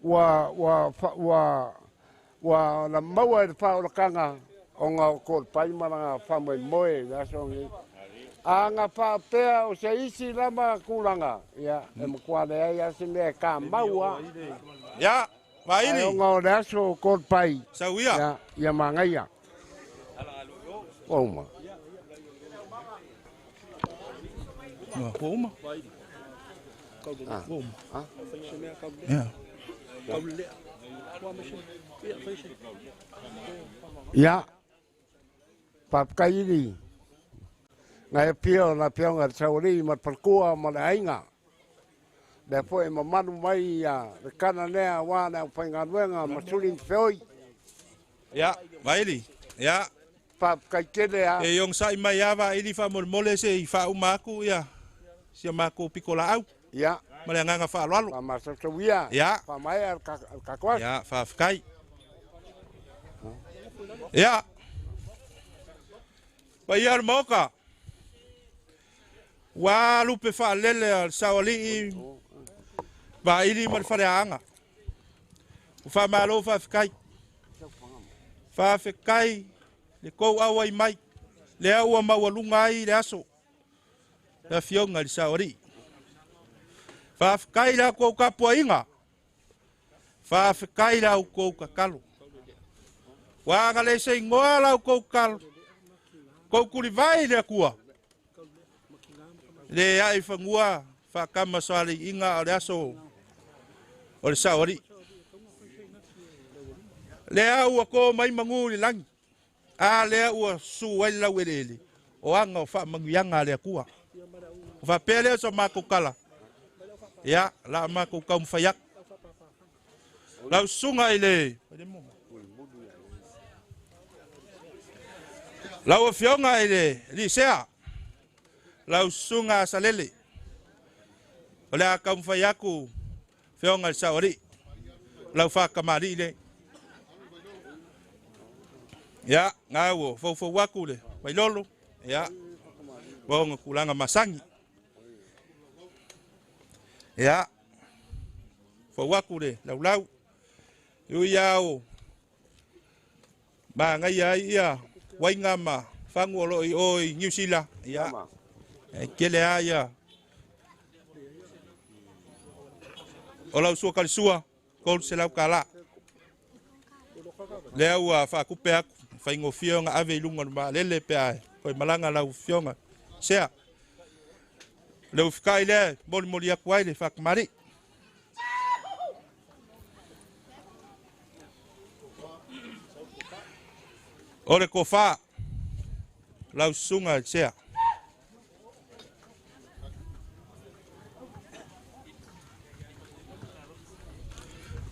ua, ua, ua, ua na maua e le whaolakanga o ngā ko pai ma ngā whamai moe le aso ngi. A ngā whaapea o se isi lama kūlanga, ia, e makua le ai ase mea ka maua. Ia, vaili. Ai o ngā o le aso o ko pai. Sauia. Ia, ia mangaia. Ua uma. Ua uma. Ah. Ua uma. Ah. Ia. Ia, papakaili, ngai pio na pio ngā sauri ma parkua ma le ainga. Le foi ma manu mai ia le kana nea wā na whainganuenga ma suli feoi. Ia, vaili. Ia. Papakai tele a. E yong sai mai ava ili fa mole se i fa uma aku ia. Sia mako piko la au. Ia. Ma le nganga fa aloalo. Fa masasauia. Ia. Fa mai al kakoas. Ia, fa fkai. Ia. Paia le maoka. Ua lupe faalele a le saoalii vaili ma le faleaaga. Ua faamālō faafekai. Faafekai le kou auai mai. Lea ua maualuga ai le aso. Le afioga i le saoalii. Faafekai le kou kapuaiga. Faafekai le au kou kakalo. Ua aga le seigoa lau kou kalo. Kou kulivai le akua. Le ai fangua whakama soale inga o le aso o le saoalii. Le au ua ko mai mangu le langi. A lea ua su ai lau ele o anga o whamanguianga a le akua. O whapea lea so mākou kala. Ia, la mākou kau mwhaiak. Lau sunga i le. Lau afioga i le Lisea. Lau sunga a Salele. O le a kaumawhai aku fionga le saoalii. Lau whakamari le. Ia, ngā ua faufau aku le mailolo. Ia, waonga kulanga masangi. Ia, fau aku le laulau. Iu ia o ma ngai ai ia wainga ma fangu o loo i o i New Zealand. Ia, e kele a ia. O lau sua kalisua, kolu se lau kala. Lea ua whaakupe aku, whaingo fionga ave i lunga ma lele pe ai, koe malanga lau fionga. Sea, leu whikai lea, moli moli aku ai le whakamari. O le kowha, lau sunga i sea.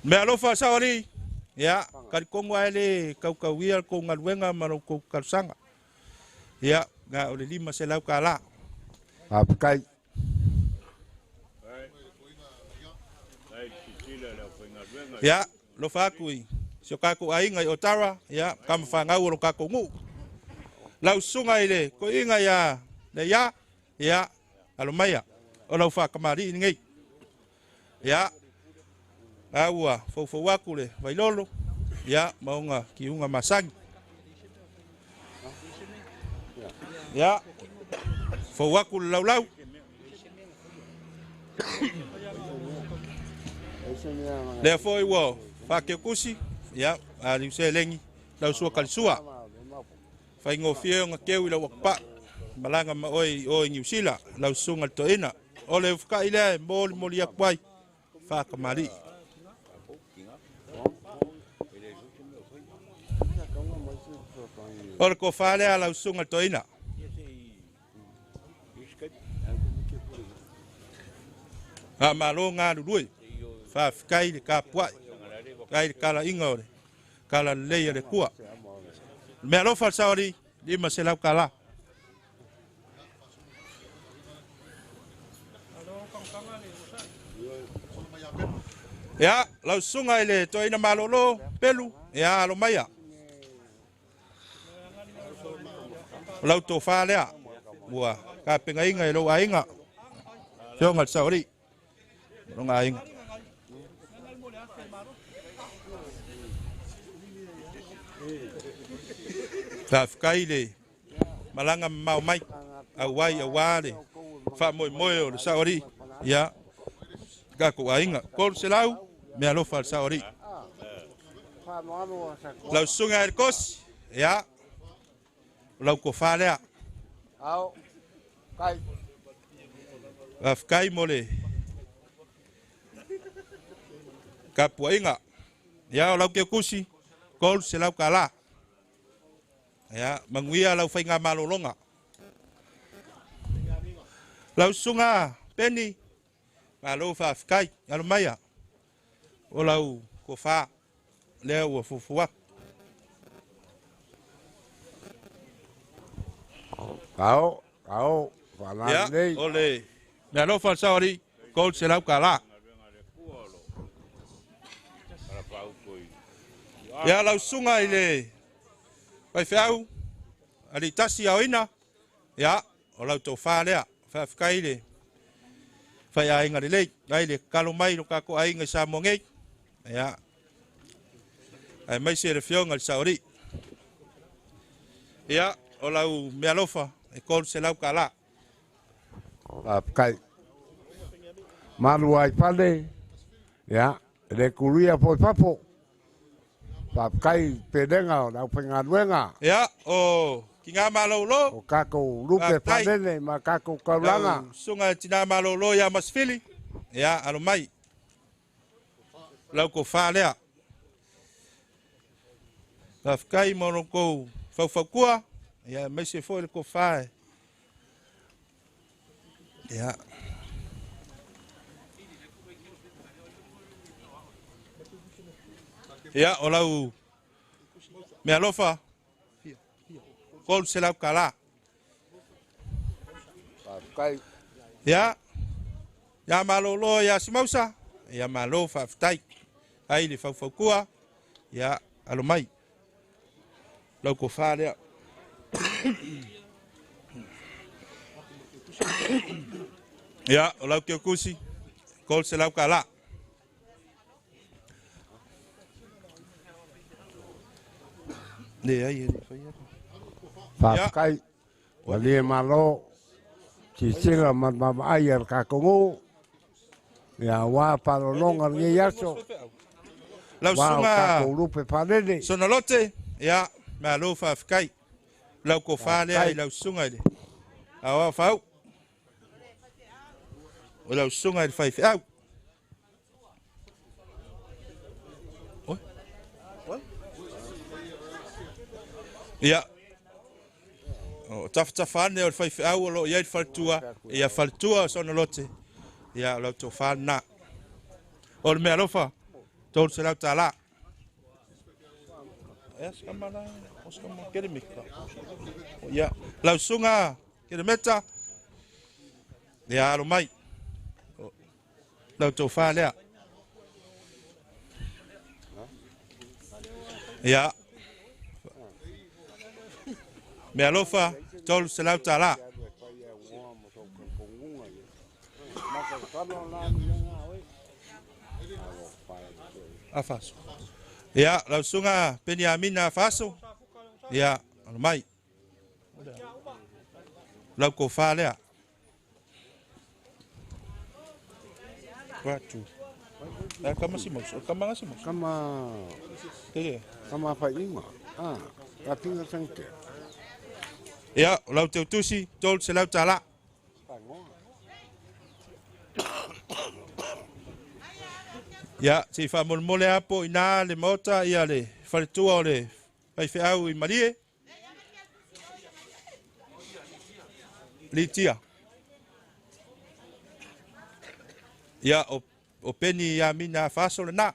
Mea alofa saoalii. Ia, karikongo ai le kaukauia le kou galuega ma lou kou kalusaga. Ia, ga o le 500 kālā. Faafetai. Ia, lofa aku i Si o kākou aiga i Otara, ia, kamawhangau o lo kākou nguu. Lau susuga i le toeaina ia Leia, ia, alo maia, o lau faatamalii lenei. Ia, a ua foufou atu le vailolo, ia, ma ona kiuga masani. Ia, fou atu le laulau. Lea foi ua faakeukusi, ia, a liu seleni, lau sua kalisua. Faigofie ona keu i lau akupaʻi malaga ma oe i o i Niusila lau susuga le toeaina. O le ufukaʻi lea e molimoli atu ai faatamalii. O le tofa lea lau susuga le toeaina. A malo galulue, faafetai le tapuai, faafetai le talaiga o le tala lelei a le Atua. Le mea alofa le saoali, 500 tala. Ia, lau susuga i le toeaina malolo, Pelu, ia, alo maia. O lau tofa lea, ua tapenaina i lou aiga, afioga i le saoalii, lona aiga. Faafetai le malaga mamao mai, auai auā le faamoemoe o le saoalii, ia, tatou aiga. 300, mea alofa a le saoalii. Lau susuga i le Kosi, ia, o lau tofa lea. Faafetai mo le tapuaiga. Ia, o lau keukusi, 300 tala. Ia, manuia lau faiga malologa. Lau susuga Peni, malo faafetai, alo maia, o lau tofa lea ua fuafua atu. Ao, ao, Ia, nei. O le mea alofa a le saoalii, 300 tala. Ia, lau susuga i le faifeau, alii tasi aoina, ia, o lau tofa lea. Faafetai le faiaiga lelei, ai le tatalo mai lo tatou aiga i Samoa nei. Ia, aemaise le afioga i le saoalii. Ia, o lau mea alofa e 300 tala. Faafetai. Malu ai fale, ia, e le kuluia foi fafo. Faafetai pelega o le aufaigaluega. Ia, o Tina Malolo. O tatou lupe faalele ma tatou taulaga. Lau susuga i Tina Malolo ia Masifili, ia, alo mai. Lau tofa lea. Faafetai mo lo tou faufautua, ia, aemaise foi le tofa e. Ia. Ia, o lau mea alofa, 300 tala. Faafetai. Ia, ia malolo ia Simausa, ia malo faafetai. Ai le faufautua, ia, alo mai. Lau tofa lea. Ia, o lau keukusi, 300 tala. Le ai e le fai atu. Faafetai. Ua le malo sisila ma le vaavaai a le tatou nuu. Ia aua faalologa lenei aso. Lau Aua o susuga tatou lupe faalele. Sonalote, ia, malo faafetai. Lau tofa lea i lau susuga i le aoao fau. O lau susuga i le faifeau. Ia, o tafatafa ane o le faifeau o lo o i ai le faletua, ia faletua o Sonalote, ia o lau tofa lena. O le mea alofa, 300 tala. Ia, sikama la, o sikama kelemeka. Ia, lau susuga kelemeta, ia alo mai. Lau tofa lea. Ia. Mealofa, $300. Afaso. Ia, lau susuga Peniamina Afaso. Ia, alo mai. Lau tofa lea. Watu. Eh, kama si mos, kama si mos. Kama Tele. Kama faiga. Ah, ka pinga sangte. Ia, o lau teutusi, $300. Ia, se i faamolemole apo i nā le maota ia le faletua o le faifeau i Malie. Litia. Ia, o Peni ia mina faso le na.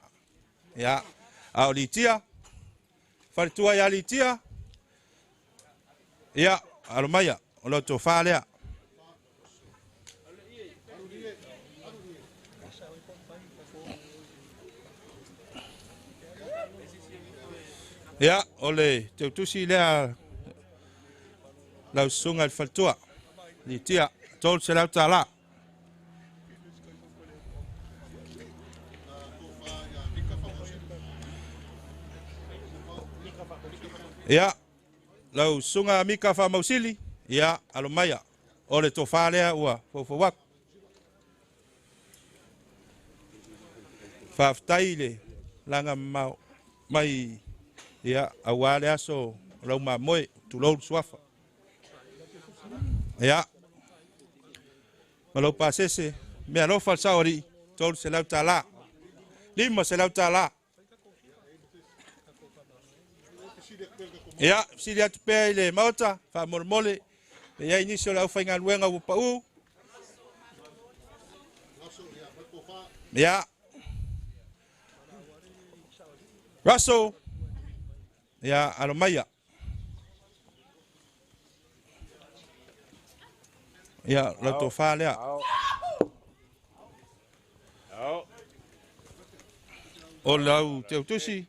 Ia, a o Litia. Faletua ia Litia. Ia, alo maia, o lau tofa lea. Ia, o le teutusi lea lau susuga i le faletua. Litia, $300. Ia, lau susuga Mika Faamausili, ia, alo maia, o le tofa lea ua foufou atu. Faafetai le laga mamao mai, ia, auā le aso o lau mamoe, tulou le suafa. Ia, ma lau pasese, mealofa le sao alii, $300. $500. Ia, fesili atu pea i le maota, faamolemole, pe i ai nisi o le aufaigaluega ua pau. Ia. Russell. Ia, alo maia. Ia, lau tofa lea. O lau teutusi,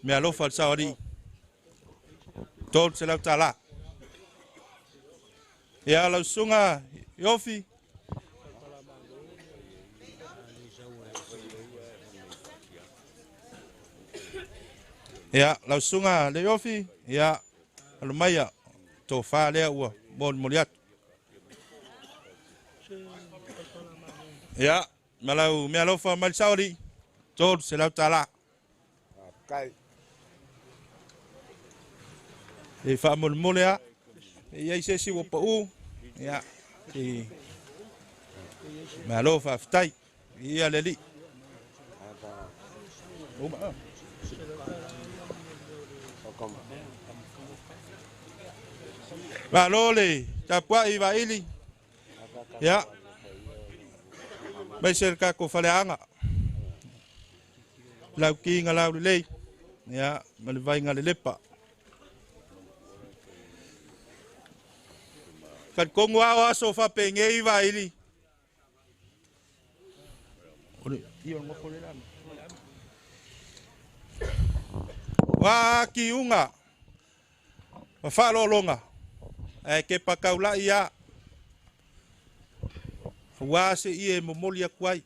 mealofa le sao alii, $300. Ia, lau susuga Iofi. Ia, lau susuga le Iofi, ia, alo maia, tofa lea ua molimoli atu. Ia, ma lau mealofa mai le sao alii, $300. Kai. E faamolemole a. E i ai se isi ua pau. Ia, e malo faafetai. Ia le alii. Malo le tapuai vaili. Ia. Mai se le tatou faleaga. Lau kiga lau lelei. Ia, ma le vaiga le lepa. Talitonu lava o aso faapenei vaili. O le ia o le nofo le la. Wa kiuga ma faaaloaloga ae ke pakaula'i a auā se ie e momoli atu ai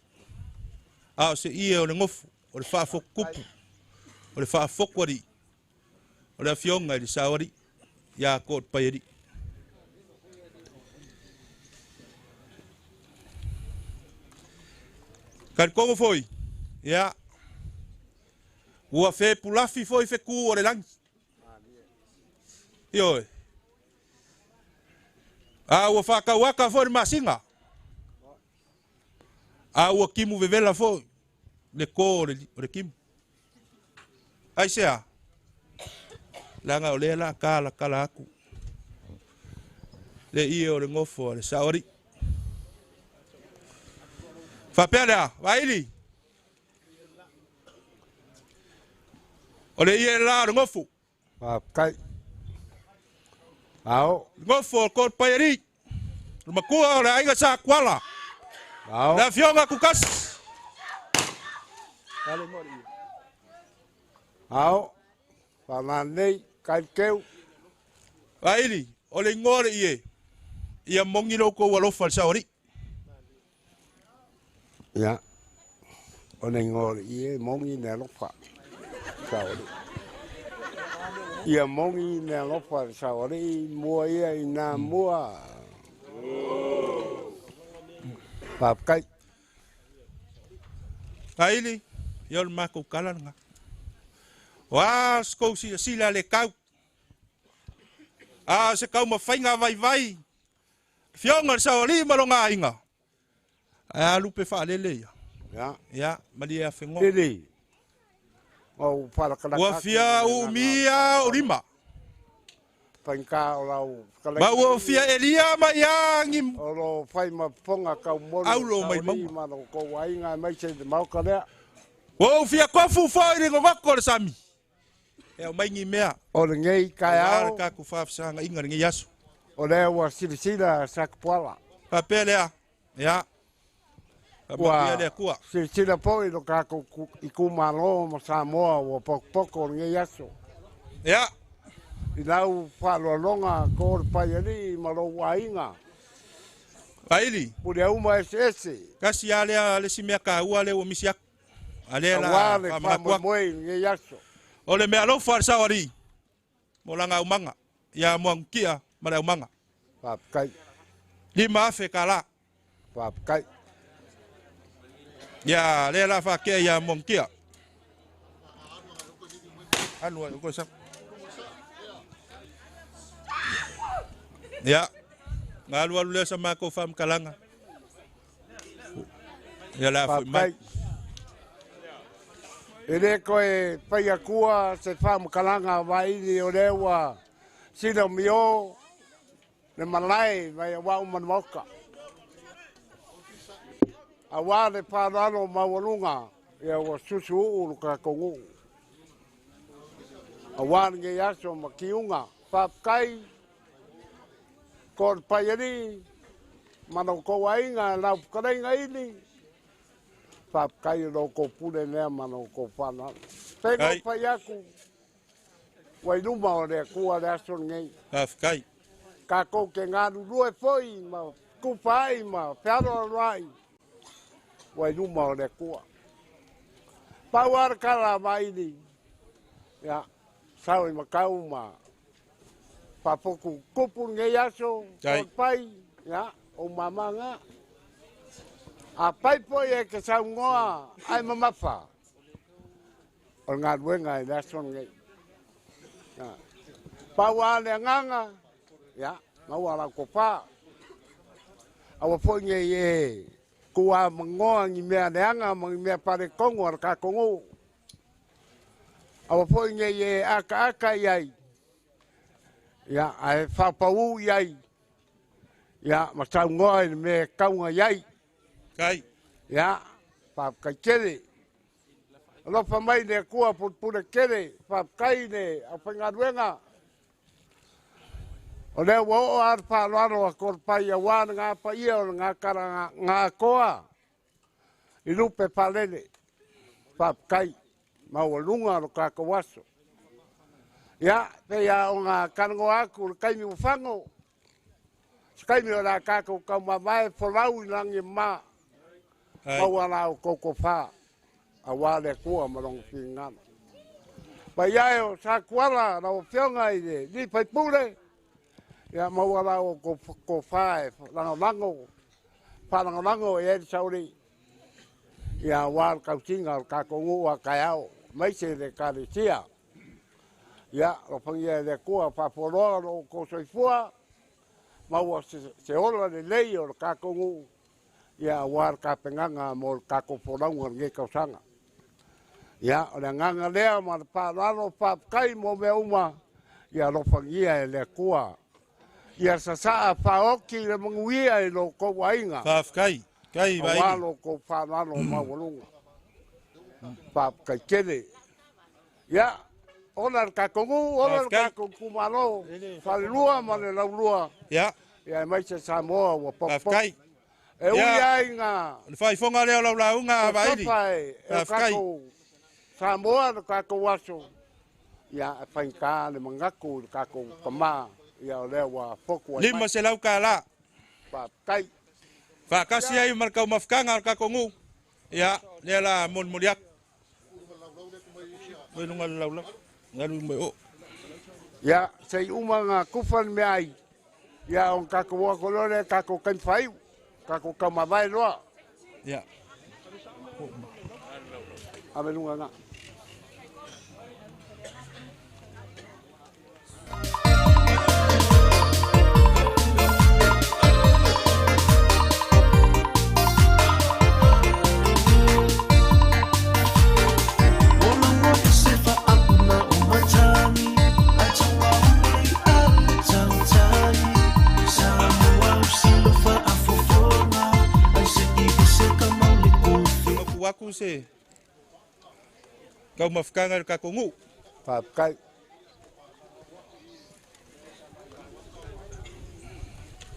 a o se ie o le gofu o le faafotutupu o le faafotu alii o le afioga i le sao alii iā ko le pai alii. Talitonu foi, ia, ua fepulafi foi fetū o le lagi. Ioe. A ua faatauata foi le masina. A ua timu vevela foi le kō o le timu. Aisea? Leaga o lea la talatala atu le ie o le gofo a le sao alii. Faapea lea, Vaili. O le ie la o le gofu. Faafetai. Ao. Gofo o le pai alii. O le matua o le aiga Sa Tuala. Ao. Le afioga Kukasi. Ao. Whananei, kaikeu. Vaili, o le ingoa le ie, ia mongi lo kou alofa le saori. Ia, o le ingoa le ie, mongi le alofa, saori. Ia mongi le alofa le saori, mua ia i nā mua. Papakai. Vaili, ia o le mākou kala nga. O a skou sila sila le kau. A se kau mawhainga vai vai. Fionga le saori ma longa inga. A lupe whaalele ia. Ya. Ya, mali e awhengo. Lili. O whalakalaka. Ua fia umia o lima. Whainga o lau. Ma ua fia elia ma ia ngi. O lo whai ma ponga kau molu. Aulo mai maunga. Ma lo ko wainga mai se te mauka lea. Ua fia kofu fo i le ngongoko le sami. E o mai ngi mea. O le ngei kai ao. O le kaku whaafisanga inga le ngei aso. O lea ua silasila Sakupuala. Papea lea. Ia. Ua silasila foi lo kākou i kumalo ma Samoa ua pokopoko o le ngei aso. Ia. I lau whaaloaloga ko le paialii ma lou aiga. Vaili. Pule auma eseese. Kasi a lea le si mea kāua lea ua misi aku. A lea la Auā le faamoemoe i le ngei aso. O le mea alofa le saoalii mo langa aumaga ia moagukia ma le aumaga. Faafetai. 5,000 kālā. Faafetai. Ia lea la faakea ia moagukia. Alu ai o koe sa. Ia, ngalu alu lea sa mākou whaamkalanga. Ia la fui mai. E le koe pai akua se whaamkalanga waili o lea sila mio le malae vai a wau manamoka. A wā le whālalo maualunga ia ua susu uu lo kakongu. A wā nge aso ma kiunga. Whaapakai ko le paiari mana ko wainga lau pukarenga ili. Whaapakai lo ko pule nea mana ko whānau. Pego pai aku. Wailuma o le kua le aso nei. Whaapakai. Kākou ke ngā rurue foi ma kupa ai ma whiaro rai. Wailuma o le kua. Pau ara kara maili. Ia, sao i makau ma papoku kupu ngei aso. O pai, ia, o mamanga. A pai poi e ke saungoa ai mamafa. O ngā ruenga i le aso nei. Ia. Pau a le anganga. Ia, maua lau kopa. Awa foi ngei e kua mangoa ngi mea leanga ma ngi mea pare kongo ar ka kongo. Awa foi ngei e aka aka iai. Ia, ae whapau iai. Ia, ma saungoa i me kaunga iai. Kai. Ia, whapkai kere. Alofa mai le kua pupure kere, whapkai le au whaingaruenga. O lea ua oo a le faaaloalo a kolopai auā le gapaia o le gakala gakoa i lupe palele faafetai maualuga lo tatou aso. Ia pei a ona kalagoa atu le taimi ua fago se taimi o le a tatou taumavae folau i lagi ma maua la o koko fā auā le Atua ma lona finagalo. Paia e o Sakuala lau Afioga i le alii faipule, ia maua la o kofā e lagolago, faalagolago i ai le saolii. Ia auā le tausiga o le tatou nuu a taeao, aemaise le Ekalesia. Ia, alofagia e le Atua faafualoa lo outou soifua, maua se ola lelei o le tatou nuu, ia auā le tapenaga mo le tatou folauga o lenei tausaga. Ia, o le agaga lea ma le faaaloalo faafetai mo mea uma, ia alofagia e le Atua. Ia sasaa faaoki le manuia i lo outou aiga. Faafetai. Kai Auā vaili. lo outou faaaloalo maualuga. Faafetai tele. Ia, ona le tatou nuu, ona le tatou itumalo, falelua ma le laulua. Ia. Ia aemaise Samoa ua popopo. Faafetai. E ui ai ngā Le faifoga lea o lau lauga, Vaili. Sofa e o Faafetai. tatou Samoa le tatou aso. Ia e faigata le manatu i le tatou tamā, ia o lea ua fotu ai mai. 500 tala. Faafetai. Faatasi ai ma le taumafataga a le tatou nuu. Ia, lea la molimoli atu. Mai luga o le laulau. Galu mai o. Ia, se i uma na tufa le meaai, ia ona tatou o atu loa lea i le tatou taimi faaiu, tatou taumavae loa. Ia. Ave i luga na. Mapu atu se taumafataga i le tatou nuu. Faafetai.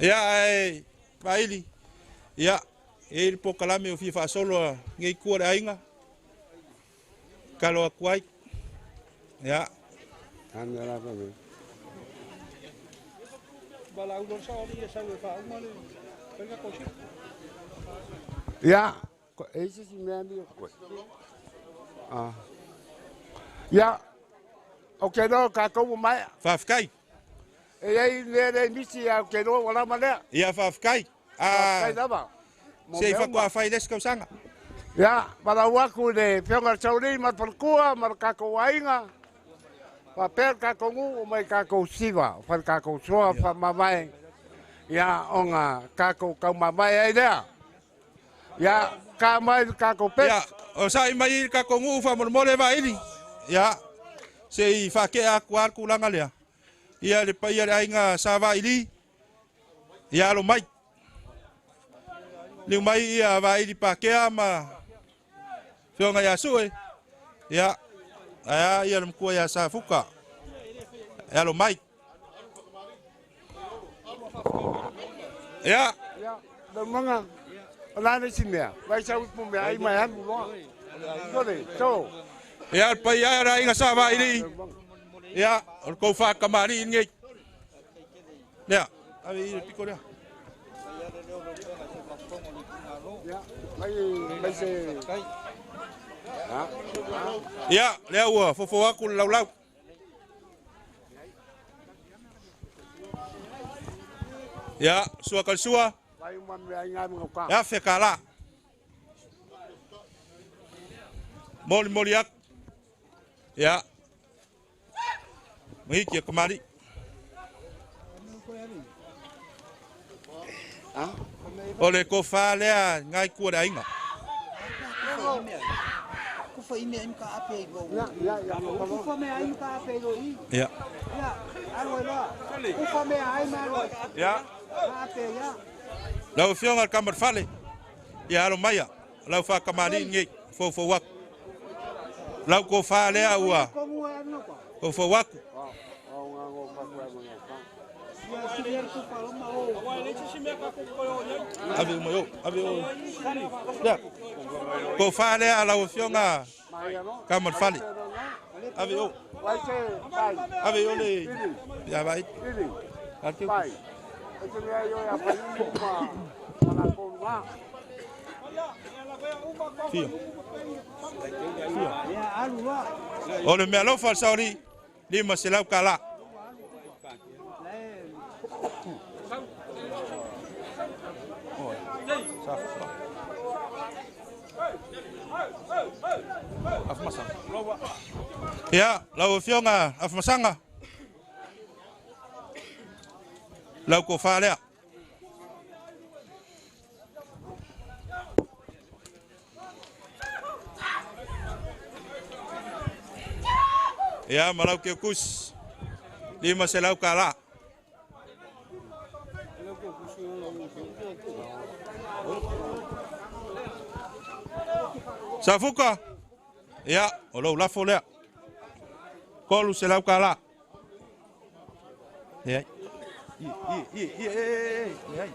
Ia, ae Vaili, ia, e i ai le polokalame o fia faasolo a lenei itu o le aiga, tatalo atu ai. Ia. Ia, e i ai se isi mea amio koe? Ah. Ia, ou te iloa o tatou ua maea. Faafetai. E i ai mea le misi ae ou te iloa ua lava lea. Ia, faafetai. Faafetai lava. Mo Se i mea uma. faatoa fai i le isi tausaga. Ia, valaau atu i le Afioga i le Sauli ma le faletua ma le tatou aiga, faapea le tatou nuu ma i tatou siva, fai le tatou soa faamavae, ia, ona tatou taumavae ai lea. Ia, ta mai le tatou pesi. Ia, o sa'i mai i le tatou nuu faamolemole Vaili. Ia, se i faatea atu lava le tulaga lea. Ia, le paia o le aiga Sa Vaili, ia alo mai. Liu mai ia Vaili Pakea ma Afioga ia Sue. Ia, ae a ia le matua ia Safuka. E alo mai. Ia. Ia, Leulumoega, o le a le isi mea? Vai sau ipu mea ai mai alu loa. Sole, so. Ia, le paia e o le aiga Sa Vaili. Ia, o le tou faatamalii lenei. Lea, ave i le piko lea. Ia, mai, mai se... Ia, lea ua fofo atu le laulau. Ia, sua kalisua. E afe kālā. Molimoli atu. Ia. Mahiki e kamali'i. O le tofa lea ngai kua le aiga. Ia. Ia. Lau Afioga i le Tama o le Fale, ia alo maia, lau faatamalii lenei, foufou atu. Lau tofa lea ua foufou atu. Ave uma i o, ave o. Lea. Tofa lea lau Afioga Tama o le Fale. Ave o. Ave i o le... Ia vai. Fia. Fia. O le mealofa a le saoli, 500 tala. Ia, lau Afioga Afamasaga, lau tofa lea. Ia, ma lau keukusi, 500 tala. Safuka, ia, o lou lafo lea. 300 tala. Leai. I, i, i, i, e, e, leai.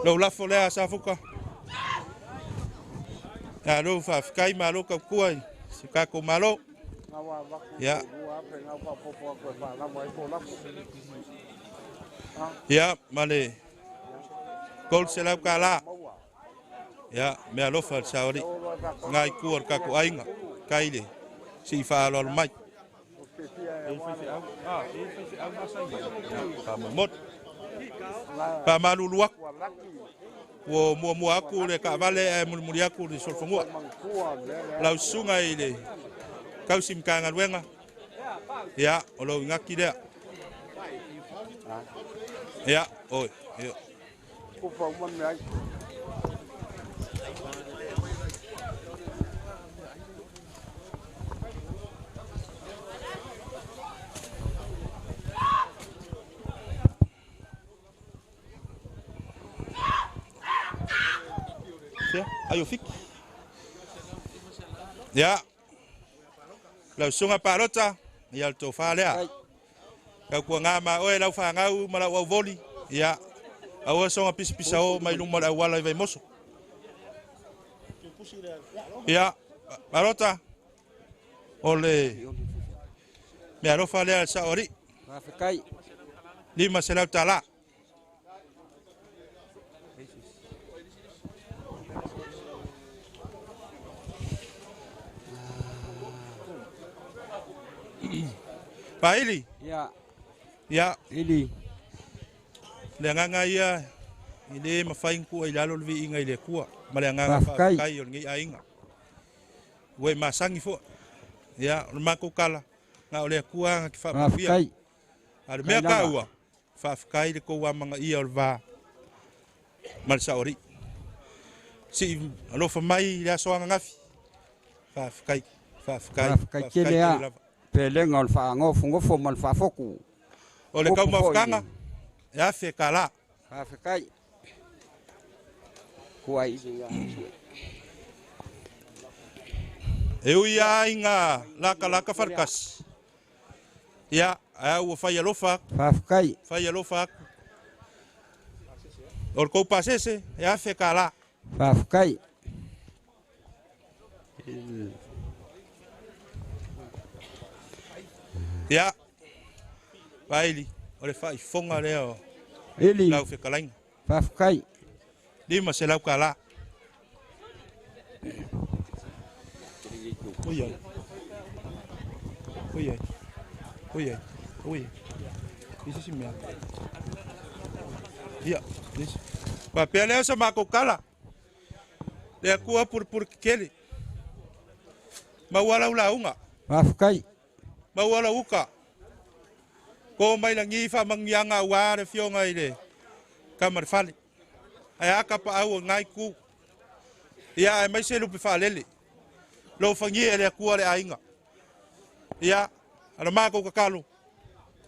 Lou lafo lea, Safuka. Malo faafetai, malo tautua i si tatou Malo. Ia. Ia, ma le $300. Ia, mea alofa le saoli. Ngai kua le kako aiga. Kai le si whaaloalo mai. Whamomot. Whamalulu aku. Ua mua mua aku le kaavale ae mulimuli aku le solofanua. Lau susuga i le kausi Matagaluega, ia o lou igaki lea. Ia, oi, ia. Fia, ai o fiki. Ia, lau susuga palota, ia le tofa lea. Kau kua ngā ma oe lau whangau ma lau auvoli. Ia, aua songa pisa pisa o mai luma le auala i Vaimoso. Ia, palota, o le mea alofa lea le sao alii. Faafetai. $500. Paili. Ia. Ia. Ili. Le agaga ia i le mafai ona tuua i lalo le viiga i le Atua ma le agaga faafetai o lenei aiga. Ua e masani foi. Ia, o le matou tala, na o le Atua na te faamanuia. A o le mea taua, faafetai le tou amanaia o le va ma le saoalii. Sii alofa mai i le aso ananafi. Faafetai, faafetai, Faafetai tele lava. Pelega o le faanofonofo ma le faafotu. O le taumafataga, e $1,000. Faafetai. Kuai i E ui lava ina lakalaka falekasi, ia, ae ua fai alofa atu. Faafetai. Fai alofa atu. O le tou pasese, e $1,000. Faafetai. Ia, Vaili, o le faaifoga lea o Ili. lau fetalaiga. Faafetai. $500. Oi ai. Oi ai. Oi ai. Oi ai. Isi si mea. Ia, isi. Faapea lea o sa matou tala. Le Atua purupuru kekele. Maua lau lauga. Faafetai. Maua lau uka. Ko mai lagi faamanuiaga aua le afioga i le tama le fale. Ae a kapaau o ngai ku. Ia, aemaise lupe faalele. Lou fagia e le Atua le aiga. Ia, ala matou tatalo.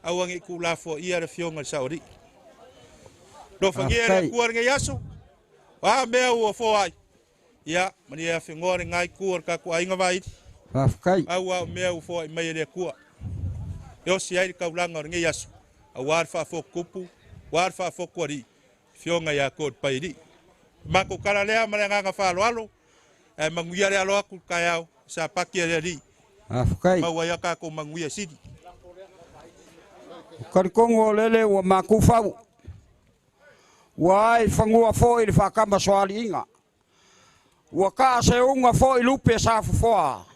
Aua nei tuulafoaia le afioga i le saoalii. Lou fagia e le Atua lenei aso. O a mea ua foai. Ia, manuia afegoa le ngai ku o le tatou aiga Vaili. Faafetai. Aua o mea ua foai mai e le Atua. E osi ai le taulaga o lenei aso. Aua le faafotutupu, aua le faafotualii, afioga ia te oe le Paialii. Matou tala lea ma le agaga faaaloalo, ae manuia le alo atu i le taeao, sapati a le Alii. Faafetai. Maua ai a tatou manuia sili. O talitonu o lele ua matou fau. Ua ai fanua foi le faatama soaliiga. Ua taa seuga foi lupe sa fofoa.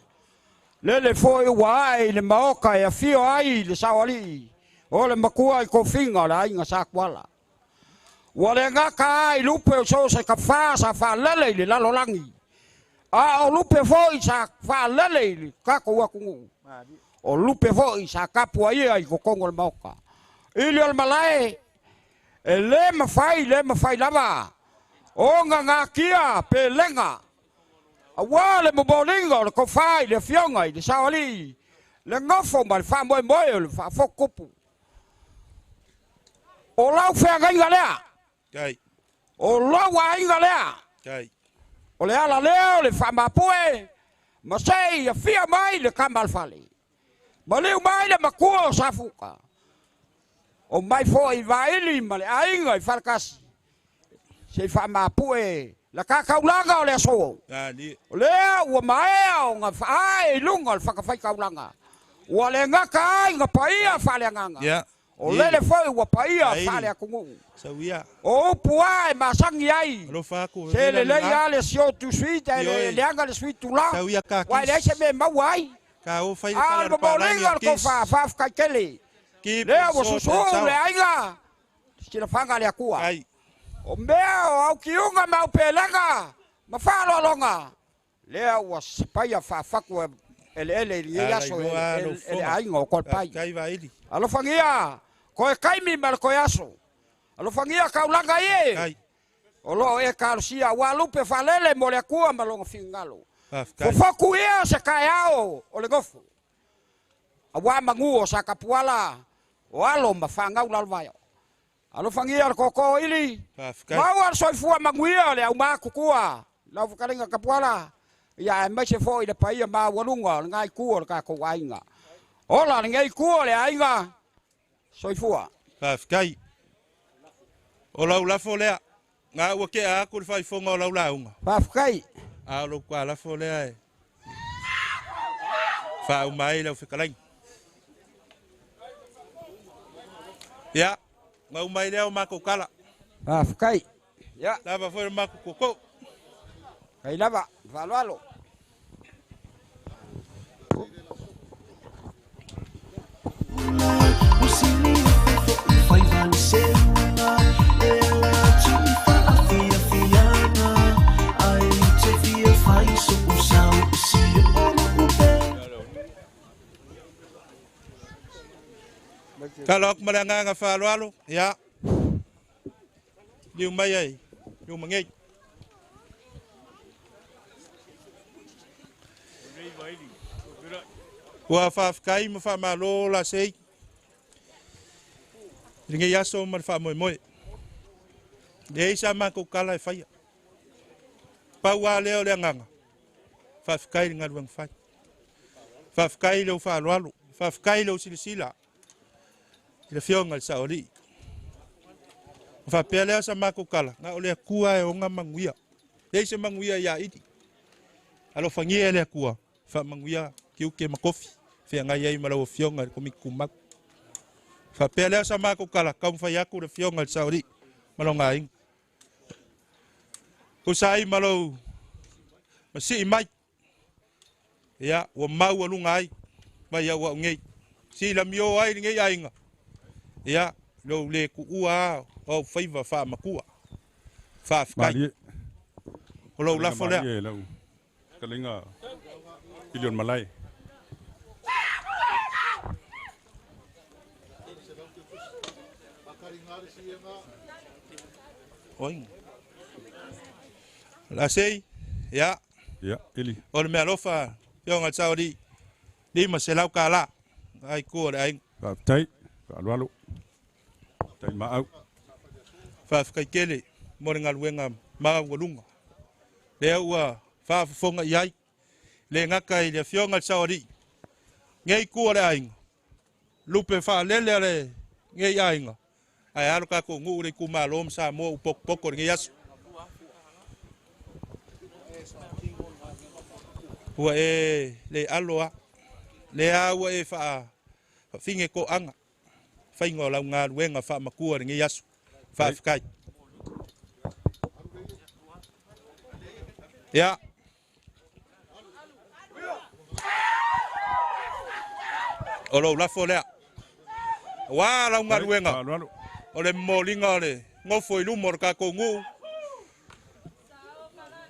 Lele foi ua ae i le maota e afio ai le saoalii o le matua i tofiga o le aiga Satuala. Ua le gata ai lupe o so o se tafā sa faalele i le lalolagi, a o lupe foi sa faalele i le tatou atunuu. O lupe foi sa tapuaia i totonu o le maota. Ili o le malae, e le mafai, le mafai lava ona natia pelega aua le momoliga o le tofa i le afioga i le saoalii, le nofo ma le faamoemoe o le faafotutupu. O lau feagaiga lea. O lou aiga lea. O le ala lea o le faamapue ma sei afia mai le tama a le fale. Maliu mai le matua o Safuta. O mai foi i Vaili ma le aiga i Falekasi. Sei faamapue La kakaulaga o le aso. O lea ua maea ona faae i luga o le fatafaitaulaga. Ua le gata ai na paia faaleagaga. O lele foi ua paia faaleatunuu. O upu a e masani ai. Se lelei lava le sio tu suite ae le leaga le sui tula. Ua e leai se mea e maua ai. A o le momoliga o le tofa faafetai tele. Lea ua susuu le aiga silafaga a le Atua. O mea o aukiuga ma aupelega ma faaaloaloga lea ua paia faafatu eleele i lenei aso e le aiga o Toalepai. Alofagia toe taimi ma le toe aso. Alofagia taulaga ie o loo e talosia aua lupe faalele mo le Atua ma lona finagalo. Fofoku ia se taeao o le nofo. Aua manu o Satapuala o alo ma fanau lalovaea. Alofagia le koko ili. Maua le soifua manuia o le aumatutua. Lau fetalaiga Tapuala. Ia aemaise foi le paia maualuga o lena itu o le tatou aiga. Ola lenei itu o le aiga. Soifua. Faafetai. O lau lafo lea. Ngā ua kea aku le faifoga o lau lauga. Faafetai. A o lou tualafo lea e faauma ai lau fetalaiga. Ia, gau mai lea o matou tala. Faafetai. Ia. Lava foi le matou koko. Kai lava, faaaloalo. Tala atu ma le agaga faaaloalo, ia, liu mai ai, liu magei. Ua faafetai ma faamalo lasei i lenei aso ma le faamoemoe. Leai sa matou tala e faia. Pau lava lea o le agaga, faafetai i le galuega fai. Faafetai i lou faaaloalo, faafetai i lou silasila i le afioga i le Saoalii. Ma faapea lea sa matou tala, na o le Atua e ona manuia. Leai se manuia ia Ili. Alofagia e le Atua, faamanuia tiute ma tofi, feagai ai ma lau afioga i le Komiti Tumau. Faapea lea sa matou tala, taumafai atu le afioga i le Saoalii ma lona aiga. Tusa ai ma lou masii mai, ia, ua maualuga ai mai au au nei. Silamio ai lenei aiga, ia, lou le tuua o au faiva faamatua. Faafetai. O lou lafo lea. Malie lau fetalaiga Ili o le Malae. Oi. Lasei, ia. Ia, Ili. O le meaalofa, afioga i le Saoalii, $500 tala, ai ku o le aiga. Faafetai, faaaloalo. Tai maau. Faafetai tele mo le galuega maualuga. Lea ua faafofoga i ai, le gata i le afioga i le Saoalii, nei ku o le aiga, lupe faalele a le nei aiga, ae alo tatou nuu le itumalo ma Samoa ua potopoto i lenei aso. Ua e le alo a, lea ua e faafine toaga, faiga o lau galuega faamatua i lenei aso. Faafetai. Ia. O lou lafo lea. Aua lau galuega. O le momoliga o le nofo i luma o le tatou nuu.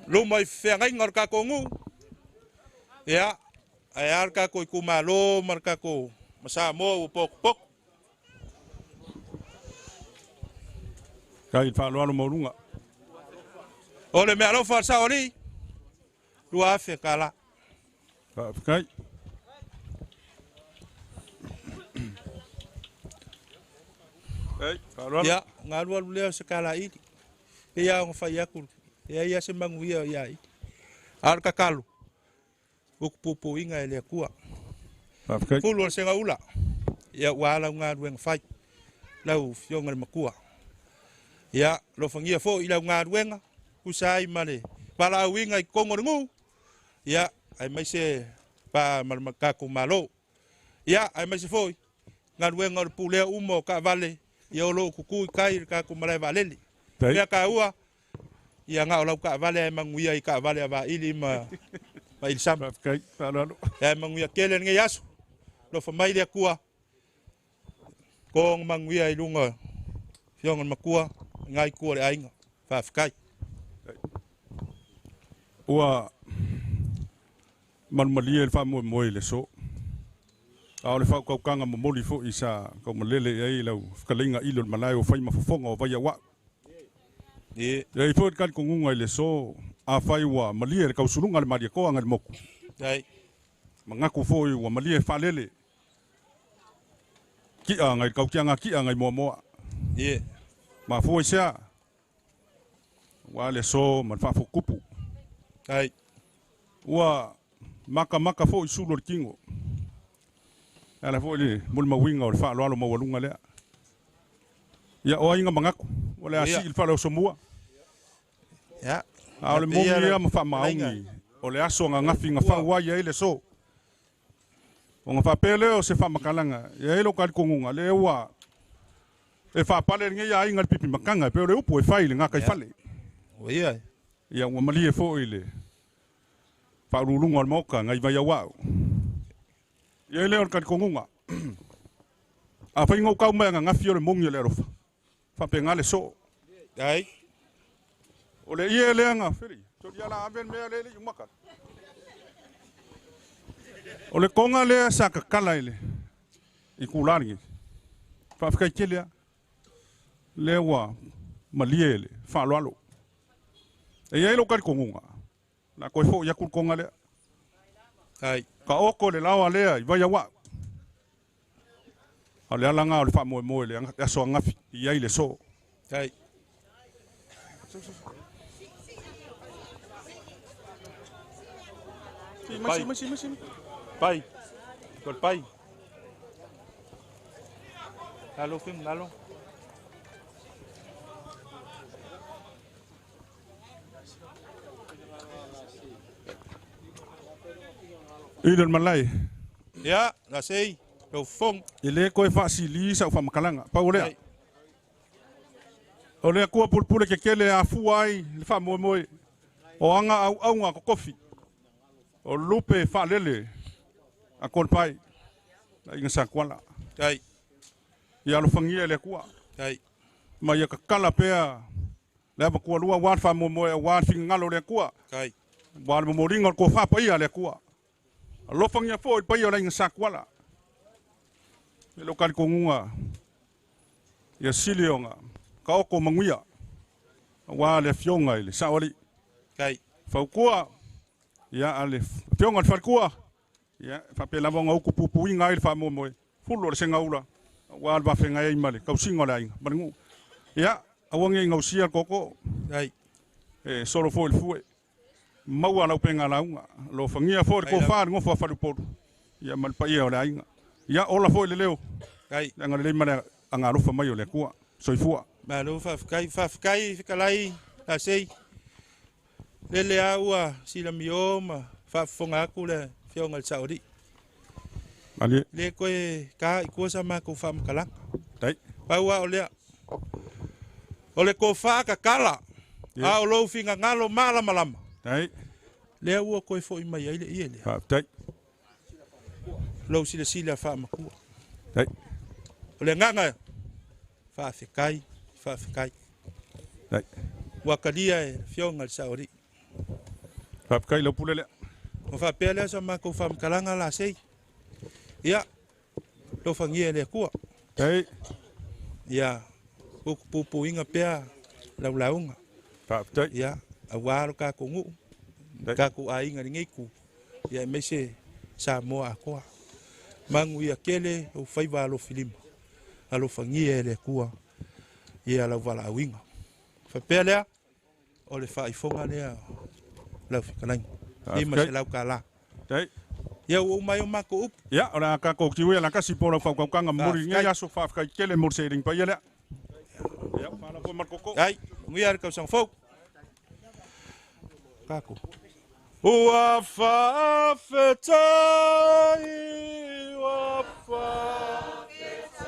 Luma i feagaiga o le tatou nuu. Ia, ae a le tatou itumalo ma le tatou ma Samoa ua potopoto. Kai le faaaloalo maualuga. O le meaalofa a le Saoalii, $2,000 tala. Faafetai. Ei, faaaloalo. Ia, galualu lea o se kalaili. E ia ona fai atu, e ai se manuia ia i. A o le tatalo, utupupuiga e le Atua. Faafetai. Pulu o le segaula, ia ua ala galuega fai, lau afioga i le matua. Ia, alofagia foi i lau galuega, Tusa ai ma le valaauina i totonu o le nuu, ia aemaise pa ma le tatou Malo. Ia aemaise foi galuega o le pulea uma o taavale, ia o loo tutu i tai i le tatou malae vaalele. Mea taua, ia na o lau taavale ae manuia i taavale a Vaili ma Ilisama. Ia manuia tele lenei aso. Alofa mai le Atua. Toga manuia i luga Afioga i le Matua, ngai tua o le aiga. Faafetai. Ua malumalie le faamoemoe i le aso. A o le faaukaukaga momoli foi sa kaumalele i ai lau fetalaiga i le malae o fai ma fofoga o Vaiauau. E ai foi le talitonuga i le aso, afai ua malie le tausuluga le malietoa ngai le moku. Manatu foi ua malie faalele kia ngai kautiaga kia ngai moamoa. Mafua i sea, ua le aso ma le faafotupu. Ua makamaka foi sulu o le tino. Ala foi le molimauina o le faaaloalo maualuga lea. Ia o aiga manatu, o le asi i le faaleosomua. A o le momi ia ma faamaoni, o le aso gagafi na fau ai ai le aso. O nga faapea lea o se faamakalaga, ia ai lo talitonuga lea ua e faapale lenei aiga le pipimakanga, e pei o le upu e fai i le gataifale. Ia ua malie foi le faauluuluga o le Maota ngai Vaiauau. Ia ai lea o le talitonuga. Afai na ou mai agagafi o le mogi o le alofa, faapena le soo. O le ie lea na feli, toli ala ave le mea le le umaka. O le konga lea sa kakala i le i kulani. Faafetai tele a. Lea ua malie le faaaloalo. E i ai lo talitonuga, la koe foi aku le konga lea. Ka oko le laoa lea i Vaiauau. O le alaga o le faamoemoe le aso agafi i ai le aso. Masi. Pai. Kol pai. Lalo fing lalo. I le malai. Ia, la sei. Lau fong. E le koe faasili sa ufaamakalaga pau o lea. O le Atua pulepule kekele a afua ai le faamoemoe o aga auauga kokofi. O lupe faalele a kolepai la inga sakuala. Ia alofagia e le Atua. Ma ia kakala pea le avakualua aua le faamoemoe aua le figagalo o le Atua. Aua le momoliga o le tofa paia a le Atua. Alofagia foi le paia o le aiga Sakuala. E leo talitonuga ia sili ona kaoko manuia aua le afioga i le Saoalii. Fautua ia a le afioga i le Falekua, ia faapea lava ona utu puipuiga ai le faamoemoe fulu o le segaula aua le vafeagai ai ma le tausiga o le aiga ma le nuu. Ia aua nei gausia le tootoo. E solo foi le fue. Maua lau pega lauga. Alofagia foi le tofa le nofo a Faleupolu. Ia ma le paia o le aiga. Ia ola foi le leo. Le agalelei ma le agalofa mai o le Atua. Soifua. Malo faafetai, faafetai fetalai la sei. Lele a ua silamio ma faafofoga atu le afioga i le Saoalii. Le koe ka i kua sa makou faamakalaga. Pau a o lea. O le tofa kakala. A o lou figagalo malamalama. Lea ua koe foi mai ai le ie lea. Faafetai. Lou silasila faamatua. O le agaga faafetai, faafetai. Ua talia e afioga i le Saoalii. Faafetai lau pule lea. O faapea lea sa makou faamakalaga la sei. Ia, alofagia e le Atua. Ia, utupupuiga pea lau lauga. Faafetai. Ia, aua lo tatou nuu, tatou aiga lenei itu, ia aemaise Samoa atoa. Manuia tele o faiva alofilima. Alofagia e le Atua ia lau valaauina. Faapea lea, o le faaifoga lea lau fetalaiga. $500. Ia ua uma ai o matou upu. Ia, o le a tatou tiuia lakasi po o lau faukaukaga momoli i lenei aso. Faafetai tele mo le seleni paia lea. Ia, faalogo foi ma le koko. Ai, manuia le tausaga fou. Kako. Ua faafetai, ua faafetai,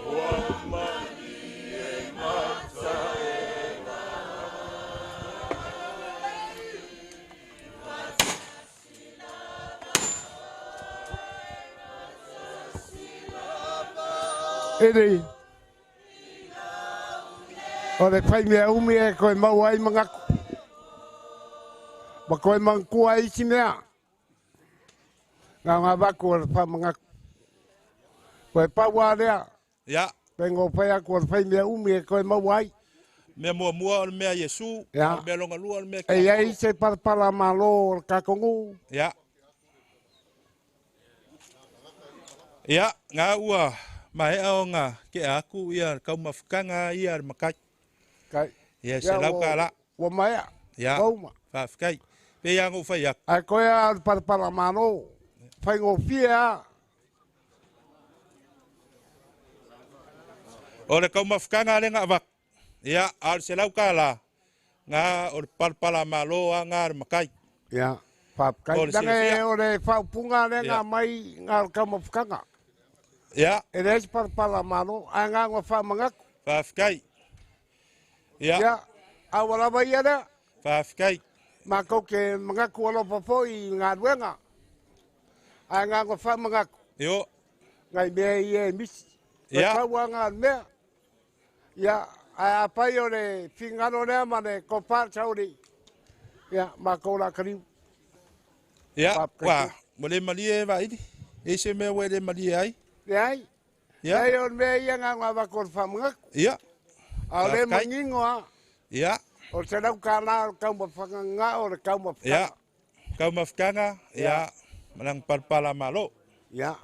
ua malie mataela. Ele o le fai mea umi e koe mau ai mangaku. Ma koe mangkua isi mea. Ngā ngā vaku o le wha mangaku. Koe paua lea. Ia. Pengo whai aku o le whai mea umi e koe mau ai. Mea mua mua o le mea Iesu. Ia. O le mea longa lua o le mea E iai se parapara malo o le kakongu. Ia. Ia, ngā ua maea o ngā ke aku ia kaumafukanga ia le makai. Kai. Ia, se lau ka la. Ua maea. Ia. Ua uma. Faafetai. Pe ia ngou fai aku. Ai koe a o le parapara malo. Whai ngō fia a. O le kaumafukanga le ngā vak. Ia, a o le se lau ka la. Ngā o le parapara malo a ngā le makai. Ia, faafetai. O le Langa e silafia. o le whaupunga le ngā Ia. mai ngā o le kaumafukanga. Ia. E le esi parapara malo, a ngā ngā whamangaku. Faafetai. Ia. Ia, a ua lava ia lea. Faafetai. Ma kou ke mangaku alofa foi i ngā ruenga. A ngā ngā whamangaku. Io. Ngai mea ia e misi. Ia. Koe pau a ngā mea. Ia, a pai o le fingano lea ma le kopa sauri. Ia, ma kou la kariu. Ia, wa, mo le malie e vaili. E se mea ua le malie ai. Le ai. Ia. Ai o le mea ia ngā ngā wako o le whamangaku. Ia. A o le Faafetai. mangingo a. Ia. O te rau ka la o le kaumawhanga o le kaumawhanga. Ia. Kaumafukanga, ia. Malang parapara malo. Ia.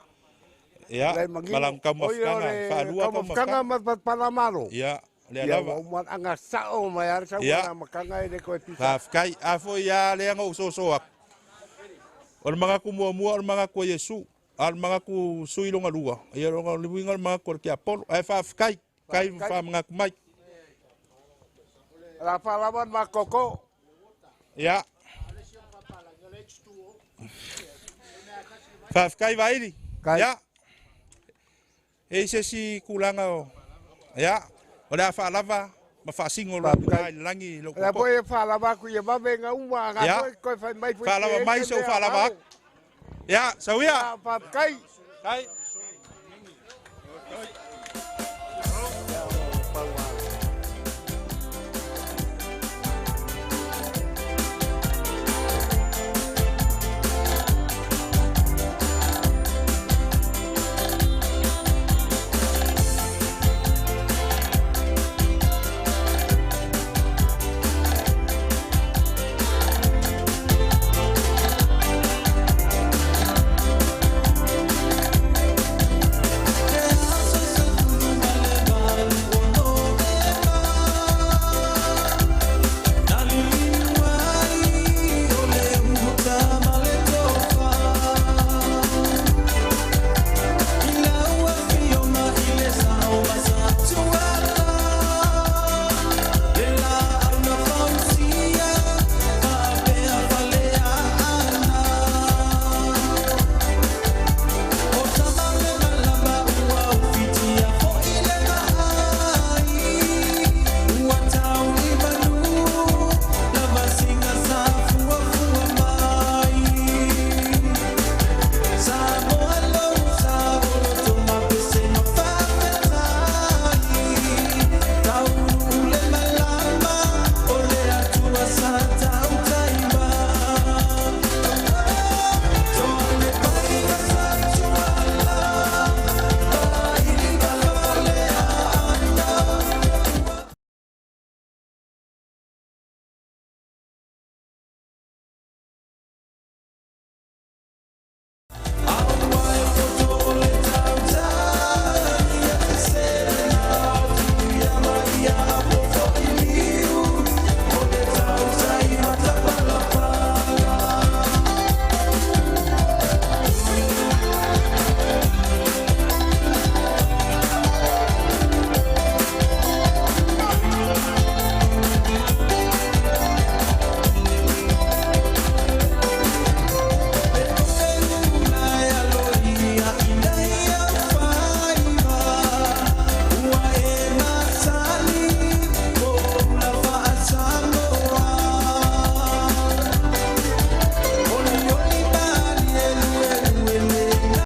Ia. Le mangingo. Malang kaumafukanga, Oi, o le whaalua kaumawhanga ma parapara malo. Ia, lea Ia, lava. ua uma anga sao mai ara sau Ia. mana makanga e le koe pisa. Faafetai. A foi ia le anga o soso aku. O le mangaku muamua o le mangaku a Iesu. A o le mangaku sui longa lua. Ia longa le uiga o le mangaku o le Kiapolo. Ae faafetai. Kai Faafetai. whamangaku mai. La whalawa ma koko. Ia. Faafetai vaili. Ia. E se si kulanga o. Ia. O le a whaalava ma whaasingo lo i langi lo La koko. poe e whalawa ku ia wawe ngā uma ngā Ia. koe koe whai mai fui Whaalava te mai e sau mea whaalava malo. aku. Ia, sauia. Faafetai. Kai.